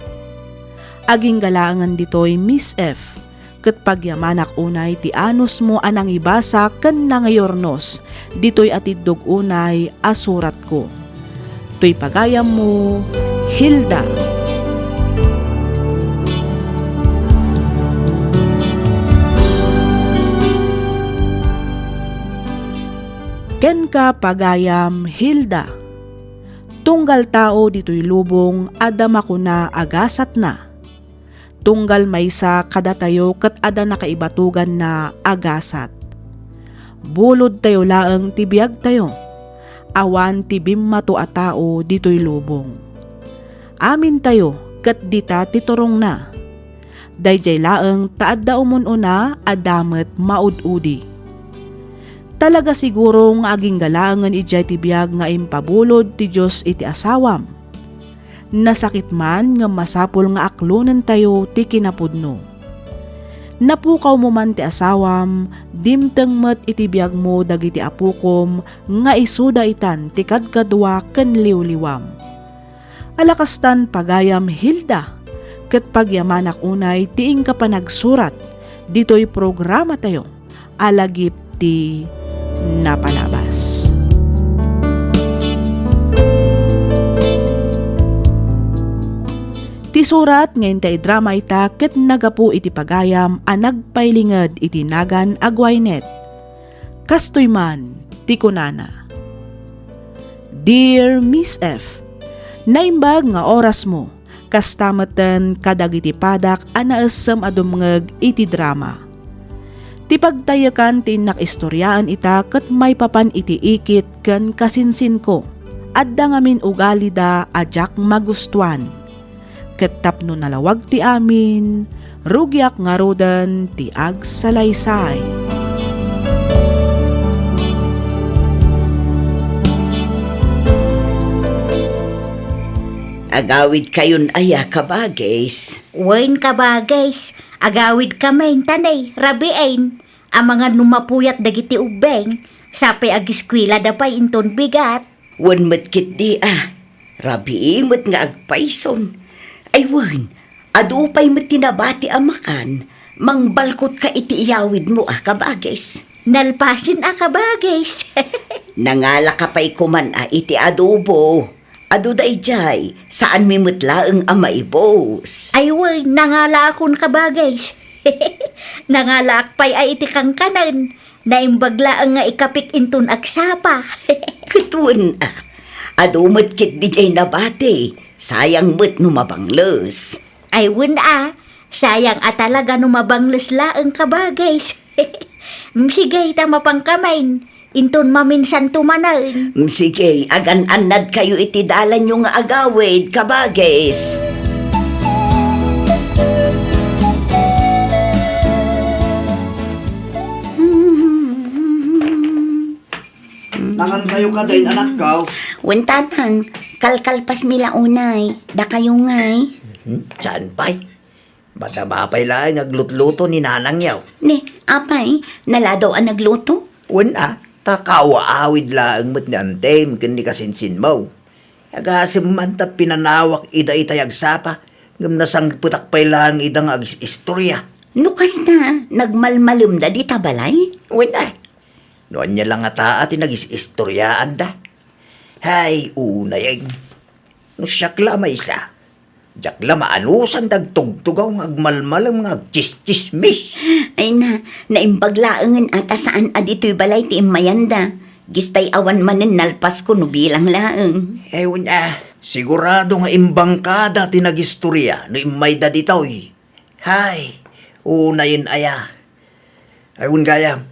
Agingga laengen ditoy, Miss F, ket pagyamanak unay ti anusmo a nangibasa ken nangayornos ditoy a tiddog unay a suratko. Toy pagayammo, Hilda. Kenka, pagayam Hilda. Tunggal tao ditoy lubong, adda makuna a gasatna. Tunggal maysa kadatayo ket adda nakaibatoganna a gasat. Bulodtayo laeng ti biagtayo. Awan ti bimmato a tao ditoy lubong. Amintayo ket dita ti turongna. Daydiay laeng ta adda umun-una, adda met maud-udi. Talaga siguro nga agingga laengen idiay ti biag nga impabulod ti Dios iti asawam. Nasakit man ngem masapul nga aklonentayo ti kinapudno. Napukawmo man ti asawam, dimteng met iti biagmo dagiti apokom nga isuda itan ti kadkadua ken liwliwam. Ala kastan, pagayam Hilda, ket pagyamanak unay ti inka panagsurat ditoy programatayo a Lagip ti Napalabas. Ti surat nga inta idrama ita ket nagapu iti pagayam a nagpailinged iti nagan a Gwyneth. Kastoy man ti kunana, Dear Miss F, naimbag nga orasmo, kasta metten kadagiti padak a naessem a dumngeg iti drama. Ti pagtaykan ti innak istoriaan ita ket maipapan iti ikit ken kasinsinko. Adda ngamin ugalida a diak magustuan. Ket tapno nalawag ti amin, rugiak ngaruden ti agsalaysay. Agawidkayon aya, kabagis? Wen, kabagis, agawidkamin ta ne, rabiin. Amangan no mapuyat dagiti ubbing, sapay agiskuelada pay inton bigat. Wen met ketdi a, rabii met nga agpayson. Ay wen, adu pay met ti nabati a makan, mangbalkotka iti iyawidmo a, kabagis. Nalpasen a, kabagis. Nangalaka pay koman a iti adobo. Adu daydiay, saanmi met laeng a maibus. Ay wen, nangalaakon, kabagis. Nangalaak pay a iti kankanen. Naimbag laeng nga ikapik inton agsapa. Ket wen a, adu met ketdi diay nabati, sayang met no mabangles. Ay wen a, sayang a talaga no mabangles laeng, kabagis. Mm, sige, ta mapankamin, inton maminsanto manen. Mm, sige, agan-annadkayo iti dalanyo nga agawid, kabagis. Nangankayo kadi, anakko? Wen, tatang, kalkalpasmi la unay. Dakayo ngay? Hmm, saan pay? Madama pay laeng aglutluto ni nanangyo. Ne, apay, naladaw a nagluto? Wen a, ta kaaw-awid laeng met ni antim ken ni kasinsinmo. Agasem man ta pinanawak ida itay agsapa, ngem nasangpetak pay laeng ida nga agis-istoria. No kasta, nagmalmalemda dita balay? Wen a. No ania la ngata ti nagis-istoriaanda? Hay, unayeng. No siak la maysa, diak la maanusan dagtugtugaw nga agmalmalem nga agtsistsismis. Ay na, naimbag laengen a ta saan a ditoy balay ti immayanda. Gistay awan manen nalpasko no bilang laeng. Ay, wen a, sigurado nga imbangkada ti nagistoria no immayda ditoy. Hay, unayen aya. Ay, wen gayam.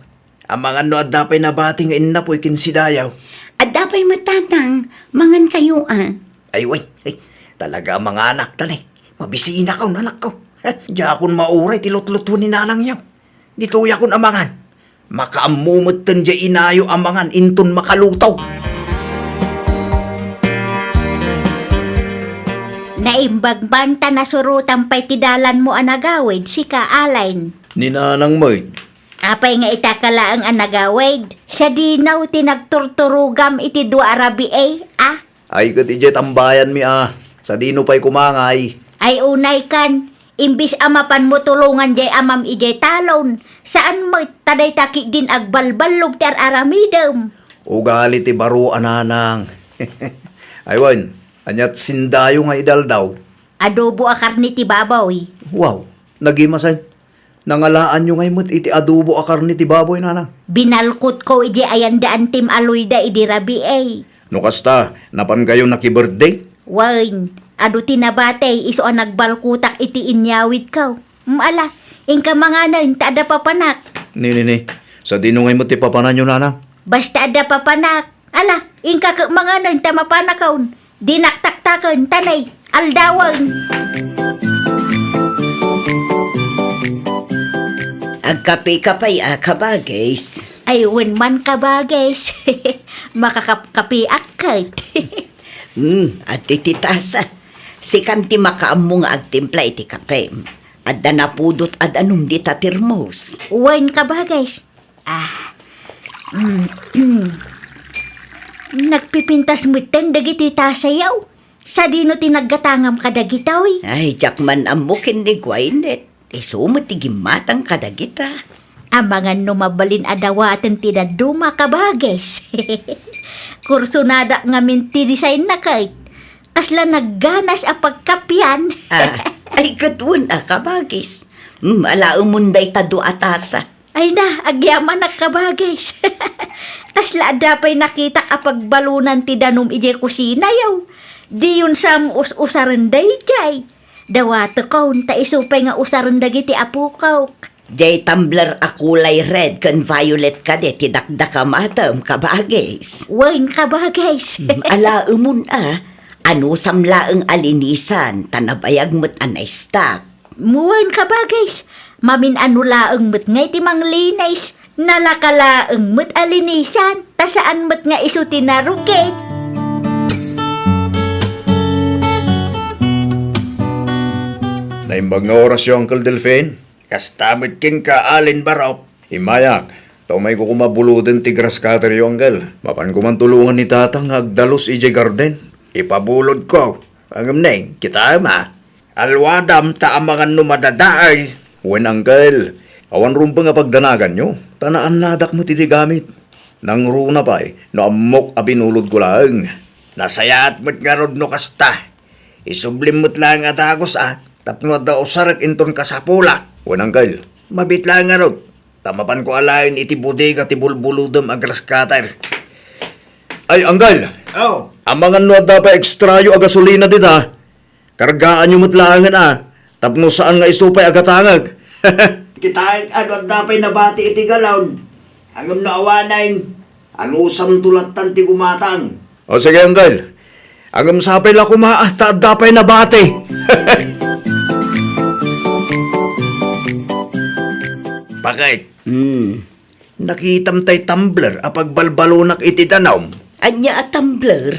Amangan no adda pay nabati nga innapoy ken sidayaw. Adda pay met, Tatang, mangan kayo, a. Ay, wen, ay, talaga a manganak, tani. Mabisinakon, anakko. Diakon mauray ti lutlutuen ni nanangyo. Ditoyakon a mangan. Makaammo metten diay inayo a mangan inton makaluto. Naimbag man ta nasurotan pay ti dalanmo a nagawid, sika, Alain. Ni nanang met. Apay nga itaka laeng a nagawid? Sadino ti nagturturogam iti dua a rabii, a? Ay, ket idiay tambayanmi a, sadino pay kumangay? Ay, unay kan, imbis a mapanmo tulongan diay amam idiay talon, saan met ta dayta ketdin agbalballog ti ar-aramidem. Ugali ti baro a nanang. Ay, wen, aniat sindayo nga idaldaw? Adobo a karne ti baboy. Wow, nagimasen. Nangalaanyo ngay met iti adobo a karne ti baboy, nanang? Binalkotko idiay ayan da Antim a Loida idi rabii. No kasta, napankayo nakibirthday? Wen, adu ti nabati, isu a nagbalkotak iti inyawidko. Mm, ala, inka manganen, ta adda papanak. Ni, ni, ni. Sadino ngay met ti papananyo, nanang? Basta adda papanak. Ala, inka ket manganen ta mapanakon. Dinak taktaken, tanay, aldawen. Agkapekapay a, kabagis? Ay, wen man, kabagis. Makakapkapeak ket. Hmm, adtoy ti tasa. Sikan ti makaammo nga agtimpla iti kape. Adda napudot a danum dita termos. Wen, kabagis. Ah. Mm, mm. Nagpipintas metten dagitoy tasayo. Sadino ti naggatangam kadagitoy? Ay, diak man ammo ken ni Gwyneth. Isu met ti gimmatang kadagita. Amangan no mabalin a dawaten ti dadduma, kabagis. Kursonadak ngamin ti design na ket. Kasla nagganas a pagkapian. Ah, ay, ket wen a, kabagis. Hmm, alaemon dayta dua a tasa. Ay na, agyamanak, kabagis. Kasla adda pay nakitak a pagbalonan ti danum idiay kusinayo. Diyon sa am us-usaren daydiay. Dawatekon, ta isu pay nga usaren dagiti apokok. Diay tumbler a kulay red ken violet kadi ti dakdakamatem, kabagis. Wen, kabagis. Hmm, alaemon a, anusam laeng a linisan, ta nabayag met a na-stock. Wen, kabagis, mamin-ano laeng met ngay ti manglinis, nalaka laeng met a linisan, ta saan met nga isu ti narukit. Naimbag nga orasyo, Uncle Delfin. Kasta met kenka, Alin Barop. Immayak, ta umayko koma buloden ti grass cutteryo, Uncle. Mapanko man tulongan ni Tatang nga agdalus idiay garden. Ipabulodko. Ngem ne, kitaem a. Alwadam ta amangan no madadael. Wen, Uncle, awan rumbeng a pagdanaganyo, ta naannadak met iti gamit. Nangruna pay no ammok a binulodko laeng. Nasayaat met ngarud no kasta. Isublim met laeng a dagus a, tapno adda usarek inton kasapulak. Wen, Uncle, mabiit laeng ngarud, ta mapanko alaen iti bodega ti bulbulodem a grass cutter. Ay, Uncle! Oh. Amangan no adda pay ekstrayo a gasolina dita. Kargaanyo met laengen a, tapno saan nga isu pay a gatangek. Kitaek a no adda pay nabati iti galon. Ngem no awanen, anusamto lattan ti gumatang. O sige, Uncle. Ngem sapay la koma a ta adda pay nabati. Bakit? Hmm. Nakitam tay tumbler a pagbalbalonak iti danum? Ania a tumbler?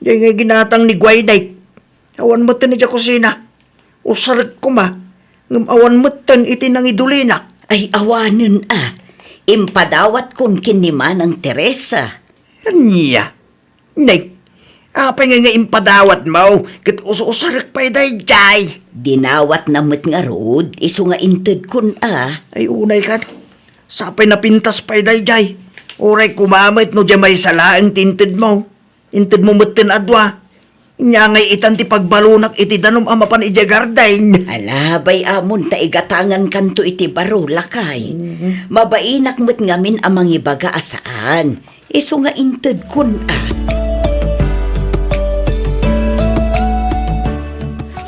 Diay nga ginatang ni Gwyneth. Awan metten idiay kusina. Usarek koma, ngem awan metten iti nangidulina. Ay, awanen a. Impadawatkon ken ni Manang Teresa. Ania? Nay, apay nga, nga impadawatmo? Ket us-usarek pay daydiay. Dinawatna met ngarud, isu nga intedkon a. Ay, unay kan. Sapay napintas pay daydiay. Uray koma met no diay maysa laeng ti intedmo. Intedmo metten a dua. Ania ngay itan ti pagbalonak iti danum a mapan idiay garden. Ala, bay-amon ta igatangankanto iti baro, lakay. Mhm. Mabainak met ngamin a mangibaga a saan. Isu nga intedkon a.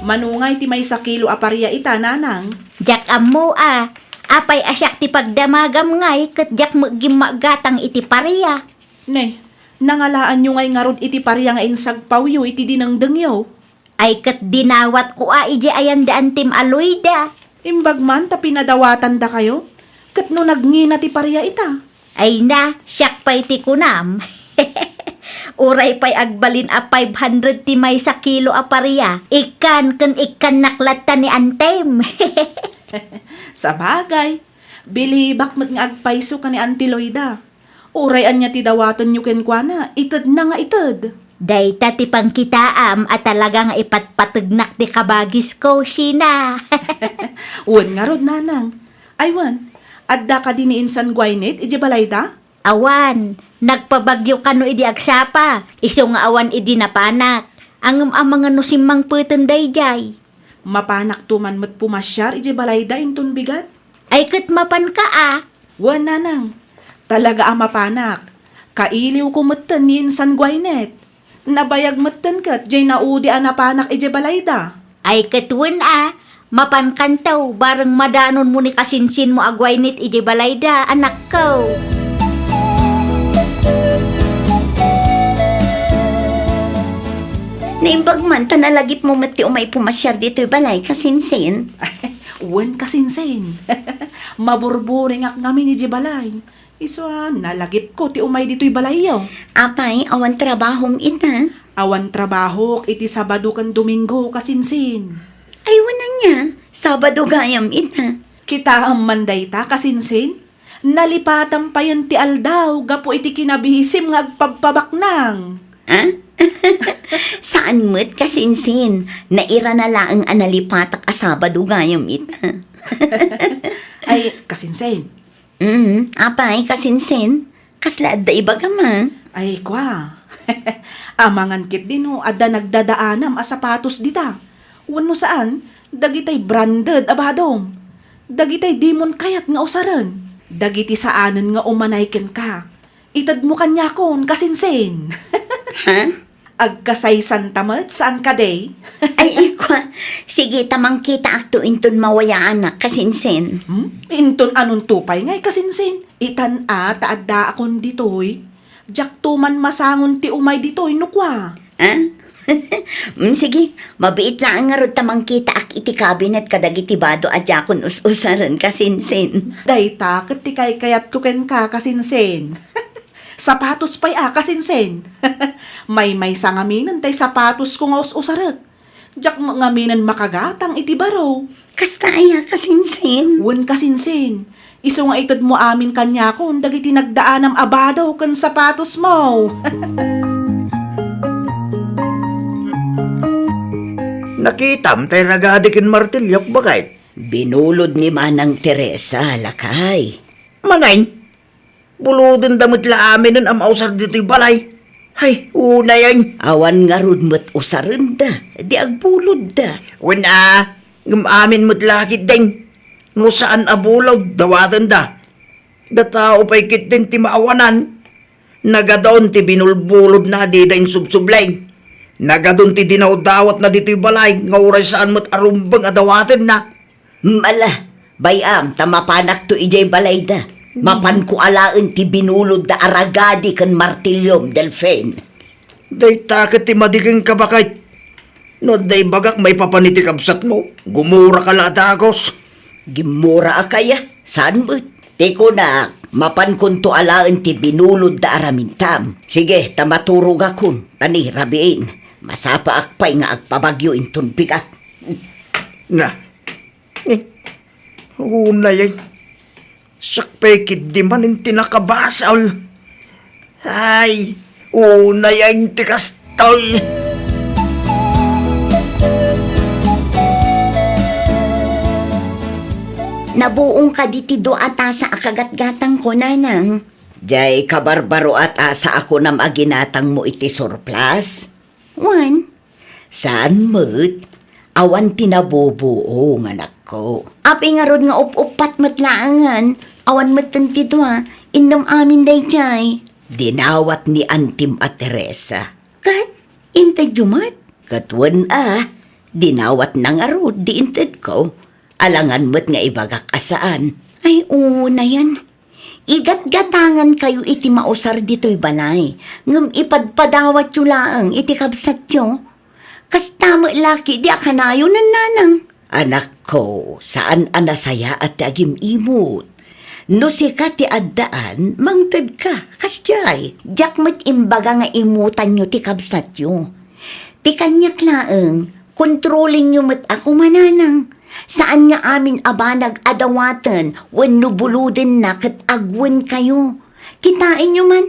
Mano ngay ti maysa kilo a paria ita, nanang? Diak ammo a. Apay a siak ti pagdamagam ngay ket diak met gimmagatang iti paria? Ne, nangalaanyo ngay ngarud iti paria nga insagpawyo iti dinengdengyo? Ay ket dinawatko a idiay ayan da Antim a Loida. Imbag man ta pinadawatandakayo, ket no nagngina ti paria ita? Ay na, siak pay ti kunam. Uray pay agbalin a five hundred ti maysa kilo a paria, ikkan ken ikkannak latta ni Antim. Sabagay, bilibak met nga agpayso ka ni Auntie Loida. Uray ania ti dawatenyo kenkuana, itedna nga ited. Dayta ti pangkitaam a talaga nga ipatpategnak ti kabagisko, Sheena. Wen ngarud, nanang. Ay wen, adda kadi ni insan Gwyneth idiay balayda? Awan, nagpabagyo kano idi agsapa, isu nga awan idi napanak. Ngem amangan no simmangpeten daydiay. Mapanakto man met pumasiar idiay balayda inton bigat? Ay ket mapanka a? Wen, nanang. Talaga a mapanak. Kailiwko metten ni insan Gwyneth. Nabayag metten ket diay naudi a napanak idiay balayda. Ay ket wen a, mapankanto, bareng madanonmo ni kasinsinmo a Gwyneth idiay balayda, anakko. Naimbag man ta nalagipmo met ti umay pumasiar ditoy balay, kasinsin. Wen, kasinsin. Maburburingak ngamin idiay balay. Isu a, nalagipko ti umay ditoy balayyo. Apay, awan trabahom ita? Awan trabahok iti Sabado ken Domingo, kasinsin. Ay, wen ania, Sabado gayam ita. Kitaem man dayta, kasinsin. Nalipatam payen ti aldaw gapu iti kinabisim nga agpabpabaknang. Ah? Saan met, kasinsin. Nairana laeng a nalipatak a Sabado gayam ita. Ay, kasinsin. Mm, apay, kasinsin? Kasla adda ibagam a? Ay, kua. Amangan ketdi no adda nagdadaanam a sapatos dita. Wenno saan, dagitay branded a badom. Dagitay dimon kayat nga usaren. Dagiti saanen nga umanay kenka. Itedmo kaniakon, kasinsin. Ha? Agkasaysanta met, saan kadi? Ay, ay, kua. Sige, ta mangkitaakto inton mawayaanak, kasinsin. Hmm? Inton anonto pay ngay, kasinsin? Itan a, ta addaakon ditoy. Diakto man masangon ti umay ditoy, no kua. Ah? Mm, sige, mabiit laeng ngarud ta mangkitaak iti kabinet kadagiti bado a diakon us-usaren, kasinsin. Dayta ket ti kaykayatko kenka, kasinsin. Sapatos pay a, kasinsin. Maymaysa ngaminen tay sapatosko nga us-usarek. Diak met ngaminen makagatang iti baro. Kasta aya, kasinsin? Wen, kasinsin. Isu nga itedmo amin kaniakon dagiti nagdaanam a bado ken sapatosmo. Nakitam tay ragadi ken martiliok, baket? Binulod ni Manang Teresa, lakay. Manen? Bulodenda met la aminen a mausar ditoy balay. Hay, unayen. Awan ngarud met usarenda, di agbulodda. Wen a, ngem amin met la ketdin. No saan a bulod, dawatenda. Datao pay ketdin ti maawanan. Nagadun ti binulbulodna dida insubsubli. Nagadun ti dinawdawatna ditoy balay, nga uray saan met a rumbeng a dawatenna. Mala, bay-am ta mapanakto idiay balayda. Mapanko alaen ti binulodda a ragadi ken martiliom, Delfin. Dayta ket ti madi kenka, baket. No adda ibagak maipapan iti kabsatmo, gumuraka la a dagus. Gimmura a kaya, saan met? Ti kunak, mapankonto alaen ti binulodda a ramintam. Sige, ta maturogakon, ta ni rabiin, masapaak pay nga agpabagyo inton bigat. Nga, Eh, unay ay. Sakpay ketdi manen ti nakabasol. Ay, unay ay ti kastoy. Nabuong kadi ti dua a tasa a kagatgatangko, nanang? Jay kabarbaro a tasa a kunam a ginatangmo iti surplus? Wen. Saan met? Awan ti nabubuong, anakko. Apay ngarud nga up-uppat met laengen? Awan metten ti dua, innem amin daydiay. Dinawat ni antim a Teresa. Ket? Intedyo met? Ket wen a, dinawatna ngarud di intedko. Alangan met nga ibagak a saan. Ay, unayen. Igatgatangankayo iti mausar ditoy balay, ngem ipadpadawatyo laeng iti kabsatyo. Kasta met la ketdi a kanayon, nanang. Anakko, saan a nasayaat ti agim-imot. No sika ti addaan, mangtedka, kasdiay. Diak met imbaga nga imutanyo ti kabsatyo. Ti kaniak laeng, kontrolenyo met a kumananang. Saan nga amin a banag a dawaten wenno bulodenna ket agwenkayo. Kitaenyo man,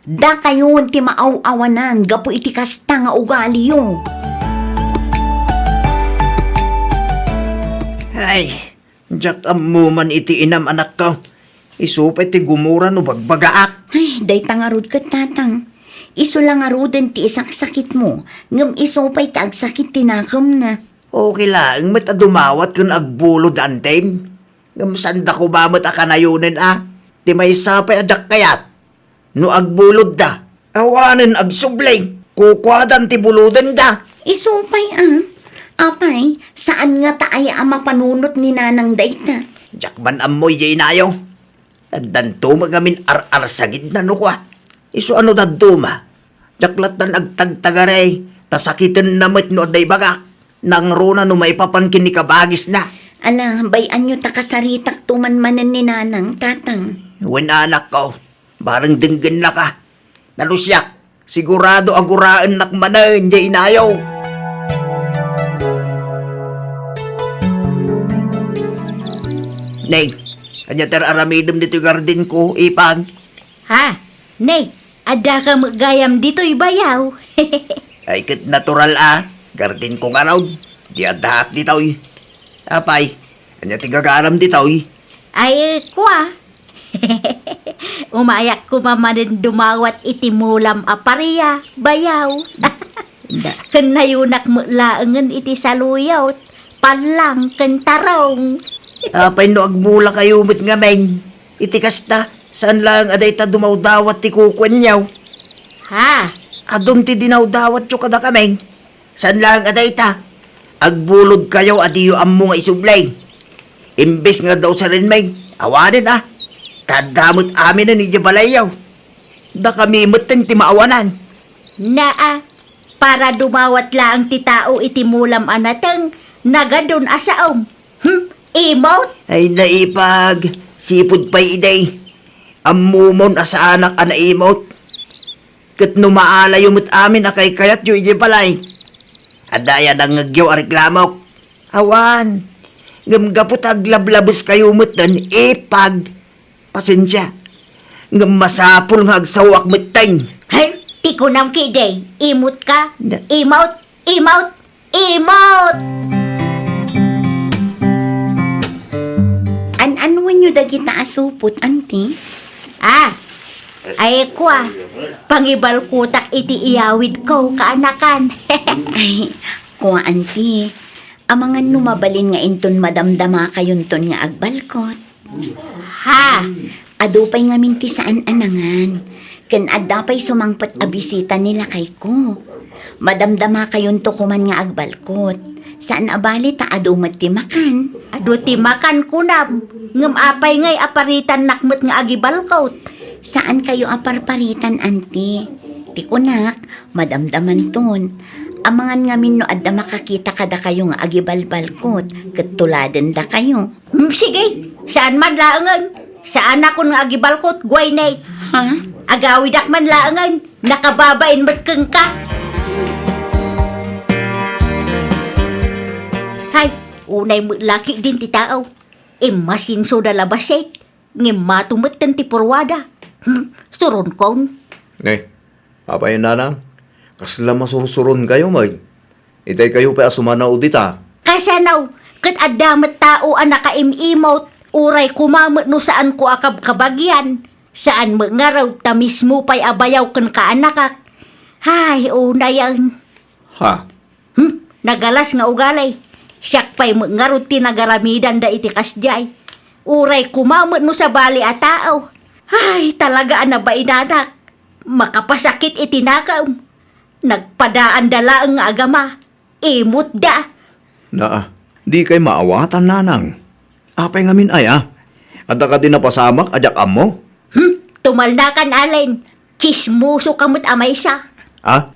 dakayon ti maaw-awanan gapu iti kasta nga ugaliyo. Ay, diak ammo man iti inam, anakko. Isu pay ti gumura no bagbagaak. Ay, dayta ngarud ket, tatang. Isu la ngaruden ti isaksakitmo, ngem isu pay ti agsakit ti nakemna. Okay laeng met a dumawat ken agbulod, antim. Ngem saanda koma met a kanayonen a, ti maysa pay a diak kayat. No agbulodda, awanen agsubli, kukuadan ti bulodenda. Isu pay a, apay, saan ngata aya a mapanunot ni nanang dayta? Diak man ammo, idiay inayo. Addanto met ngamin ar-arsagidna no kua. Isu a no dadduma, diak lattan agtagtagari, ta sakitenna met no adda ibagak. Nangruna no maipapan ken ni kabagisna. Ala, bay-anyo ta kasaritakto man manen ni nanang, tatang. Wen, anakko, bareng denggennaka. Nalusiak, sigurado a guraennak manen diay inayo. Neng, ania ti ar-aramidem ditoy gardenko, ipag? Ha? Ne, addaka met gayam ditoy bayaw? Ay, ket natural a. Gardenko ngarud. Di addaak ditoy. Apay, ania ti gagaram ditoy? Ay, kua. Umayak koma manen dumawat iti mulam a paria, bayaw. Ken nayonak met laengen iti saluyot, pallang, ken tarong. Apay no agmulakayo met ngamin? Iti kasta, saan laeng a dayta dumawdawat ti kukuenyo? Ha? Adun ti dinawdawatyo kadakami. Saan laeng a dayta? Agbulodkayo a diyo ammo nga isubli. Imbes nga adda usarenmi, awanen a. Ta adda met aminen idiay balayyo. Dakami metten ti maawanan. Naa, para dumawat laeng ti tao iti mulam a nateng, nagadun a saom. Hmm, imot? Ay, naipag, sipud pay idi. Ammomon a saanak a naimot. Ket no maalayo met amin a kaykayatyo idiay balay, adda aya nangngegyo a reklamok? Awan. Ngem gapu ta aglablabeskayo metten, ipag. Pasensia. Ngem masapul nga agsaoak metten. Hay, ti kunam ketdi, imot ka? Na- Imot, imot, imot! An-anuenyo dagita a supot, anti? Ah, ay kua, pangibalkotak iti iyawidko, kaanakan. Ay, kua, anti. Amangan no mabalin nga inton madamdamakayonton nga agbalkot. Ha? Adu pay ngamin ti saan a nangan. Ken adda pay sumangpet a bisita ni lakayko. Madamdamakayonto koman nga agbalkot. Saan a bali ta adu met ti makan. Adu ti makan, kunam. Ngem apay ngay a paritannak met nga agibalkot? Saankayo a parparitan, anti. Ti kunak, madamdamanton. Amangan ngamin no adda makakita kadakayo nga agibalbalkot, ket tuladendakayo. Hmm, sige, saan man laengen. Saanakon nga agibalkot, Gwyneth. Ha? Agawidak man laengen, nakababain met kenka. Hay, unay met la ketdin ti tao. Immasinso da labasit, ngem mato metten ti purwada. Hmm, suronkon. Ne, apay, nanang, kasla masursuronkayo met? Itay kayo pay a sumanaw dita. Kasano? Ket adda met tao a nakaim-imot, uray koma met no saanko a kabkabagian. Saan met ngarud ta mismo pay a bayaw ken kaanakak. Hay, unayen. Ha? Hmm, nagalas nga ugali. Siak pay met ngarud ti nagaramidanda iti kasdiay. Uray koma met no sabali a tao. Hay, talaga a nabainanak. Makapasakit iti nakem. Nagpadaanda laeng nga agama. Imutda. Naa, dikay maawatan, nanang. Apay ngamin aya? Adda kadi napasamak a diak ammo? Hmm? Tumalnakan, Allen. Tsismoso ka met a maysa. Ah?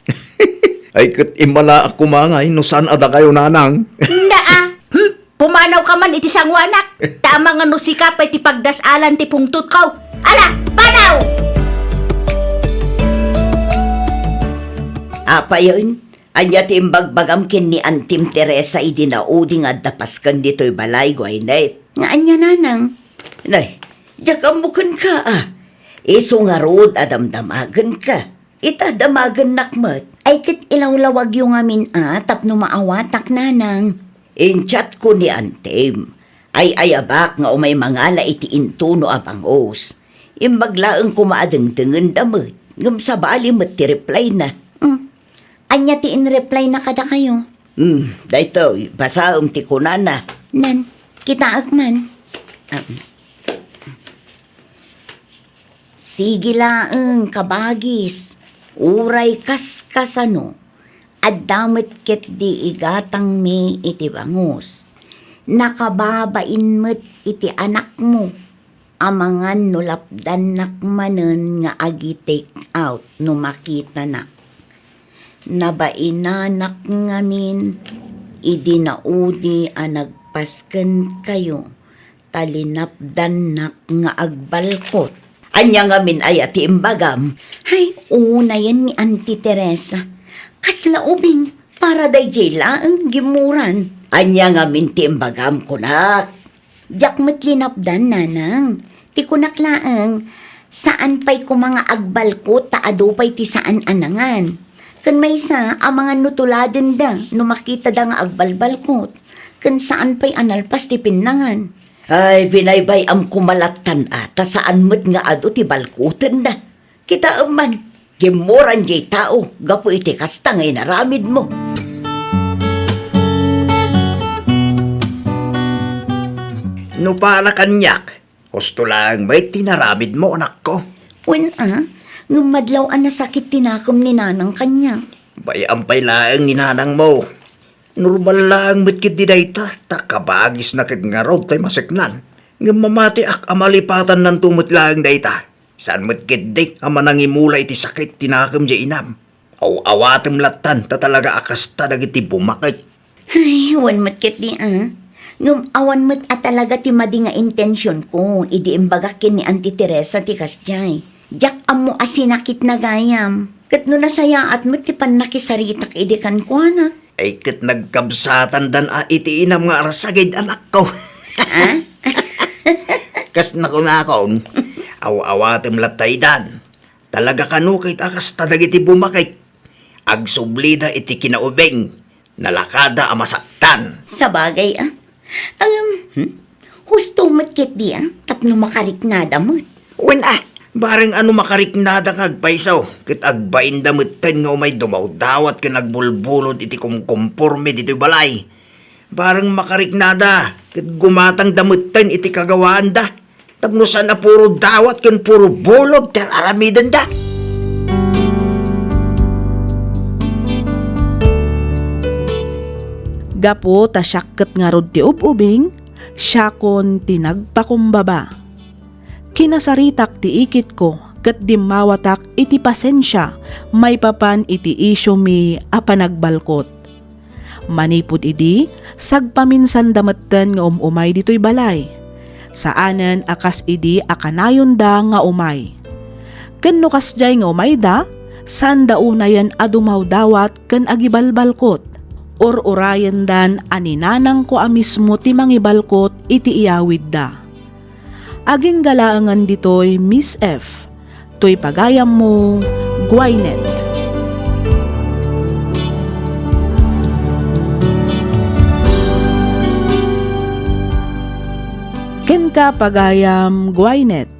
Ay, ket immalaak koma ngay no saan a dakayo, nanang. Naa. Hmm? Pumanaw ka man iti sangoanak. Ta amangan no sika pay ti pagdas-alan ti pungtotko. Ala, panaw! Apayen, ania ti imbagbagam ken ni Antim Teresa idi naudi nga adda pasken ditoy balay, Gwyneth? Nga ania, nanang? Nay, diak ammo kenka, a. Isu ngarud a damdamagenka. Ita, damagennak met. Ay, ket ilawlawagyo ngamin a tapno maawatak, nanang. Inchatko ni Antim. Ay-ayabak nga umay mangala iti intuno a bangus. Imbag laeng koma a dengdengenda met, ngem sabali met ti replyna. Hmm. Ania ti inreplyna kadakayo? Hmm, daytoy, basaem ti kunana. Nan, kitaek man. Ah. Sige laeng, kabagis, uray kaskasano, adda met ketdi igatangmi iti bangus. Nakababain met iti anakmo, amangan no lapdannak manen nga agi-take out no makitanak. Nabainanak ngamin idi naudi a nagpaskenkayo, ta linapdannak nga agbalkot. Ania ngamin aya ti imbagam? Hay, unayen ni Auntie Teresa. Kasla ubing, para daydiay laeng gimmuran. Ania ngamin ti imbagam, kunak? Diak met linapdan, nanang. Ti kunak laeng, saan pay koma nga agbalkot ta adu pay ti saan a nangan. Ken maysa, amangan no tuladenda no makitada nga agbalbalkot. Ken saan pay a nalpas ti pinnangan. Ay, binaybay-am koma lattan a, ta saan met nga adu ti balkotenda. Kitaem man, gimmuran diay tao gapu iti kasta nga inaramidmo. No para kaniak, husto laeng met ti inaramidmo, anakko. Wen a, ngem madlaw a nasakit ti nakem ni nanang kaniak. Bay-am pay laeng ni nanangmo. Normal laeng met ketdi dayta, ta kabagisna ket ngarud tay maseknan. Ngem mamatiak a malipatannanto met laeng dayta. Saan met ketdi a manangimula iti sakit ti nakem diay inam. Aw-awatem lattan ta talaga a kasta dagiti bumaket. Ay, wen met ketdi a. Ngem awan met a talaga ti madi nga intensionko idi imbagak ken ni Auntie Teresa ti kasdiay. Diak ammo a sinakitna gayam. Ket no nasayaat met ti pannakisaritak idi kenkuana. Ay, ket nagkabsatandan a iti inam nga arsakit, anakko. Ah? Kas nakunakon, aw-awatem latta idan. Talaga kano ket a kasta dagiti bumaket. Agsublida iti kinaubing, nalakada a masaktan. Sabagay, a. Ngem, hmm? Husto met ketdi, a, tapno makariknada met. Wen, a, bareng a no makariknada nga agpayso, ket agbainda metten nga umay dumawdawat ken agbulbulod iti kumkumporme ditoy balay. Bareng makariknada, ket gumatangda metten iti kagawaanda. Tapno saan a puro dawat ken puro bulod ti ar-aramidenda. Gapu ta siak ket ngarud ti ub-ubing, siakon ti nagpakumbaba. Kinasaritak ti ikitko ket dimmawatak iti pasensia maipapan iti isiomi a panagbalkot. Manipud idi, sagpaminsanda metten nga um-umay ditoy balay. Saanen a kas idi a kanayonda nga umay. Ken no kasdiay nga umayda, saanda unayen a dumawdawat ken agibalbalkot. Ur-urayendan a ni nanangko a mismo ti mangibalkot iti iyawidda. Agingga laengen ditoy, Miss F. Toy pagayammo, Gwyneth. Kenka, pagayam, Gwyneth.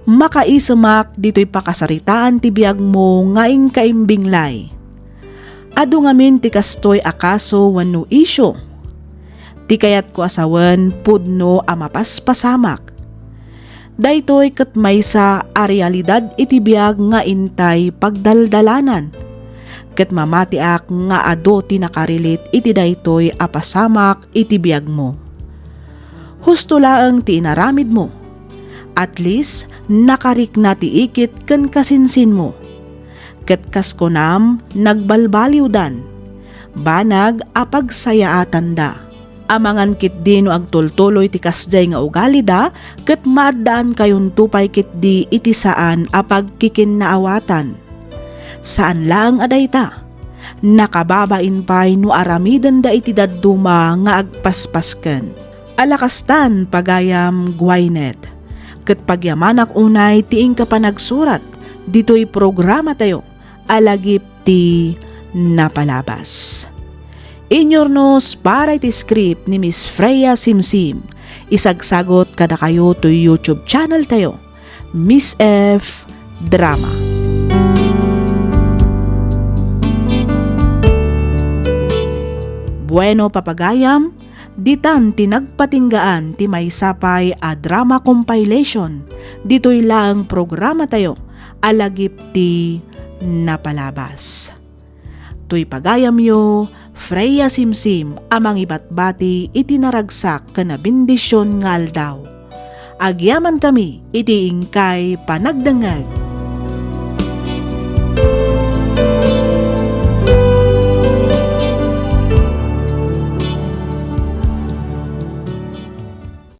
Makaisemak ditoy pakasaritaan ti biagmo nga inkaimbinglay. Adu ngamin ti kastoy a kaso wenno isyu. Ti kayatko a sawen pudno a mapaspasamak. Daytoy ket maysa a realidad iti biag nga intay pagdaldalanan. Ket mamatiak nga adu ti nakarilit iti daytoy a pasamak iti biagmo. Husto laeng ti inaramidmo. At least, nakarikna ti ikit ken kasinsinmo. Ket kas kunam, nagbalbaliwdan. Banag a pagsayaatanda. Amangan ketdi no agtultuloy ti kasdiay nga ugalida, ket maaddaankayonto pay ketdi iti saan a pagkikinnaawatan. Saan laeng a dayta, nakababain pay no aramidenda iti dadduma nga agpaspasken. Alakastan, pagayam Gwyneth, ket pagyamanak unay ti inka panagsurat ditoy programatayo a lagip ti napalabas. Inyurnos para iti script ni Miss Freya Simsim. Isagsagot kadakayo toy YouTube channel tayo, Miss F Drama. Bueno, papagayam, ditan ti nagpatinggaan ti maysa pay a drama compilation ditoy laeng programatayo a lagip ti napalabas. Toy pagayamyo, Freya Simsim a mangibatbati iti naragsak ken a bendision nga aldaw. Agyamankami iti inkay panagdengngeg.